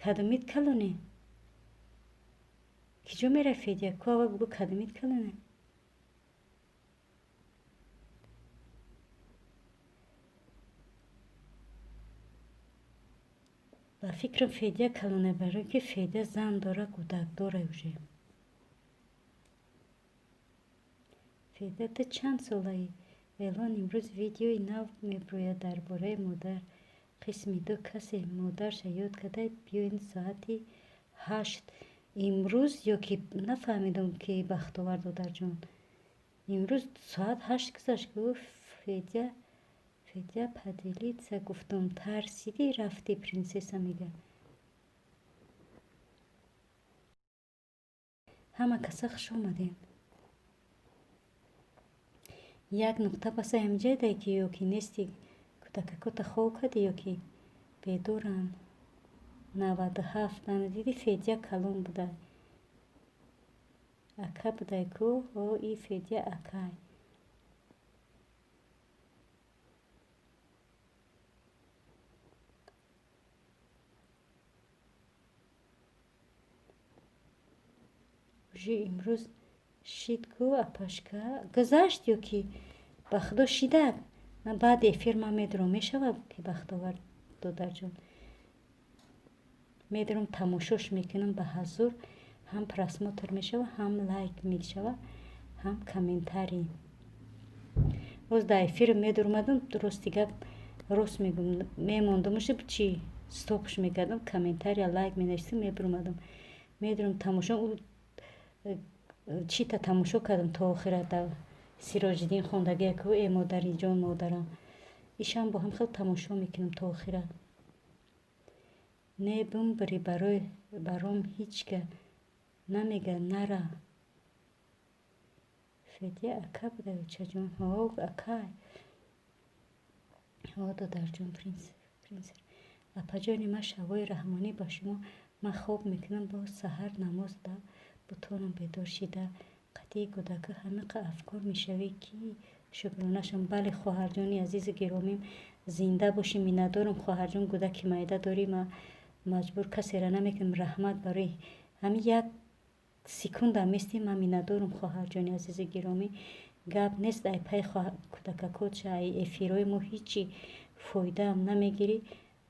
Кадомит калоне? Киҷо меравӣ, Федя? Ку аввал бугӯ, кадомит калоне? Ба фикрам, Федя калоне, барои ки Федя зан дора, кӯдак дора уже. Федя, ту чанд солаӣ? Эълон: имрӯз видеои нав мебирояд дар бораи модар, қисми ду. Касе модарша ёд карда, биёед соати 8 имрӯз ё ки нафаҳмидам, ки Бахтовар додарҷон. Имрӯз соат 8 гузашт, гуфт Федя. Федя, поделиться гуфтам, тарсидӣ, рафтӣ, принсесса мега. Ҳама каса хуш омадем. Як нуқта паса ҳамиҷайдай ки ё ки нести, кӯдакакота хов кардӣ ё ки? Бедоранд. 97. Ана диди, Федя калон буда. Ака будай ку? О, и Федя акай. Уже имрӯз шид ку, апашка? Гузашт ё ки? Ба худо, шидак. На, баъди эфир ман медурам. Мешавад ки, Бахтовар додарҷон? Медурам, тамошош мекунам ба ҳазур. Ҳам просмотр мешава, ҳам лайк мешава, ҳам комментарий. Боз дар эфир медурмадам, рости гап, рост мегӯм, мемондамуш, чи стопш мекардам, комментария, лайк менависам, мебурмадам. Медурам, тамошо чита тамошо кардам то охира. Сироҷиддин хондагия ку, э модари ҷон, модарам, ишам бо ҳам хел тамошо мекунам то охира. Не, бимбири, барои баром ҳичка намега, нара. Федя ака буда, очаҷон? Ҳо, акай. Ҳо, додарҷон, принс, принс. Апаҷони ман, шабои раҳмонӣ ба шумо. Ман хоб мекунам, боз саҳар намоз да бутонам бедор шида. Қатъии кӯдака ҳамиқа афкор мешавӣ ки шукронашам. Бале, хоҳарҷони азизу гиромим, зинда бошӣ, миннатдорам, хоҳарҷон. Кӯдаки майда дорӣ, ма маҷбур касеро намекунам. Раҳмат барои ҳамин як секундам местӣ, ман миннатдорам, хоҳарҷони азизу гиромӣ. Гап нест, ай пай кӯдакакотша, ай эфирҳои мо ҳичи фоидаам намегирӣ.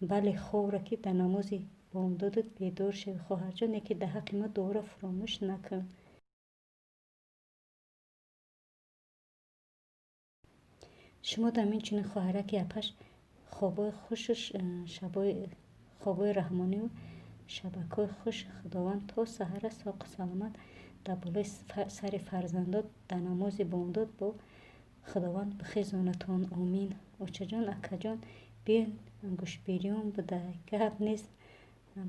Бале, хобра ки дар намози бомдодат бедор шавӣ, хоҳарҷон, яке дар ҳаққи мо дуоро фуромӯш накун. Шумо дам инчунин, хоҳараки апаш, хобои хушу шабои хобои раҳмонию шабакҳои хуш. Худованд то саҳара соқу саломат дар болои сари фарзандот дар намози бомдод бо Худованд бихезонатон. Омин. Очаҷон, акаҷон, биён, гӯшбириён буда. Гап нест,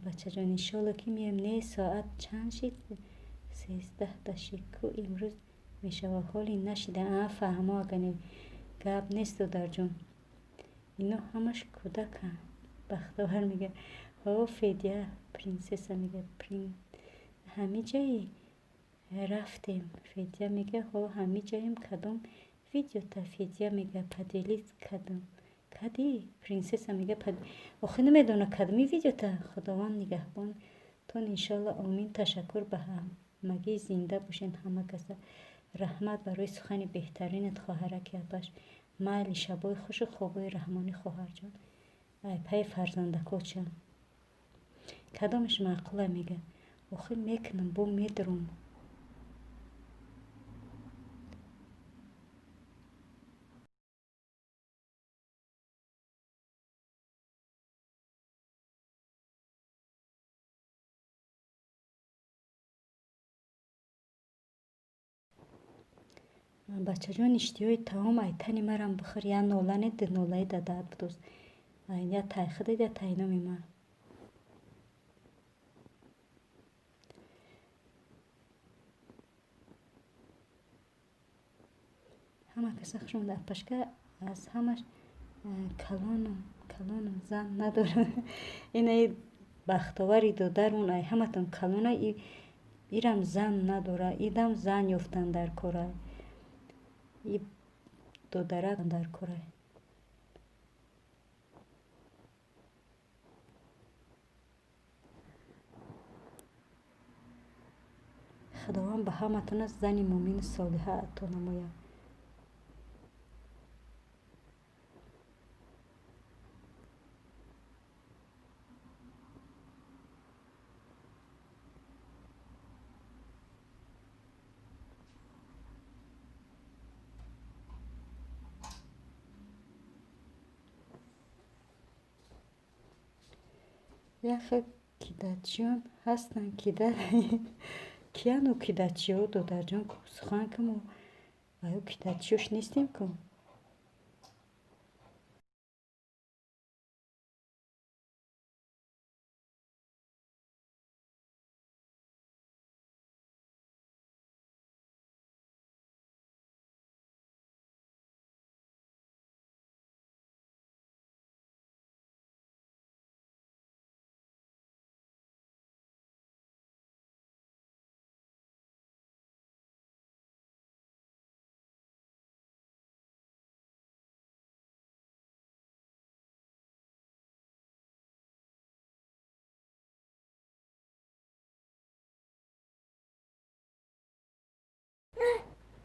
бачаҷон, иншолло ки меоем. Не, соат чанд шид? 13 шид ку. Имрӯз мешава, ҳоли нашида. А, фаҳмо, агане гап нест, додарҷон. Ино ҳамаш кӯдаканд. Бахтовар мега, ҳо, Федя принсесса мега, ҳамиҷаи рафтем. Федя мега, ҳо, ҳамиҷаем. Кадом видеота, Федя мега, поделить кадом кади? Принсесса мега, охи намедона кадоми видеота. Худованд нигаҳбонтон, иншолло, омин. Ташаккур ба ҳамагӣ, зинда бошен ҳама каса. Раҳмат барои сухани беҳтаринат, хоҳараки апаш. Майли, шабои хушу хобои раҳмонӣ, хоҳарҷон. Ай паи фарзандакоча кадомаш маъқула мега? Охи мекунам, бо медурум. Бачаҷон, иштиҳои таом ай тани марам бихӯр. Я нола не, ду нолаи дадаат будост. Я тай худат, я тай номи ман. Ҳама каса хуш омада. Апашка, аз ҳамаш калонам, калонам, зан надорам. Инаи бахтовари додармон ай ҳаматон калона, ирам зан надора, идам зан ёфтан дар кора, и додарак дар кора. Худованд ба ҳаматона зани муъмину солиҳа ато намояд. Яхел кидачиён ҳастанд, кида кияну кидачиҳо, додарҷон? Сухан ки мо аю кидачиёш нестем ку.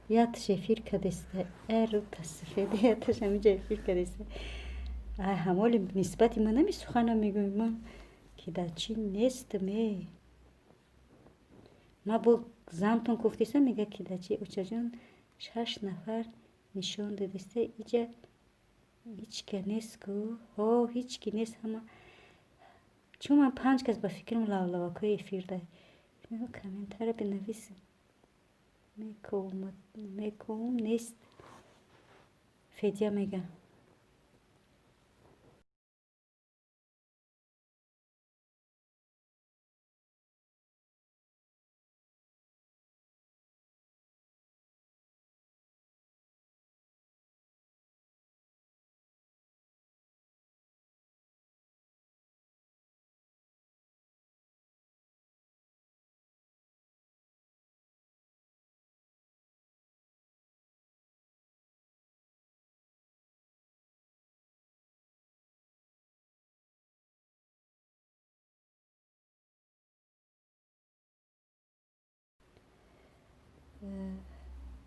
Яташ эфир кадеста, эрута сафеда, яташ ҳамиҷа эфир кадеста. Ай ҳамоли нисбати ман ҳами сухана мегӯй, ман кидачи нестам, э. Ма бо зантон гуфтесам, мега кидачи. Очаҷон, шаш нафар нишон дадеста, иҷа ҳичка нест ку. Ҳо, ҳички нест, ҳама чун ман панҷ кас ба фикрам лавлавакҳои эфирда. Комментария бинавис, мековум, нест. Федя мега.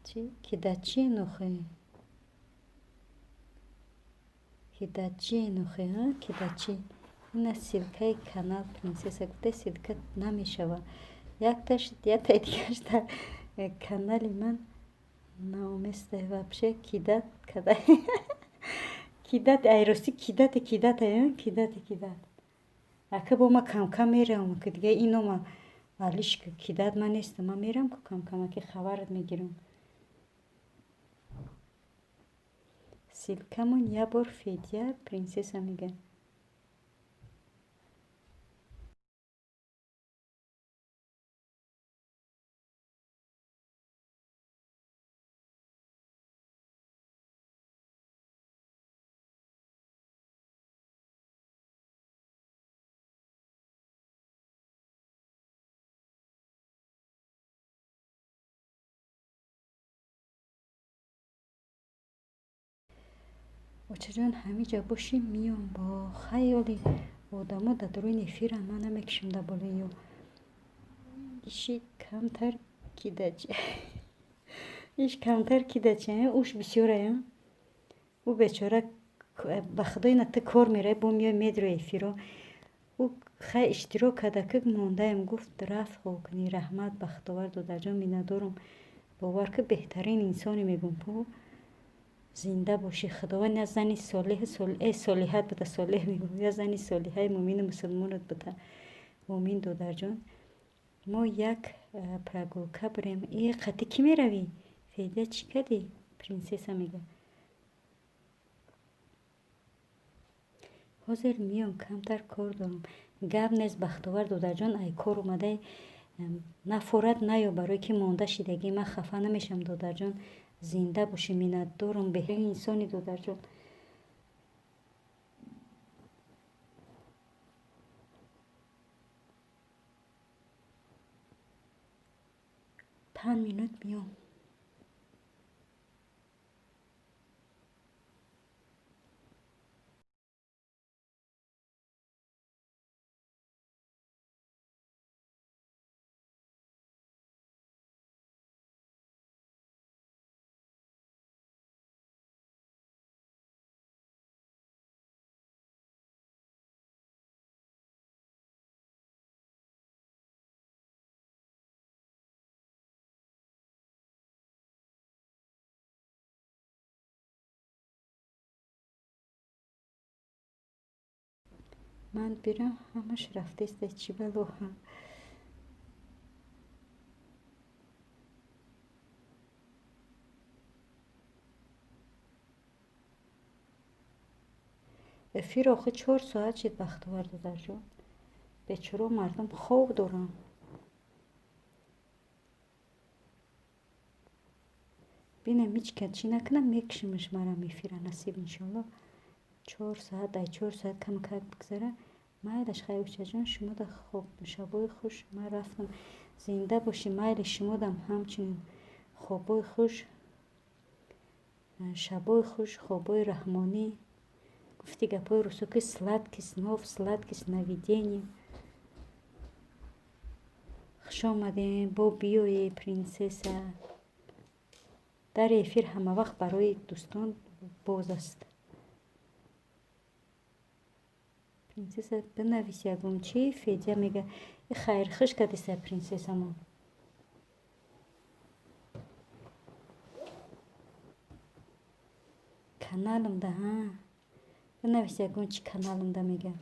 Чӣ кидачи нохе, кидачи нохе, а кидачи. Ина ссылкаи канал принсесса гуфта, ссылка намешава. Якташ, яктаи дигаш дар канали ман наоместа вообще. Кидать када, кидать, ай рости, кидать, кидать, кидать, кидать. Ака, бо ма камкам меравам, ки дига инома алишка кидать ман нестам, ман мерам ку камкамаки хабарат мегирам. Ссылкамон як бор Федя принсесса мега. Очаҷон, ҳамиҷа бошӣ, миём. Бо хаёли одамо дар дуруни эфирам, ман намекушам дар болои ё. Иши камтар кидачи, иш камтар кидачи, уш бисёрая. Ӯ бечора, ба худо, ина ту кор меравӣ, бо миёй медрои эфиро. Ӯ хай иштирок карда, ки мондаем, гуфт, рафт хоб кунӣ. Раҳмат, Бахтовар додарҷон, миннатдорум. Бовар ки беҳтарин инсоне, мегӯм пу. Зинда бошӣ, Худованд як зани солеҳ, солиҳат буда, солеҳ мегӯм, як зани солиҳаи мӯмину мусулмонат буда. Омин, додарҷон. Мо як прогулка бирем. Э, қати кӣ меравӣ? Федя, чӣ кардӣ? Принсесса мега. Ҳозир миём, камтар кор дорам. Гап нест, Бахтовар додарҷон, ай кор омадай, нафорат наё, барое ки монда шидагӣ, ман хафа намешавам, додарҷон. Зинда бошӣ, миннатдорум, беҳтарин инсони, додарҷон. 5 минут миём. Ман бирам, ҳамаш рафтеста, чӣ бало. Эфир охи 4 соат шид, Бахтовар додарҷон. Бечоро мардум хоб доранд. Бинам, ҳеҷ ка чӣ накунам, мекушимаш марам эфира, насиб, иншоалло. 4 соат, ай 4 соат камакак бигзара. Майлаш, хай, учаҷон, шумода хоб, шабои хуш, ман рафтам. Зинда бошӣ, майли, шумодам ҳамчунин хобои хуш, шабои хуш, хобои раҳмонӣ. Гуфти гапҳои русо ки сладких снов, сладких сновидений. Хуш омадем, бо биёе, принсесса. Дари эфир ҳамавақт барои дӯстон боз аст. Принсесса, бинавис ягон чӣ. Федя мега, и хайрхуш кардиса принсессамон. Каналымда, ҳа, бинавис ягон чӣ, каналымда мега.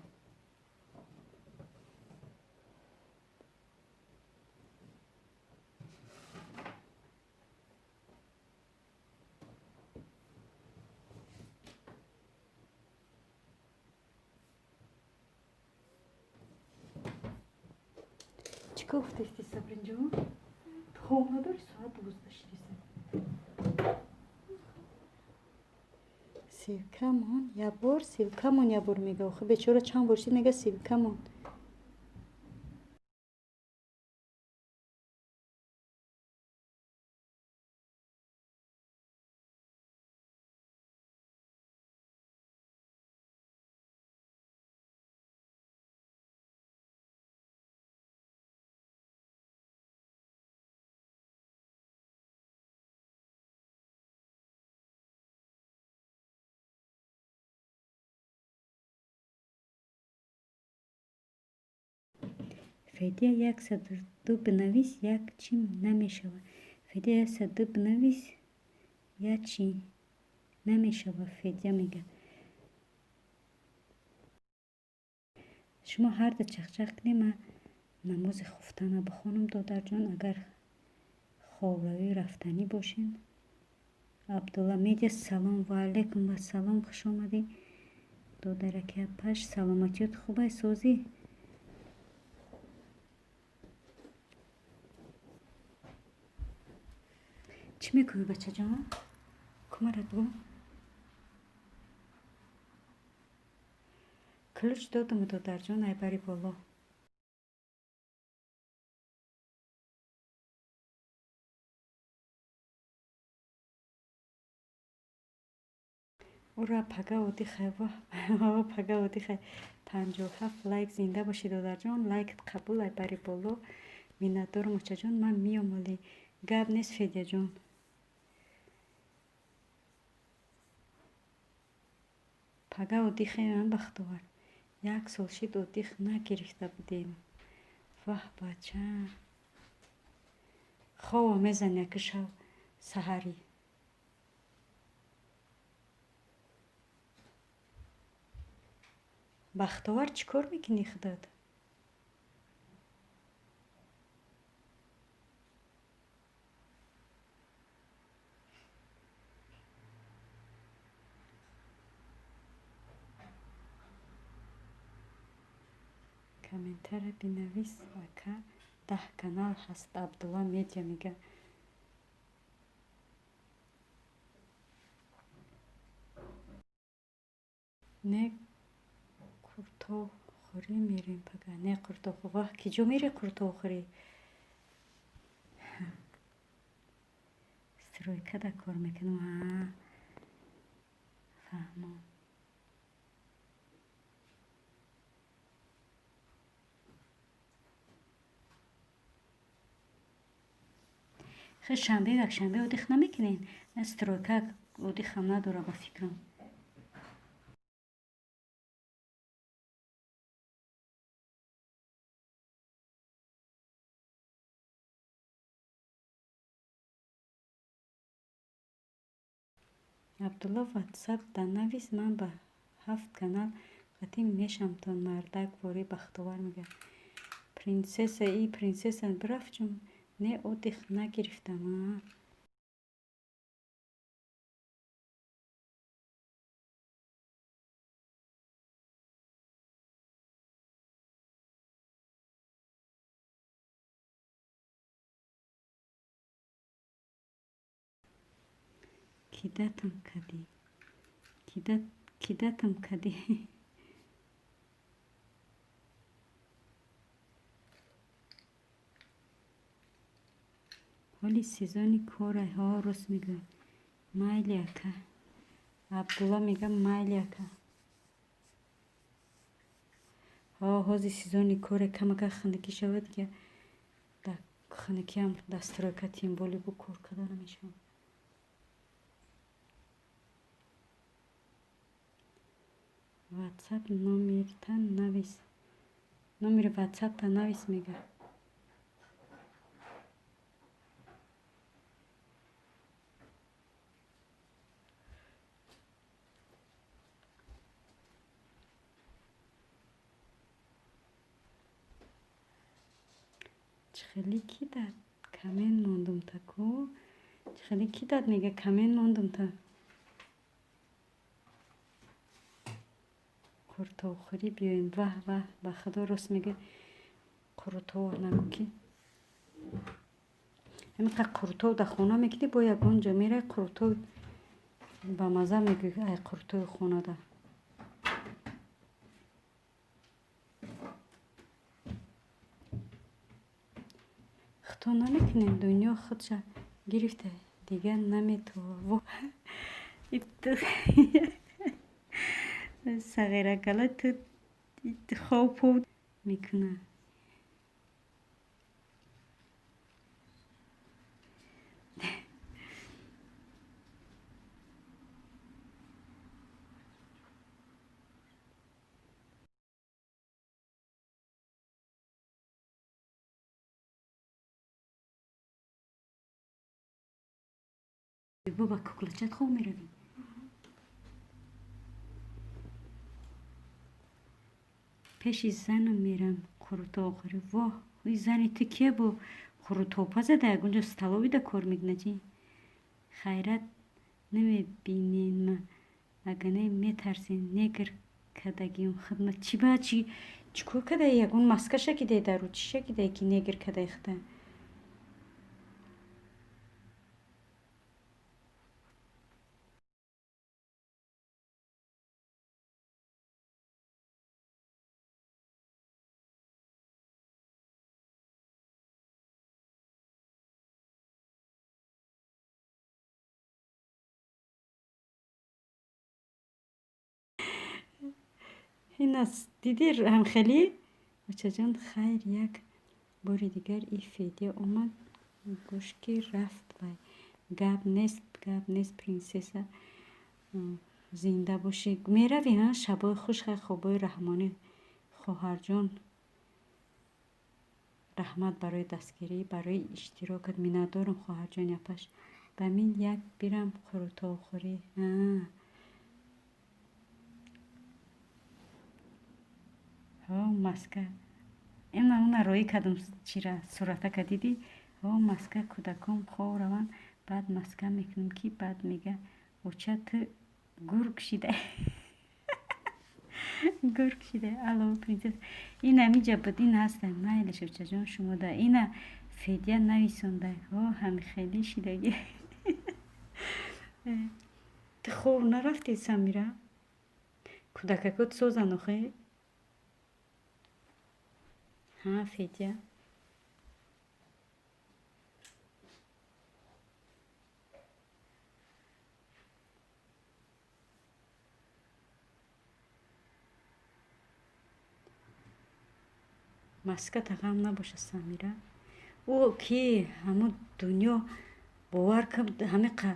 Чӣ гуфтести, Сабринҷон? Хоб надори? Соат 12 шидиса. Силкамон ябор, силкамон ябор мега. Охи бечора чанд бор шид, мега силкамон. Федя, 102 бинавис, як чӣ намешава. Федя, 102 бинавис, як чӣ намешава, Федя мега. Шумо ҳарда чахчах кунем, ман намози хуфтана бихонам, додарҷон, агар хобравӣ рафтанӣ бошен. Абдулла Медиа, салом. Ва алайкум вассалом, хуш омадӣ, додараки апаш. Саломатиёт хубай, созӣ? Чӣ мекунӣ, бачаҷон? Кумарат бу. Ключ додаму, додарҷон, ай бари боло. Ура, пага отдыхай, пага отдыхай. 57 лайк, зинда бошӣ, додарҷон, лайкат қабул, ай бари боло. Миннатдорам, очаҷон, ман миём олӣ. Гап нест, Федяҷон. Пага отдыхаем, Бахтовар. Як сол шид, отдых нагирифта будем. Ваҳ, бача. Хова мезани яки шав саҳарӣ. Бахтовар, чӣ кор мекунӣ худат? Комментария бинавис, ака, 10 канал ҳаст, Абдулла Медиа мега. Не, қуртовхӯрӣ мерем пага. Не, қуртовхӯрӣ. Ваҳ, ки ҷо мере қуртовхӯрӣ? Стройкада кор мекунам, а фаҳмом. Хел шанбе, якшанбе отдых намекунед? Стройка отдыхам надора, ба фикрам. Абдулло, ватсап данавис, ман ба ҳафт канал қатӣ мешамтон, мардак ворӣ, Бахтовар мега. Принсесса, и принсесса бирафт, чун не, отдых нагирифтам, а. Кидатам кадӣ? Кидатам кадӣ? Ҳоли сезони корай, ҳо, рост мегӯй. Майли, ака. Абдулло мега, майли, ака. Ҳо, ҳози сезони коре, камака хунукӣ шавад, дига дар хунукиам дар стройка тем более бу кор карда намешавад. Ватсап номерта навис. Номери ватсапта навис мега. Чихели ки дад камен мондум та ку? Чихели ки дад мега камен мондум та. Қуртовхӯрӣ биёем. Ваҳ ваҳ, ба худо рост мега, қурутов нагӯ ки. Ҳамин қурутов дар хона мекунӣ, бо ягон ҷо мерай қурутов ба маза мегӯй, ай қурутови хонада. Худто намекунем, дунё худша гирифта, дигар наметова. Сағиракала ту хоб мекуна. Бо ба куклачат хоб меравӣ? Пеши занам мерам қурутовхӯрӣ. Воҳ, и зани ту кия бо қурутовпаза да ягонҷо столовида кор мекуна чи? Хайрат намебинен ма, агар не метарсен, негр кардагиюм хидмат. Чӣ ба чӣ чӣ кор кардаи? Ягон маска шакидаи дару чӣ шакидаи ки негр кардаи худа? Инас диди ҳамхелӣ? Очаҷон, хайр, як бори дигар и Федя омад, гӯш ки рафт вай. Гап нест, гап нест, принсесса. Зинда бошӣ. Меравӣ, ҳа? Шабои хуш, хайр, хобои раҳмонӣ, хоҳарҷон. Раҳмат барои дастгирӣ, барои иштирокат. Миннатдорам, хоҳарҷони апаш. Ба мин як бирам қурутовхӯрӣ. Ҳо, маска. Ина уна роӣ кардам чира суратака дидӣ? Ҳо, маска кӯдакон хоб раванд, баъд маска мекунем ки баъд мега оча ту гург шида. Гург шида. Алло, принсесса. Ин ҳамиҷа буд, ин ҳаста. Майлаш, очаҷон, шумо да. Ина Федя нависонда. Ҳо, ҳамихелӣ шидагӣ. Ту хоб нарафтӣ, Самира? Кӯдакакот созанд охе? Ҳа, Федя. Маската ғам набоша, Самира. Ӯ ки ҳамун дунё бовар кун, ҳамиқа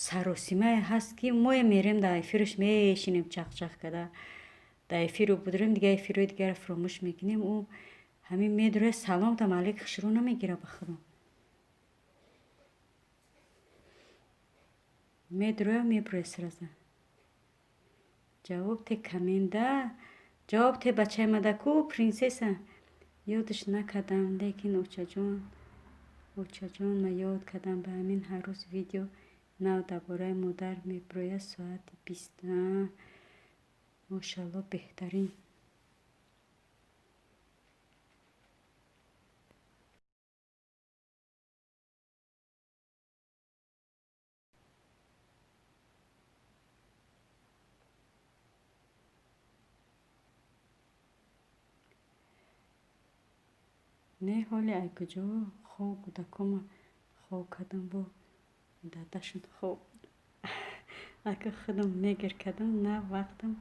саросимае ҳаст ки моя мерем дар эфираш мешинем чақчақ карда. Дар эфиру будурем, дигар эфирҳои дигарро фуромӯш мекунем. Ӯ ҳамин медурад, саломтам алек хушрӯ намегира ба худо. Медуроя, мебуроя сразу. Ҷавоб те каменда, ҷавоб те бачаи мадаку, принсесса. Ёдаш накардам, лекин очаҷон, очаҷон, ма ёд кардам. Ба ҳамин ҳар рӯз видео нав дар бораи модар мебурояд соати 20. Мошалло, беҳтарин. Не, ҳоле ай куҷо хоб кӯдакома хоб кардам, бо дадашон хоб. Ака худам негр кардам, на вақтам,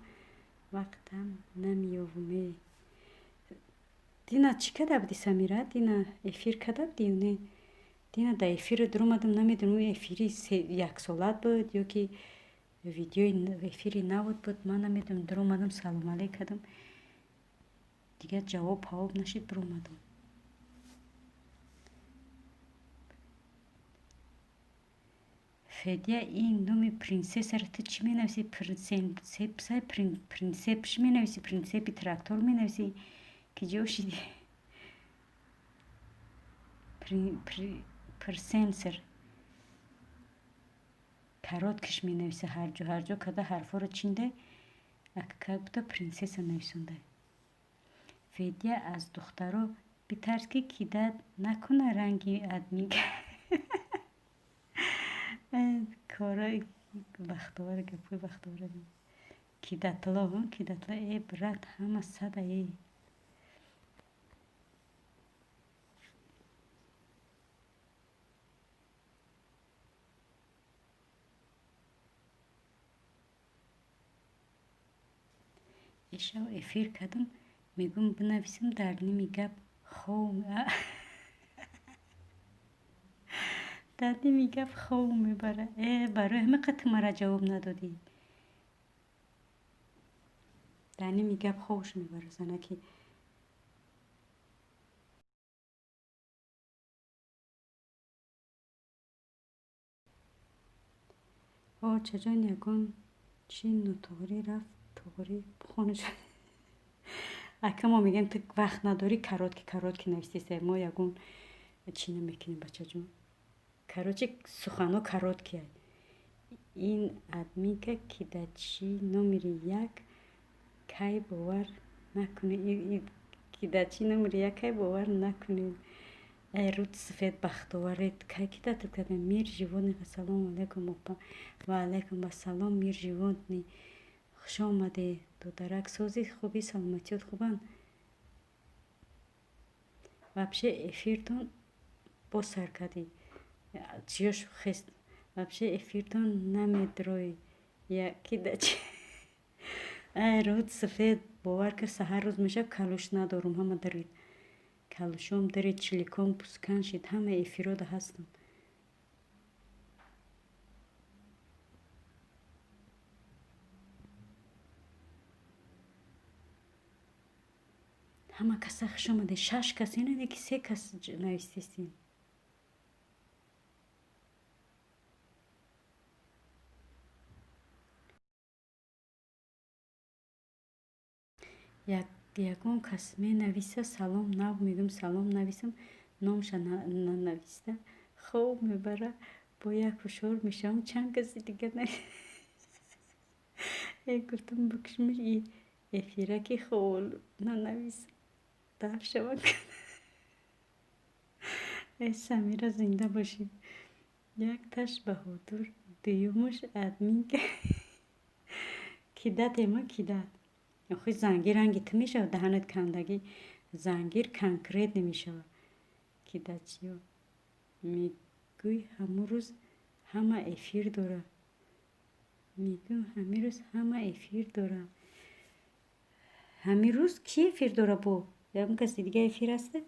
вақтам намеёвуме. Дина чӣ карда будӣ, Самира? Дина эфир карда будӣ ё не? Дина дар эфиро дуромадам, намедонам эфири яксолат буд ё ки Видеои эфири навод буд, ман намедонам, дуромадам, салом алейк кардам, дигар ҷавоб ҳавоб нашид, биромадам. Федя, ин номи принсессаро ту чӣ менависӣ? Принсепсай, принсепш менависӣ, принсепи трактор менависӣ? Ки ҷо шидӣ? Прсенсор короткиш менависа, ҳарҷо ҳарҷо када ҳарфҳоро чиндай, как будто принсесса нависондай. Федя, аз духтаро битарс, ки кидат накуна ранги админка. Кора бахтовара, гапҳои бахтовара. Кидатло, кидатло, э брат, ҳама сада э. Ишав эфир кардам, мегӯм бинависам, дар ними гап хов дар ними гап хов мебара. Э, барои ҳама қад ту мара ҷавоб надодӣ. Дар ними гап ховш мебара занаки. О, чаҷон, ягон чӣ нотуғрӣ рафт, туғрӣ бихонаш. Ака, мо мегӯем, ту вақт надорӣ, короткий короткий нависиса, мо ягон чӣ намекунем, бачаҷон. Короче, суханҳо короткие. Ин админка кидачи номери як кай бовар накунед. Кидачи номери як кай бовар накунед. Эй, руд сафед бахтоваред, кай кидатат кардем? Мир животных, ассалому алайкум, опа. Ва алайкум ассалом, мир животный. Хуш омадед, додарак, сози хуби, саломатиёт хубанд? Вообще эфиртон боз сар кардӣ. Чиёш хест. Вообще эфиртон намедрои. Я кидачи. Ай, руд сафед, бовар кар, саҳар рӯз мешав, калуш надорум, ҳама дарид. Калушом дарид, чиликом пускан шид, ҳама эфирода ҳастам. Ҳама каса хуш омадед. Шаш кас, инаде ки се кас навистестин. Ягон кас менависа, салом нав мегӯм, салом нависам, номша нанависта, хоб мебара, бо як ҳушёр мешавам, чанд каси дига э гуфтам, бикушмиш и эфираки хол нанавис, даф шавад. Э, Самира, зинда бошӣ. Якташ баҳодур, дуюмаш админка. Кидат ема кидат. Охи зангир ранги ту мешавад, даҳанат кандагӣ зангир конкрет намешавад. Кидачиё мегӯй ҳамун рӯз ҳама эфир дора. Мегӯм ҳамин рӯз ҳама эфир дора. Ҳамин рӯз кӣ эфир дора бо? Ягон каси дига эфир ҳаста?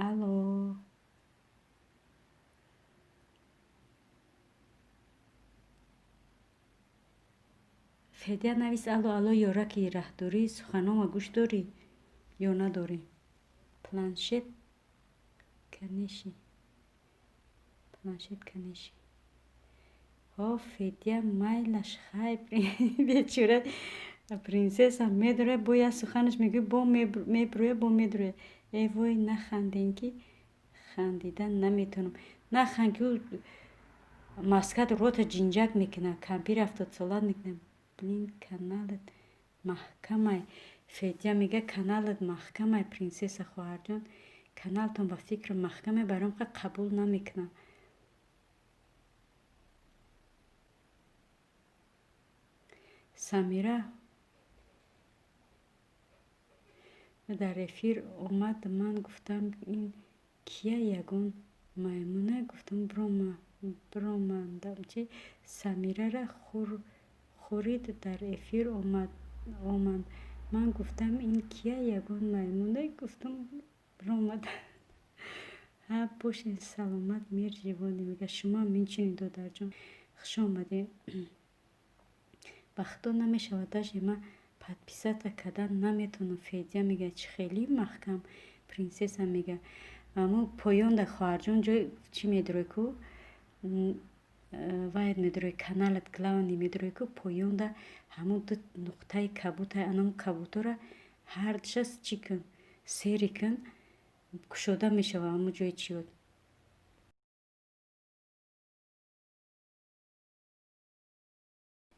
Алло. Федя, навис алло, алло, ёраки раҳдорӣ, суханома гӯш дорӣ ё надорӣ? Планшет канеши. Планшет канеши. Ҳо, Федя, майлаш, хай, бечора принсесса медорад, бо як суханаш мегӯяд, бо мебурӯяд, бо медурӯяд. Э вой, нахандем, ки хандидан наметавонам. Наханд, ки ӯ маскат рота ҷинҷак мекунад, кампир 70-солат мекунад. Блин, каналат маҳкамай. Федя мегӯяд, каналат маҳкамай, принсесса хоҳарҷон. Каналтон ба фикр маҳкамай, баром қабул намекунад. Самира дар эфир омад, ман гуфтам, ин кия, ягон маймуна, гуфтам, биромандам чи Самирара хӯрид, дар эфир омад, ман гуфтам, ин кия, ягон маймуна, гуфтам, биромадам. Ҳа, бошед саломат, мир животный мегӯяд. Шумоам инчунин, додарҷон. Хуш омадед. Ба худо намешавад, даже ман подписаться кардан наметавонам. Федя мега, чӣ хеле маҳкам. Принсесса мега, аммо поёнда, хоҳарҷон, ҷой чӣ медурой ку, вайт медурой, каналат главный медурой ку, поёнда ҳамун ду нуқтаи кабута, анам кабутора ҳардуша чӣ кун, сери кун, кушода мешава ҳамун ҷои чиёт.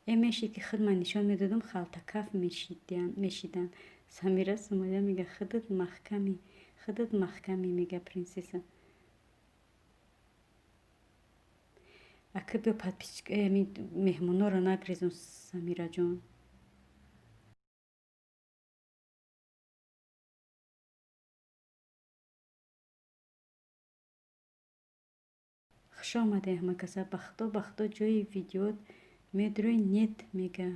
Э, мешид ки худ ман нишон медодам, халтакаф мешиданд. Самира Сумая мега, худат маҳкамӣ, худат маҳкамӣ, мега принсесса. Ака, биё, подписчик, меҳмонҳоро нагрезон, Самираҷон. Хуш омадед ҳама каса. Ба худо, ба худо, ҷои видеот медурой, нет, мега.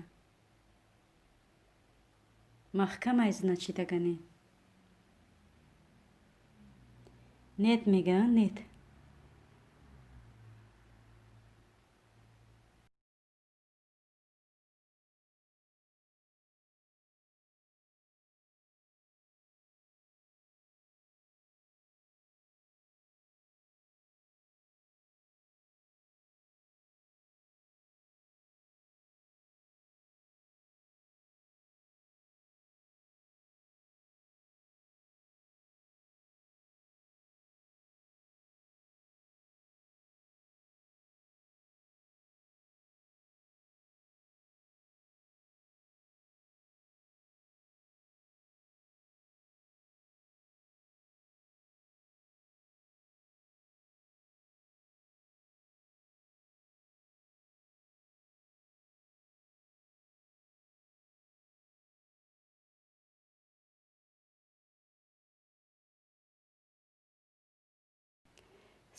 Маҳкамай, значит, агане. Нет, мега, нет.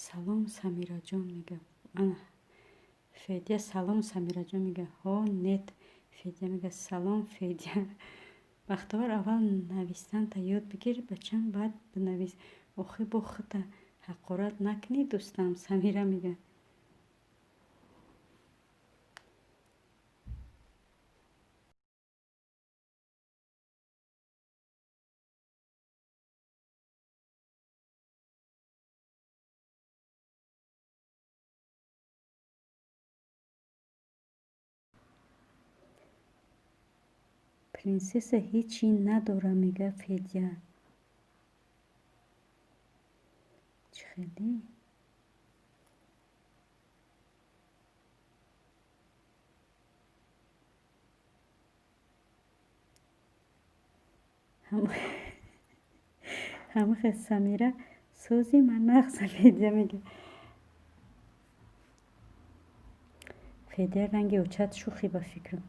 Салом, Самираҷон, мега. Ана Федя, салом, Самираҷон, мега. Ҳо, нет. Федя мега, салом, Федя. Бахтовар, аввал навистанта ёд бигир, бачам, баъд бинавис. Охи, бо хута ҳақорат накунӣ, дӯстам, Самира мега. Принсесса ҳечи надора, мега Федя. Чӣ хеле? Ҳамахе, Самира, сӯзи ман нағза, Федя мега. Федя ранги очат шӯхӣ, ба фикрам.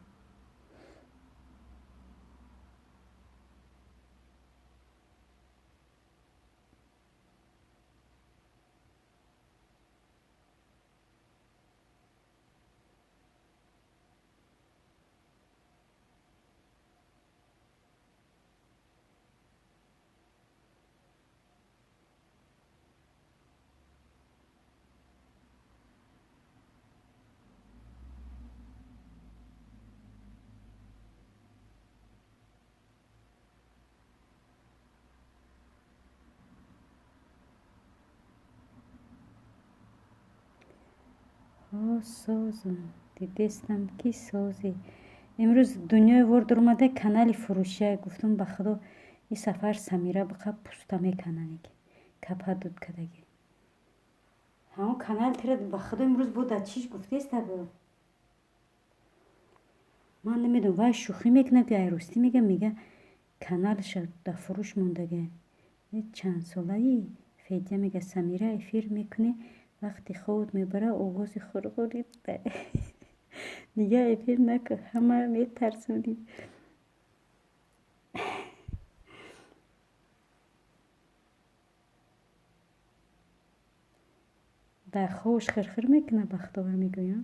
Ҳо, созум, дидестам, ки созӣ. Имрӯз дунёи вор дуромада, канали фурӯшия. Гуфтум, ба худо, ин сафар Самира биқа пуста мекананек. Капа дуд кадаги. Ҳамон канали тира, ба худо, имрӯз бо дар чиш гуфтеста бо. Ман намедонам, вай шӯхӣ мекунад ки айростӣ мега, мега каналша дар фурӯш мондага. Чанд солаи Федя мега, Самира, эфир мекунӣ, вақти хобот мебара, овози хурхури дигар эфир накун, ҳамаро метарсонӣ. Дар хобаш хирхир мекунад, Бахтовар, мегӯям.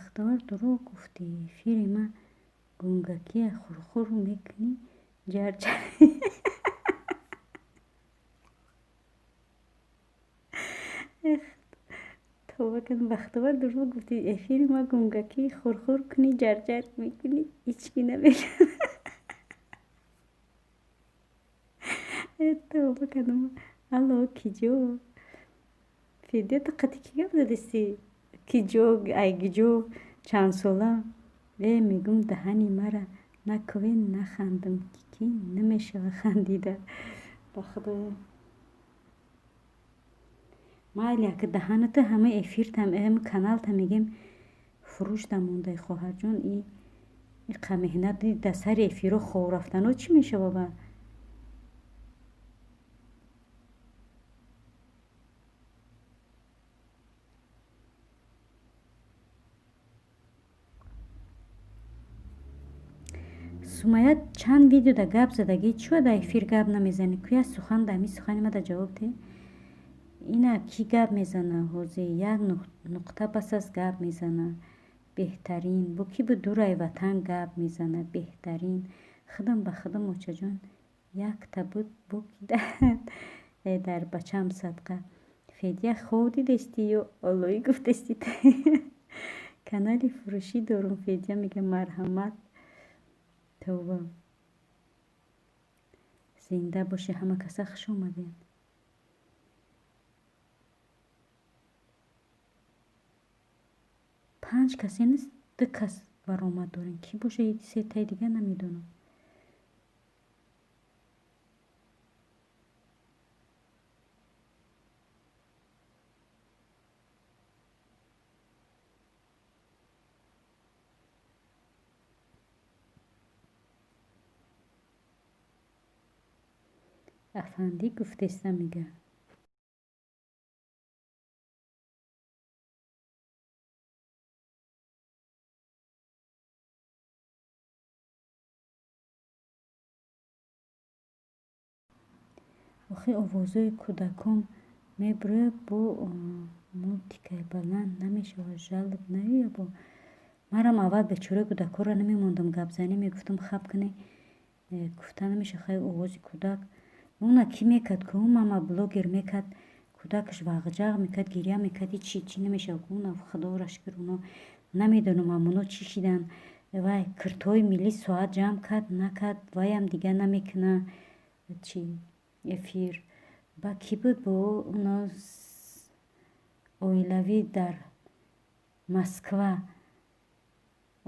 Бахтовар, дурӯғ гуфтӣ. Эфири ма гунгакия хурхур мекунӣ, ҷарҷар. Тавба кун, Бахтовар, дурӯғ гуфтӣ. Эфири ма гунгакӣ хурхур кунӣ, ҷарҷар мекунӣ, ҳички намекунад. Тавба кардам. Алло, киҷо? Федя, ту қати кӣ гап задисти? Киҷо, ай киҷо, чандсола? Э, мегум, даҳани мара накувен, нахандам, ки намешава хандида. Ба худоя. Майли, ака даҳаната ҳама эфиртам, ҳама каналта мегем фурӯшда мондай, хоҳарҷон. Иқа меҳнат дар сари эфиро хов рафтано чӣ мешава ба? Сумая, чанд видеода гап задагӣ, чӯ дар эфир гап намезанӣ? Куя сухан да ҳамин сухани ма да ҷавоб де. Ина кӣ гап мезана ҳозир? Як нуқта бас аст, гап мезана. Беҳтарин. Бо кӣ бу дурай ватан гап мезана? Беҳтарин. Худам ба худам, очаҷон, якта буд, бо ки дар бачаам садқа. Федя, хов дидестӣ ё оллоӣ гуфтестӣ? Канали фурӯшӣ дорум, Федя мега, марҳамат. Тавба. Зинда бошӣ, ҳама каса хуш омадед. Панҷ касе нест, ду кас баромад дорем. Кӣ боша сетаи дига намедонам. Афандӣ гуфтеста мега. Охи овозҳои кӯдакон мебурӯяд, бо мультикаи баланд намешавад, жалоб наёя бо. Марам аввал бечораи кӯдакҳоро намемондам гапзанӣ, мегуфтам хаб кунӣ, гуфта намешавад, хай овози кӯдак. Уна кӣ мекард, ку мама блогер мекард, кӯдакаш вағҷағ мекард, гиря мекард, ҳичи чӣ намешавад. Уна худоро шукр, уно намедонам амоно чӣ шидан. Вай киртҳои миллӣ соат ҷамъ кард, накард, ваям дига намекуна чи эфир. Ба кӣ буд бо уно оилавӣ дар Москва.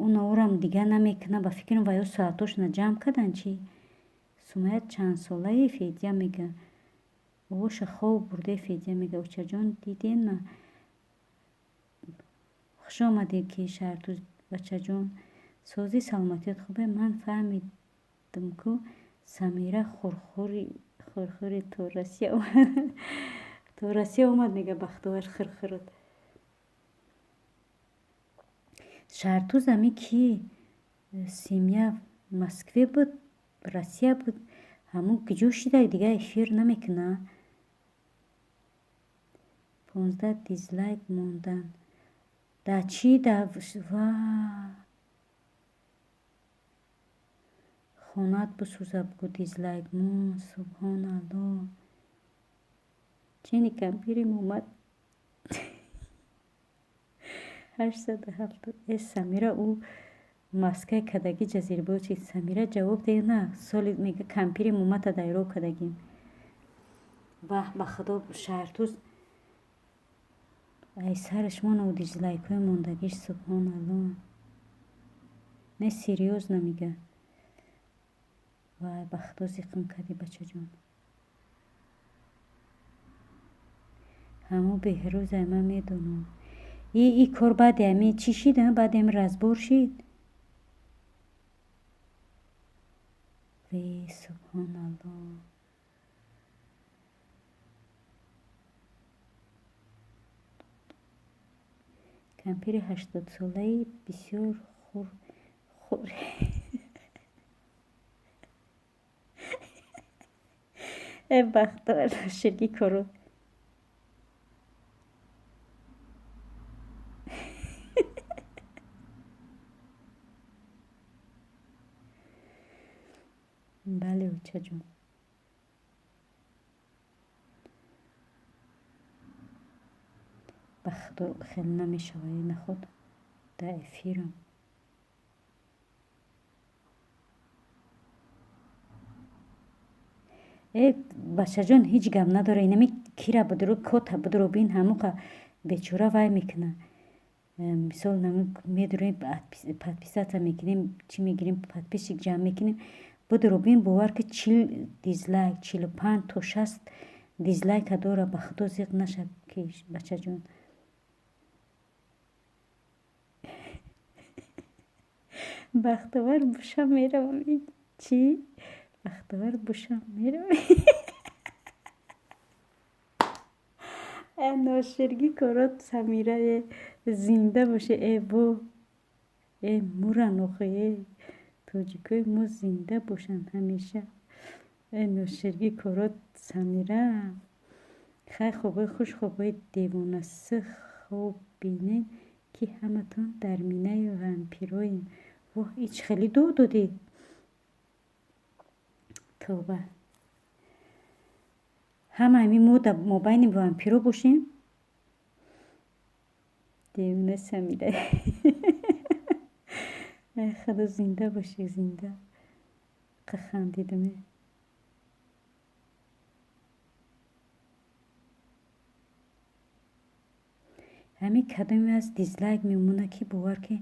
Уна урам дига намекуна, ба фикрам ваё соатошона ҷамъ кардан чӣ? Сумая чандсолаи, Федя мега. Овоша хов бурде, Федя мега. Очаҷон, дидем на. Хуш омадед, ки шаҳртӯз бачаҷон. Сози саломатият хубе? Ман фаҳмидам, ку Самира хурхури то Россия омад. То Россия омад, мега Бахтовар хирхирот. Шаҳртӯз ами ки семья в Москве буд, Россия буд, ҳамун куҷо шида дига эфир намекуна? 15 дизлайк мондан. Да чӣ да ва хонат бисӯза, бигӯ дизлайк мон, субҳоналло. Чени кампирим омад. 870. Э, Самира, ӯ маскаи кадаги ҷазирбо чи? Самира ҷавоб деҳ на. Соли мега кампирим омада дайро кадагим. Ваҳ, ба худо, шаҳртӯз ай сараш мона дизлайкҳои мондагиш, субҳоналло. Не, серьёзно мега. Вай, ба худо зиқм кардӣ, бачаҷон. Ҳамо Беҳрӯзай, ман медонам. И кор баъди ами чӣ шид? Баъди ами разбор шид? Ве, субҳоналло. Кампири 80-солаи бисёр хур хур. Э, Бахтовар, ширги кору. Бале, очаҷон. Ба худо хел намешавад, наход дар эфирам. Э, бачаҷон, ҳеҷ гап надора, инами кира будуро, кота будуро бин, ҳамуқа бечора вай мекуна. Мисол, медурем, подписаться мекунем, чӣ мегирем, подписчик ҷамъ мекунем, будуро бин, бовар ки 40 дизлайк, 45 то 60 дизлайка дора. Ба худо зиқ нашад ки, бачаҷон. Бахтовар бушам меравам. Чӣ? Бахтовар бушам меравам. Э, ноширгӣ корот, Самира, э, зинда боше. Э, во, э, муран охи, э, тоҷикои мо зинда бошанд ҳамеша. Э, ноширгӣ корот, Самира. Хай, хобҳои хуш, хобҳои девонасы хоб бинед, ки ҳаматон дар минаи вампироем. Воҳ, ич хеле дур додӣ, тавба. Ҳама ҳамин мо дар мобайни вампиро бошем. Девона Самира. Ай худо, зинда бошӣ, зинда. Хандидам. Ҳамин кадоме аз дизлайк мемонад, ки бовар ки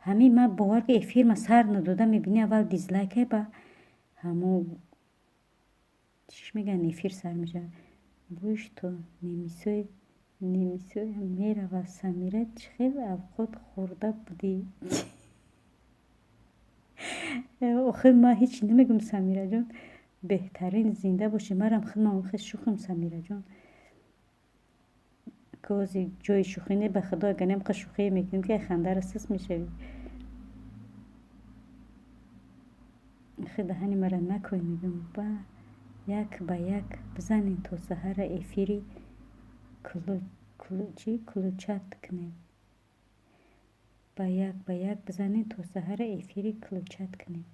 ҳамин ман, бовар ки эфирма сар надода мебинӣ, аввал дизлайке, ба ҳамо чиш мегӯянд, эфир сар мешавад. Бӯш то немисои немисоям меравад. Самира, чӣ хел авқот хӯрда будӣ? Охир ман ҳеҷ намегӯм, Самираҷон, беҳтарин, зинда бошӣ. Марам худмам хел шӯхам, Самираҷон. Кози ҷои шӯхӣ не, ба худо, агар немқа шӯхие мекунем, ки хандара сис мешавӣ. Охир даҳани мара накӯй, мегӯям, ба як ба як бизанем то саҳара эфири чӣ включать кунем. Ба як ба як бизанем то саҳара эфири включать кунем.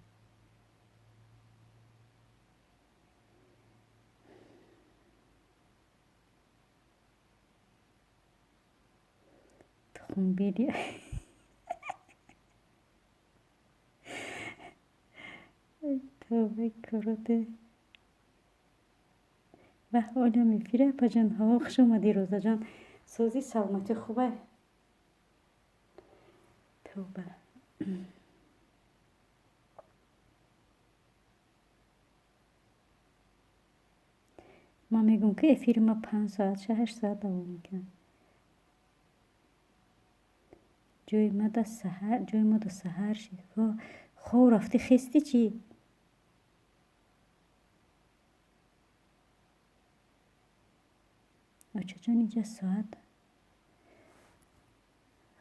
Тухмбири. Тавба короте. Ваҳ, олям эфира, апаҷон. Ҳаво, хуш омадӣ, Розаҷон. Сози, саломатӣ хубай? Тавба. Ман мегӯям, ки эфири ма 5 соат, 8 соат давом мекунад. Ҷои ма саҳар, ҷои мо да саҳар шид. Хоб рафтӣ, хестӣ чӣ? Очаҷон, инҷа соат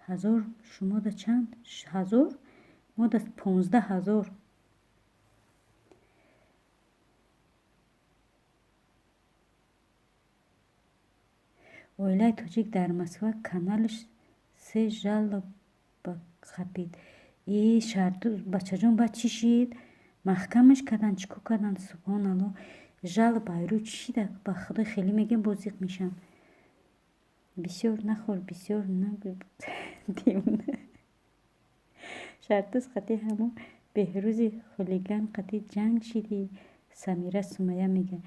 1000, шумо да чанд? 1000? Мо да 15 000. Оилаи тоҷик дар Москва каналаш се жалоба қапид. И шарту, бачаҷон, баъд чӣ шид? Маҳкамаш карданд, чӣ кор карданд? Субҳоналло, жалоба айрӯ чӣ шида? Ба худо, хеле мегӯям, боз зиқ мешавам. Бисёр нахӯр, бисёр нагӯй, девона. Шартуз қатъи ҳамон Беҳрӯзи хулиган қатъи ҷанг шидӣ, Самира, Сумая мегӯяд.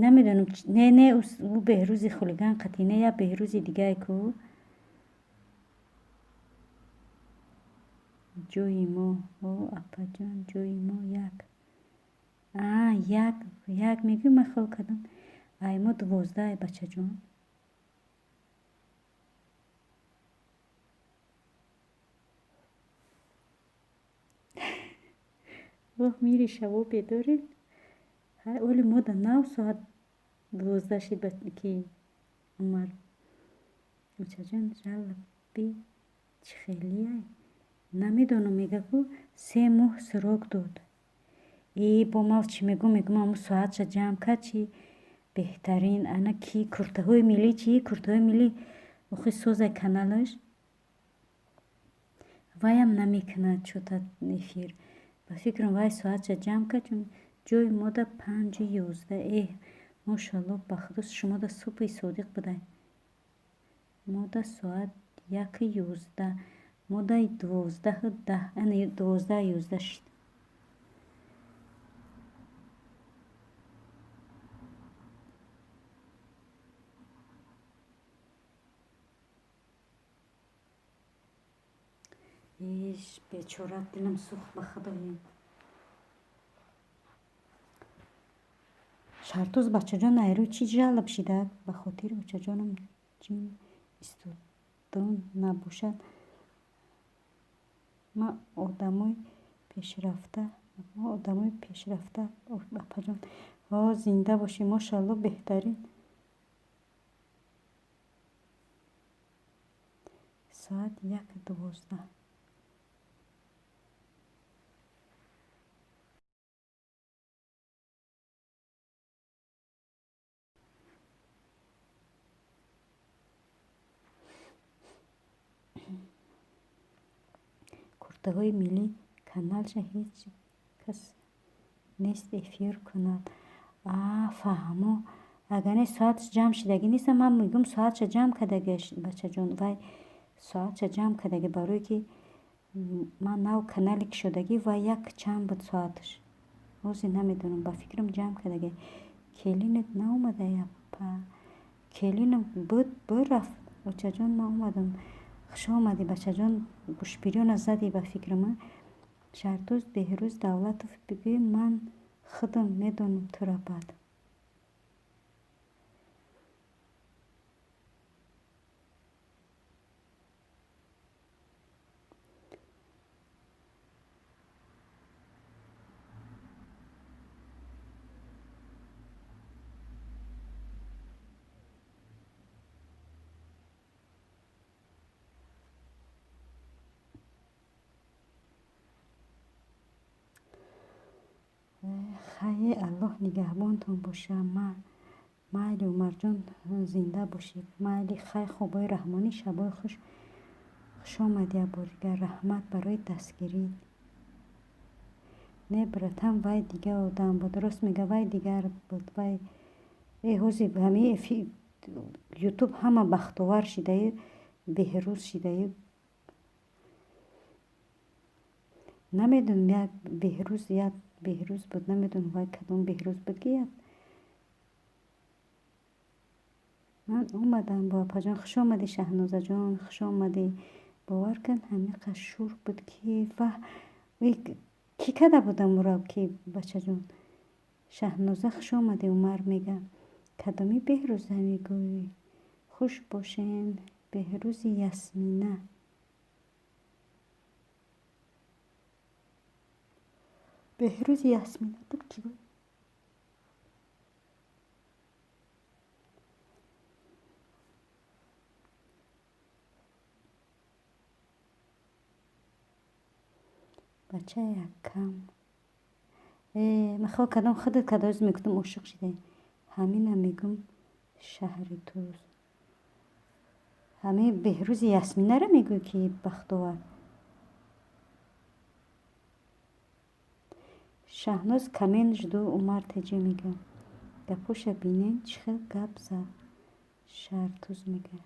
Намедонам, не, не, ӯ Беҳрӯзи хулиган қатъи не, я Беҳрӯзи дигае ку. Ҷои мо, о, апаҷон, ҷои мо як. А, як, як мегӯӣ, ман хол кардам. Ай мо 12, бачаҷон. Воҳ, мири шаво бедоред? Оли мо да нав соат 12 шид, ки Умар. Очаҷон, жалоби чӣ хелияй? Намедонам, мега ку 3 моҳ срок дод. И бо мав чӣ мегӯм, мегӯм, ҳамун соатша ҷамъ кард чӣ? Беҳтарин, ана ки куртаҳои миллӣ чӣ? Куртаҳои миллӣ охи созай каналаш. Ваям намекунад чота эфир. Ба фикрам, вай соатша ҷамъ кард, чун Ҷои мода 5:11. Эҳ, мошалло, ба худо шумода субҳи содиқ будай. Мода соат 1:11, мода 12:10, ана 12:11 шид. Иш, бечора, дилам сӯхт ба худои. Шартуз бачаҷон айрӯ чӣ жалоб шида? Ба хотири очаҷонам ҷин истодон набошад. Ма одамои пешрафта, ма одамои пешрафта, апаҷон. О, зинда бошӣ, мошалло, беҳтарин. Соат 1:12. Куртаҳои миллӣ каналша ҳеҷ кас нест эфир кунад. А, фаҳмо. Агар не соатш ҷамъ шидагӣ нест, ман мегӯм соатша ҷамъ кардагӣ, бачаҷон. Вай соатша ҷамъ кардагӣ, барое ки ман нав канале кушодагӣ ва як чанд буд соаташ. Ҳозир намедонам, ба фикрам ҷамъ кардагӣ. Келинат наомада апа? Келинам буд, бирафт. Очаҷон, ман омадам. Хуш омадӣ, бачаҷон. Гӯшбирёна задӣ ба фикрам. Шартуз Беҳрӯз Давлатов бигӯй, ман худам медонам тура бад. Хай, Аллоҳ нигаҳбонтон боша. Майли, Умарҷон, зинда бошед. Майли, хай, хобои раҳмонӣ, шабои хуш. Хуш омадӣ абордигар. Раҳмат барои дастгирӣ. Не, братан, вай дигар одам буд. Рост мега, вай дигар буд. Вай ҳозир ҳамин ютуб ҳама бахтовар шидаю, беҳрӯз шидаю. Намедонам, як беҳрӯз, як беҳрӯз буд, намедонам вай кадом беҳрӯз буд ки як. Ман омадам бо апаҷон. Хуш омадӣ, Шаҳнозаҷон, хуш омадӣ. Бовар кун, ҳамиқа шур буд ки ваҳ, кӣ када будам уро ки бачаҷон? Шаҳноза, хуш омадӣ, Умар мега. Кадоми беҳрӯза мегӯӣ? Хуш бошен, Беҳрӯзи Ясмина. Беҳрӯзи Ясмина буд ки гӯй? Бачаи акам. Мехоҳ кадом худат кадоз мегуфтам ошиқ шидаӣ. Ҳамина мегӯм шаҳри Туз. Ҳамин Беҳрӯзи Ясминаро мегӯӣ ки бахтовар? Шаҳноз камен жду Умар теҷе мега. Гапоша бинен чӣ хел гап зад. Шаҳртуз мега.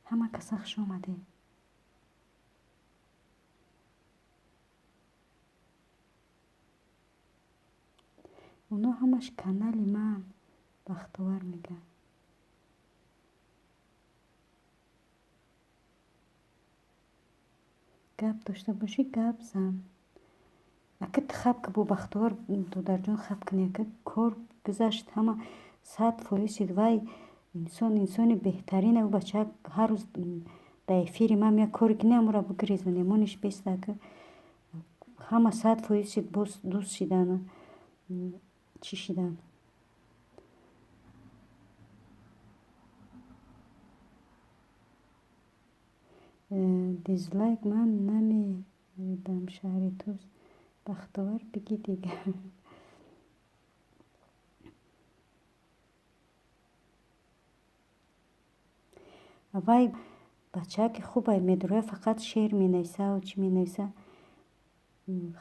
Ҳама каса хуш омадед. Оно ҳамаш канали ман бахтовар мега. Гап дошта бошӣ, гап зан. Ака ту хаб ки бо бахтовар додарҷон хаб кунӣ, ака кор гузашт, ҳама 100% шид. Вай инсон инсони беҳтарин, ӯ бача ҳар рӯз дар эфири ман як коре ки намура бигирезонем, мониш бест, ака ҳама 100% шид, боз дӯст шидан, чӣ шидан. Дизлайк ман намедам шаҳри Тӯс. Бахтовар бигӣ дигар. Вай бачаки хубай медуроя, фақат шеър менависаву чӣ менависа.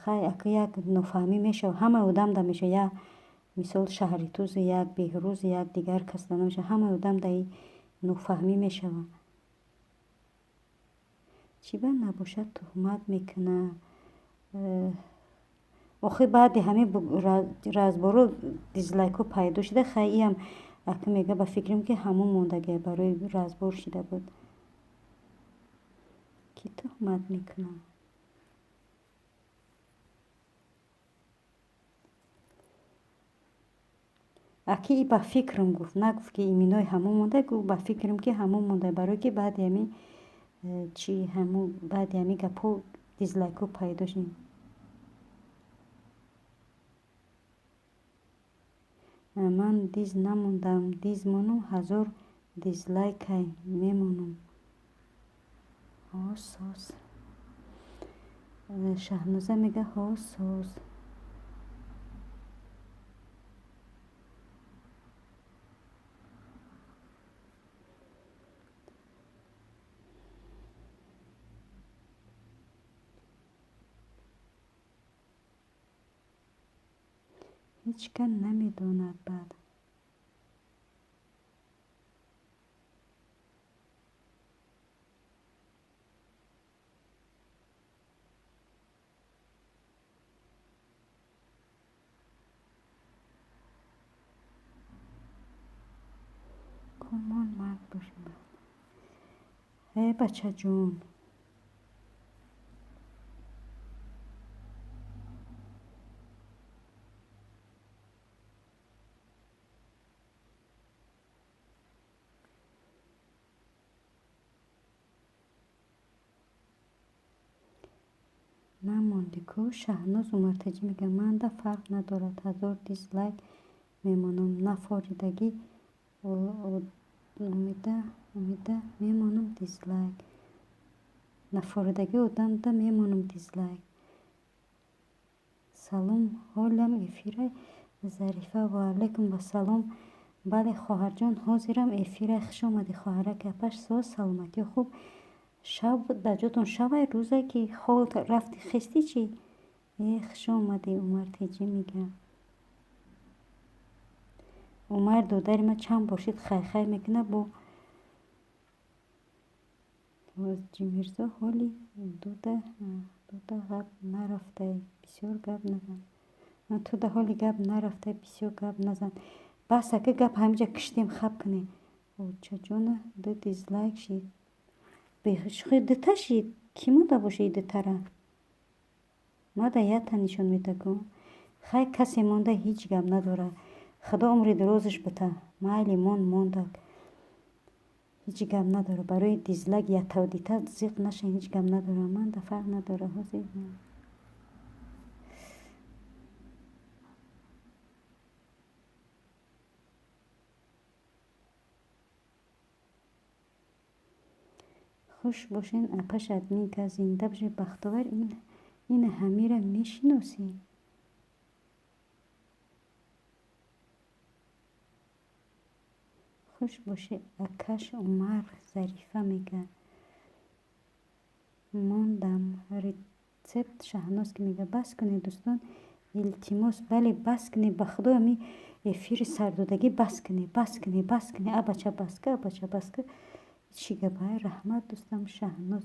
Хай ака як нофаҳмӣ мешава, ҳамаи одам да мешава. Я мисол шаҳри Тӯзу як Беҳрӯзу як дигар кас да намешава. Ҳамаи одам да и нофаҳмӣ мешава. Чӣ ба набошад туҳмат мекуна? Охир баъди ҳамин разборо дизлайкҳо пайдо шуда, хай иам ака мега ба фикрам ки ҳамон мондагия барои разбор шида буд. Кӣ туҳмат мекуна? Аки и ба фикрам гуфт, нагуфт ки иминои ҳамон монда, гуфт ба фикрам ки ҳамон монда, барое ки баъди ҳамин чи ҳамон баъди ҳамин гапҳо дизлайкҳо пайдо шуд. Ман диз намондам, диз монум, 1000 дизлайкай мемонум. Ҳо соз. Шаҳноза мега ҳо соз. Ҳеҷ кас намедонад баъд. Кумон мард бошем баъд. Э бачаҷон. Намонди ку? Шаҳноз Умартаҷӣ мега манда фарқ надорад, 1000 дизлайк мемонам, нафоридагӣ умида мемонам дизлайк. Нафоридагӣ одамда мемонам дизлайк. Салом ҳолам эфирай Зарифа ва алайкум вассалом. Бале хоҳарҷон, ҳозирам эфирай. Хуш омадӣ хоҳараки апаш, соз саломатӣ хуб. Шаб дар ҷотон шавай рӯзе ки хол рафти хестӣ чӣ? Э хуш омадӣ Умартеҷӣ мега. Умар додари ман чанд бор шид хайхай мекунад бо Ҳоҷимирзо ҳоли дуда гап нарафтай, бисёр гап назан. Туда ҳоли гап нарафтай, бисёр гап назан. Бас ака гап ҳаминҷа киштем хаб кунем. Очаҷона ду дизлайк шид. Бешухи дута шид. Кӣ монда боша и дутара? Мада якта нишон меда ку. Хай касе монда ҳеҷ гап надорад. Худо умри дурозаш бита. Майли мон мондак. Ҳеҷ гап надорад. Барои дизлайк яктаву дита зиқ наша ҳеҷ гап надорад. Манда фарқ надорад. Ҳозир хуш бошен апаш админка, зинда бошед. Бахтовар ин ҳамира мешиносӣ? Хуш бошӣ акаш Умар Зарифа мега. Мондам рецепт Шаҳноз ки мега бас кунед дӯстон, илтимос. Бале бас кунед, ба худо ҳами эфири сардодагӣ бас кунед, бас кунед, бас кунед. А бача бас ка, а бача бас ка. Чӣ гапай? Раҳмат дӯстам Шаҳноз.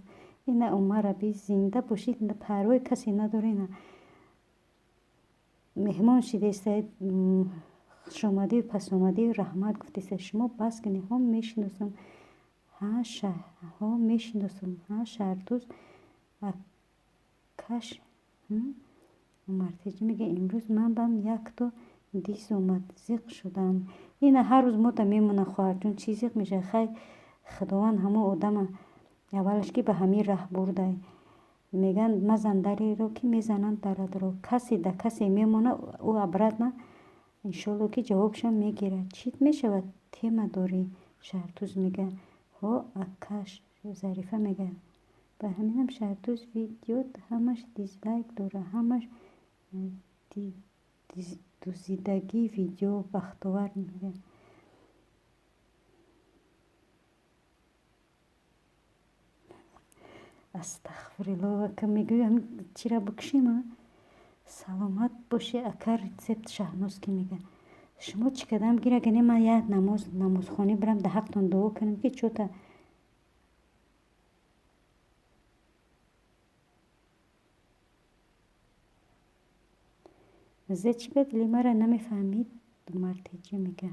Ина Умар аби зинда бошид, парвои касе надора. Ина меҳмон шидеста, хушомадию пасомадию раҳмат гуфтеста. Шумо бас кунед. Ҳо мешиносам, ҳо мешиносам, ҳа Шаҳртӯз акаш. Умартеҷӣ мега имрӯз ман бам якто диз омад, зиқ шудам. Ина ҳар рӯз мода мемонад хоҳарҷон, чӣ зиқ мешавад? Хай худованд ҳамон одама аввалаш ки ба ҳамин раҳ бурдай. Мегӯянд мазан дареро ки мезананд даратро. Касе да касе мемонад, ӯ обратно иншолло ки ҷавобшам мегирад. Чит мешавад тема дорӣ? Шаҳртӯз мега. Ҳо акаш Зарифа мега. Ба ҳаминам Шаҳрдӯз видеот ҳамаш дизлайк дора, ҳамаш дузидагӣ видео. Бахтовар мега. Астағфирулло, ака, мегӯям, чира бикушем? Саломат бошӣ, ака. Рецепт Шаҳноз ки мега, шумо чӣ кардам гира гане? Ман як намоз намозхонӣ бирам, да ҳақтон дуо кунам, ки чота зе чӣ ба дили мара намефаҳмид. Мартеҷа мега.